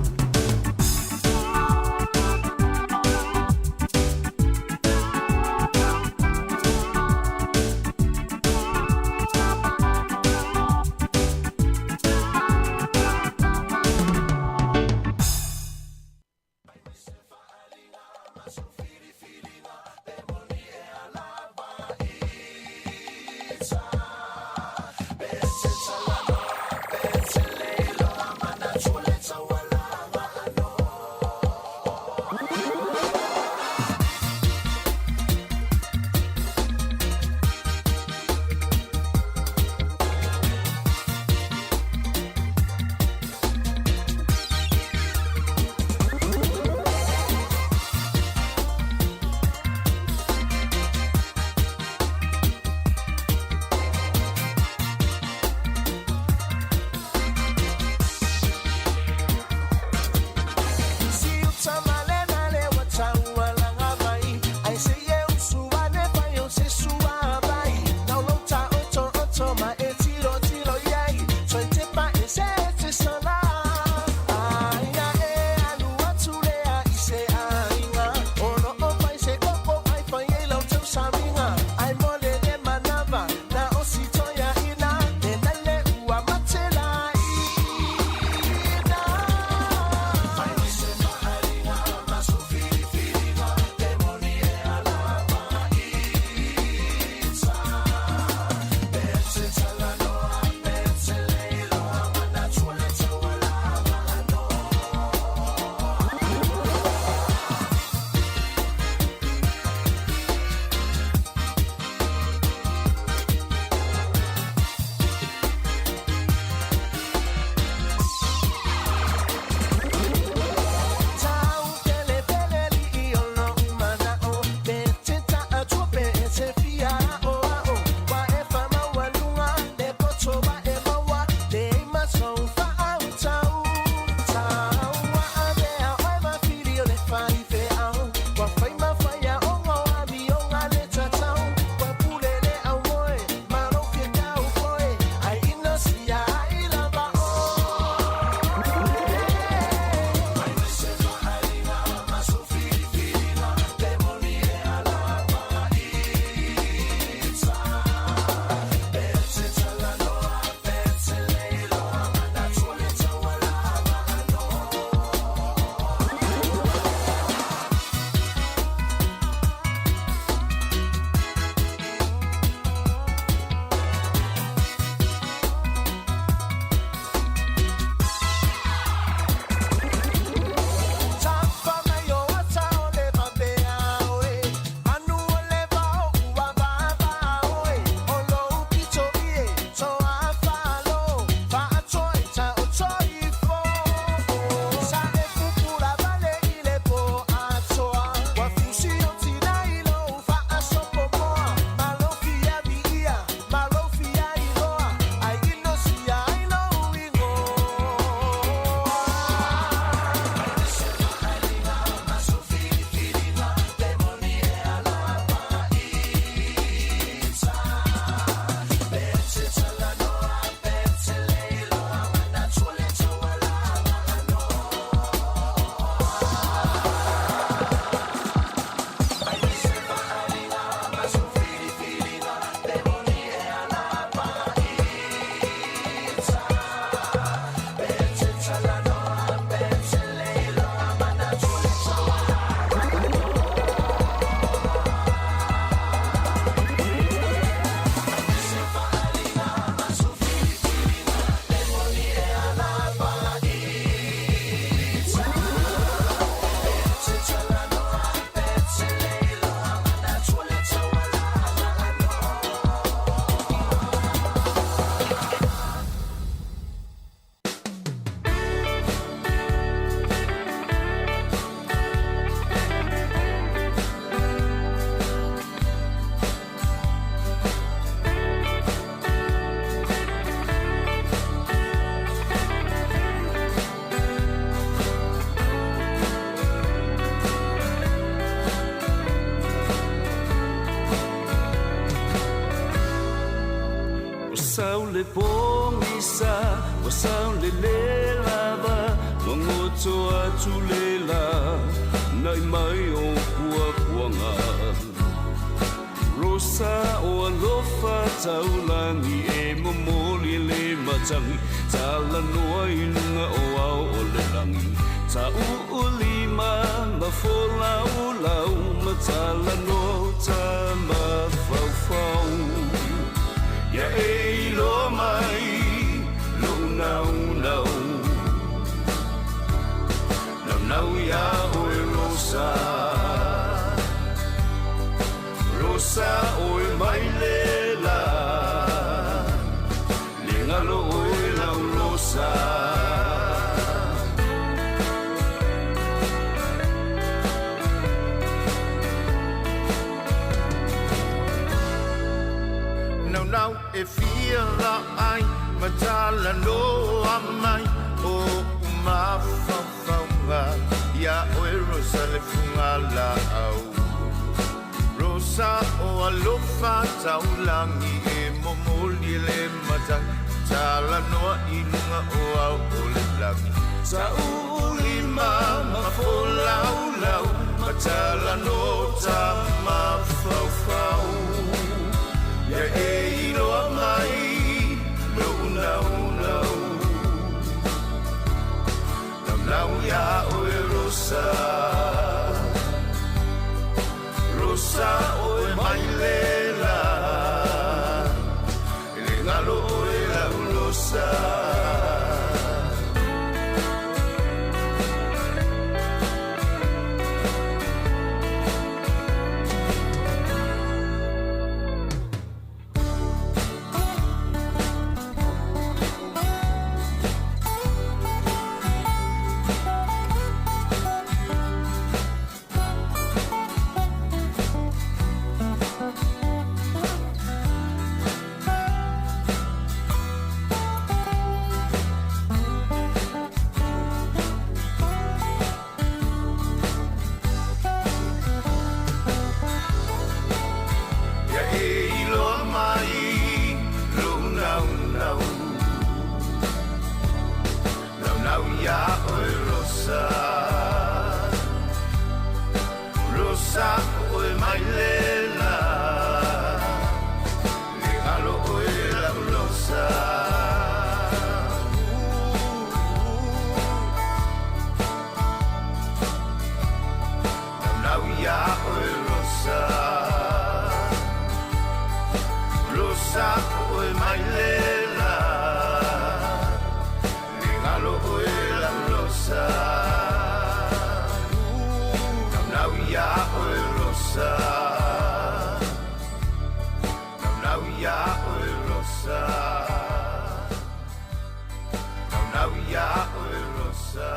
le pogisa ua sau le lē lava magoto atu le lā na'i mai o puapuaga Rosa o alofa taulagi e momoli le matagi talanoa i luga o ao o le lagi Ta'u'ulima ma folaulau ma talanoa tamafaufau Ia e iloa mai lo'u naunau Naunau iā oe Rosa Rosa oe mai le la Le galo oe lau Rosa Naunau e fia vaai ma talanoa mai o'u mafaufauga iā oe Rosa le fugalaau Rosa o alofa taulagi e momoli le matagi talanoa i luga o ao o le lagi Ta'u'ulima ma folaulau ma talanoa tamafaufau Ia e iloa mai lo'u naunau Naunau iā oe Rosa Rosa oe mai le la E le galo oe lau Rosa Ia e iloa mai lou naunau Naunau iā oe Rosa Rosa oe mai le la Le galo oe lau Rosa Naunau iā oe Rosa Rosa oe mai le la Le galo oe lau Rosa Naunau iā oe Rosa Naunau iā oe Rosa Naunau iā oe Rosa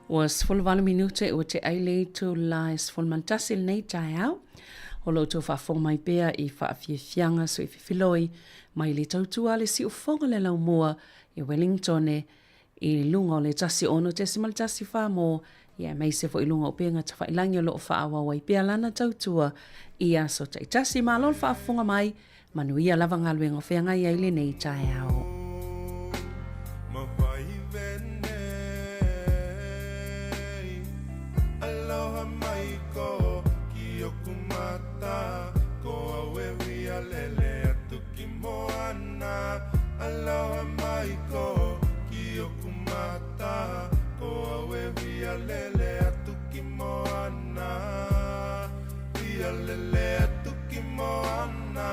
Ua 18 minute ua te ai le itulā e 11 lenei taeao. O lo outou faafofoga mai pea i faafiafiaga soifefiloi mai le tautua a le siufofoga le laumua i Wellingtone i luga o le 106.1 mo ia aemaise foi i luga o upega tafailagi o lo o faaauau ai pea lana tautua i aso taitasi. Malo le faafofoga mai, manuia lava galuega o feagai ai lenei taeao. Aloha mai ko ki oku mata Ko au e huia lele atu ki moana Aloha mai ko ki oku mata Ko au e huia lele atu ki moana Huia lele atu ki moana.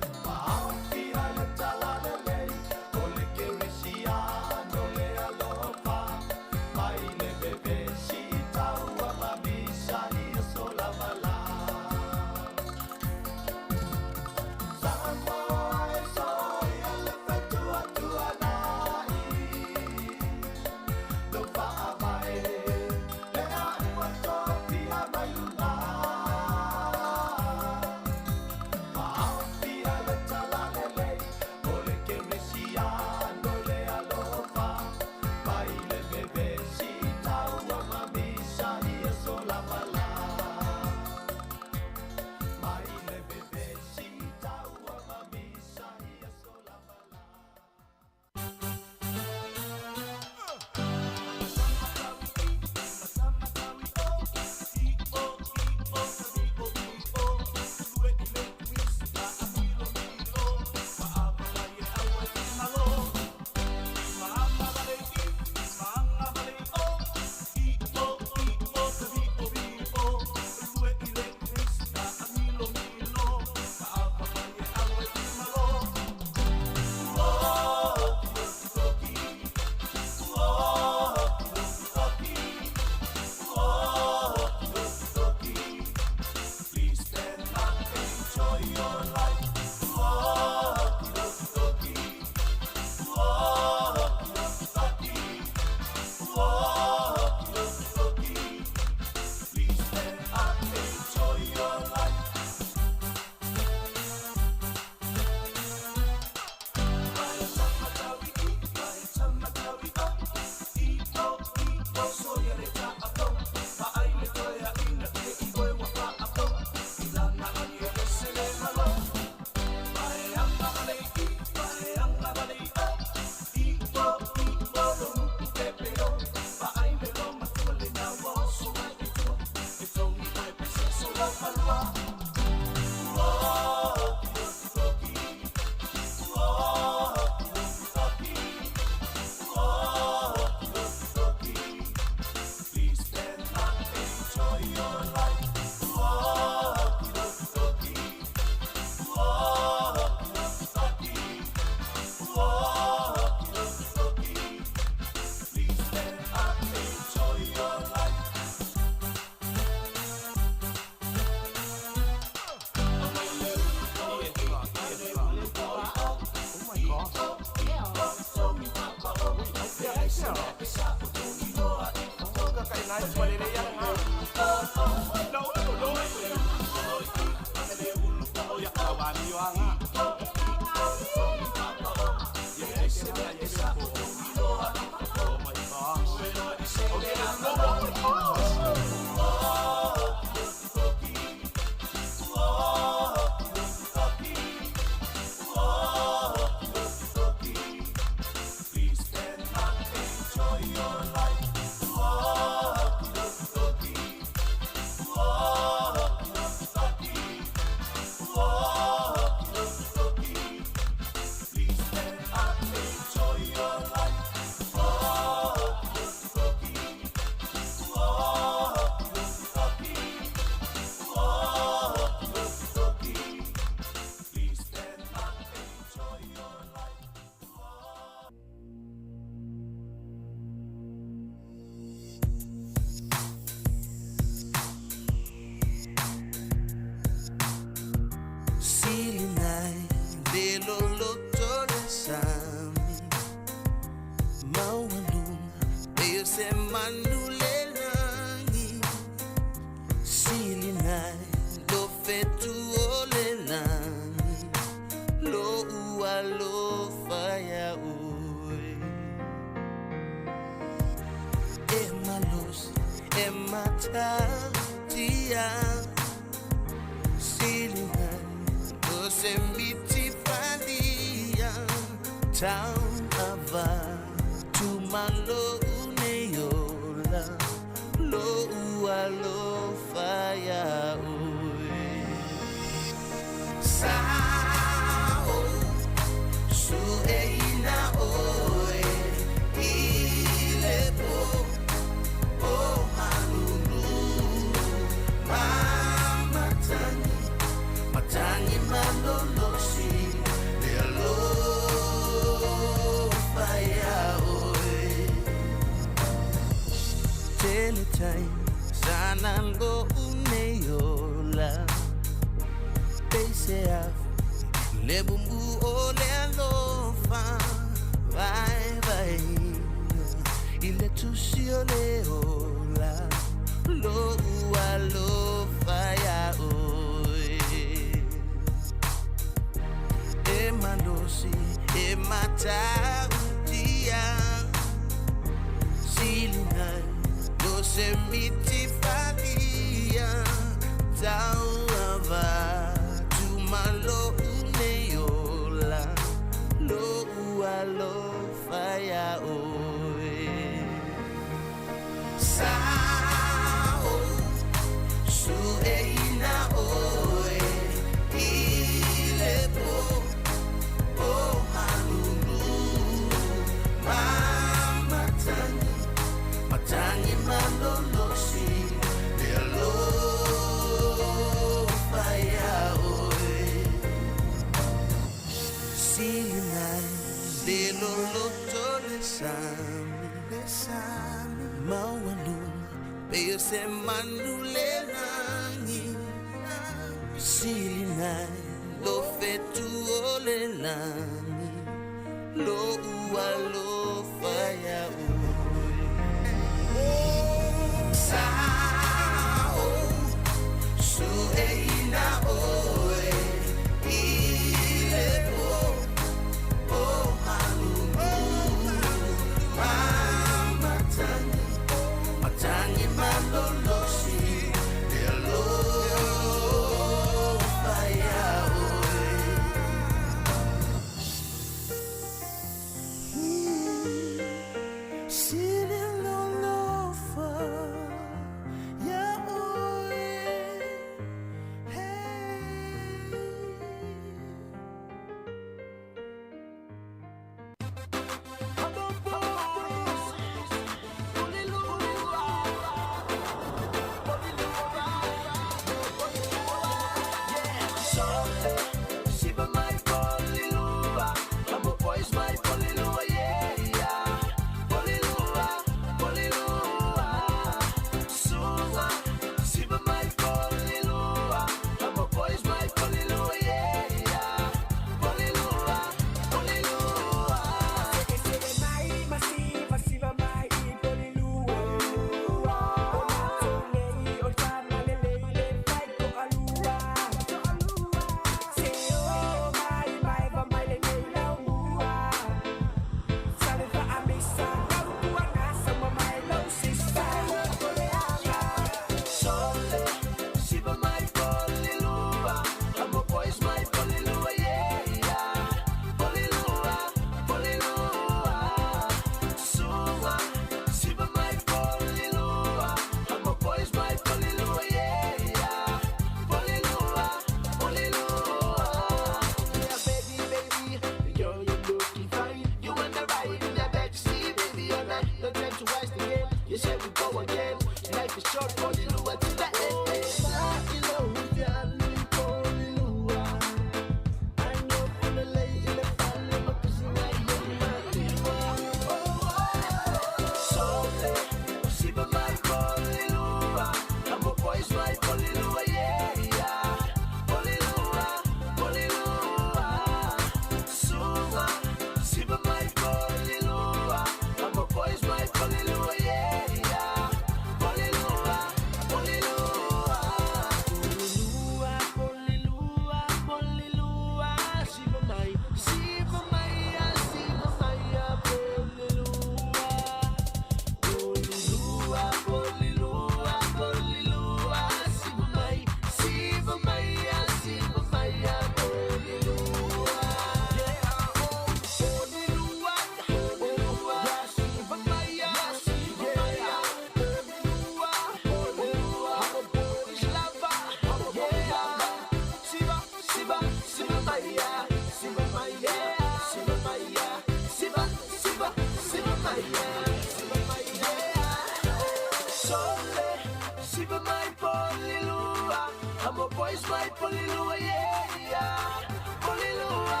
boys mai Polilua, yeah, yeah. Polilua,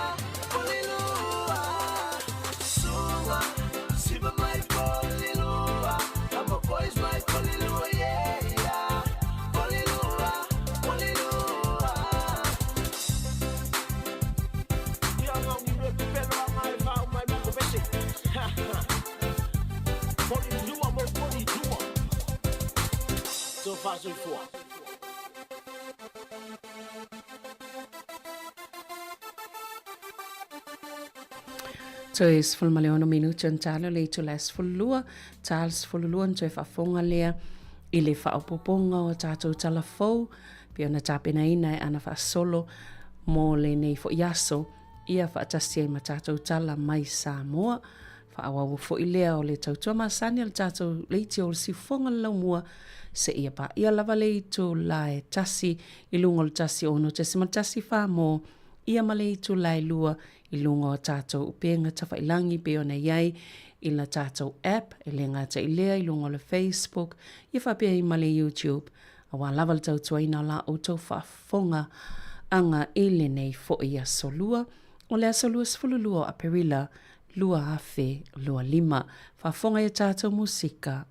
Polilua. Suva, siva mai Polilua. I'm a boys mai Polilua, yeah, yeah. Polilua, Polilua. Toe 16 minute ona tala le itula e 12, tala 12 ona toe faafofoga lea i le faaopoopoga o a tatou tala fou pei ona tapenaina e ana faasolo mo lenei foi aso ia faatasi ai ma tatou tala mai Samoa. Faaauau foi lea o le tautua masani a le tatou leitio o le siufofoga o le laumua seia paia lava le itula e 1 i luga o le 106.14 mo ia ma le itula e 2 i luga o tatou upega tafailangi pei ona i ai i la tatou app, e le gata i lea i luga o le Facebook ia faapea ai ma le YouTube, aua lava le tautuaina o la outou faafofoga aga i lenei foi aso Lua, o le aso 22 o Aperila 2025. Faafofoga i a tatou musika.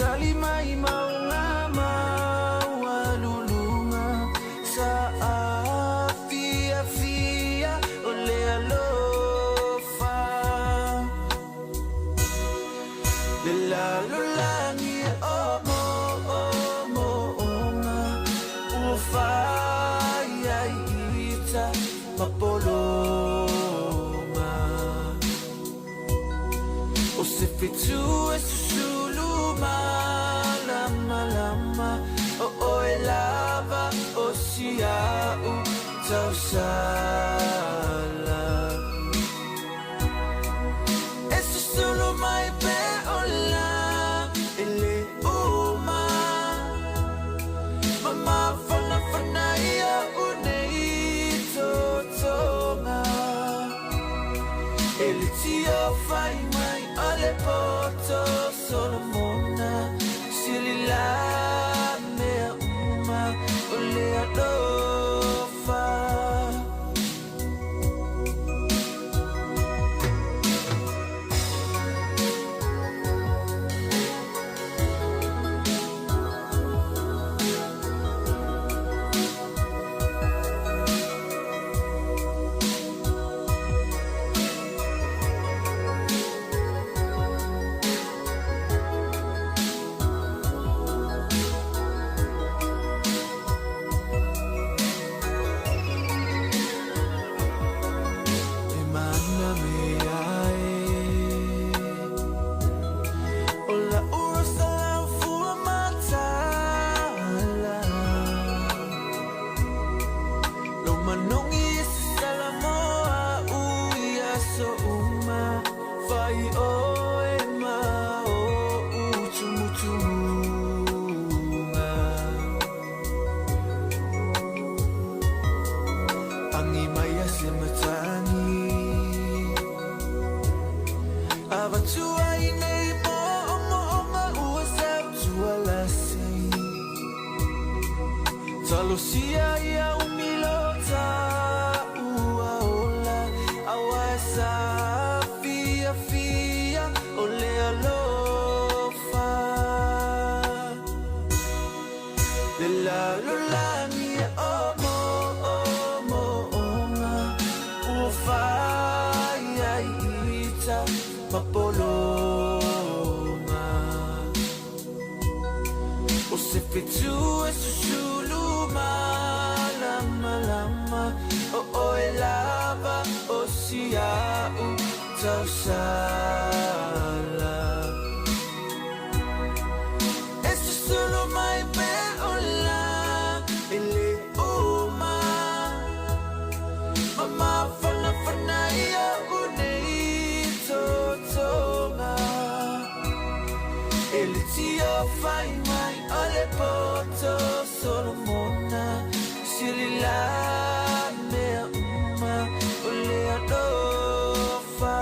tali mai mauga maualuluga sa afiafia o le alofa. Le lalolagi o moomooga ua fai ai ita ma pologa. O se fetu e susulu malamalama o oe lava o sia'u tausala. E susulu mai pe ola e le uma ma mafanafana ia unei totoga. E le tio fai mai o le poto Solomona sili la mea uma o le alofa. E mana mea e o la urosa lau fua matala. Lo manogi e sasala mo a'u i aso uma. Fai oe ma o'u tumutumuga. Agi mai a se matagi avatua i nei moomooga ua sautualasi. Talosia ia umilota ua ola aua e sa fiafia o le alofa. Le lalolagi o moomooga ua fai ai ita ma pologa. O se fetu e susulu malamalama o oe lava o sia'u tausala. E susulu mai pe ola e le uma ma mafanafana ia unei totoga. E le tio fai mai o le poto Solomona sili la mea uma o le alofa.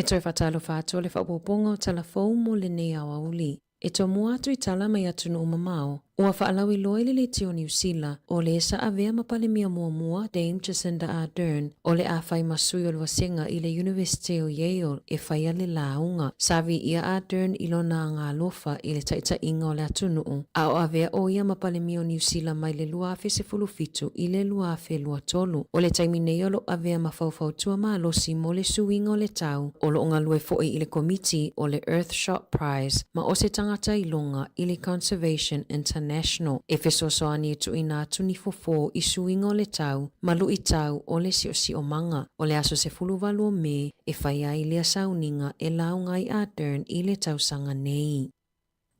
E toe faatalofa atu o le faaopoopoga o tala fou mo lenei aoauli. E tomua atu i tala mai atunuu mamao, ua faalauiloa i le leitio o Niu Sila, o le sa avea ma Palemia muamua Dame Jacinda Ardern, o le a fai ma sui o le vasega i le Iunivesite o Yale e faia le lauga. Sa viia Ardern i lona agaalofa i le taitaiga o le atunuu, a o avea ʻo ia ma Palemia o Niu Sila mai le 2017 i le 2023. O le taimi nei o lo o avea ma faufautua malosi mo le suiga o le tau, o lo o galue foi i le komiti o le Earthshot Prize ma o se tagata iloga i le Conservation International e fesoasoani e tuuina atu ni fofo i suiga o le tau ma luitau o le siosiomaga. O le aso 18 o Me e fai ai lea sauniga e lauga ai Ardern i le tausaga nei.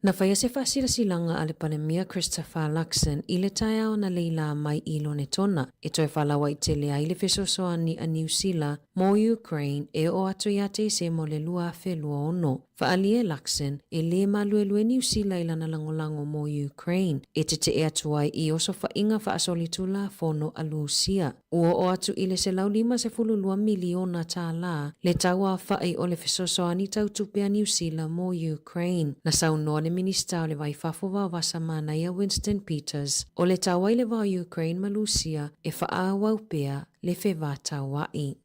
Na faia se faasilasilaga a le Palemia Christopher Luxon i le taeao analeila mai i Lonetona e toe faalauaitele ai le fesoasoani a Niu Sila mo Ukraine e oo atu ia Tesema o le 2026. Faaalia e Luxon, e lē maluelue Niu Sila i lana lagolago mo Ukraine e tetee atu ai i osofaiga faasolitulafono a Lusia. Ua oo atu i le $152 miliona tālā le tauaofai o le fesoasoani tau tupe a Niu Sila mo Ukraine. Na saunoa le Minisita o le Vai Fafo Vaovasa Manaia Winston Peters, o le tau ai le va o Ukraine ma Lusia e faaauau pea le fevataua'i.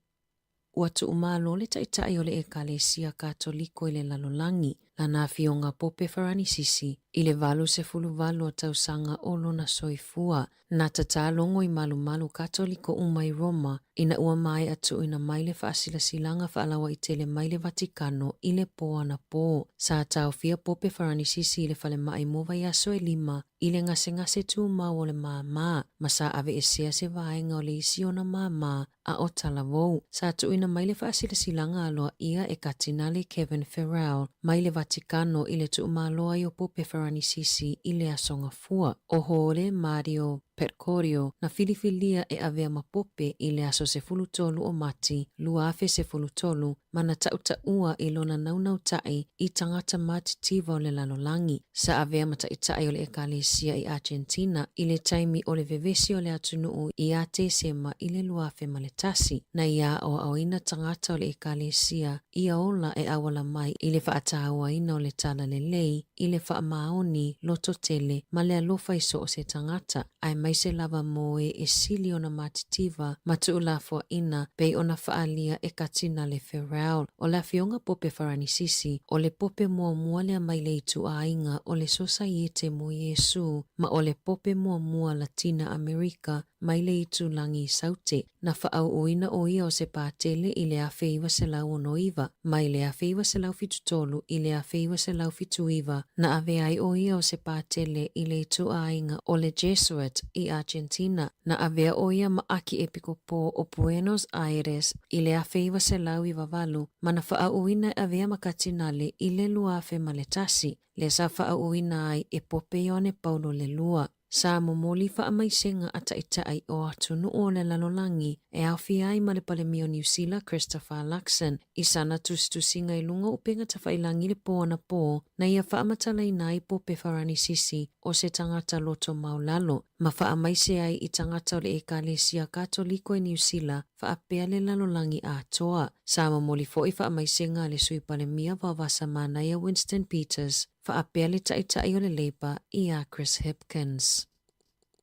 Ua tuumalo le taitai o le Ekalesia Katoliko i le lalolagi, lana afioga Pope Faranisisi, i le 88 o tausaga o lona soifua. Na tatā logo i malumalu Katoliko uma i Roma ina ua maea tuuina mai le faasilasilaga faalauaitele mai le Vatikano i le pō anapō. Sa taofia Pope Faranisisi i le falemai mo vaiaso e lima i le gasegase tumau o le māmā, ma sa aveesea se vaega o le isi ona māmā a o Talavou. Sa tuuina mai le faasilasilaga aloaia e Katinale Kevin Farrell mai le Vatikano i le tuumalo ai o Pope Faranisisi i le Aso Gafua. O Hōre Mario Percorio na filifilia e avea ma Pope i le aso 13 o Mati 2013 ma na taʻutaʻua i lona naunautai i tagata matitiva o le lalolagi. Sa avea ma taitai o le Ekalesia i Argentina i le taimi o le vevesi o le atunuu iā Tesema i le 2001. Na ia aoaoina tagata o le Ekalesia ia ola e auala mai i le faataauaina o le talalelei i le faamaoni lototele ma le alofa i so o se tagata, aemaise lava mo e e sili ona matitiva ma tuulafoaina pei ona faaalia e Katinale Ferrell. O le afioga Pope Faranisisi, o le pope muamua lea mai le ituaiga o le Sosaiete mo Iesū ma o le pope muamua Latina Amerika mai le itulagi i Saute. Na faaauuina ʻo ia o se Patele i le 1969, mai le 1973 i le 1979, na avea ai ʻo ia o se Patele i le ituaiga o le Jesuit i Argentina. Na avea ʻo ia ma ʻAkiepikopo o Buenos Aires i le 1998 ma na faaauuina e avea ma Katinale i le 2001, lea sa faaauuina ai e Pope Ioane Paulo le Lua. Sa momoli faamaisega a taitai o atunuu o le lalolagi e aofia ai ma le Palemia o Niu Sila Christopher Luxon i sana tusitusiga i luga o upega tafailangi le pō anapō na ia faamatalaina ai Pope Faranisisi o se tagata loto maulalo ma faamaise ai i tagata o le Ekalesia Katoliko i Niu Sila faapea le lalolagi atoa. Sa momoli foi faamaisega a le Sui Palemia Vaovasa Manaia Winston Peters faapea le taitai o le Labour ia Chris Hipkins.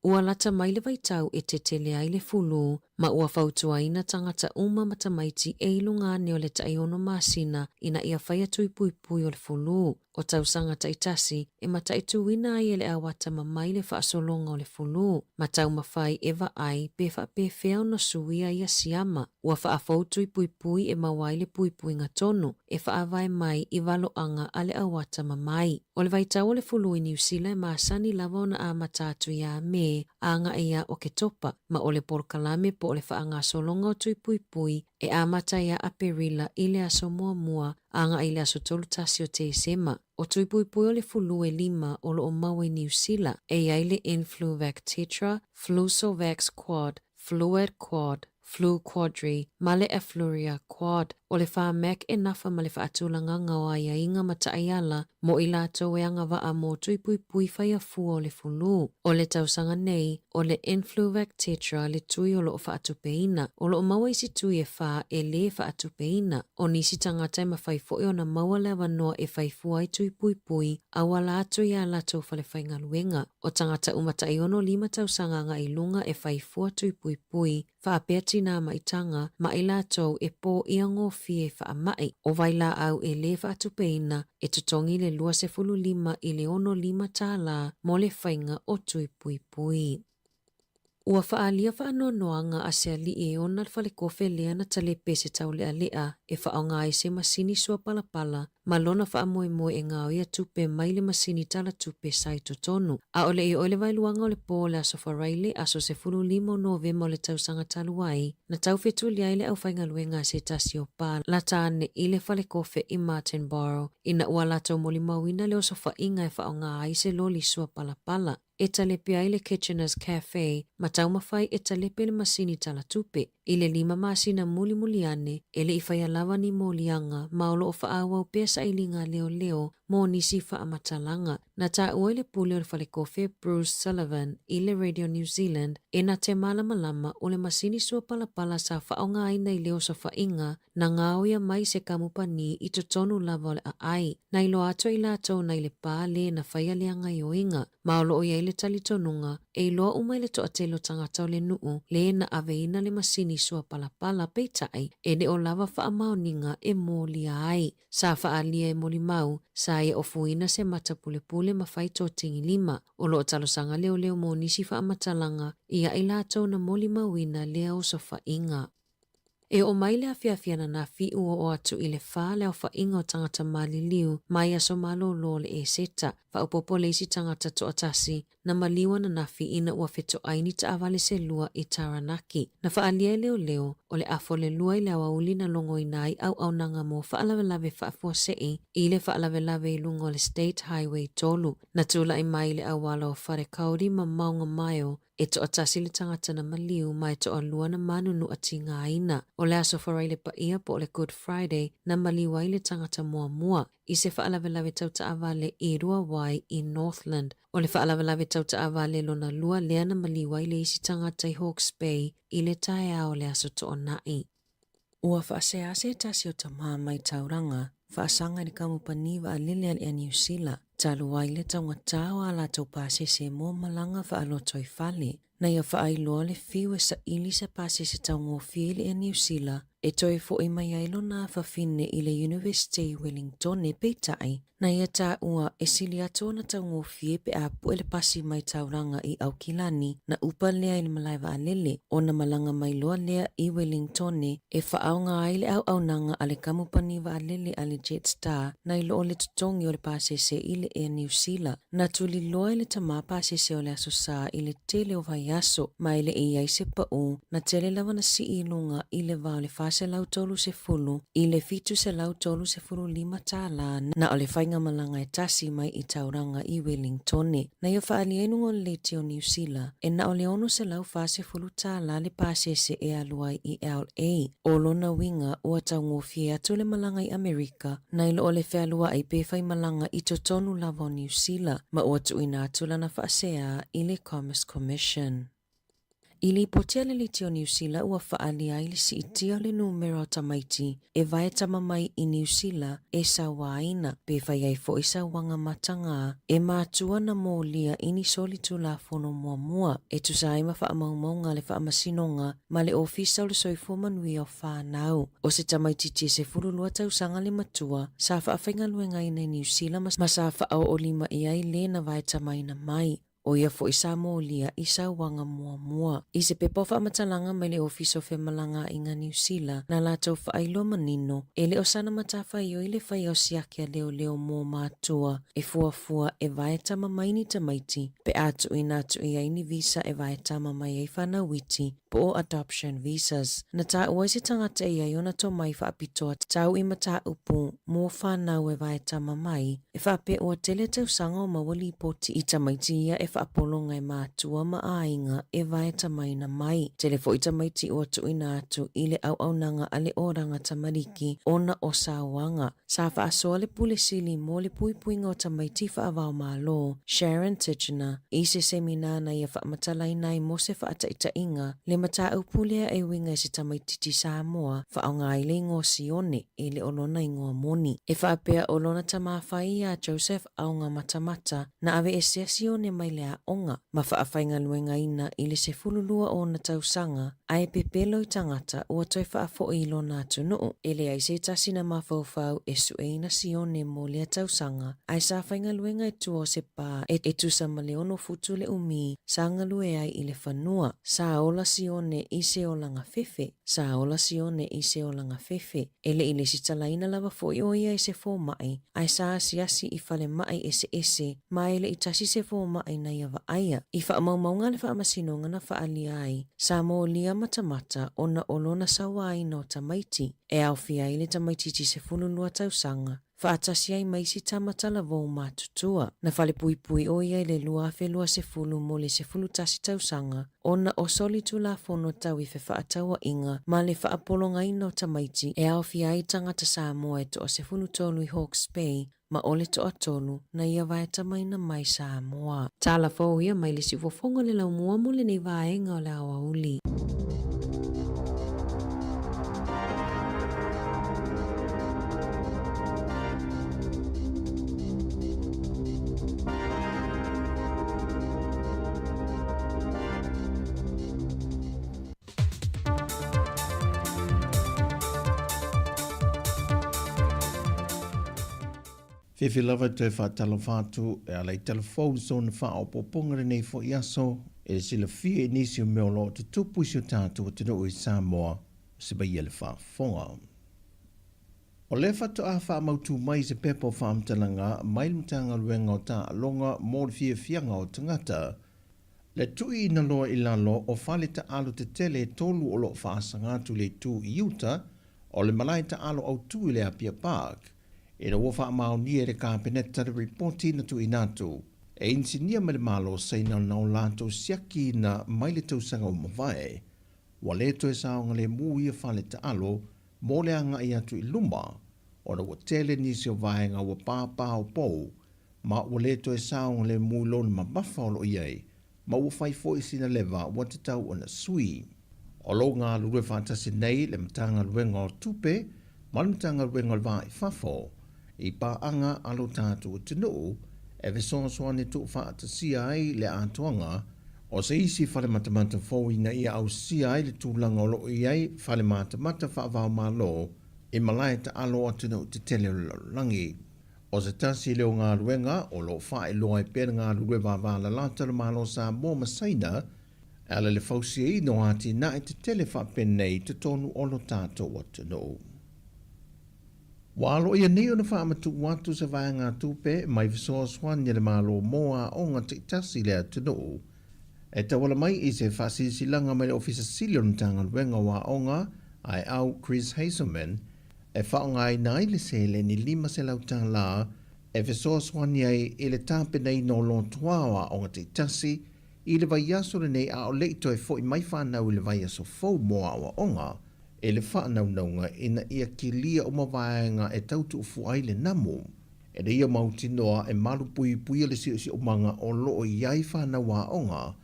Ua lata mai le vaitau e tetele ai le fulu ma ua fautuaina tagata uma ma tamaiti e i luga ane o le taiono masina ina ia fai atu i puipui o le fulu. O tausaga taitasi e mataituina ai e le auata mamai le faasologa o le fulu ma taumafai e vaai pe faapefea ona suia ia siama. Ua faafou tui puipui e maua ai le puipuiga tonu e faavae mai i valoaga a le auata mamai. O le vaitau o le fulu i Niu Sila e masani lava ona amata atu iā Me agai iā Oketopa, ma o le polokalame po o le faagasologa o tui puipui e amata iā Aperila i le aso muamua agai i le aso 31 o Tesema. O tui puipui o le fulu e lima o lo o maua i Niu Sila, e i ai le Influvac Tetra, Flucelvax Quad, Fluad Quad, Flu Quadri, ma le Afluria Quad. O le Pharmac e nafa ma le faatulagaga o aiaiga ma taiala mo i latou e agavaa mo tui puipui faiafua o le fulu. O le tausaga nei, o le Influvac Tetra le tui o lo o faatupeina. O lo o maua isi tui e fa e lē faatupeina. O nisi tagata e mafai foi ona maua le avanoa e fai fua ai tui puipui auala atu i a latou falefaigaluega. O tagata uma tai 65 tausaga agai i luga e fai fua tui puipui, faapea tinā maitaga ma i latou e pōia gofie i faamai. O vailaau e lē faatupeina e totogi le 25 i le 65 tālā mo le faiga o tui puipui. Ua faaalia faanoanoaga a se alii e ona le falekofe lea na talepe e se taulealea e faaaoga ai se masini sua palapala ma lona faamoemoe e gaoia tupe mai le masini tala tupe sa i totonu. A o le i oo i le vaeluaga o le pō o le Aso Faraile, aso 15 o Novema o le tausaga talu ai, na taufetuli ai le aufaigaluega a se tasi o pā lata ane i le falekofe i Martinborough ina ua latou molimauina le osofaiga e faaaoga ai se loli sua palapala e talepe ai le Kitchener's Cafe ma taumafai e talepe le masini tala tupe. I le lima masina mulimuli ane, e le i faia lava ni moliaga ma o lo o faaauau pea sailiga a leoleo mo nisi faamatalaga. Na taua i le pule o le falekofe Bruce Sullivan i le Radio New Zealand e na te malamalama o le masini sua palapala sa faaaogaina i le osofaiga na gaoia mai se kamupani i totonu lava o le aai. Na iloa atu e i latou nai le pā lē na faia le agaioiga. Ma o lo o i ai le talitonuga, e iloa uma i le toatele o tagata o le nuu lē na aveina le masini sua palapala, peitai, e le o lava faamaoniga e molia ai. Sa faaalia e molimau, sa ia ofuina se mata pulepule ma fai totigilima. O lo o talosaga leoleo mo nisi faamatalaga ia i latou na molimauina lea osofaiga. E oo mai le afiafi ananafi ua oo atu i le fa le aofaiga o tagata maliliu mai aso malōlō o le Eseta. Faaopoopo le isi tagata toatasi na maliu ananafi ina ua fetoai ni taavale se lua i Taranaki. Na faaalia e leoleo, o le afa o le lua i le aoauli na logoina ai auaunaga mo faalavelave faafuasei i le faalavelave i luga o le State Highway 3. Na tulai mai i le auala o Wharekauri ma Maungamaio E toatasi le tagata na maliu ma e toalua na manunu atigaina. O le Aso Faraile Paia po o le Good Friday na maliu ai le tagata muamua i se faalavelave tau taavale i Ruawai i Northland. O le faalavelave tau taavale lona lua lea na maliu ai le isi tagata i Hawke's Bay i le taeao o le Aso Toonai. Ua faasea se tasi o tamā mai Tauranga, faasaga i le kamupani vaalele a le Air Niu Sila, talu ai le taugatā o ā latou pasese mo malaga faalotoifale. Na ia faailoa le fiu e saili se pasese taugofie i le Air Niu Sila e toe foʻi mai ai lona afafine i le Univesite i Welingtone, peitai, Na ia taua e sili atu ona taugofie pe a pue le pasi mai Tauranga i Aukilani, na upa lea i le malae vaalele, ona malaga mai loa lea i Welingtone e faaaoga ai le auaunaga a le kamupani vaalele a le Jetstar nai lo o le totogi o le pasese i le Air Niu Sila. Na tuliloa e le tamā pasese o le Aso Sā i le tele o vaiaso, ma e le i ai se paʻū, na tele lava na sii i luga i le va o le 430 i le 735 tālā na o le faigamalaga e tasi mai i Tauranga i Wellingtone. Na ia faaalia i luga o le leiti o Niu Sila, e na o le 640 tālā le pasese e alu ai i LA. O lona uiga ua taugofie atu le malaga i Amerika nai lo o le fealuaʻi pe faimalaga i totonu lava o Niu Sila, ma ua tuuina atu lana faaseā i le Commerce Commission. I lipoti a le Liti o Niu Sila ua faaalia ai le siitia o le numera o tamaiti e vae tama mai i Niu Sila e sauaina, pe fai ai foʻi sauaga matagā e matua na molia i ni soli tulafono muamua e tusa ai ma faamaumauga a le Faamasinoga ma le Ofisa o le Soifua Manuia o Fanau. O se tamaitiiti e 12 tausaga le matua sa faafaigaluegaina i Niu Sila ma sa faaoolima i ai le na vae tamaina mai. ʻO ia foʻi sa molia i sauaga muamua. I se pepa o faamatalaga mai le Ofisa o Femalagaaiga Niu Sila, na latou faailoa manino, e le o sana matafaioi le faia o siaki a leoleo mo matua e fuafua e vae tama mai ni tamaiti pe a tuuina atu i ai ni visa e vae tama mai ai fanau iti po o adoption visas. Na taua ai se tagata e i ai ona tomai faapitoa tau i mataupu mo fanau e vae tama mai, E faapea ua tele tausaga o maua lipoti i tamaiti ia e faapologa e matua ma aiga e vaetamaina mai. Tele foi tamaiti ua tuuina atu i le auaunaga a le Olaga Tamariki ona o sauaga. Sa faasoa le Pule Sili mo le Puipuiga o Tamaiti Faavaomalo, Sharon Tichenor, i se semina na ia faamatalaina ai mo se faataitaiga le mataupu lea e uiga i se tamaititi Samoa faaaoga ai le igoa Sione e le o lona igoa moni. E faapea o lona tama fai iā Joseph Aogamatamata na aveesea Sione mai le aoga ma faafaigaluegaina i le 12 o ona tausaga ae pepelo i tagata ua toe faafoi i lona atunuu. E leai se tasi na mafaufau e sueina Sione mo lea tausaga, ae sa faigaluega i tua o se pā e tusa ma le ono futu le umi sa galue ai i le fanua. Sa ola Sione i se olaga fefe. Sa ola Sione i se olaga fefe. E le i lesitalaina lava foi ʻo ia i se fōmaʻi, ae sa asiasi i falemaʻi eseese ma e le i tasi se fōmaʻi na ia vaaia. I faamaumauga a le Faamasinoga na faaalia ai, sa molia matamata ona o lona sauaina o tamaiti, e aofia ai le tamaitiiti 12 tausaga, faatasi ai ma isi tama talavou matutua. Na falepuipui ʻo ia i le 2020 mo le 11 tausaga ona o solitulafono tau i fefaatauaiga ma le faapologaina o tamaiti e aofia ai tagata Samoa e toa 13 i Hawke's Bay ma o le toatolu na ia vaetamaina mai Samoa. Tala fou ia mai le siufofoga o le laumua mo lenei vaega o le aoauli. Fiafia lava e toe faatalofa atu e ala i talafou i sona faaopoopoga lenei foi aso e silafia i nisi o mea o lo o tutupu i si o tatou atunuu i Samoa se maia le faafofoga. O lea faatoa faamautū mai se pepa o faamatalaga mai le Matagaluega o Taaloga mo le Fiafiaga o Tagata, le tuuina loa i lalo o fale taaalo tetele e tolu o lo o faasaga atu i le itu i uta o le malae taaalo autū i le Apia Park, ina ua faamaonia e le Kapeneta le ripoti na tuuina atu e inisinia mai le Malo o Saina na o latou siakiina mai le tausaga ua mavae. Ua le toe saogalemu ia fale taalo mo le agai atu i luma, ona ua tele nisi o vaega ua pāpāopou ma ua le toe saogalemu i lona mamafa o lo o i ai, ma ua fai foi sina leva ua tatau ona sui. O lo o galulue faatasi nei le Matagaluega o Tupe ma le Matagaluega o le Va i Fafo i paaga a lo tatou atunuu e fesoasoani tuufaatasia ai le atoaga o se isi fale matamata fou ina ia ausia ai le tulaga o lo o i ai fale matamata faava-o-Malo i malae taalo o atunuu tetele o le lalolagi. O se tasi lea o galuega o lo o faailoa ai pea le galulue vavalalata o le Malo o Samoa ma Saina e ala i le fausiaina o atinae tetele faapenei i totonu o lo tatou atunuu. Ua aloaia nei ona faamatuu atu se vaegatupe mai fesoasoani a le Malo mo aoga taitasi i le atunuu e tauala mai i se faasilasilaga mai le Ofisa Sili o le Matagaluega o Aoga Aeau Chris Hazelman e faaaogaina ai le seleni $500 e fesoasoani ai i le tapenaina o lotoa o aoga taitasi i le vaiaso lenei a o le i toe foi mai fanau i le vaiaso fou mo aoaoga i le faanaunauga ina ia kilia uma vaega e tau tuufua ai le namu. E le ia mautinoa e malupuipuia le siosiomaga o lo o i ai fanau aoga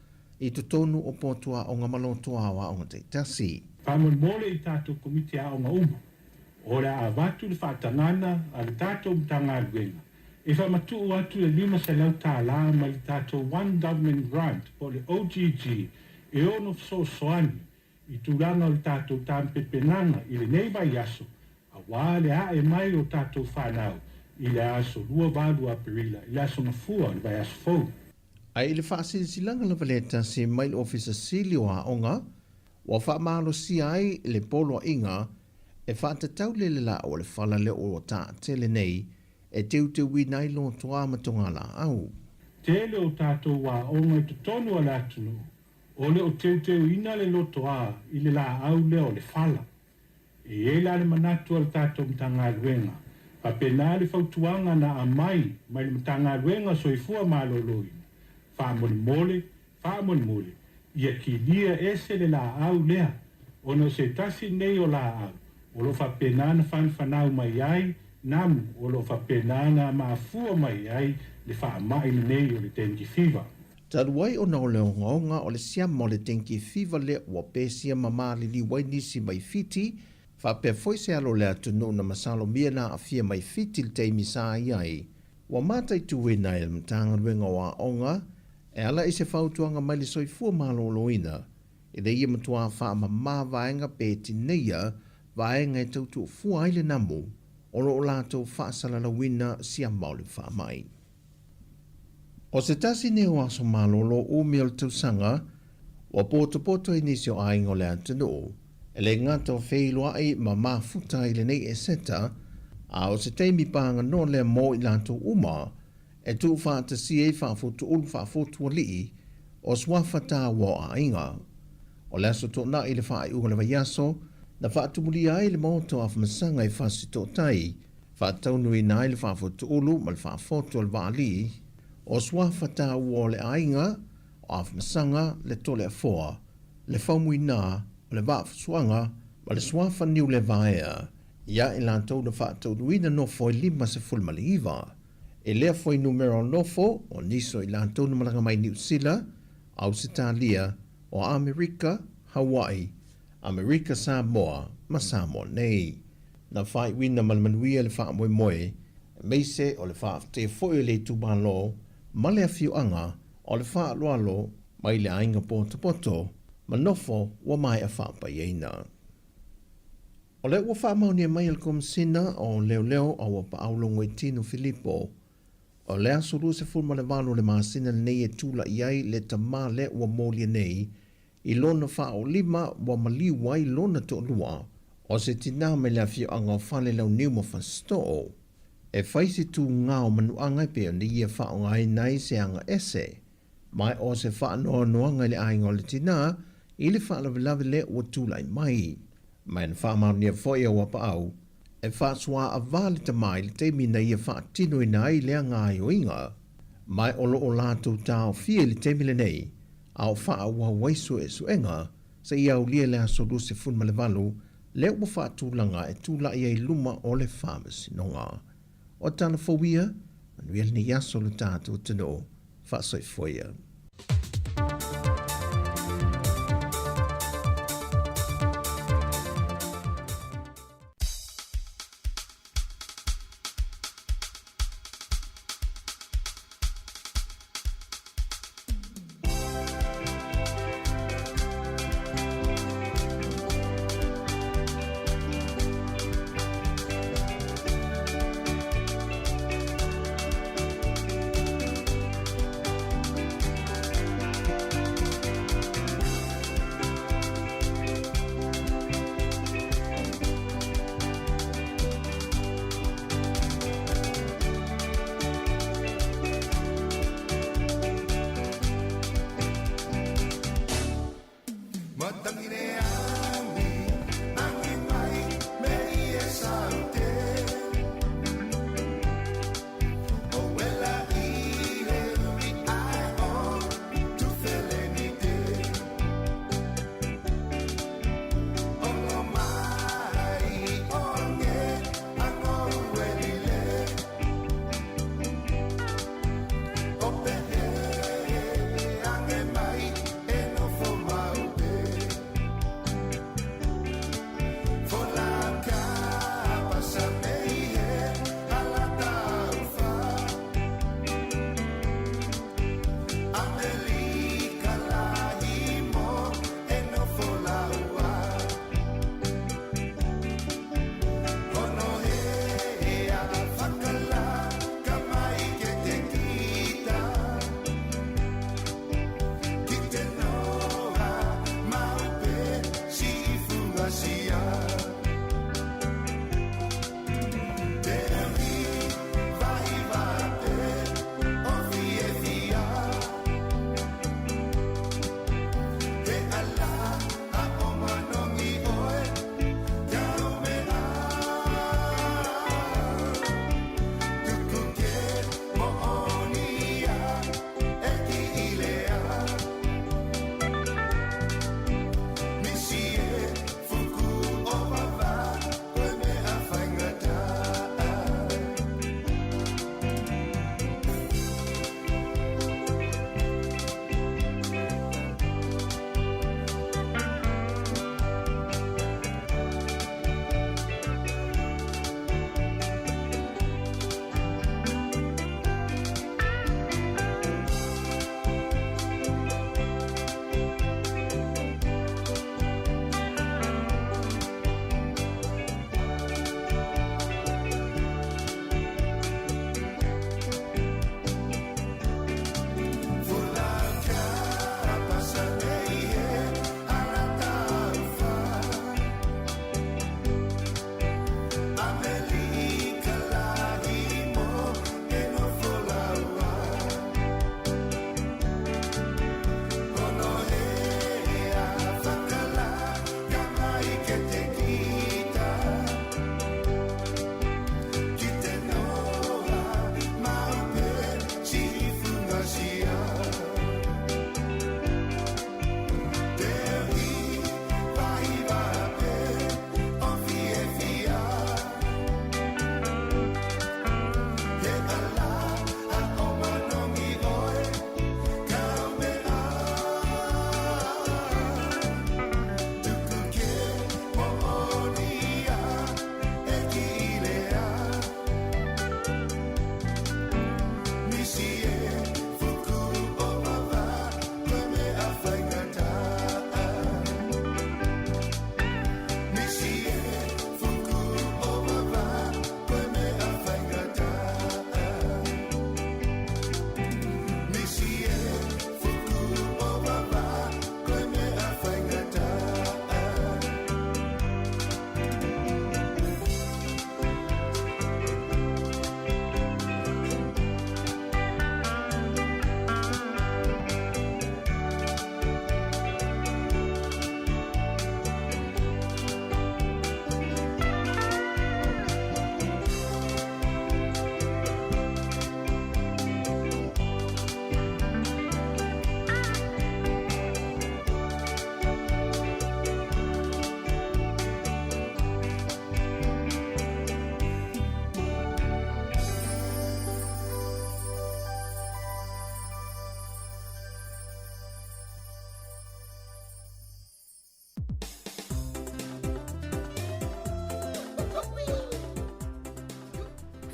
i totonu o potu aoga ma lotoa o aoga taitasi. Faamolemole i tatou Komiti Aoga uma, o le a avatu le faatagana a le tatou Matagaluega e faamatuu atu le $500 mai le tatou One Government Grant po o le OGG e ono fesoasoani i tulaga o le tatou tapepenaga i lenei vaiaso auā le ae mai o tatou fanau i le aso 28 Aperila, i le aso Gafua o le vaiaso fou. Ae i le faasilasilaga lava lea tasi mai le Ofisa Sili o Aoga, ua faamalosia ai le poloaiga e faatatau le lelaau o le fala lea ua taatele nei e teuteuina ai lotoa ma togalaau. Tele o tatou aoga i totonu o le atunuu O le o teuteuina le lotoa i le laau lea o le fala. E i ai la le manatu a le tatou Matagaluega, faapena le fautuaga na aumai mai le Matagaluega o Soifua Maloloina, Faamolemole, faamolemole, ia kilia ese le laau lea, ona o se tasi lenei o laau o lo o faapena ona fanafanau mai ai namu o lo o faapena ona mafua mai ai le faamai lenei o le dengue fever. Talu ai ona o le ogaoga o le siama o le dengue fever lea ua pesia ma maliliu ai nisi mai Fiti, faapea foi se alo o le atunuu na masalomia na aafia mai Fiti i le taimi sa i ai, ua mataituina e le Matagaluega o Aoga e ala i se fautuaga mai le Soifua Maloloina ina ia matuā faamamā vaega pe tineia vaega e tau tuufua ai le namu o lo o latou faasalalauina siama o le faamai. O se tasi nei o aso malolo umi o le tausaga, ua potopoto ai nisi o aiga o le atunuu, e le gata o feiloai ma mafuta i lenei Eseta, a o se taimi paganoa lea mo i latou uma e tuufaatasia ai faafotuulu faafotualii o suafa taua o aiga. O le Aso Toonai i le faaiuga o le vaiaso, na faatumulia ai le Maota o Afamasaga i Fasitootai, faataunuuina ai le faafotuulu ma le faafotu o le vaalii o suafa taua o le aiga, o Afamasaga, le Toleafoa, le Faumuina, o le Vaafusuaga ma le suafa Niulevaea, ia i latou na faataunuuina nofo e 59. E lea fuainumera o nofo o nisi o i latou na malaga mai Niu Sila, Ausetalia, o Amerika, Hawaii, Amerika Samoa ma Samoa nei. Na faaiuina ma le manuia le faamoemoe, aemaise o le faafetai foi o le itumalo ma le afioaga o le faaaloalo mai le aiga potopoto ma nofo ua maea faapaiaina. O lea ua faamaonia mai e le Komesina o Leoleo a ua paau Logoitino Filipo, o le aso 28 o le masina lenei e tulai ai le tama lea ua molia nei i lona faaolima ua maliu ai lona toalua, o se tinā mai le afioaga o Falelauniu ma Fasitoo, e fai se tūgā o manuaga e pei ona ia faaaogaina ai se aga ese, ma o se faanoanoaga i le aiga o le tinā i le faalavelave lea ua tulai mai. Ma na faamaonia foi e Auapaau e faasuaavā le tama i le taimi na ia faatinoina ai lea gaoioiga, ma o lo o latou taofia i le taimi lenei a o faaauau ai suesuega seia aulia le aso 28 lea ua faatulaga e tulai ai luma o le Faamasinoga. O tala fou ia, manuia lenei aso lo tatou atunuu. Faasoifua ia.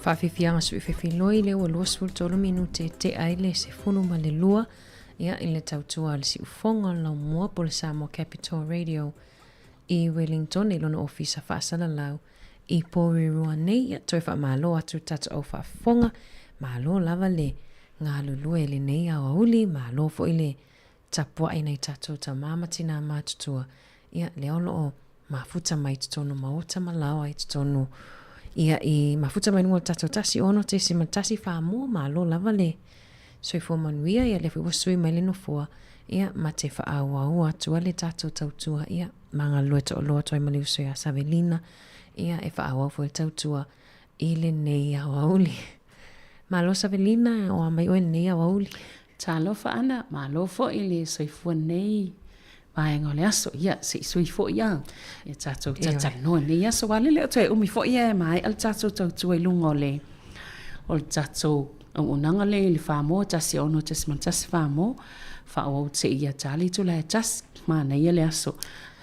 Faafiafiaga sui fefiloi lea ua 23 minute e tea ai le 12 ia i le tautua a le siufofoga o le laumua po o le Samoa Capital Radio i Wellington i lona ofisa faasalalau i Porirua nei. Ia toe faamalo atu tatou au faafofoga, malo lava le galulue i lenei aoauli, malo foi le tapuai nai tatou tama ma tinā matutua, ia lea o lo o mafuta mai totonu maota ma laoa i totonu ia i mafuta mai luga o le tatou 16.1 Famua, malo lava le soifua manuia, ia lea foi ua sui mai le nofoa ia ma te faaauau atu a le tatou tautua ia ma galulue toaloa atu ai ma le uso ia Savelina ia e faaauau foi le tautua i lenei aoauli. Malo Savelina, o a mai oe i lenei aoauli? Talofa Ana, malo foi le soifua nei vaega o le aso. Ia, se i sui foi a ia tatou talatalanoa i lenei aso. Aua lele o toe umi foi ae maea le tatou tautua i luga o le o le tatou auaunaga lea i le Samoa 16.1 Samoa. Faaauau seia ta le itula e tasi. Manaia le aso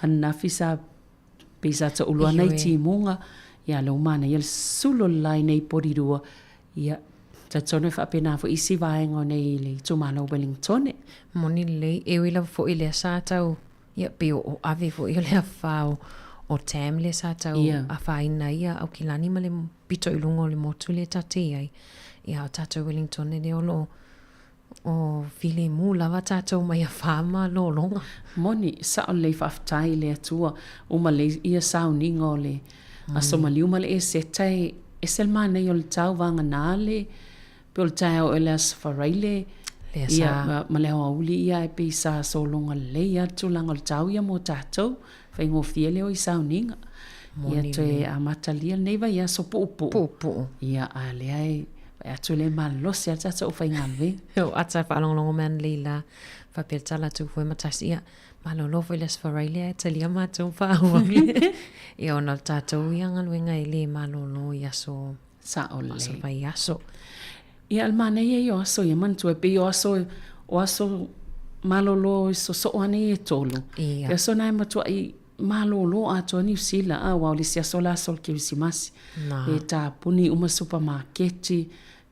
ananafi sa pei sa taulu ana i timuga. Ia, lea ua manaia le sulu o le lae nei Porirua. Ia, talitonu e faapena foi isi vaega o nei le itumalo o Wellingtone. Moni lelei, e ui lava foi lea sa tau, ia pei o o ave foi o le afa o, o Tam lea sa tau yeah. afaina ai ia Aukilani ma le pito i luga o le motu lea ta te i ai. Ia o tatou Wellingtone lea o lo o O filemu lava tatou mai afa ma lologa. Moni, sao lelei faafetai i le Atua uma lelei ia sauniga o le aso maliu ma le Eseta e ese le manaia o le tau vagana le pe o le taeao ea le aso Faraile ia ma le aoauli ia ae pei sa sologa lelei lava le tulaga o le tau ia mo tatou faigofie lea o i sauniga ia toe amatalia lenei vaiaso puupuu puupuu ia a lea e Vaai atu le malosi a le tatou aufaigaluega. O ata e faalogologo mai ana lei la faapea le tala atu foi ma tasi ia malolo foi le Aso Faraile ae talia matou faaauau le ia ona o le tatou ia galuega e le malolo i aso Sao lelei. Aso vaiaso. Ia o le manaia ia o aso ia manatua e pei o aso o aso malolo i sosoo ane ia e tolu. Ia. E aso na e matuai malolo atoa Niu Sila a aua o le isi aso le aso o le Kerisimasi. E tapuni uma supamaketi,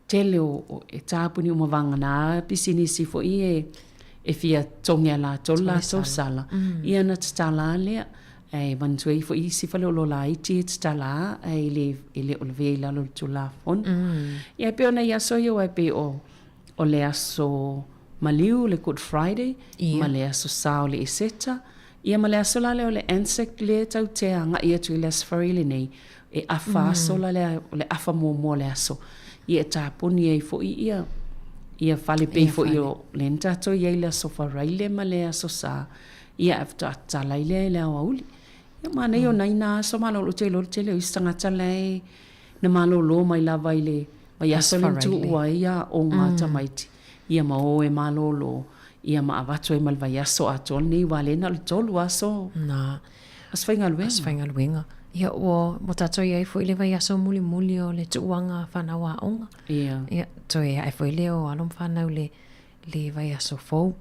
tele o e tapuni uma vagana pisinisi foi e e fia togi a latou le latou sala. Ia ona tatala lea. Ae manatua ai foi isi faleoloa laiti e tatala ae le e le o lavea i lalo o le Tulafono. Ia e pei o nai aso ia aua e pei o o le aso maliu le Good Friday ma le aso Sa o le Eseta. Ia ma le aso la lea o le Anzac lea tau te agai atu i le Aso Faraile nei, e afa aso la lea, o le afa muamua o le aso. Ia e tapuni ai foi ia ia fale pei foi o lea na tatou i ai i le Aso Faraile ma le Aso Sa, ia ae faatoa tatala ai lea i le aoauli. Ia manaia o nai na aso malolo, ou te iloa o le tele o isi tagata la e na malolo mai lava i le vaiaso lea na tuua ai aoga a tamaiti. Ia ma o e malolo, ia ma avatu ai ma le vaiaso atoa lenei aua lea na o le tolu aso. Na. Aso faigaluega. Aso faigaluega. Ia ua, ua tatou i ai foi i le vaiaso mulimuli o le tuuaga fanau aoga. Ia. Ia, toe ae foi lea o alo ma fanau le, le vaiaso fou.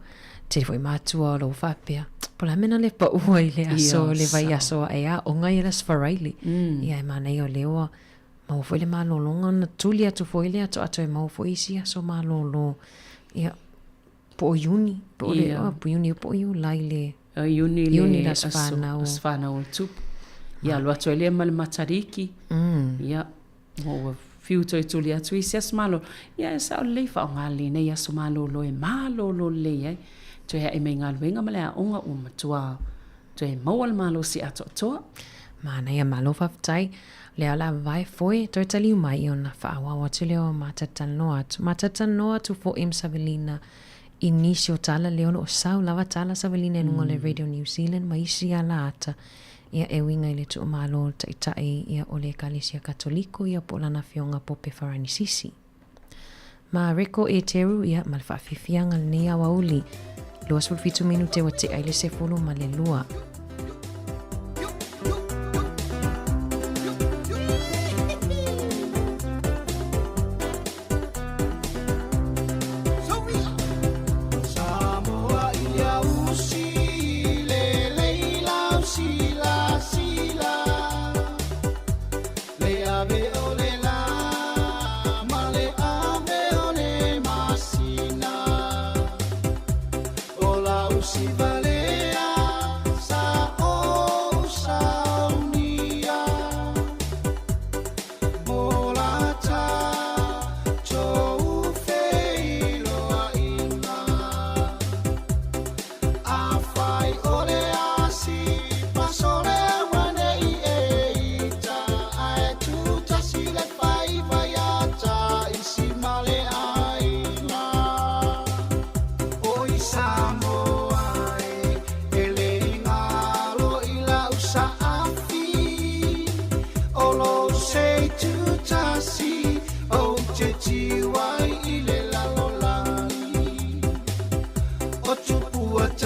Tele foi matua o lo o faapea, po o le a mea na le pau ai le aso, le vaiaso ae aoga ia le Aso Faraile. Ia e manaia o lea ua Maua foi le malologa ona tuli atu foi lea atoato e maua foi isi aso malolo. Ia, po o Iuni, po o le, yeah. oh, Iuni po o Iulai le... O Iuni le Iuni le aso whanau. Aso whanau o tupu. Ia, alu atu ai lea ma le Matariki. Ia, ua fiu toe tuli atu isi aso malolo. Ia, e sao lelei faaaoga lenei aso malolo e malolo lelei ai. Toe ae mai galuega ma le aoga ua matua Toe maua le malosi atoatoa. Manaia malo faafetai. Lea o le a vavae foe toe taliu mai ona faaauau atu lea o matalatalanoa atu. Matalatalanoa atu foi ma Savelina i nisi o tala lea o lo o sau lava tala Savelina i luga o le Radio New Zealand ma isi ala ata ia e uiga i le tuumalo o le taitai ia o le Ekalesia Katoliko ia po o lana afioga Pope Faranisisi. Ma Reko Eteru, ia, ma le faafiafiaga lenei aoauli. 27 minute ua tea i le 12.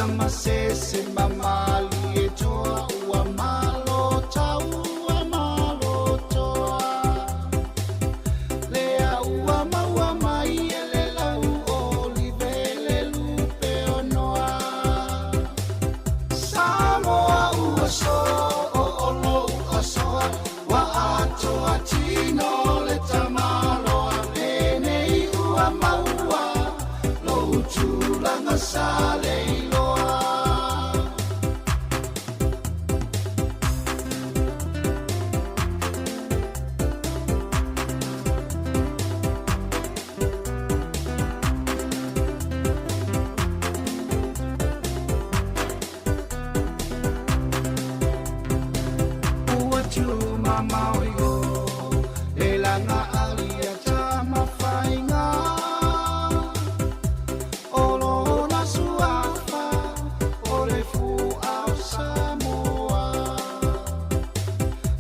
tama se se mamali e toa ua malo tau ua malo toa. Lea ua maua mai e le lau olive le lupe o noa. Samoa ua so o olo ua soa ua atoa tino le tamaloa. Lenei ua maua lou tulaga sa le iloa. Ua tumamao i o le laga ali a Tamafaiga. O lona suafa o le fu'a o Samoa.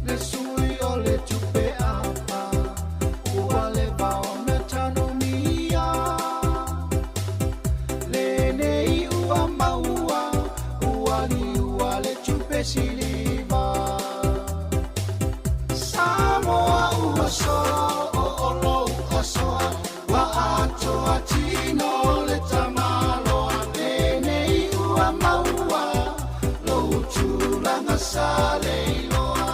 Le sui o le tupe apa ua leva ona tanomia. Lenei ua maua ua liua le tupe siliva. Samoa ua so o olo ua soa ua atoa tino le tamaloa. Lenei ua maua lou tulaga sa le iloa.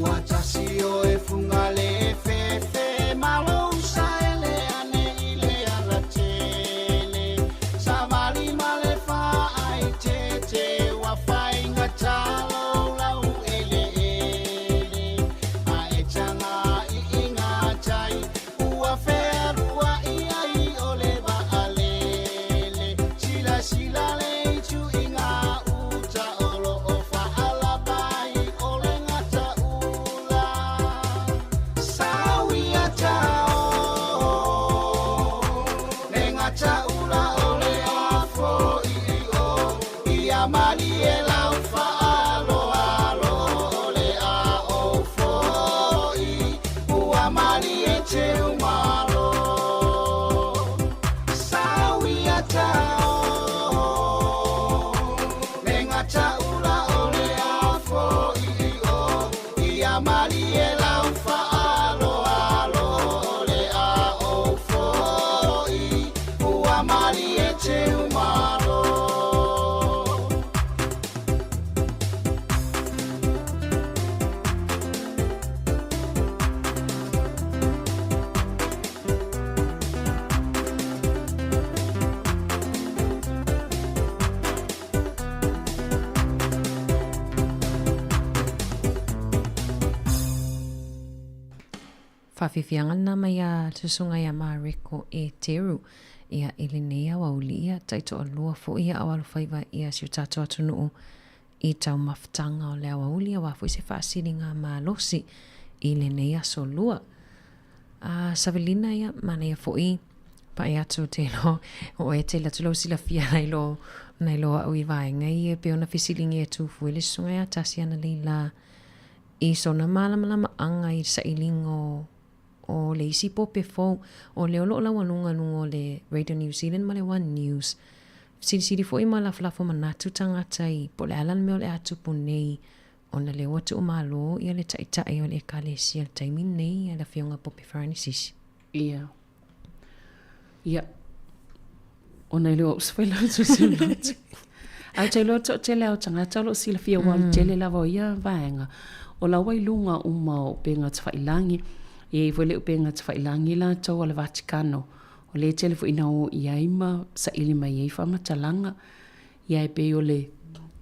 Ua tasi o e fuga le fefe malo sa ele ane i le alatele. Savali ma le faai tete ua faiga talo lau ele ele. A e taga i inga tai ua fealua i ai o le vaalele. Sila sila le itu inga uta o lo o faalapai o le gata ula. Sauia tao le gata ula o le afo i o. Ia malie lau faaloalo o le a ou foi. Ua malie teu malo. Sauia tao le gata ula o le afo i o. Ia malie lau faaloalo o le a ou foi. Ua malie teu malo. Faafiafiaga lena mai a le susuga ia Mareko e Teru ia i lenei aoauli ia taitoalua foi ia au alofaiva ia si o tatou atunuu i taumafataga o le aoauli aua foi se faasiliga malosi i lenei aso lua. A Savelina ia manaia foi paʻi atu te iloa o e tele atu lau silafia nai lo nai lo a'u i vaega ia e pei ona fesiligia e Tufue le susuga ia Tasi analeila i sona malamalamaaga i le sailiga o o le isi pope fou o lea o loo laualuga luga o le Radio New Zealand ma le One News. Silisili foi ma lafolafo manatu tagata i po o le a la le mea o le a tupu nei ona lea ua tuumalo ia le taitai o le ekalesia i le taimi lenei ia le afioga Pope Francis. Ia. Ia. Ona e le o au se failautusi o le lotu. Ae ou te iloa toatele lava o tagata o lo o silafia aua o le tele lava o ia vaega, o la ua i luga uma o upega tafailagi. E i ai foi le upega tafailagi latou a le Vatikano, o lea e tele foi ina o i ai ma saili mai ai faamatalaga. Ia e pei o le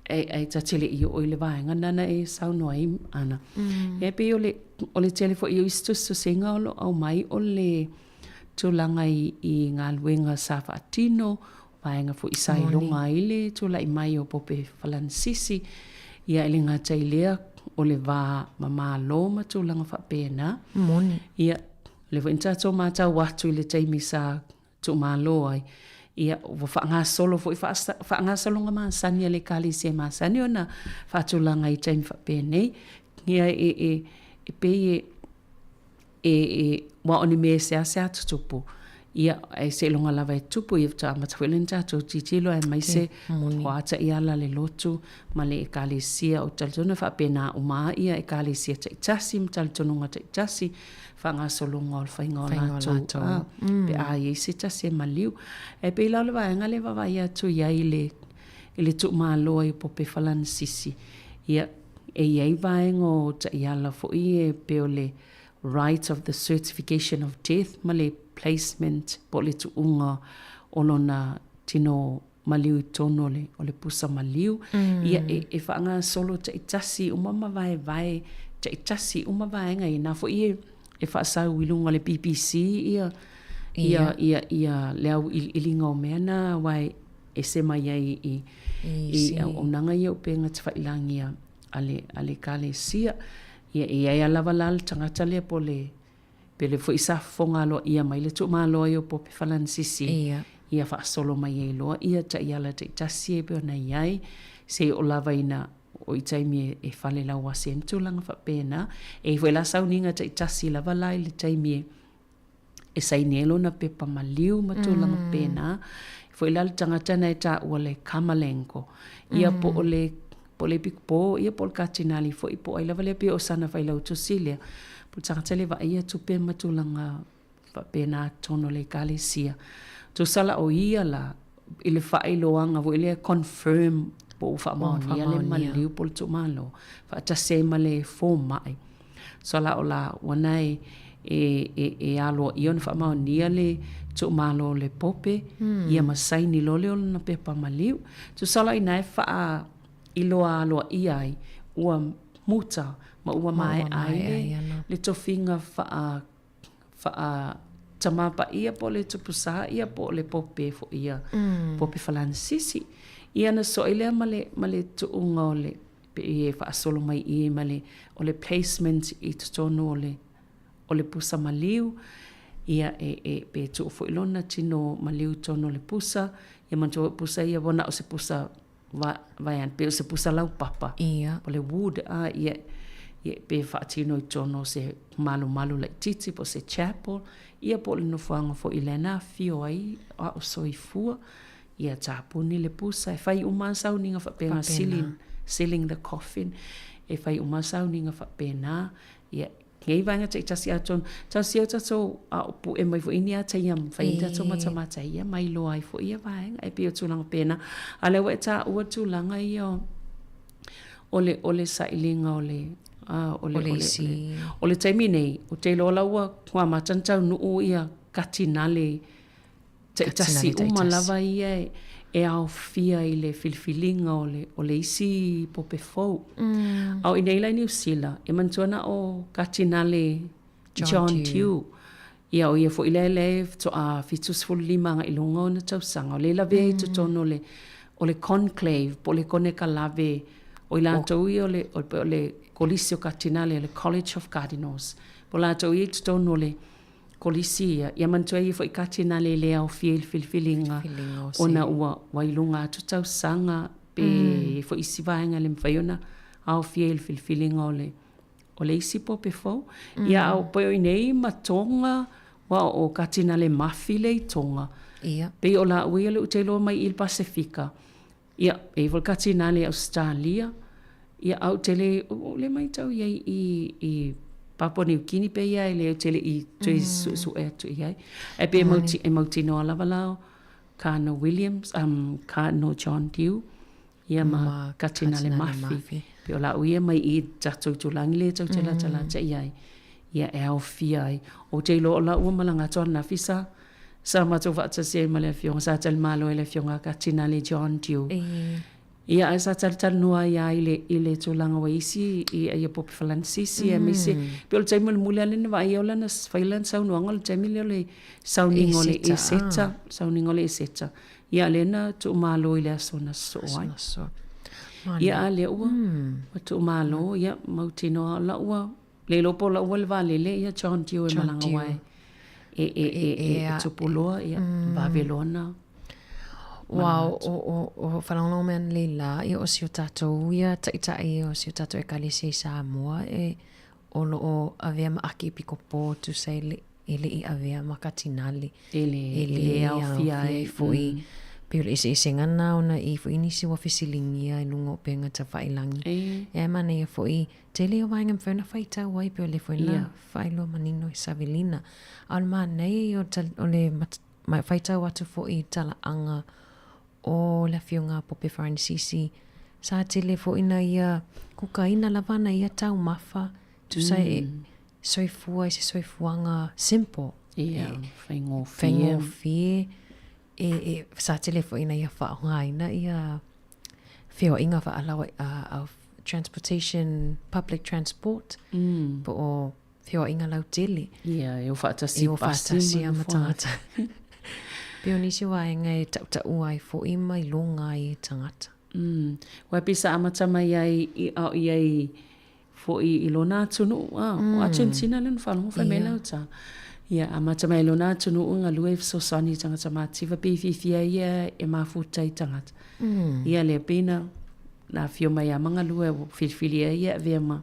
e ta te le i oo i le vaega lena na e saunoa ai Ana. Ia e pei o le o le tele foi o isi tusitusiga o lo o aumai o le tulaga i i galuega sa faatino, vaega foi sa iloga ai le tulai mai o Pope Falanisisi, ia e le gata i lea o le va ma Malo ma tulaga faapena. Moni. Ia, o lea foi na tatou matau atu i le taimi sa tuumalo ai, ia ua faagasolo foi faagasologa masani a le Ekalesia masani ona faatulaga i taimi faapenei. Ia e, e, e pei e, e, e, aua o ni mea e seasea tutupu. Ia, ae seiloga lava e tupu, ia faatoa amata foi lea ona tatou tilotilo aemaise o a taiala a le lotu ma le Ekalesia. Ou te talitonu e faapena uma lava ia Ekalesia taitasi ma talitonuga taitasi, faagasologa o le faiga o latou, a, pe a i ai se tasi e maliu. Ae pei la o le vaega lea e vaavaai atu i ai i le, i le tuumalo ai o Pope Falanisisi, ia, e i ai vaega o taiala foi e pei o le Right of the Certification of Death ma le Placement po o le tuuga o lona tino maliu i totonu o le, o le pusa maliu. Ia, e, e faagasolo taitasi uma ma vaevae taitasi uma vaega ia. Na foi e, e faasau i luga o le BBC ia, ia, ia, ia le auiliiliga o mea na, aua e ese mai ai i, i auaunaga ia o upega tafailagi a, a le, a le Ekalesia. Ia, e i ai lava la le tagata lea po o le, pe le foi sa fofoga aloaia mai le tuumalo ai o Pope Falanisisi, Ia. ia faasolo mai ai loa ia taiala taitasi e pei ona i ai, seia oo lava ina o i taimi e, e fale lauasi ai ma tulaga faapena. E i ai foi la sauniga taitasi lava la i le taimi e, e saini ai lona pepa maliu ma tulaga faapena. Foi la le tagata na e taua le Kamalenko. Ia po o le po o le epikopo, ia po o le Katinali foi, po o ai lava lea pei o sana failautusi lea. Po o le tagata lea e vaaia tupe ma tulaga faapena i totonu o le ekalesia. Tusa la o ia la i le faailoaga foi lea confirm po ua faamaonia le maliu po o le tuumalo faatasi ai ma le fomai. So la o la ua na e e e e aloaia ona faamaonia le tuumalo o le pope ia ma saini loa lea o lona pepa maliu. Tusa la inā e faailoa aloaia ai ua muta ma ua maea ai le le tofiga faa faa Tama Paia po o le Tupu Sa ia po o le Pope foi ia, Pope Falanisisi. Ia ona so'i lea ma le ma le tuuga o le pe i e faasolo mai i ma le o le placement i totonu o le o le pusa maliu, ia e e pe tuu foi lona tino maliu i totonu o le pusa, ia manatua foi pusa ia ua na o se pusa va vaeane pei o se pusa laupapa. Ia. O le wood a ia ia pe faatino i totonu o se malumalu laitiiti po o se chapel, ia po o le nofoaga foi lea na afio ai a o soifua. Ia tapuni le pusa, e fai uma lava sauniga faapena, sealing, sealing the coffin, e fai uma lava sauniga faapena. Ia, nei vaega taitasi atonu, tasi ia tatou ao pue mai foi ni ata ia mafai ni tatou matamata ia ma iloa ai foi ia vaega. E pei o tulaga pena, a o lea ua e taua tulaga ia o le, o le sailiga o le, a, o le, o le, o le taimi nei, ou te iloa la ua amata ona taunuu ia katinale Taitasi uma lava ia e aofia i le filifiliga o le, o le isi pope fou. A o i inei la i Niu Sila, e manatua na o Katinale John Dew. Ia, o ia foi lea lea e faatoa 75 agai i luga ona tausaga. O lea e lavea i totonu o le, o le conclave po o le konekalave o i latou ia o le, o le Kolisi o Katinale, o le College of Cardinals. Po o latou ia i totonu o le Kolisi ia, ia manatua ia foi Katinale le aofia i le filifiliga ona ua ua i luga atu tausaga pe mm. foi isi vaega le mafai ona aofia i le filifiliga o le o le isi pope fou. Ia a o pei o i inei ma Tonga, ua o Katinale Mafi le i Tonga. Ia. Pei o laua ia lea ou te iloa mai i le Pasefika. Ia, e i ai foi le Katinale i Ausetalia, ia, a ou te le, ou le matau i ai i, i Papua Niu Kini pe ia e le, ou te le i toe suesue atu i ai. Ae pei e mauti, e mautinoa lava la o Cardinal Williams, um, Cardinal John Dew, ia ma, ma Katinale Mafi. Mafi. Pei o laua ia mai i tatou itulagi lea tou te latalata i ai. Ia, e aofia ai. Ou te iloa o laua malaga atu ananafi sa, Sa matou faatasi ai ma le afioga, sa talimalo ai le afioga a Katinale John Dew. Ia, ae sa talitalinoa ai lava i le, i le tulaga ua isi i ia Pope Falanisisi, mm. aemaise, pei o le taimi mulimuli lava lea na vaaia o lana, fai lana saunoaga, o le taimi lea o le sauniga o le Eseta, sauniga o le Eseta. Ia, lea na tuumalo i le aso na sosoo ai. Ia, a lea ua, ua tuumalo, ia, mautinoa o la ua, Le iloa po o lau le vaalele ia John Deere e malaga aua e e e e tupu loa ia vave loa na Wow, o, o, o whalongo mea nei la, ia o si o tātou ia taʻitaʻi o si o tātou ekalesia i Samoa e o lo o avea ma aki piko pō tu sei le, e le i avea ma Katinale. E le, e le aofia ai foi. Pei o le eseesega lena ona e i ai foi nisi ua fesiligia i luga o upega tafailagi. Ia e manaia foi, tele o vaega e mafai ona faitau ai pei o lea foi na faailoa manino e Savelina. A o le manaia ia o le faitau atu foi i talaaga o le Afioga a Pope Faranisisi, sa tele foi na ia kukaina lava ana ia taumafa, tusa e soifua i se soifuaga simple. Ia, faigofie. Faigofie. E, e, sa tele foi na ia faaaogaina ia feoaiga faalaua, transportation, public transport, po o feoaiga lautele. Ia, e o faatasi i pasi ma tagata. Pei o nisi o vaega e tautaua ai foi ma iloga ai e tagata. Aua pei sa amata mai ai i, a o i ai foi i lona atunuu, a, o Argentina lea na faalogo fai mai lau tala. Ia, amata mai i lona atunuu e galue e fesoasoani i tagata matitiva, pei e fiafia ia e mafuta i tagata. Ia lea pei na, na afio mai lava ma galue ua filifili ai ia e avea ma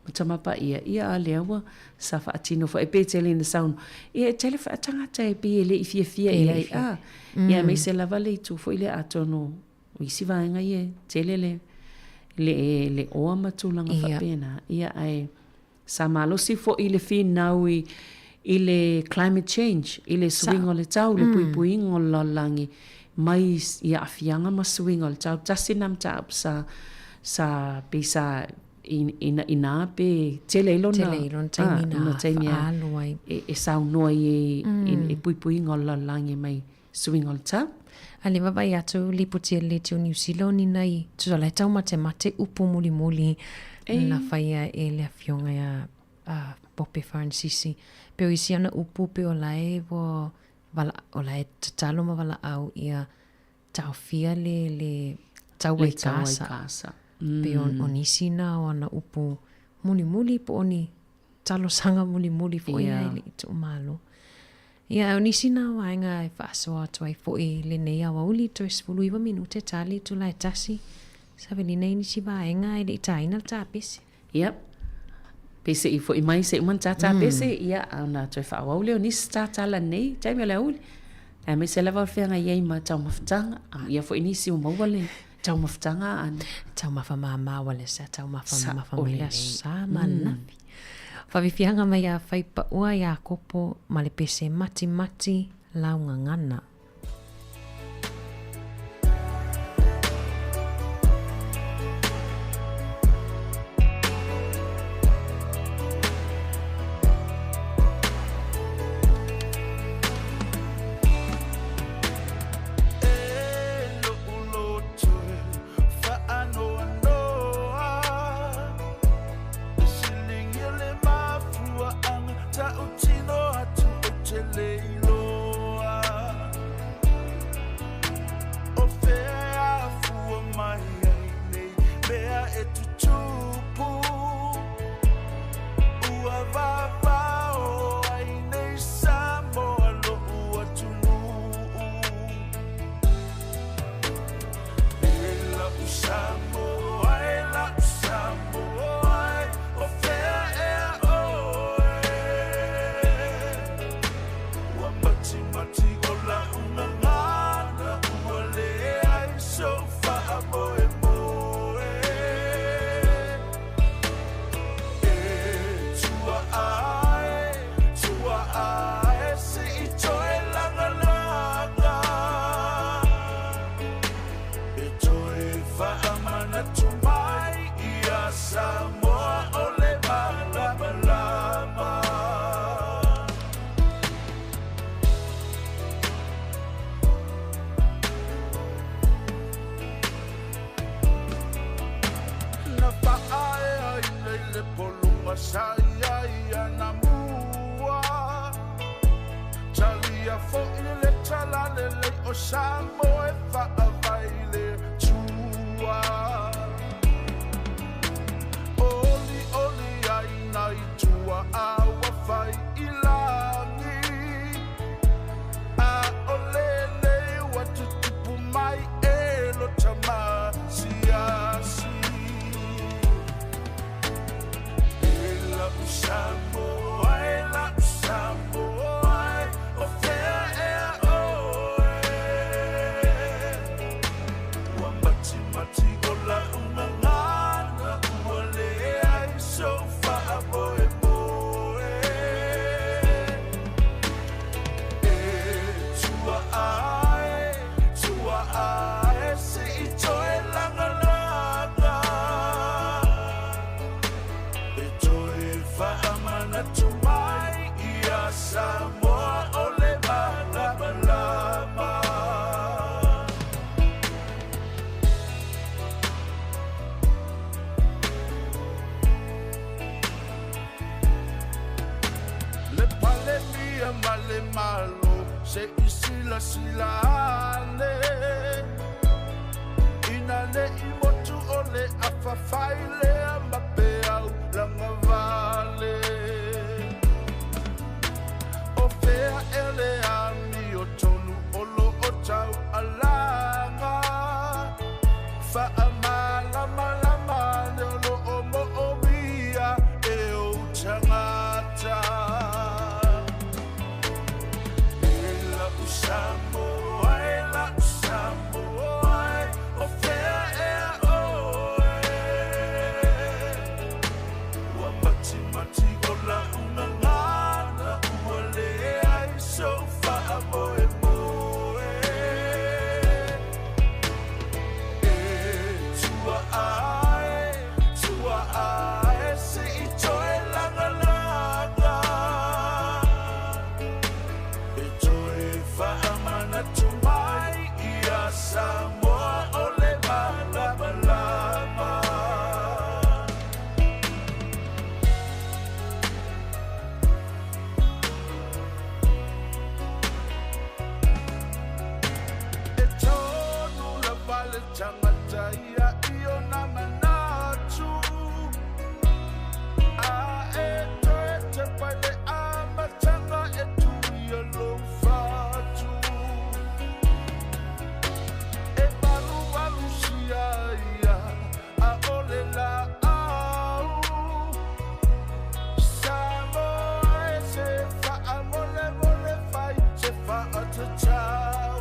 ma tama paia, ia a lea ua sa faatino foi, e pei e tele ina saunoa, ia e tele foi a tagata e pei e le i fiafia i ai, a, ia aemaise lava le itu foi lea atonu o isi vaega ia e tele le le le oa ma tulaga faapena, ia ae sa malosi foi le finau i i le climate change, i le suiga o le tau, le puipuiga o le lalolagi mai i aafiaga ma suiga o le tau. Tasi lena mataupu sa sa pei sa ina ina pe tele ai lona tele ai lona taimi na faaalu ai e saunoa ai i le puipuiga o le lalolagi mai suiga o le tau. A le vaavaai atu lipoti a le Leitio Niu Sila o ni nai tusa la e taumatemate upu mulimuli na faia e le afioga ia Pope Faranisisi. Pe o isi ana upu pe o la e ua o la e tatalo ma valaau ia taofia le, le taua i Gasa. Pei o nisi na o ana upu mulimuli po o ni talosaga mulimuli foi yeah. ai le i tuumalo. Ia, o nisi na vaega e faasoa atu ai foi lenei aoauli, toe 19 minute tali itula e tasi. Savelina i nisi vaega e le i taina le tapese. Yep. Pe se i foi mai se i uma ona tātā pese, ia, a ona toe faaauau lea o nisi tātala nei, taimi o le aoauli. Aemaise lava o le feagai ai ma taumafataga, amuia foi nisi ua maua le taumafataga a. Taumafa māmā ua le sa taumafa mamafa mai le aso sa ma ananafi. Faafiafiaga mai ia Faipaua Iakopo ma le pese matimati laugagana. Se i silasila ane Ina ne'i motu o le afafai lea ma peau lagavale O fea ea le amiotonu o lo o taualaga Faamalamalama ane o lo o moomia e ou tagata E la'u Samoa e la'u Samoa e O fea ea oe Ua matimati o la'u gagana Ua leai sou faamoemoe E tua ae, tua ae Se i toe lagalaga E toe faamanatu mai ia Samoa o le malamalama. E tonu lava le tagata ia i ona manatu, A e toe tepa i le amataga e tuia lou fatu. E valuvalusia ia, ʻaʻole laau. Samoa e se faamolemole fai se faatatau.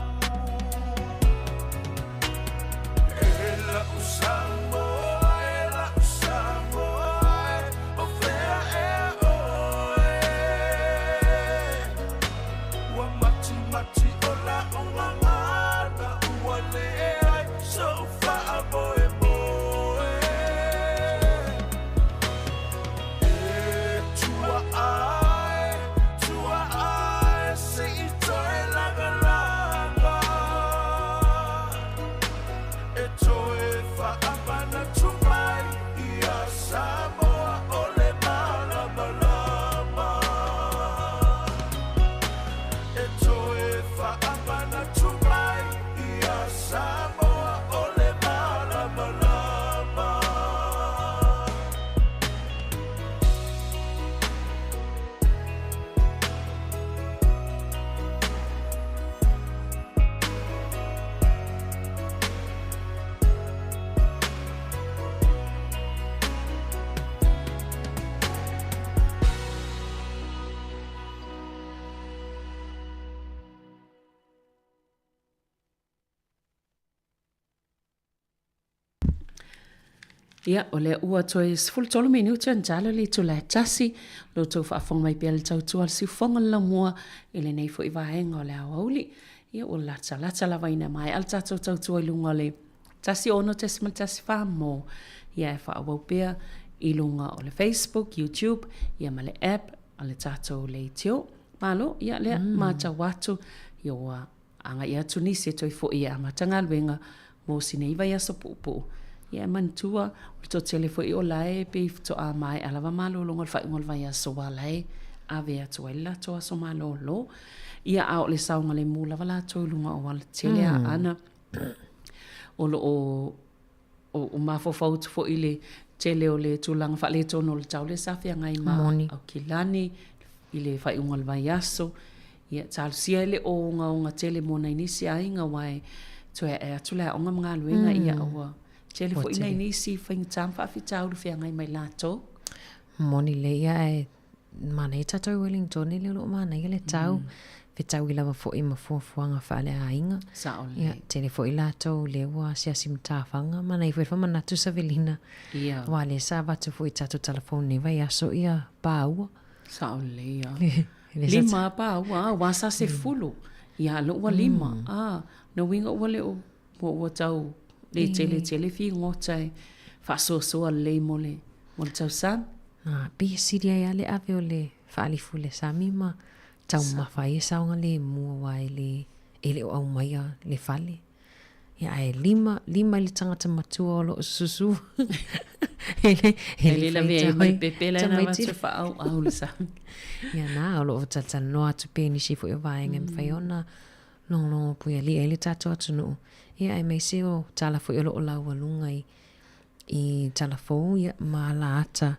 E la'u Samoa e la'u Samoa e O fea ea oe Ua matimati o la'u gagana Ua leai sou faamoemoe E tua ae, tua ae Se i toe lagalaga E toe faamanatu mai ia Samoa o le malamalama E toe faamanatu mai ia Samoa o le malamalama. Ia, o lea ua toe 13 minute ona tala le itula e tasi, lo outou faafofoga mai pea le tautua a le siufofoga o le laumua i lenei foi vaega o le aoauli. Ia, ua latalata lava ina maea le tatou tautua i luga o le 16.14 mo ia e faaauau pea i luga o le Facebook, YouTube, ia ma le app a le tatou leitio. Malo, ia lea, matau atu, ia ua Agai atu nisi e toe foʻi e amata galuega mo si nei vaiaso puupuu. Ia e manatua, o le toatele foi o la e pei faatoa maea lava malologa o le faaiuga o le vaiaso aua la e ave atu ai le latou aso malolo. Ia a o le saogalemu lava latou i luga o aualatele a Aana o lo o O mafaufau atu foi i le tele o le tulaga faaletonu o le tau lea sa feagai ma Aukilani i le faaiuga o le vaiaso. Ia, talosia e le o ogaoga tele mo nai nisi aiga aua e toe ae atu le aoga ma galuega, ia ua tele foi nai nisi faigata ma faafitauli feagai ma i latou. Moni lelei, ia ae Manaia tatou Wellington lea o lo o manaia le tau. Fetaui lava foi ma fuafuaga faaleaiga. Sao lelei. Ia, tele foi latou lea ua asiasi matafaga. Manaia foi le faamanatu Savelina. Ia. Aua lea sa avatu foi i tatou talafou i lenei vaiaso ia paua. Sao lelei ia. Lima paua, aua sa sefulu. Ia, lea ua lima. A, lona uiga ua le o Ua ua tau le tele tele figota e faasoasoa lelei mo le mo le tausami. A, pei e sili ai lava le ave o le faalifu i le sami ma taumamafa ai e saogalemu aua e le e le o aumaia le fale. Ia ae lima, lima i le tagata matua o lo o susu. E le lavea ai ma le pepe la na avatu e faaauau le sami. Ia na, o loo talatalanoa atu pea i nisi foi o vaega e mafai ona logologo puialii ai le tatou atunuu. Ia aemaise o tala foi o loo laualuga i i tala fou ia ma ala ata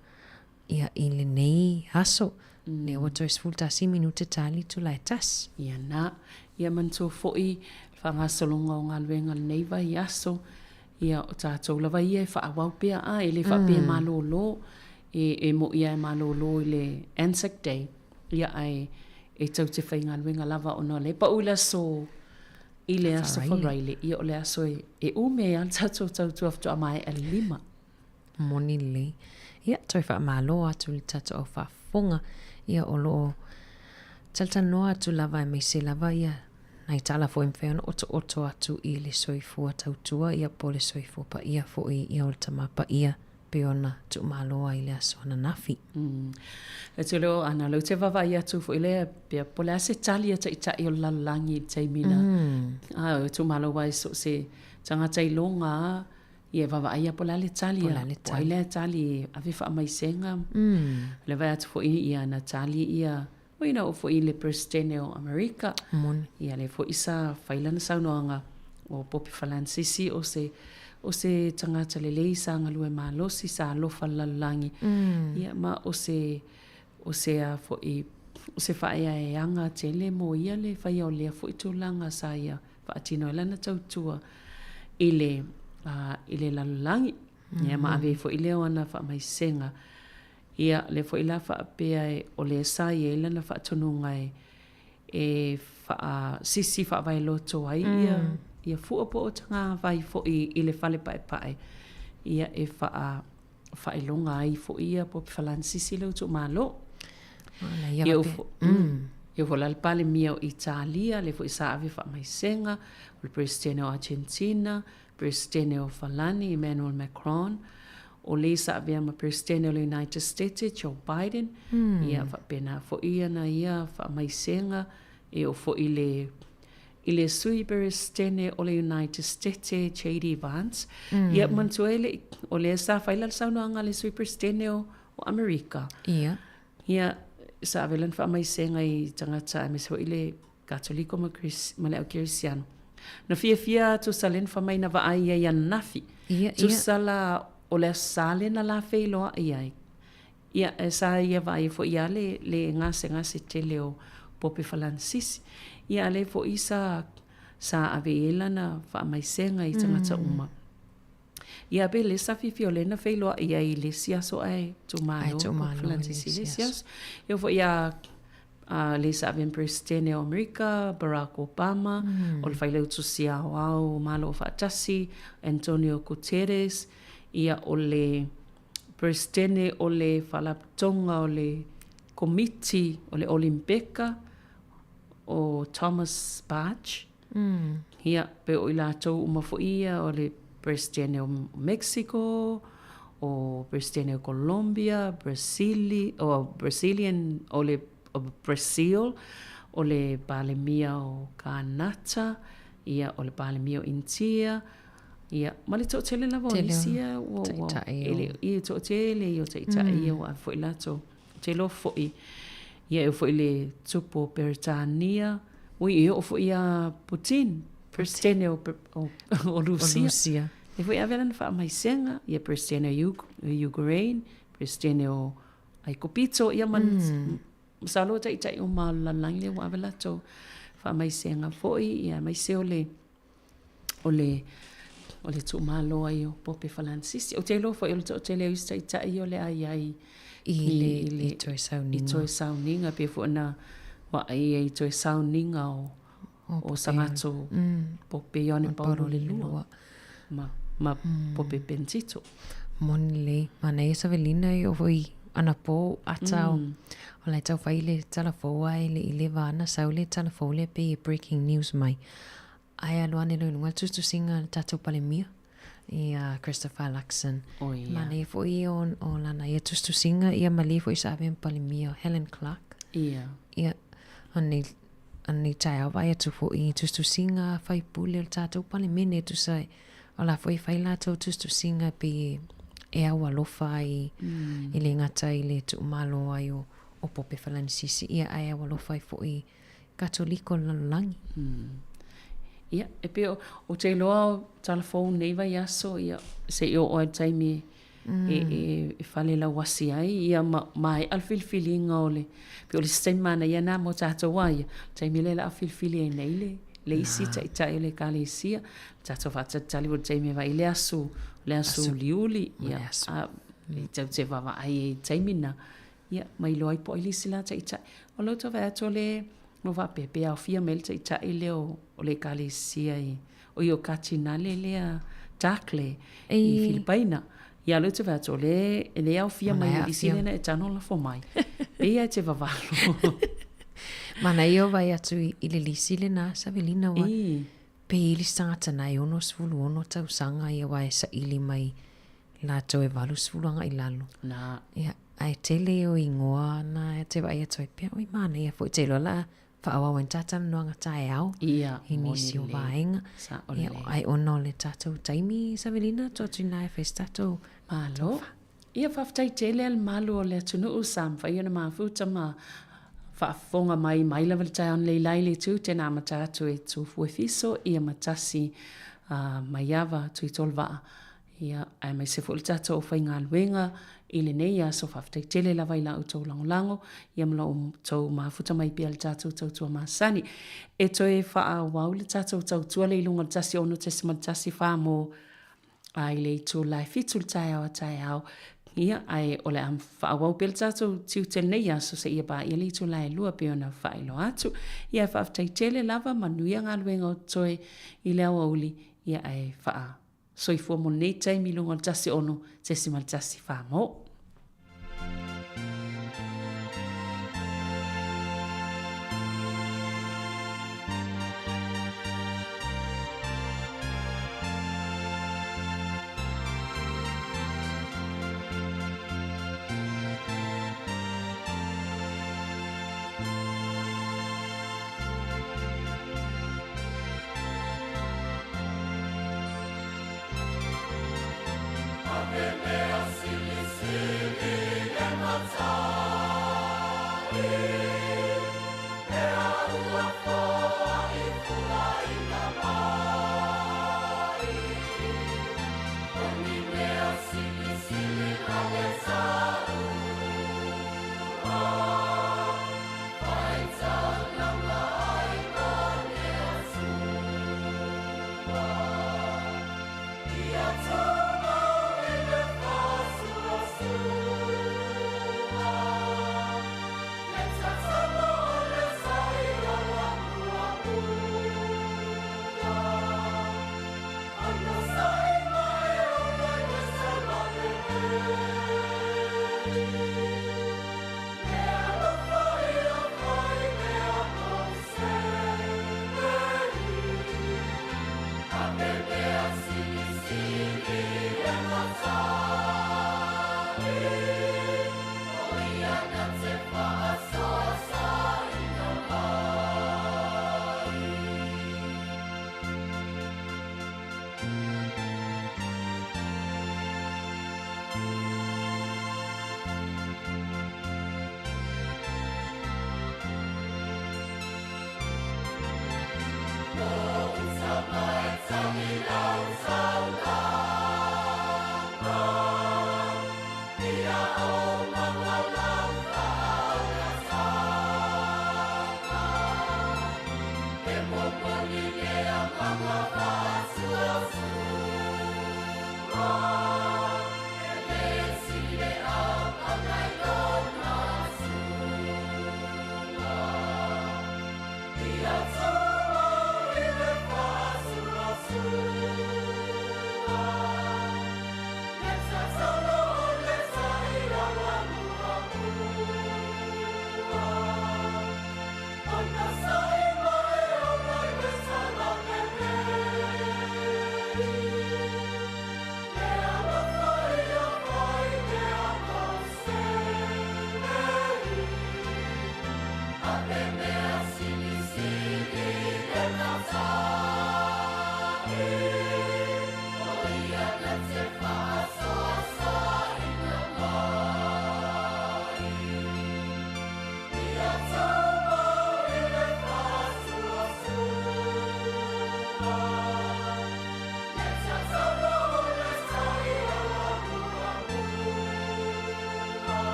ia i lenei aso. Lea ua toe 11 minute ta le itula e tasi. Ia na, ia manatua foi le faagasologa o galuega i lenei vaiaso, ia o tatou lava ia e faaauau pea a, e le faapea e malolo, e mo'i lava e malolo i le Anzac Day, ia ae e tou te faigaluega lava ona o lea e pau i le aso i le aso Faraile, ia o le aso e umi ai lava le tatou tautua faatoa maea i le 5. Moni lelei. Ia, toe faamalo atu i le tatou au faafofoga, ia o lo o talatalanoa atu lava aemaise lava ia nai tala foi e mafai ona otooto atu i le soifua tautua ia po o le soifua paia foi ia o le Tama Paia pei ona tuumalo ai i le aso ananafi. E tele o ana lou te vaavaai atu foi lea pea po o le a se tali a Taitai o le lalolagi i le taimi na a e tuumalo ai so o se tagata iloga a ia e vaavaai lava po o le a le tali a po o ai lea tali e ave faamaisega. O le vaai atu foi ia na tali ia oi na oo foi i le Peresetene o Amerika. Ia lea foi sa fai lana saunoaga o Pope Falansisi o se o se tagata lelei sa galue malosi sa alofa i le lalolagi. Ia ma o se o se a foi o se faaeaeaga tele mo ia le faia o lea foi tulaga sa ia faatino ai lana tautua i le i le lalolagi. Ia ma ave ai foi lea o ana faamaisega. Ia lea foi la faapea o lea sa i ai lana faatonuga e e faasisi faavaeloto ai ia ia fua po o tagavai foi i le fale paepae ia e faa faailoga ai foi ia Pope Falansisi le itumalo. Ia e oo foi la le Palemia o Italia, lea foi sa ave faamaisega, o le Peresetene o Argentina, Peresetene o Falani, Emmanuel Macron, o le sa avea ma Peresetene o le United States, Joe Biden, ia faapena foi ana ia faamaisega, e oo foi i le i le Sui Peresetene o le United States, JD Vance. Ia manatua e le i, o lea sa fai la le saunoaga a le Sui Peresetene o, o Amerika. Ia. Ia, sa ave lana faamaisega i tagata aemaise foi le Katoliko ma, ma le au Kerisiano. Na fiafia tusa lea na fai mai na vaai ai ananafi. Ia, ia. Tusa la o le Aso Sa lea na la feiloai ai. Ia, e sa ia vaai foi ia le, le gasegase tele o Pope Falansisi. Ia, a lea foi sa, sa ave i ai lana faamaisega i tagata uma. Ia, pe le sa fiafia o lea na feiloai ai i le isi aso ae tuumalo Pope Falansisi i le isi aso. E oo foi ia a le sa ave Peresetene o Amerika, Barack Obama, o le Failautusi Aoao o Malo Afaatasi, Antonio Guterres, ia o le Peresetene o le Faalapotopotoga o le Komiti o le Olimpeka, o Thomas Bach, ia, pe o i latou uma foi ia o le Peresetene o Mexico, o Peresetene o Colombia, Brasili, o Brazilian, o le o Brazil, o le Palemia o Kanata, ia, o le Palemia o Initia, Ia, ma le toatele lava o nisi ia ua, ua, e le, ia, toatele ia o taitai ia ua ave foi latou. Ou te iloa foi, ia e oo foi i le tupu o Peretania, ui e oo foi ia Putin, Peresetene o, o, o Rusia. Rusia. E foi ave lana faamaisega, ia Peresetene o Ukraine, Peresetene o Aikupito, ia ma masalo o taitai uma o le lalolagi lea ua ave latou faamaisega foi, ia aemaise o le o le o le tuumalo ai o Pope Falansisi. Ou te iloa foi o le toatele o isi taitai o le a i ai i le, i le, i toe sauniga. I toe sauniga, pei foi ona vaai ai i toe sauniga o, o, o Sagato Pope Ioane Paulo le Lua ma, ma Pope Penitito. Moni lelei. Manaia Savelina e oo foi anapo ata o, o la e taufai le tala fou ae le i leva ana sau le tala fou lea pei e breaking news mai. Ae alu ane loa i luga le tusitusiga a le tatou Palemia, ia Christopher Luxon. Oh, ia. Manaia foi ia o, o lana ia tusitusiga, ia malie foi sa avea ma Palemia o Helen Clark. Ia. Ia, o nei, o nei taeao vaai atu foi i tusitusiga a faipule o le tatou Palemene e tusa ai, o la foi e fai latou tusitusiga pei e e aualofa ai e le gata i le tuumalo ai o o Pope Falanisisi ia ae aualofa ai foi i Katoliko o le lalolagi. Ia, e pei o, ou te iloa o tala fou nei vaiaso, ia, se i oo ai le taimi e, e, e fale lauasi ai, ia ma maea le filifiliga o le, pei o le isi taimi manaia lena mo tatou a ia, taimi lea o le a filifili ai nei le, le isi taitai o le Ekalesia, tatou faatalitali foi i le taimi e vaai le aso, le aso uliuli, ia, a, e tatou te vaavaai ai i le taimi lena, ia, ma iloa ai po o ai le isi la taitai. O lea ou te vaai atu o le, o faapea pe aofia mai le taitai lea o, o le ekalesia i, o i o Katinale lea Tagle i Filipaina. Ia o lea ou te vaai atu o lea, e le aofia mai le lisi lea na e tago lafo mai. Pei lava e te vavalo. Manaia o vaai atu i le lisi lena Savelina ua pei le isi tagata na e 66 tausaga ia aua e saili mai latou e 80 agai i lalo. Na. Ia, ae tele o igoa na e te vaai atu ai pea, oi manaia foi te iloa la faaauau ai ni ta talanoaga taeao Ia, i nisi o vaega. Sao lelei. Ia, ai ona o le tatou taimi, Savelina, tuu atu ina e fai se tatou Malo. Ia, faafetai tele a le malu o le atunuu sa mafai ona mafuta ma faafofoga mai mai lava le taeao nei lai le itu tena amata atu e Tufu e Fiso ia ma tasi Maiava Tuitolevaa Ia, aemaise foi le tatou aufaigaluega i lenei aso. Faafetai tele lava i la outou lagolago, ia ma la outou mafuta mai pea i le tatou tautua masani. E toe faaauau le tatou tautua lea i luga o le 16.14 mo a i le itula e 7 le taeao a taeao. Ia, ae o le a faaauau pea le tatou tiute i lenei aso seia paia le itula e 2 pei ona faailoa atu. Ia, faafetai tele lava, manuia galuega o totoe i le aoauli, ia ae faa Soifua mo lenei taimi i luga o le 16.14 mo.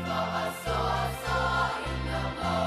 faasoasoaina mai.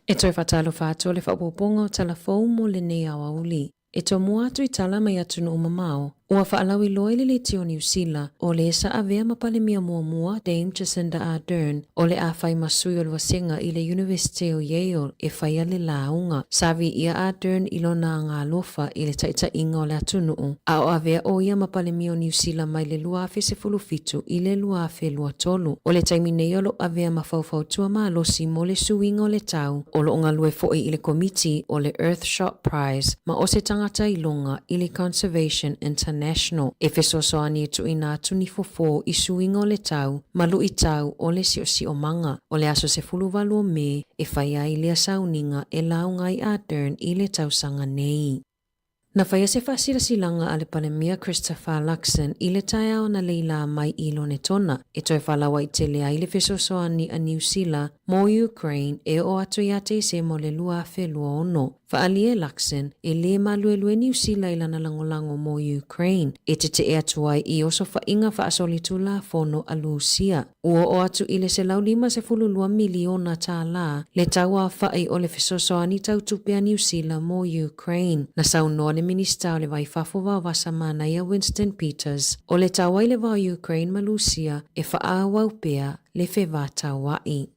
E toe faatalofa atu o le faaopoopoga o tala fou mo lenei aoauli. E tomua atu i tala mai atunuu mamao, ua faalauiloa i le leitio o Niu Sila, o le sa avea ma Palemia muamua Dame Jacinda Ardern, o le a fai ma sui o le vasega i le Iunivesite o Yale e faia le lauga. Sa viia Ardern i lona agaalofa i le taitaiga o le atunuu, a o avea ʻo ia ma Palemia o Niu Sila mai le 2017 i le 2023. O le taimi nei o lo o avea ma faufautua malosi mo le suiga o le tau, o lo o galue foi i le komiti o le Earthshot Prize ma o se tagata iloga i le Conservation International e fesoasoani e tuuina atu ni fofo i suiga o le tau ma luitau o le siosiomaga. O le aso 18 o Me e fai ai lea sauniga e lauga ai Ardern i le tausaga nei. Na faia se faasilasilaga a le Palemia Christopher Luxon i le taeao analeila mai i Lonetona e toe faalauaitele ai le fesoasoani a Niu Sila mo Ukraine e oo atu ia Tesema o le 2026. Faaalia e Luxon, e lē maluelue Niu Sila i lana lagolago mo Ukraine e teteʻe atu ai i osofaiga faasolitulafono a Lusia. Ua oo atu i le $152 miliona tālā le tauaofaʻi o le fesoasoani tau tupe a Niu Sila mo Ukraine. Na saunoa le Minisita o le Vai Fafo Vaovasa Manaia Winston Peters, o le taua i le va o Ukraine ma Lusia e faaauau pea le fevatauaʻi.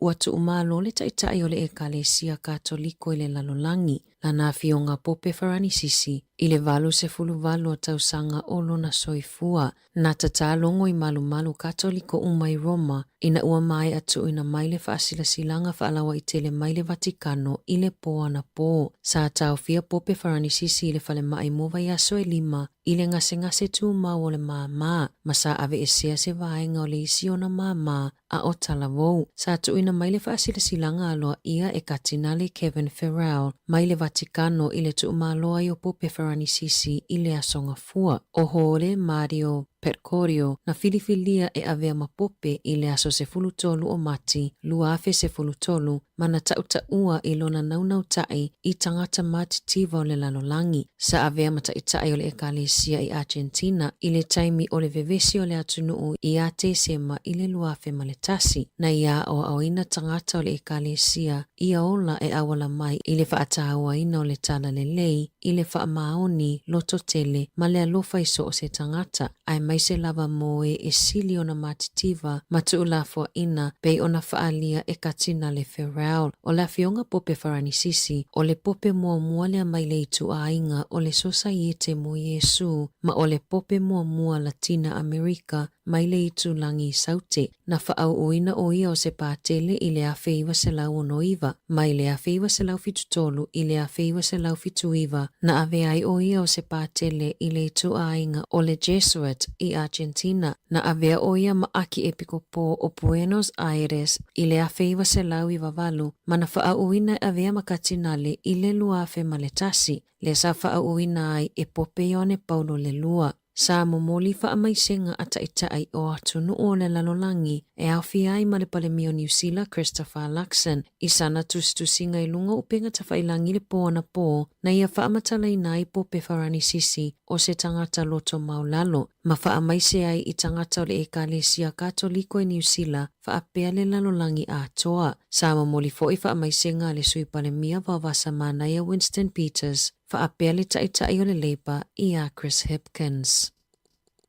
Ua tuumalo le taitai o le Ekalesia Katoliko i le lalolagi, lana afioga Pope Faranisisi, i le 88 o tausaga o lona soifua. Na tatā logo i malumalu Katoliko uma i Roma ina ua maea tuuina mai le faasilasilaga faalauaitele mai le Vatikano i le pō anapō. Sa taofia Pope Faranisisi i le falemai mo vaiaso e lima i le gasegase tumau o le māmā, ma sa aveesea se vaega o le isi ona māmā a o Talavou. Sa tuuina mai le faasilasilaga aloaia e Katinale Kevin Farrell mai le Vatikano i le tuumalo ai o Pope Faranisisi i le Aso Gafua. O Hōre Mario Percorio na filifilia e avea ma Pope i le aso 13 o Mati 2013 ma na taʻutaʻua i lona naunautai i tagata matitiva o le lalolagi. Sa avea ma taitai o le Ekalesia i Argentina i le taimi o le vevesi o le atunuu ia Tesema i le 2001. Na ia aoaoina tagata o le Ekalesia ia ola e auala mai i le faataauaina o le talalelei i le faamaoni lototele ma le alofa i so o se tagata, aemaise lava mo e e sili ona matitiva ma tuulafoaina pei ona faaalia e Katinale Ferrell. O le afioga Pope Faranisisi, o le pope muamua lea mai le ituaiga o le Sosaiete mo Iesu ma o le pope muamua Latina Amerika mai le itulagi Saute. Na faaauuina ʻo ia o se Patele i le 1969, mai le 1973 i le 1979, na avea ai ʻo ia o se Patele i le ituaiga o le Jesuit i Argentina. Na avea ʻo ia ma ʻAkiepikopo o Buenos Aires i le 1998 ma na faaauuina e avea ma Katinale i le 2001, lea sa faaauuina ai e Pope Ioane Paulo le Lua. Sa momoli faamaisega a taitai o atunuu o le lalolagi e aofia ai ma le Palemia o Niu Sila Christopher Luxon i sana tusitusiga i luga o upega tafailagi i le pō anapō na ia faamatalaina ai Pope Faranisisi o se tagata loto maulalo ma faamaise ai i tagata o le Ekalesia Katoliko i Niu Sila faapea le lalolagi atoa. Sa momoli foi faamaisega a le Sui Palemia Vaovasa Manaia Winston Peters faapea le taitai o le Labour ia Chris Hipkins.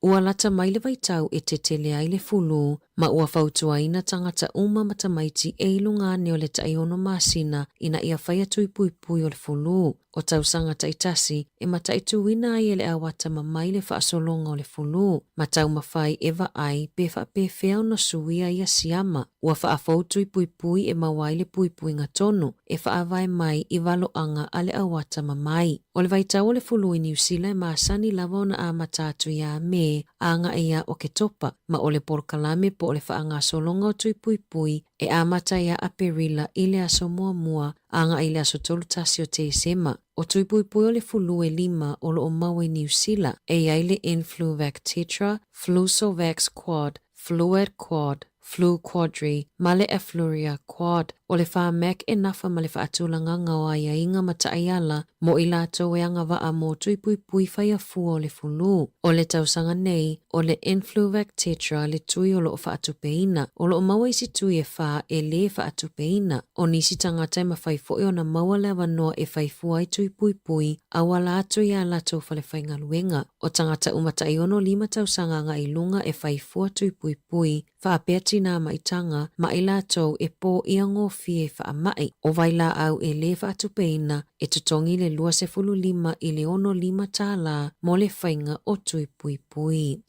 Ua lata mai le vaitau e tetele ai le fulu ma ua fautuaina tagata uma ma tamaiti e i luga ane o le taiono masina ina ia faia tui puipui o le fulu. O tausaga taitasi e mataituina ai e le auata mamai le faasologa o le fulu ma taumafai e vaai pe faapefea ona suia ia siama. Ua faafou tui puipui e maua ai le puipuiga tonu e faavae mai i valoaga a le auata mamai. O le vaitau o le fulu i Niu Sila e masani lava ona amata atu iā Me a agai ia Oketopa, ma o le polokalame po o o le faagasologa o tui puipui e amata ia Aperila i le aso muamua agai i le aso 31 o Tesema. O tui puipui o le fulu e lima o lo o maua i Niu Sila, e i ai le Influvac Tetra, Flucelvax Quad, Fluad Quad, Flu Quadri, ma le Afluria Quad. O le Pharmac e nafa ma le faatulagaga o aiaiga ma taiala mo i latou e agavaa mo tui puipui faiafua o le fulu. O le tausaga nei, o le Influvac Tetra le tui o lo o faatupeina. O lo o maua isi tui e whā e lē faatupeina. O nisi tagata e mafai foi ona maua le avanoa e fai fua ai tui puipui auala atu i a latou falefaigaluega. O tagata uma tai 65 tausaga agai i luga e fai fua tui puipui, faapea tinā maitaga ma i latou e poia gofie i faamai. O vailaau e lē faatupeina e totogi le 25 i le 65 tālā mo le faiga o tui puipui.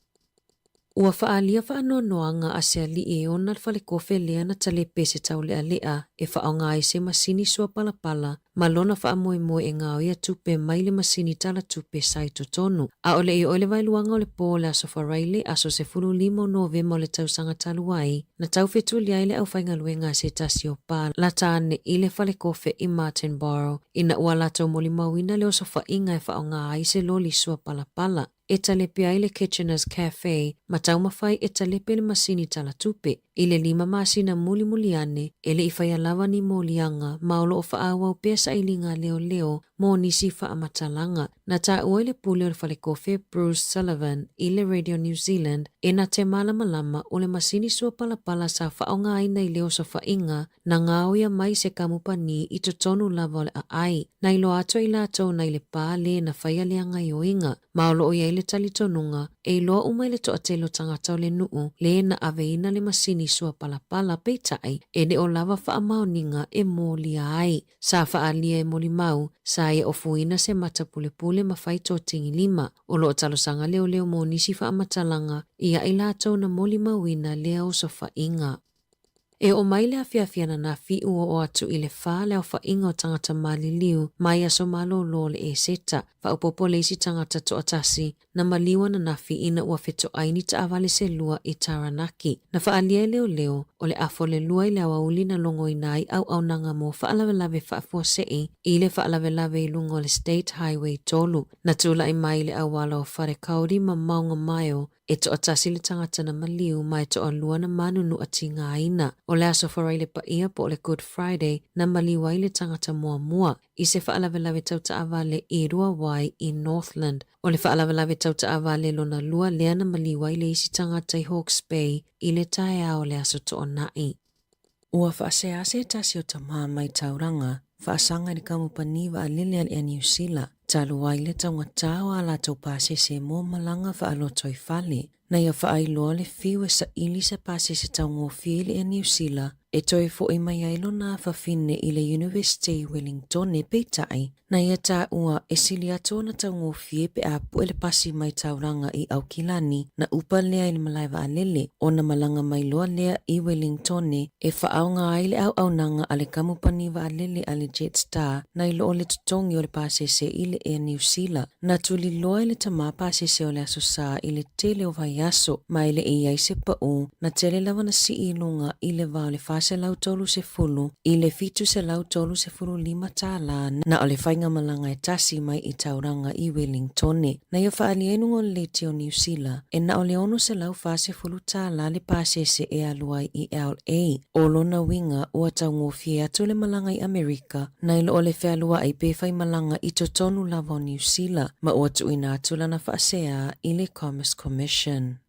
Ua faaalia faanoanoaga a se alii e ona le falekofe lea na talepe se taulealea e faaaoga ai se masini suapalapala ma lona faamoemoe e gaoia tupe mai le masini talatupe sa i totonu. A o le i oo i le vaeluaga o le po o le Aso Faraile, aso 15 o Novema o le tausaga talu ai, na taufetulia ai le aufaigaluega a se tasi o pa lata ane i le falekofe i Martinborough ina ua latou molimauina le osofaiga e faaaoga ai se loli suapalapala e talepe ai le Kitchener's Cafe ma taumafai e talepe le masini talatupe. I le lima masina mulimuli ane, e le i faia lava ni moliaga ma o lo o faaauau pea sailiga a leoleo mo nisi faamatalaga. Na taua e le pule o le falekofe Bruce Sullivan i le Radio New Zealand e na te malamalama o le masini suapalapala sa faaaogaina i le osofaiga na gaoia mai se kamupani i totonu lava o le aai. Na iloa atu e i latou nai le pa lē na faia lea gaioiga, ma o lo o i ai le talitonuga e iloa uma i le toatele o tagata o le nuu lē na aveina le masini suapalapala peitai e le o lava faamaoniga e molia ai. Sa faaalia e molimau, sa ia ofuina se mata pulepule ma fai totigilima. O lo o talosaga leoleo mo nisi faamatalaga ia i latou na molimauina lea osofaiga. E oo mai le afiafi ananafi ua oo atu i le 4 le aofaiga o tagata maliliu mai aso malōlō o le Eseta. Faaopoopo le isi tagata toatasi na maliu ananafi ina ua fetoai ni taavale se lua i Taranaki. Na faaalia e leoleo o le afa o le 2 i le aoauli na logoina ai auaunaga mo faalavelave faafuasei i le faalavelave i luga o le State Highway 3. Na tulai mai i le auala o Wharekauri ma Maungamaio e toatasi le tagata na maliu ma e toalua na manunu atigaina. O le Aso Faraile Paia po o le Good Friday na maliu ai le tagata muamua i se faalavelave tau taavale i Ruawai i Northland. O le faalavelave tau taavale lona lua lea na maliu ai le isi tagata i Hawke's Bay i le taeao o le Aso Toonai. Ua faasea se tasi o tamā mai Tauranga, faasaga i le kamupani vaalele a le Air Niu Sila, talu ai le taugatā o ā latou pasese mo malaga faalotoifale. Na ia faailoa le fiu e saili se pasese taugofie i le Air Niu Sila e toe foʻi mai ai lona afafine i le Yunivesite i Wellingtone, peitai, Na ia taua e sili atu ona taugofie pe a pue le pasi mai Tauranga i Aukilani, na upa lea i le malae vaalele, ona malaga mai loa lea i Wellingtone e faaaoga ai le auaunaga a le kamupani vaalele a le Jetstar nai lo o le totogi o le pasese i le Air Niu Sila. Na tuliloa e le tamā pasese o le Aso Sā i le tele o vaiaso, ma e le i ai se paʻu, na tele lava na sii i luga i le va o le 430 i le 735 tālā na o le faigamalaga e tasi mai i Tauranga i Wellingtone. Na ia faaalia i luga o le leti o Niu Sila, e na o le 640 tālā le pasese e alu ai i LA. O lona uiga ua taugofie atu le malaga i Amerika nai lo o le fealuaʻi pe faimalaga i totonu lava o Niu Sila, ma ua tuuina atu lana faasea i le Commerce Commission.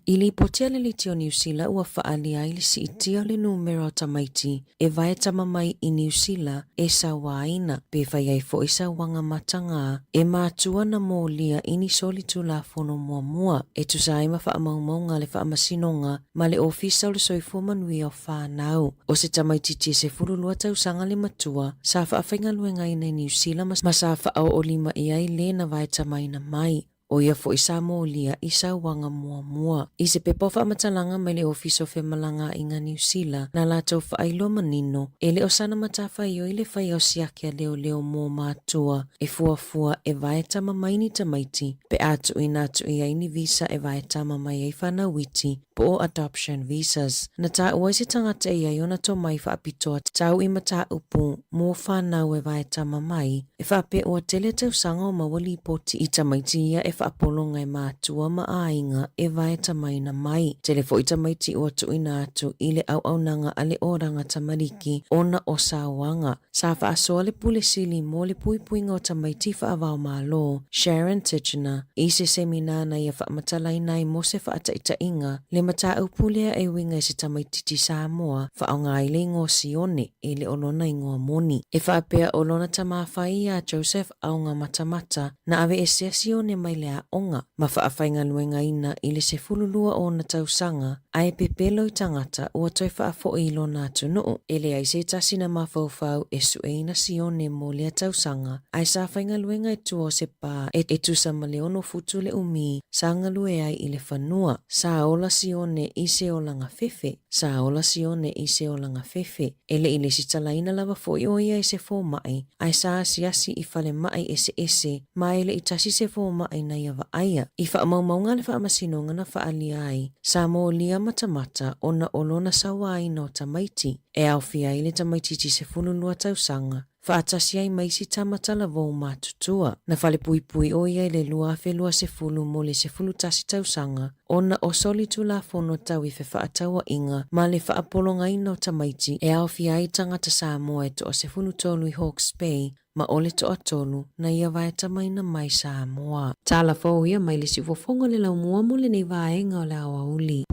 I lipoti a le leti o Niu Sila ua faaalia ai le siitia o le numera o tamaiti e vae tama mai i Niu Sila e sauaina, pe fai ai foʻi sauaga matagā e matua na molia i ni soli tulafono muamua e tusa ai ma faamaumauga a le Faamasinoga ma le Ofisa o le Soifua Manuia o Fanau. O se tamaitiiti e 12 tausaga le matua sa faafaigaluegaina i Niu Sila ma sa faaooolima i ai le na vae tamaina mai. O ia foi sa molia i sauaga muamua. I se pepa o faamatalaga mai le Ofisa o Femalagaaiga Niu Sila na latou faailoa manino, e le o sana matafaioi le faia o siaki a leoleo mo matua e fuafua e vae tama mai ni tamaiti pe a tuuina atu i ai ni visa e vae tama mai ai fanau iti po o adoption visas. Na taua ai se tagata e i ai ona tomai faapitoa tau i mataupu mo fanau e vae tama mai, e faapea ua tele tausaga o maua lipoti i tamaiti ia e faapologa e matua ma aiga e vae tamaina mai. Tele foi tamaiti ua tuuina atu i le auaunaga a le Oranga Tamariki ona o sauaga. Sa faasoa le Pule Sili mo le Puipuiga o Tamaiti Faavaomalo, Sharon Tichenor, i se seminā na ia faamatalaina ai mo se faataitaiga le mataupu lea e uiga i se tamaititi Samoa faaaoga ai le igoa Sione e le o lona igoa moni. E faapea o lona tama fai iā Joseph Aogamatamata na aveesea Sione mai le aoga ma faafaigaluegaina i le 12 o ona tausaga ae pepelo i tagata ua toe faafoi i lona atunuu. E leai se tasi na mafaufau e sueina Sione mo lea tausaga, ae sa faigaluega i tua o se pā e tusa ma le ono futu le umi sa galue ai i le fanua. Sa ola Sione i se olaga fefe. Sa ola Sione i se olaga fefe. E le i lesitalaina lava foi ʻo ia i se fōmaʻi, ae sa asiasi i falemaʻi eseese ma e le i tasi se fōmaʻi na ia vaaia. I faamaumauga a le Faamasinoga na faaalia ai, sa molia matamata ona o lona sauaina o tamaiti, e aofia ai le tamaitiiti 12 tausaga, faatasi ai ma isi tama talavou matutua. Na falepuipui ʻo ia i le 2020 mo le 11 tausaga ona o solitulafono tau i fefaatauaiga ma le faapologaina o tamaiti e aofia ai tagata Samoa e toa 13 i Hawke's Bay ma o le toatolu na ia vaetamaina mai Samoa. Tala fou ia mai le siufofoga o le laumua mo lenei vaega o le aoauli.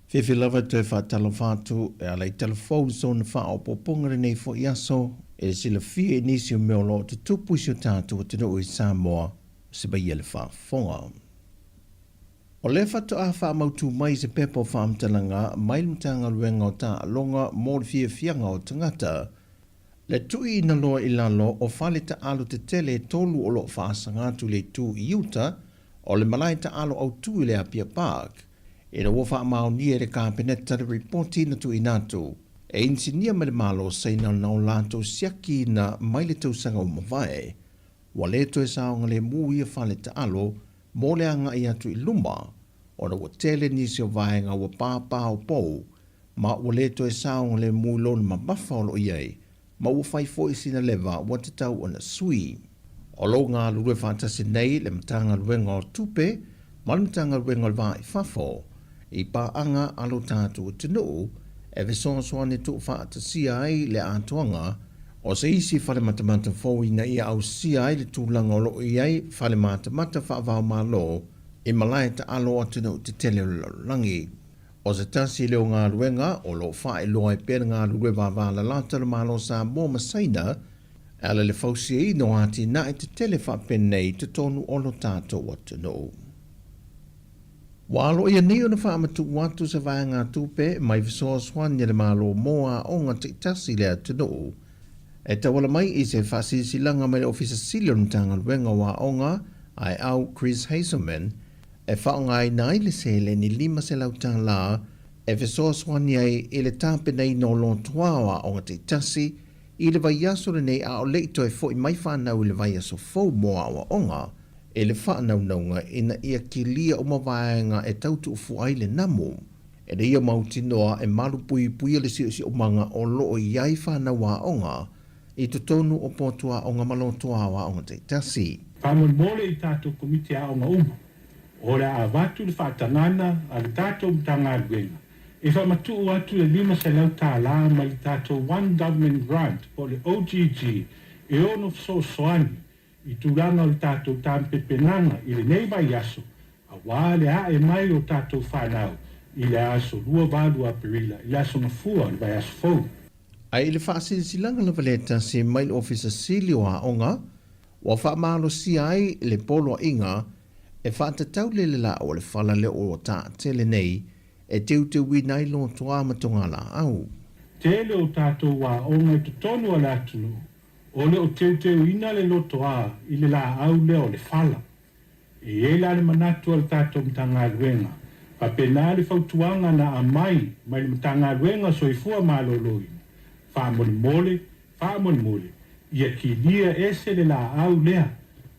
Fiafia lava e toe faatalofa atu e ala i talafou i sona faaopoopoga lenei foi aso e silafia i nisi o mea o lo o tutupu i si o tatou atunuu i Samoa se maia le faafofoga. O lea faatoa faamautū mai se pepa o faamatalaga mai le Matagaluega o Taaloga mo le Fiafiaga o Tagata, le tuuina loa i lalo o fale taaalo tetele e tolu o lo o faasaga atu i le itu i uta o le malae taaalo autū i le Apia Park, ina ua faamaonia e le Kapeneta le ripoti na tuuina atu e inisinia mai le Malo o Saina na o latou siakiina mai le tausaga ua mavae. Ua le toe saogalemu ia fale taalo mo le agai atu i luma, ona ua tele nisi o vaega ua pāpāopou ma ua le toe saogalemu i lona mamafa o lo o i ai, ma ua fai foi sina leva ua tatau ona sui. O lo o galulue faatasi nei le Matagaluega o Tupe ma le Matagaluega o le Va i Fafo i paaga a lo tatou atunuu e fesoasoani tuufaatasia ai le atoaga o se isi fale matamata fou ina ia ausia ai le tulaga o lo o i ai fale matamata faava-o-Malo i malae taalo o atunuu tetele o le lalolagi. O se tasi lea o galuega o lo o faailoa ai pea le galulue vavalalata o le Malo o Samoa ma Saina e ala i le fausiaina o atinae tetele faapenei i totonu o lo tatou atunuu. Ua aloaia nei ona faamatuu atu se vaegatupe mai fesoasoani a le Malo mo aoga taitasi i le atunuu e tauala mai i se faasilasilaga mai le Ofisa Sili o le Matagaluega o Aoga, Aeau Chris Hazelman, e faaaogaina ai le seleni $500 e fesoasoani ai i le tapenaina o lotoa o aoga taitasi i le vaiaso lenei a o le i toe foi mai fanau i le vaiaso fou mo aoaoga i le faanaunauga ina ia kilia uma vaega e tau tuufua ai le namu. E le ia mautinoa e malupuipuia le siosiomaga o lo o i ai fanau aoga i totonu o potu aoga ma lotoa o aoga taitasi. Faamolemole i tatou Komiti Aoga uma, o le a avatu le faatagana a le tatou Matagaluega e faamatuu atu le $500 mai le tatou One Government Grant po o le OGG e ono fesoasoani i tulaga o le tatou tapepenaga i lenei vaiaso auā le ae mai o tatou fanau i le aso 28 o Aperila i le aso Gafua o le vaiaso fou. Ae i le faasilasilaga lava lea tasi mai le Ofisa Sili o Aoga, ua faamalosia ai le poloaiga e faatatau le lelaau o le fala lea ua taatele nei e teuteuina ai lotoa ma togalaau. Tele o tatou aoga i totonu o le atunuu o le o teuteuina le lotoa i le laau lea o le fala. E i ai la le manatu a le tatou Matagaluega, faapena le fautuaga na aumai mai le Matagaluega o Soifua Maloloina, faamolemole, faamolemole, ia kilia ese le laau lea,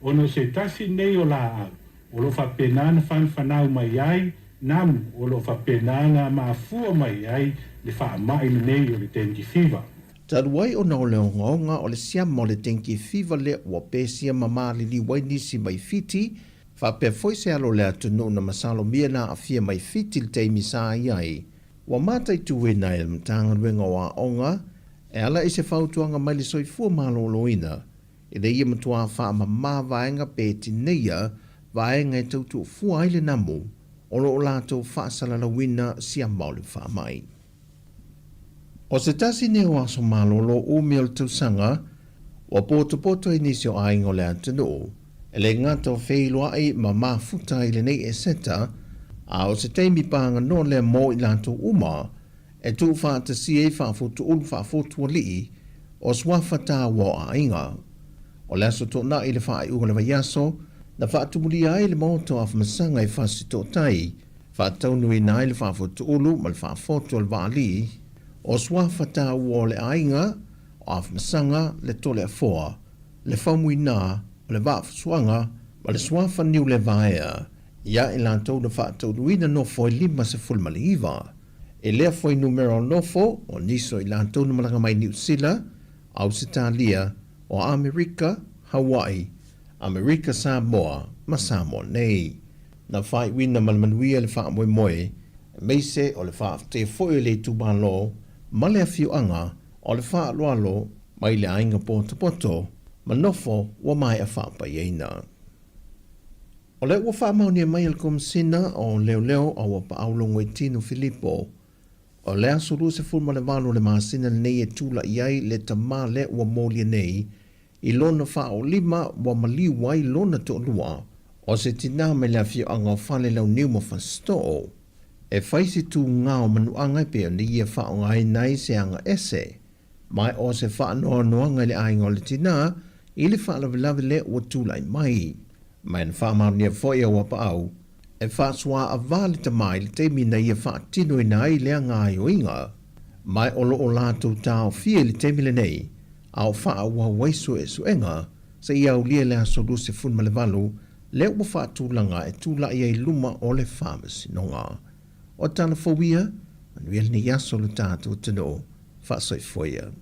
ona o se tasi lenei o laau o lo o faapena ona fanafanau mai ai namu o lo o faapena ona mafua mai ai le faamai lenei o le dengue fever. Talu ai ona o le ogaoga o le siama o le dengue fever lea ua pesia ma maliliu ai nisi mai Fiti, faapea foi se alo o le atunuu na masalomia na aafia mai Fiti i le taimi sa i ai, ua mataituina e le Matagaluega o Aoga e ala i se fautuaga mai le Soifua Maloloina ina ia matuā faamamā vaega pe tineia vaega e tautuufua ai le namu o lo o latou faasalalauina siama o le faamai. O se tasi nei o aso malolo umi o le tausaga, ua potopoto ai nisi o aiga o le atunuu, e le gata o feiloai ma mafuta i lenei Eseta, a o se taimi paganoa lea mo i latou uma e tuufaatasia ai faafotuulu faafotualii o suafa taua o aiga. O le aso Toonai i le faaiuga o le vaiaso, na faatumulia ai le Maota o Afamasaga i Fasitootai, faataunuuina ai le faafotuulu ma le faafotu o le vaalii o suafa taua o le aiga o Afamasaga, le Toleafoa, le Faumuina, o le Vaafusuaga ma le suafa Niulevaea, ia i latou na faataunuuina nofo e 59. E lea fuainumera o nofo o nisi o i latou na malaga mai Niu Sila, Ausetalia, o Amerika, Hawaii, Amerika Samoa ma Samoa nei. Na faaiuina ma le manuia le faamoemoe, aemaise o le faafetai foi o le itumalo ma le afioaga o le faaaloalo mai le aiga potopoto ma nofo ua maea faapaiaina. O lea ua faamaonia mai e le Komesina o Leoleo a ua paau Logoitino Filipo, o le aso 28 o le masina lenei e tulai ai le tama lea ua molia nei i lona faaolima ua maliu ai lona toalua, o se tinā mai le afioaga o Falelauniu ma Fasitoo, e fai se tūgā o manuaga e pei ona ia faaaogaina ai se aga ese, ma o se faanoanoaga i le aiga o le tinā i le faalavelave lea ua tulai mai. Ma na faamaonia foi e Uapaau, e faasuaavā le tama i le taimi na ia faatinoina ai lea gaoioiga, ma o lo o latou taofia i le taimi lenei, a o faaauau ai suesuega seia aulia le aso 28 lea ua faatulaga e tulai ai i luma o le Faamasinoga. O tala fou ia, manuia lenei aso lo tatou atunuu. Faasoifua ia.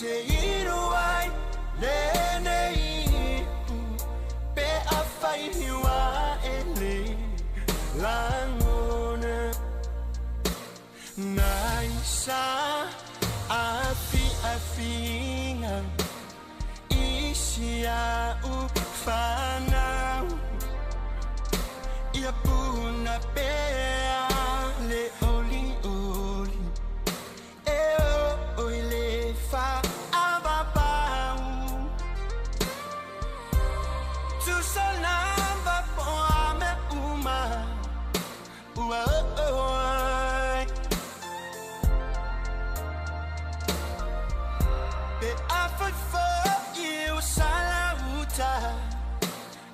Te inu ai le nei. Punapuna pea le olioli E o i le faavavau Tusa lava po o a mea uma ua oo ai Pe afai foi ua sala uta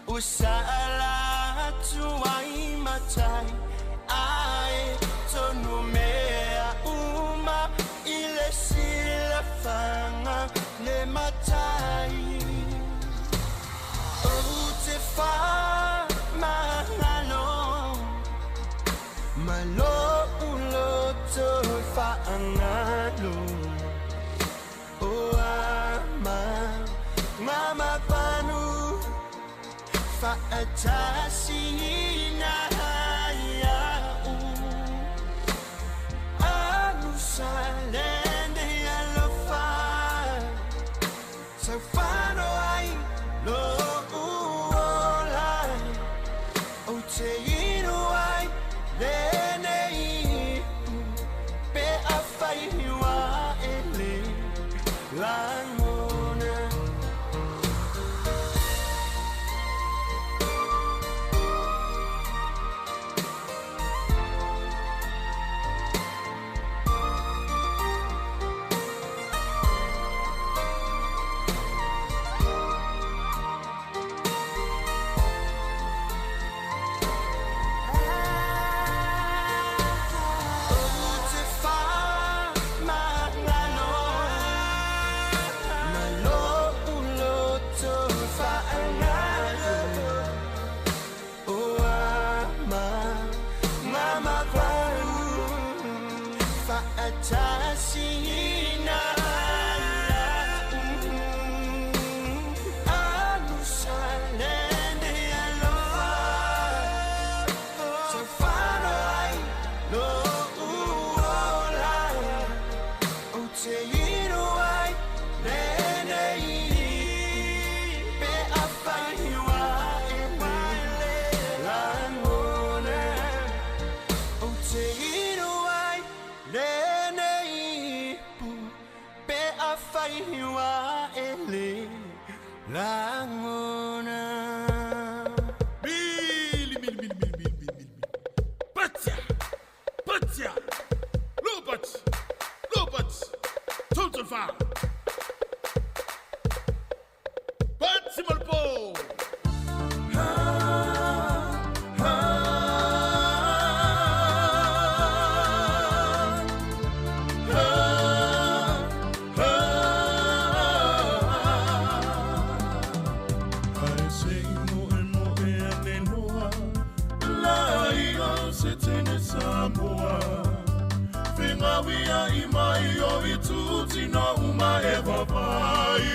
Ua sala atu ai matai Ae tonu mea uma i le silafaga le matai Ou te faamagalo ma lou loto faagalo O ama ma mavanu faatasina ia'u Alusalene alofa Taufano ai lo'u ola Ou te inu ai lenei ipu Pe afai ua e le lagona. Ou te faamagalo ma lou loto faagalo O ama ma mavanu faatasina ia'u Alusalene alofa Taufano ai lou ola Ou te inu ai lenei Pe afai ua e le lagona Ou te inu ai lenei ipu Pe afai ua e le lagona. Mili, mili, mili, mili, mili, mili, mili. Patia! Patia! Lopat! Lopat! Total fa! Pati malpo! Ae se moe moe ane loa, la ia se tene Samoa. Fingawia i mai o i tūtino uma e vavai.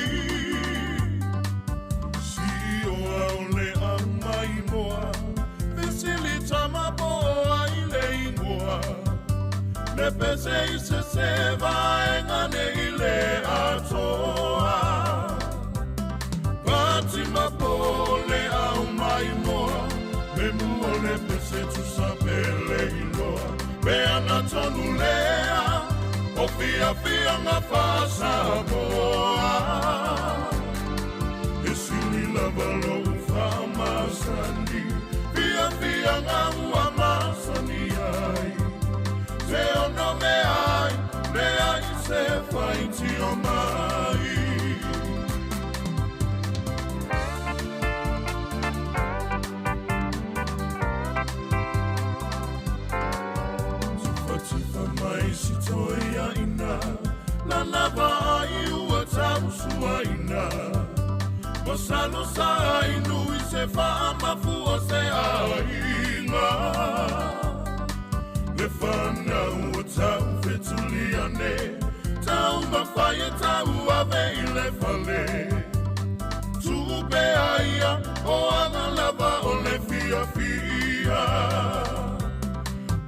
Si o au le au mai moa, vesili tama po ai le ingoa. Le pese i se se vaenga ne i le atoa. Pati mapo le au mai moa, me mua le pese tusa pele iloa. Pe ana tonu lea, o fia fia ngā whasamoa. E sili lava lou whamasani, fia fia ngā ua masani ai. Te ono me ai, le ai se whaiti o mai. Tufatufa mai si toi aina, la lava ai ua tausua ina. Masalo sa inu i se whaamafu o se ainga. Le whanau o tau fetuliane, tau mawhai e tau ave i le fale. Tupe aia o anga lava o le fia fia.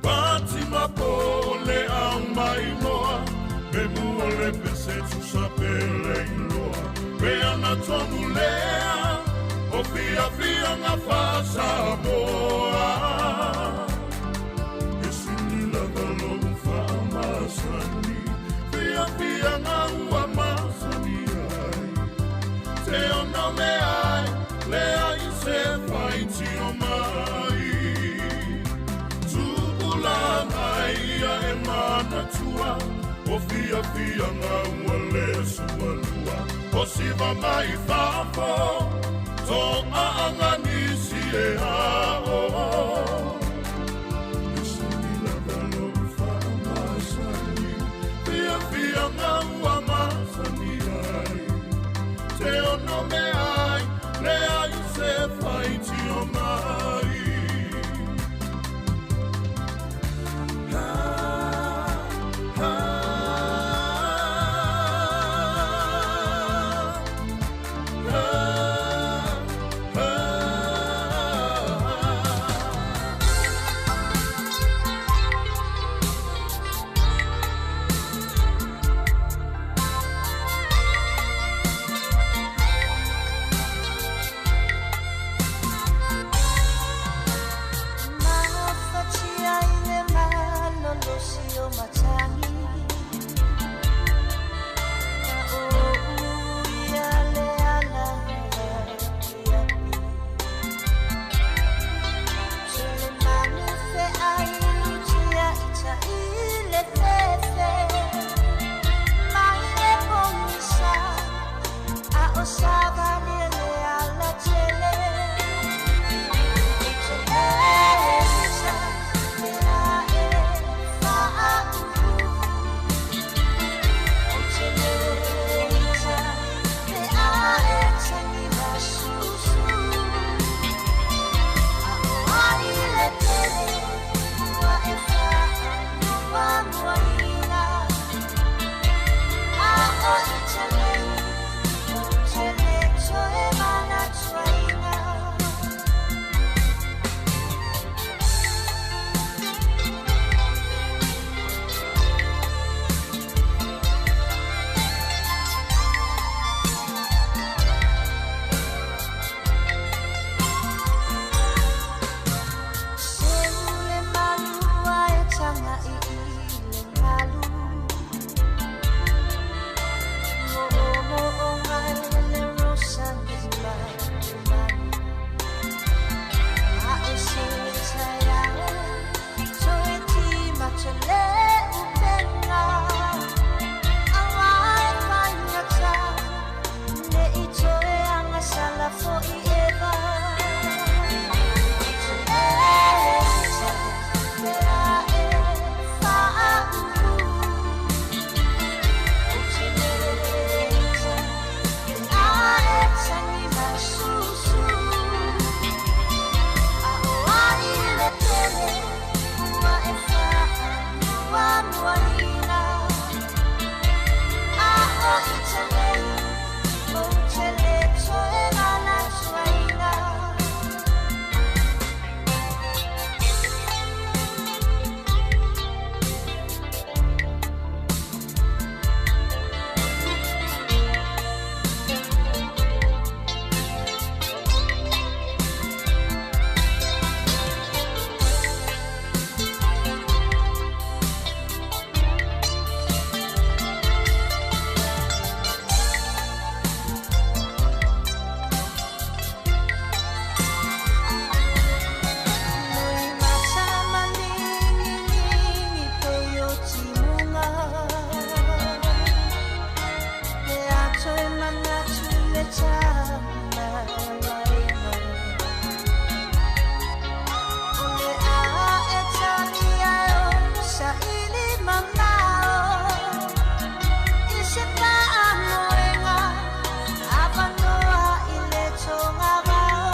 Pati mapo le au mai moa, me mua le pese tusa pele iloa. Pe ana tonu lea, o fia fia ngā whasamoa. fiafiaga ua masani ai. Te ono me ai, leai se faitio mai. Tupulaga ia e manatua, o fiafiaga ua lē sualua. O siva mai fafo, toaaga nisi e ao. E sili lava lou faamasani, fiafiaga ua masani ai. Te ono me ai, leai se faitio mai. Mafatia i le malolosi o matagi Na ou ia le ala apiapi Tele manu feai lutia ita i le fefe Mai le pogisa a o savali le ala tele Seu le malu ae taga i le galu Mo'omo'oga e le rosa ni manumanu A'e se taeao toe timata le upega Auā e faigata ne'i toe agasala fo'i eva Lui mata malingilingi pe o timuga Pe ato e manatu le tamalaiga O le a e tali ai o saili mamao I se faamoega avanoa i le togavao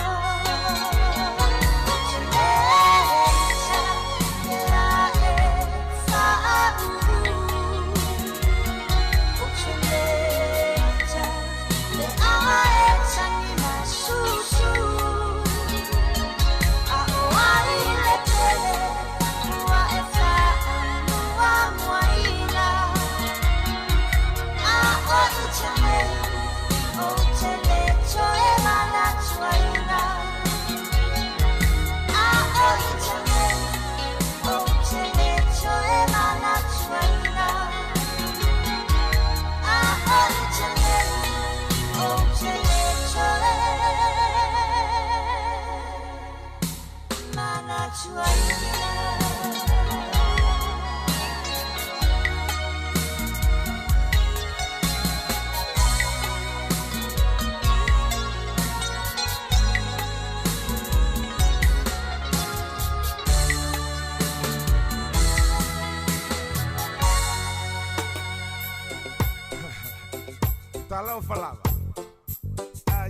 Talofa lava.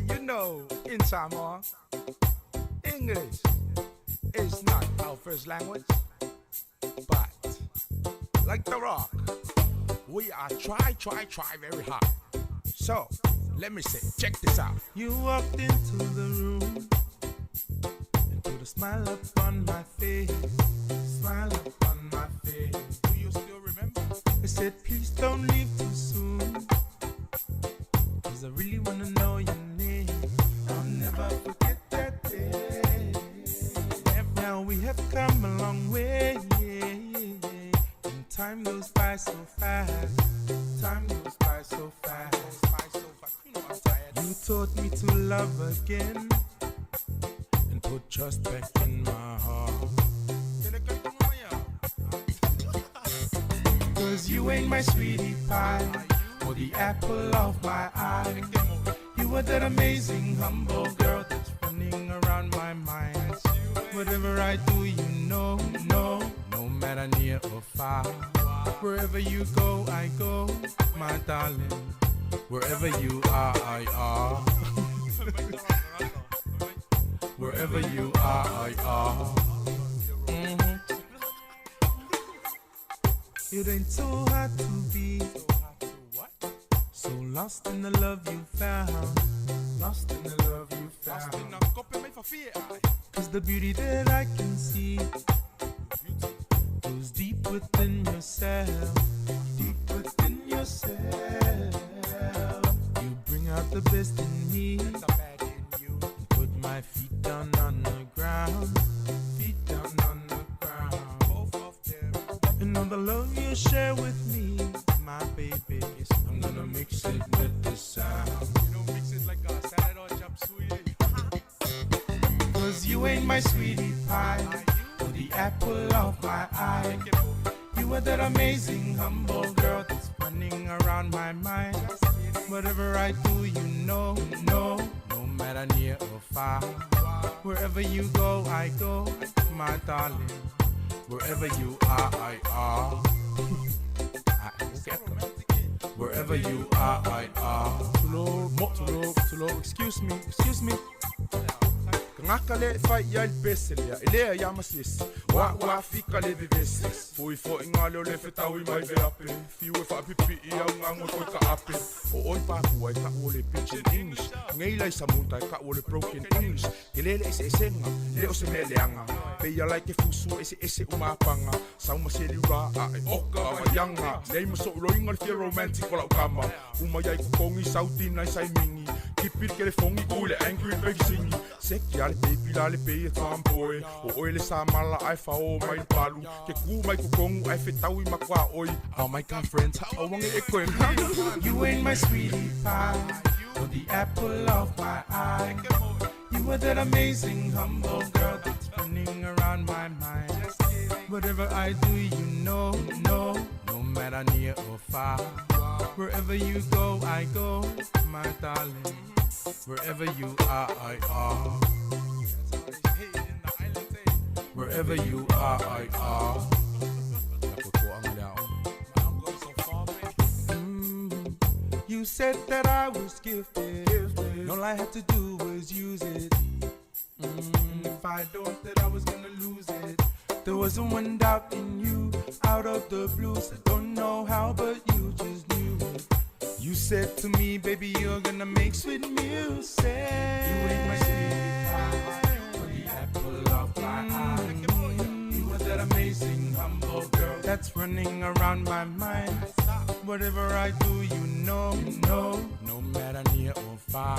You know, in Samoa, English is not our first language, but like The Rock, we are try, try, try very hard. So, let me say, check this out. You walked into the room and put a smile upon my face, smile upon my face. Do you still remember? I said, please don't leave too soon, 'cause I really wanna know your name. I'll never forget that day. Now we have come a long way, and time goes by so fast. Time goes by so fast. You taught me to love again and put trust back in my heart. 'Cause you ain't my sweetie pie or the apple of my eye. You were that amazing, humble girl that's running around my mind. Whatever I do, you know, no, no matter near or far. Wherever you go, I go, my darling. Wherever you are, I are. Wherever you are, I are. It ain't so hard to be so lost in the love you found. Lost in the love you found. 'Cause the beauty that I can see goes deep within yourself. Deep within yourself. You bring out the best in me. And put my feet down on the ground. Feet down on the ground. Both of them. And all the love you share with me, my baby, I'm gonna mix it with the sound. You know, mix it like a salad or chop suey. 'Cause you ain't my sweetie pie, or the apple of my eye. You are that amazing, humble girl that's running around my mind. Whatever I do, you know, no, no matter near or far. Wherever you go, I go, my darling. Wherever you are, I are. Wherever you are, I are. Excuse me, excuse me. Ngaka le fai ia le pese lea, e lea ia masisi. Wa wa fika le vevesi. Foi foi ngā leo le whetau i mai veape. Fiu e whaapipi i au ngango toi ka ape. O oi pākua e ka o le pidgin English. Ngei lai sa munta e ka o le broken English. Ke lele ese esenga, le o se mea leanga. Peia lai ke fusu ese ese umapanga. Sauma se liura a e oka waianga. Nei maso uloinga le fia romantic o lau kama. Uma iai kukongi sauti nai sai mingi. Kipir ke le fongi ule angry baby singi. Seki ale baby la le pei e tomboy. O oi le sa mala ai fa o mai le palu. Ke ku mai kukongu ai whetau i makua oi. Oh my God friends, ha o wange e koe. You ain't my sweetie pie, or the apple of my eye. You were that amazing, humble girl that's running around my mind. Whatever I do, you know, no, no matter near or far. Wherever you go, I go, my darling. Wherever you are, I are. Wherever you are, I are. You said that I was gifted. And all I had to do was use it. If I don't, that I was gonna lose it. There wasn't one doubt in you, out of the blue. So don't know how, but you just knew it. You said to me, baby, you're gonna make sweet music. You ain't my sweetie pie, or the apple of my eye. You were that amazing, humble girl that's running around my mind. Whatever I do, you know, no, no matter near or far.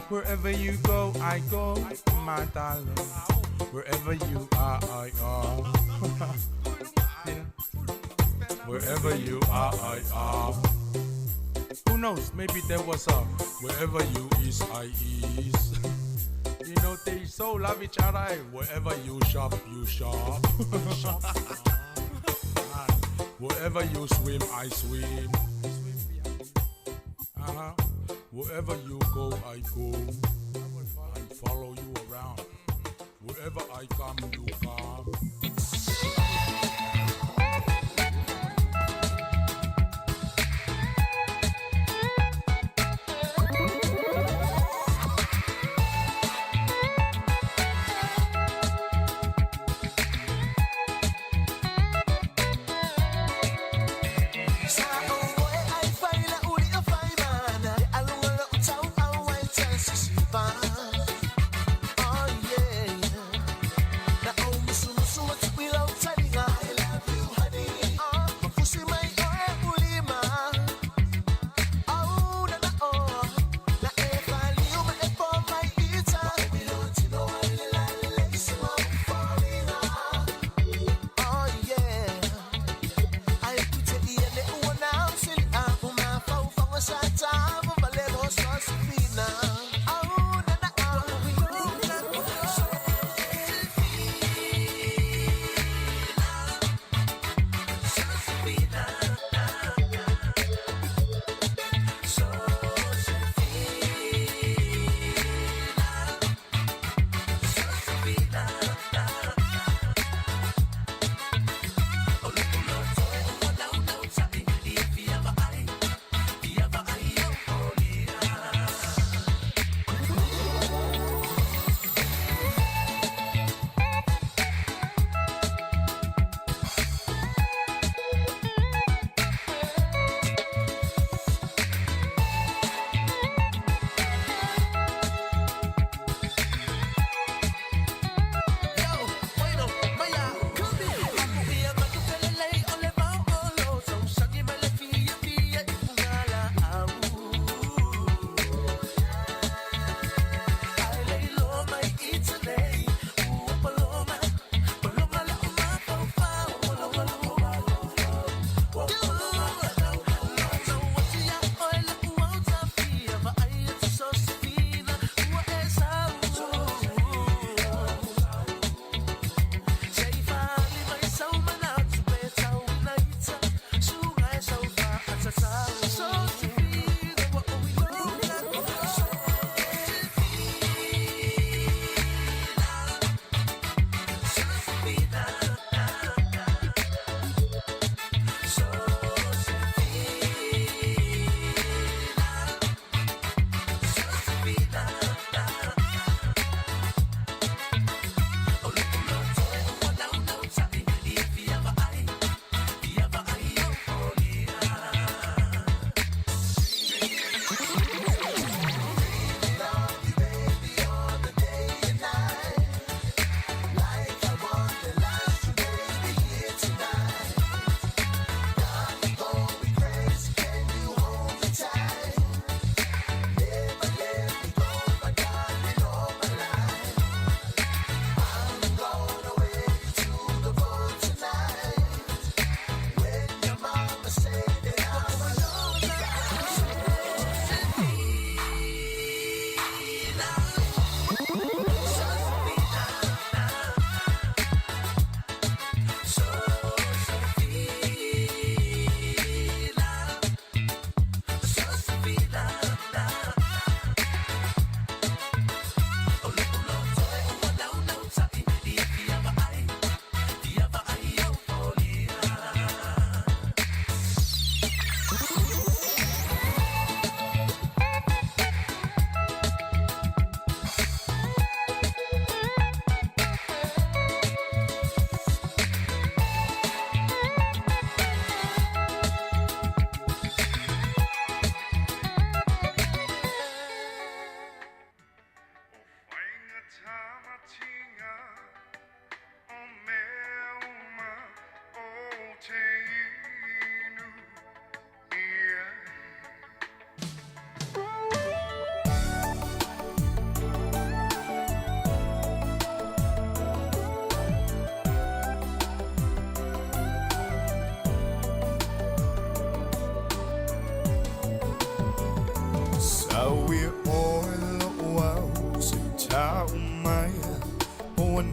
Wherever you go, I go, my darling. Wherever you are, I are. Yeah. Wherever you are, I are. Who knows, maybe there was a wherever you is, I is. You know know, they so love each other. Eh? Wherever you shop, you shop. Wherever you swim, I swim. Uh-huh. Wherever you go, I go. I follow you around. Wherever I come, you come. Oh yeah.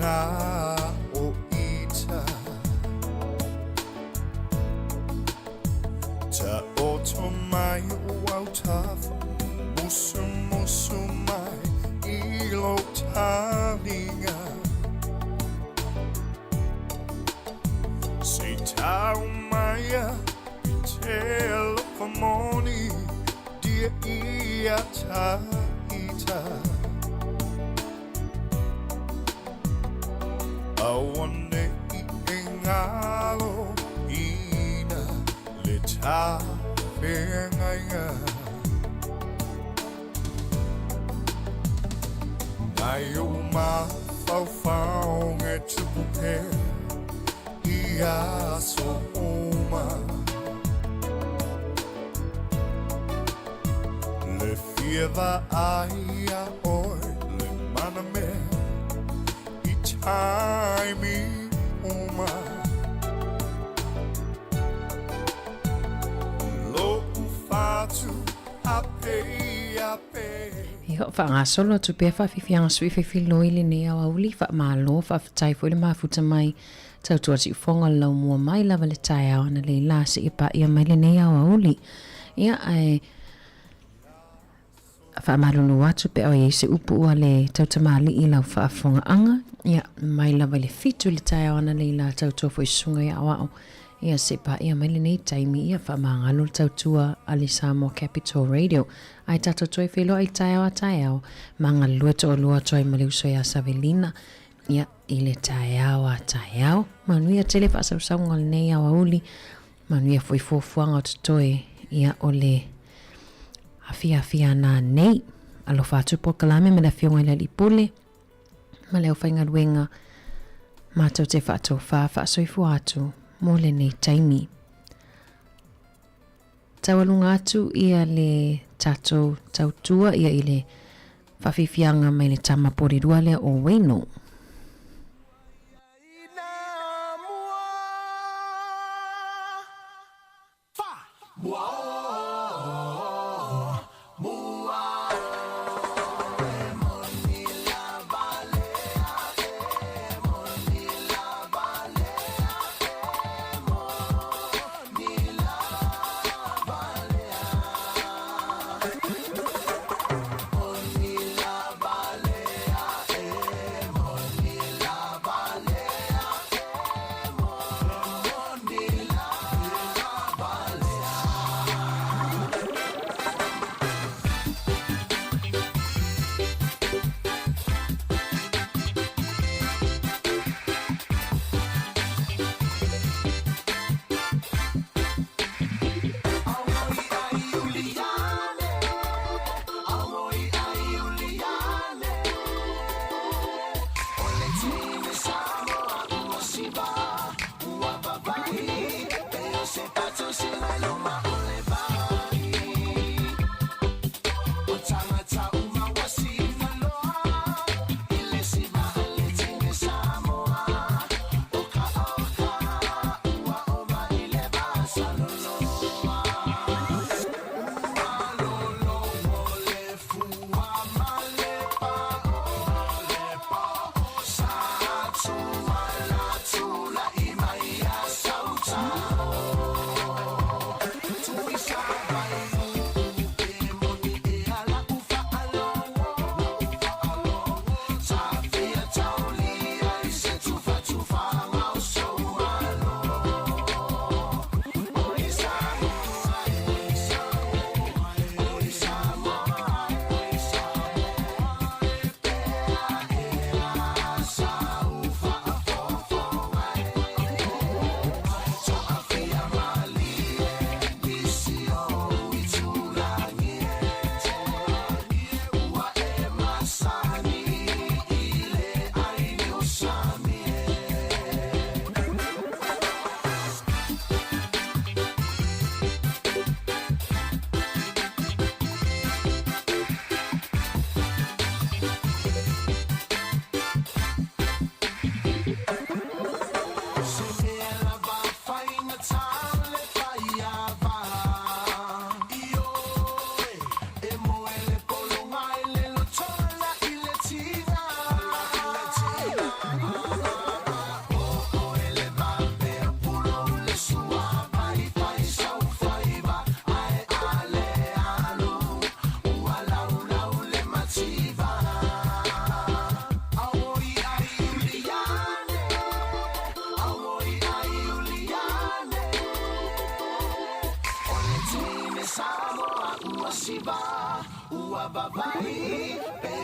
luna o ita Ta oto mai o au tafa Musu musu mai i lo talinga Se tau maia i te alofa moni Dia ia ta ita Aua ne i e galo ina le ta feagaiga Mai ou mafaufauga e tupu pea i aso uma Le fia vaai iā oe le manamea i taimi uma Lo'u fatu ape ape. Ia, o faagasolo atu pea faafiafiaga sui faifiloi lenei aoauli, faamalo, faafetai foi le mafuta mai tautua siufoga o le laumua mai lava le taeao analeila seia paia mai lenei aoauli. Ia, ae faamalulu atu pe a o i ai se upu ua le tautamalii i lau faafofogaaga, ia, mai lava i le fitu i le taeao analeila tautua foi susuga i aoao, ia se i paia mai lenei taimi, ia faamagalo le tautua a le Samoa Capital Radio. Ae tatou toe feiloai i le taeao a taeao, ma galulue toalua atu ai ma le uso ia Savelina, ia, i le taeao a taeao. Manuia tele faasausauga o lenei aoauli, manuia foi fuafuaga o totoe, ia, o le afiafi a nanei. Alofa atu polokalame ma le Afioga i le Alii Pule ma le aufaigaluega matou te faatofā faasoifua atu mo lenei taimi. Taualuga atu ia le tatou tautua ia i le faafiafiaga mai le tama porirua lea o Wayno.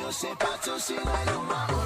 O se patosina i luma.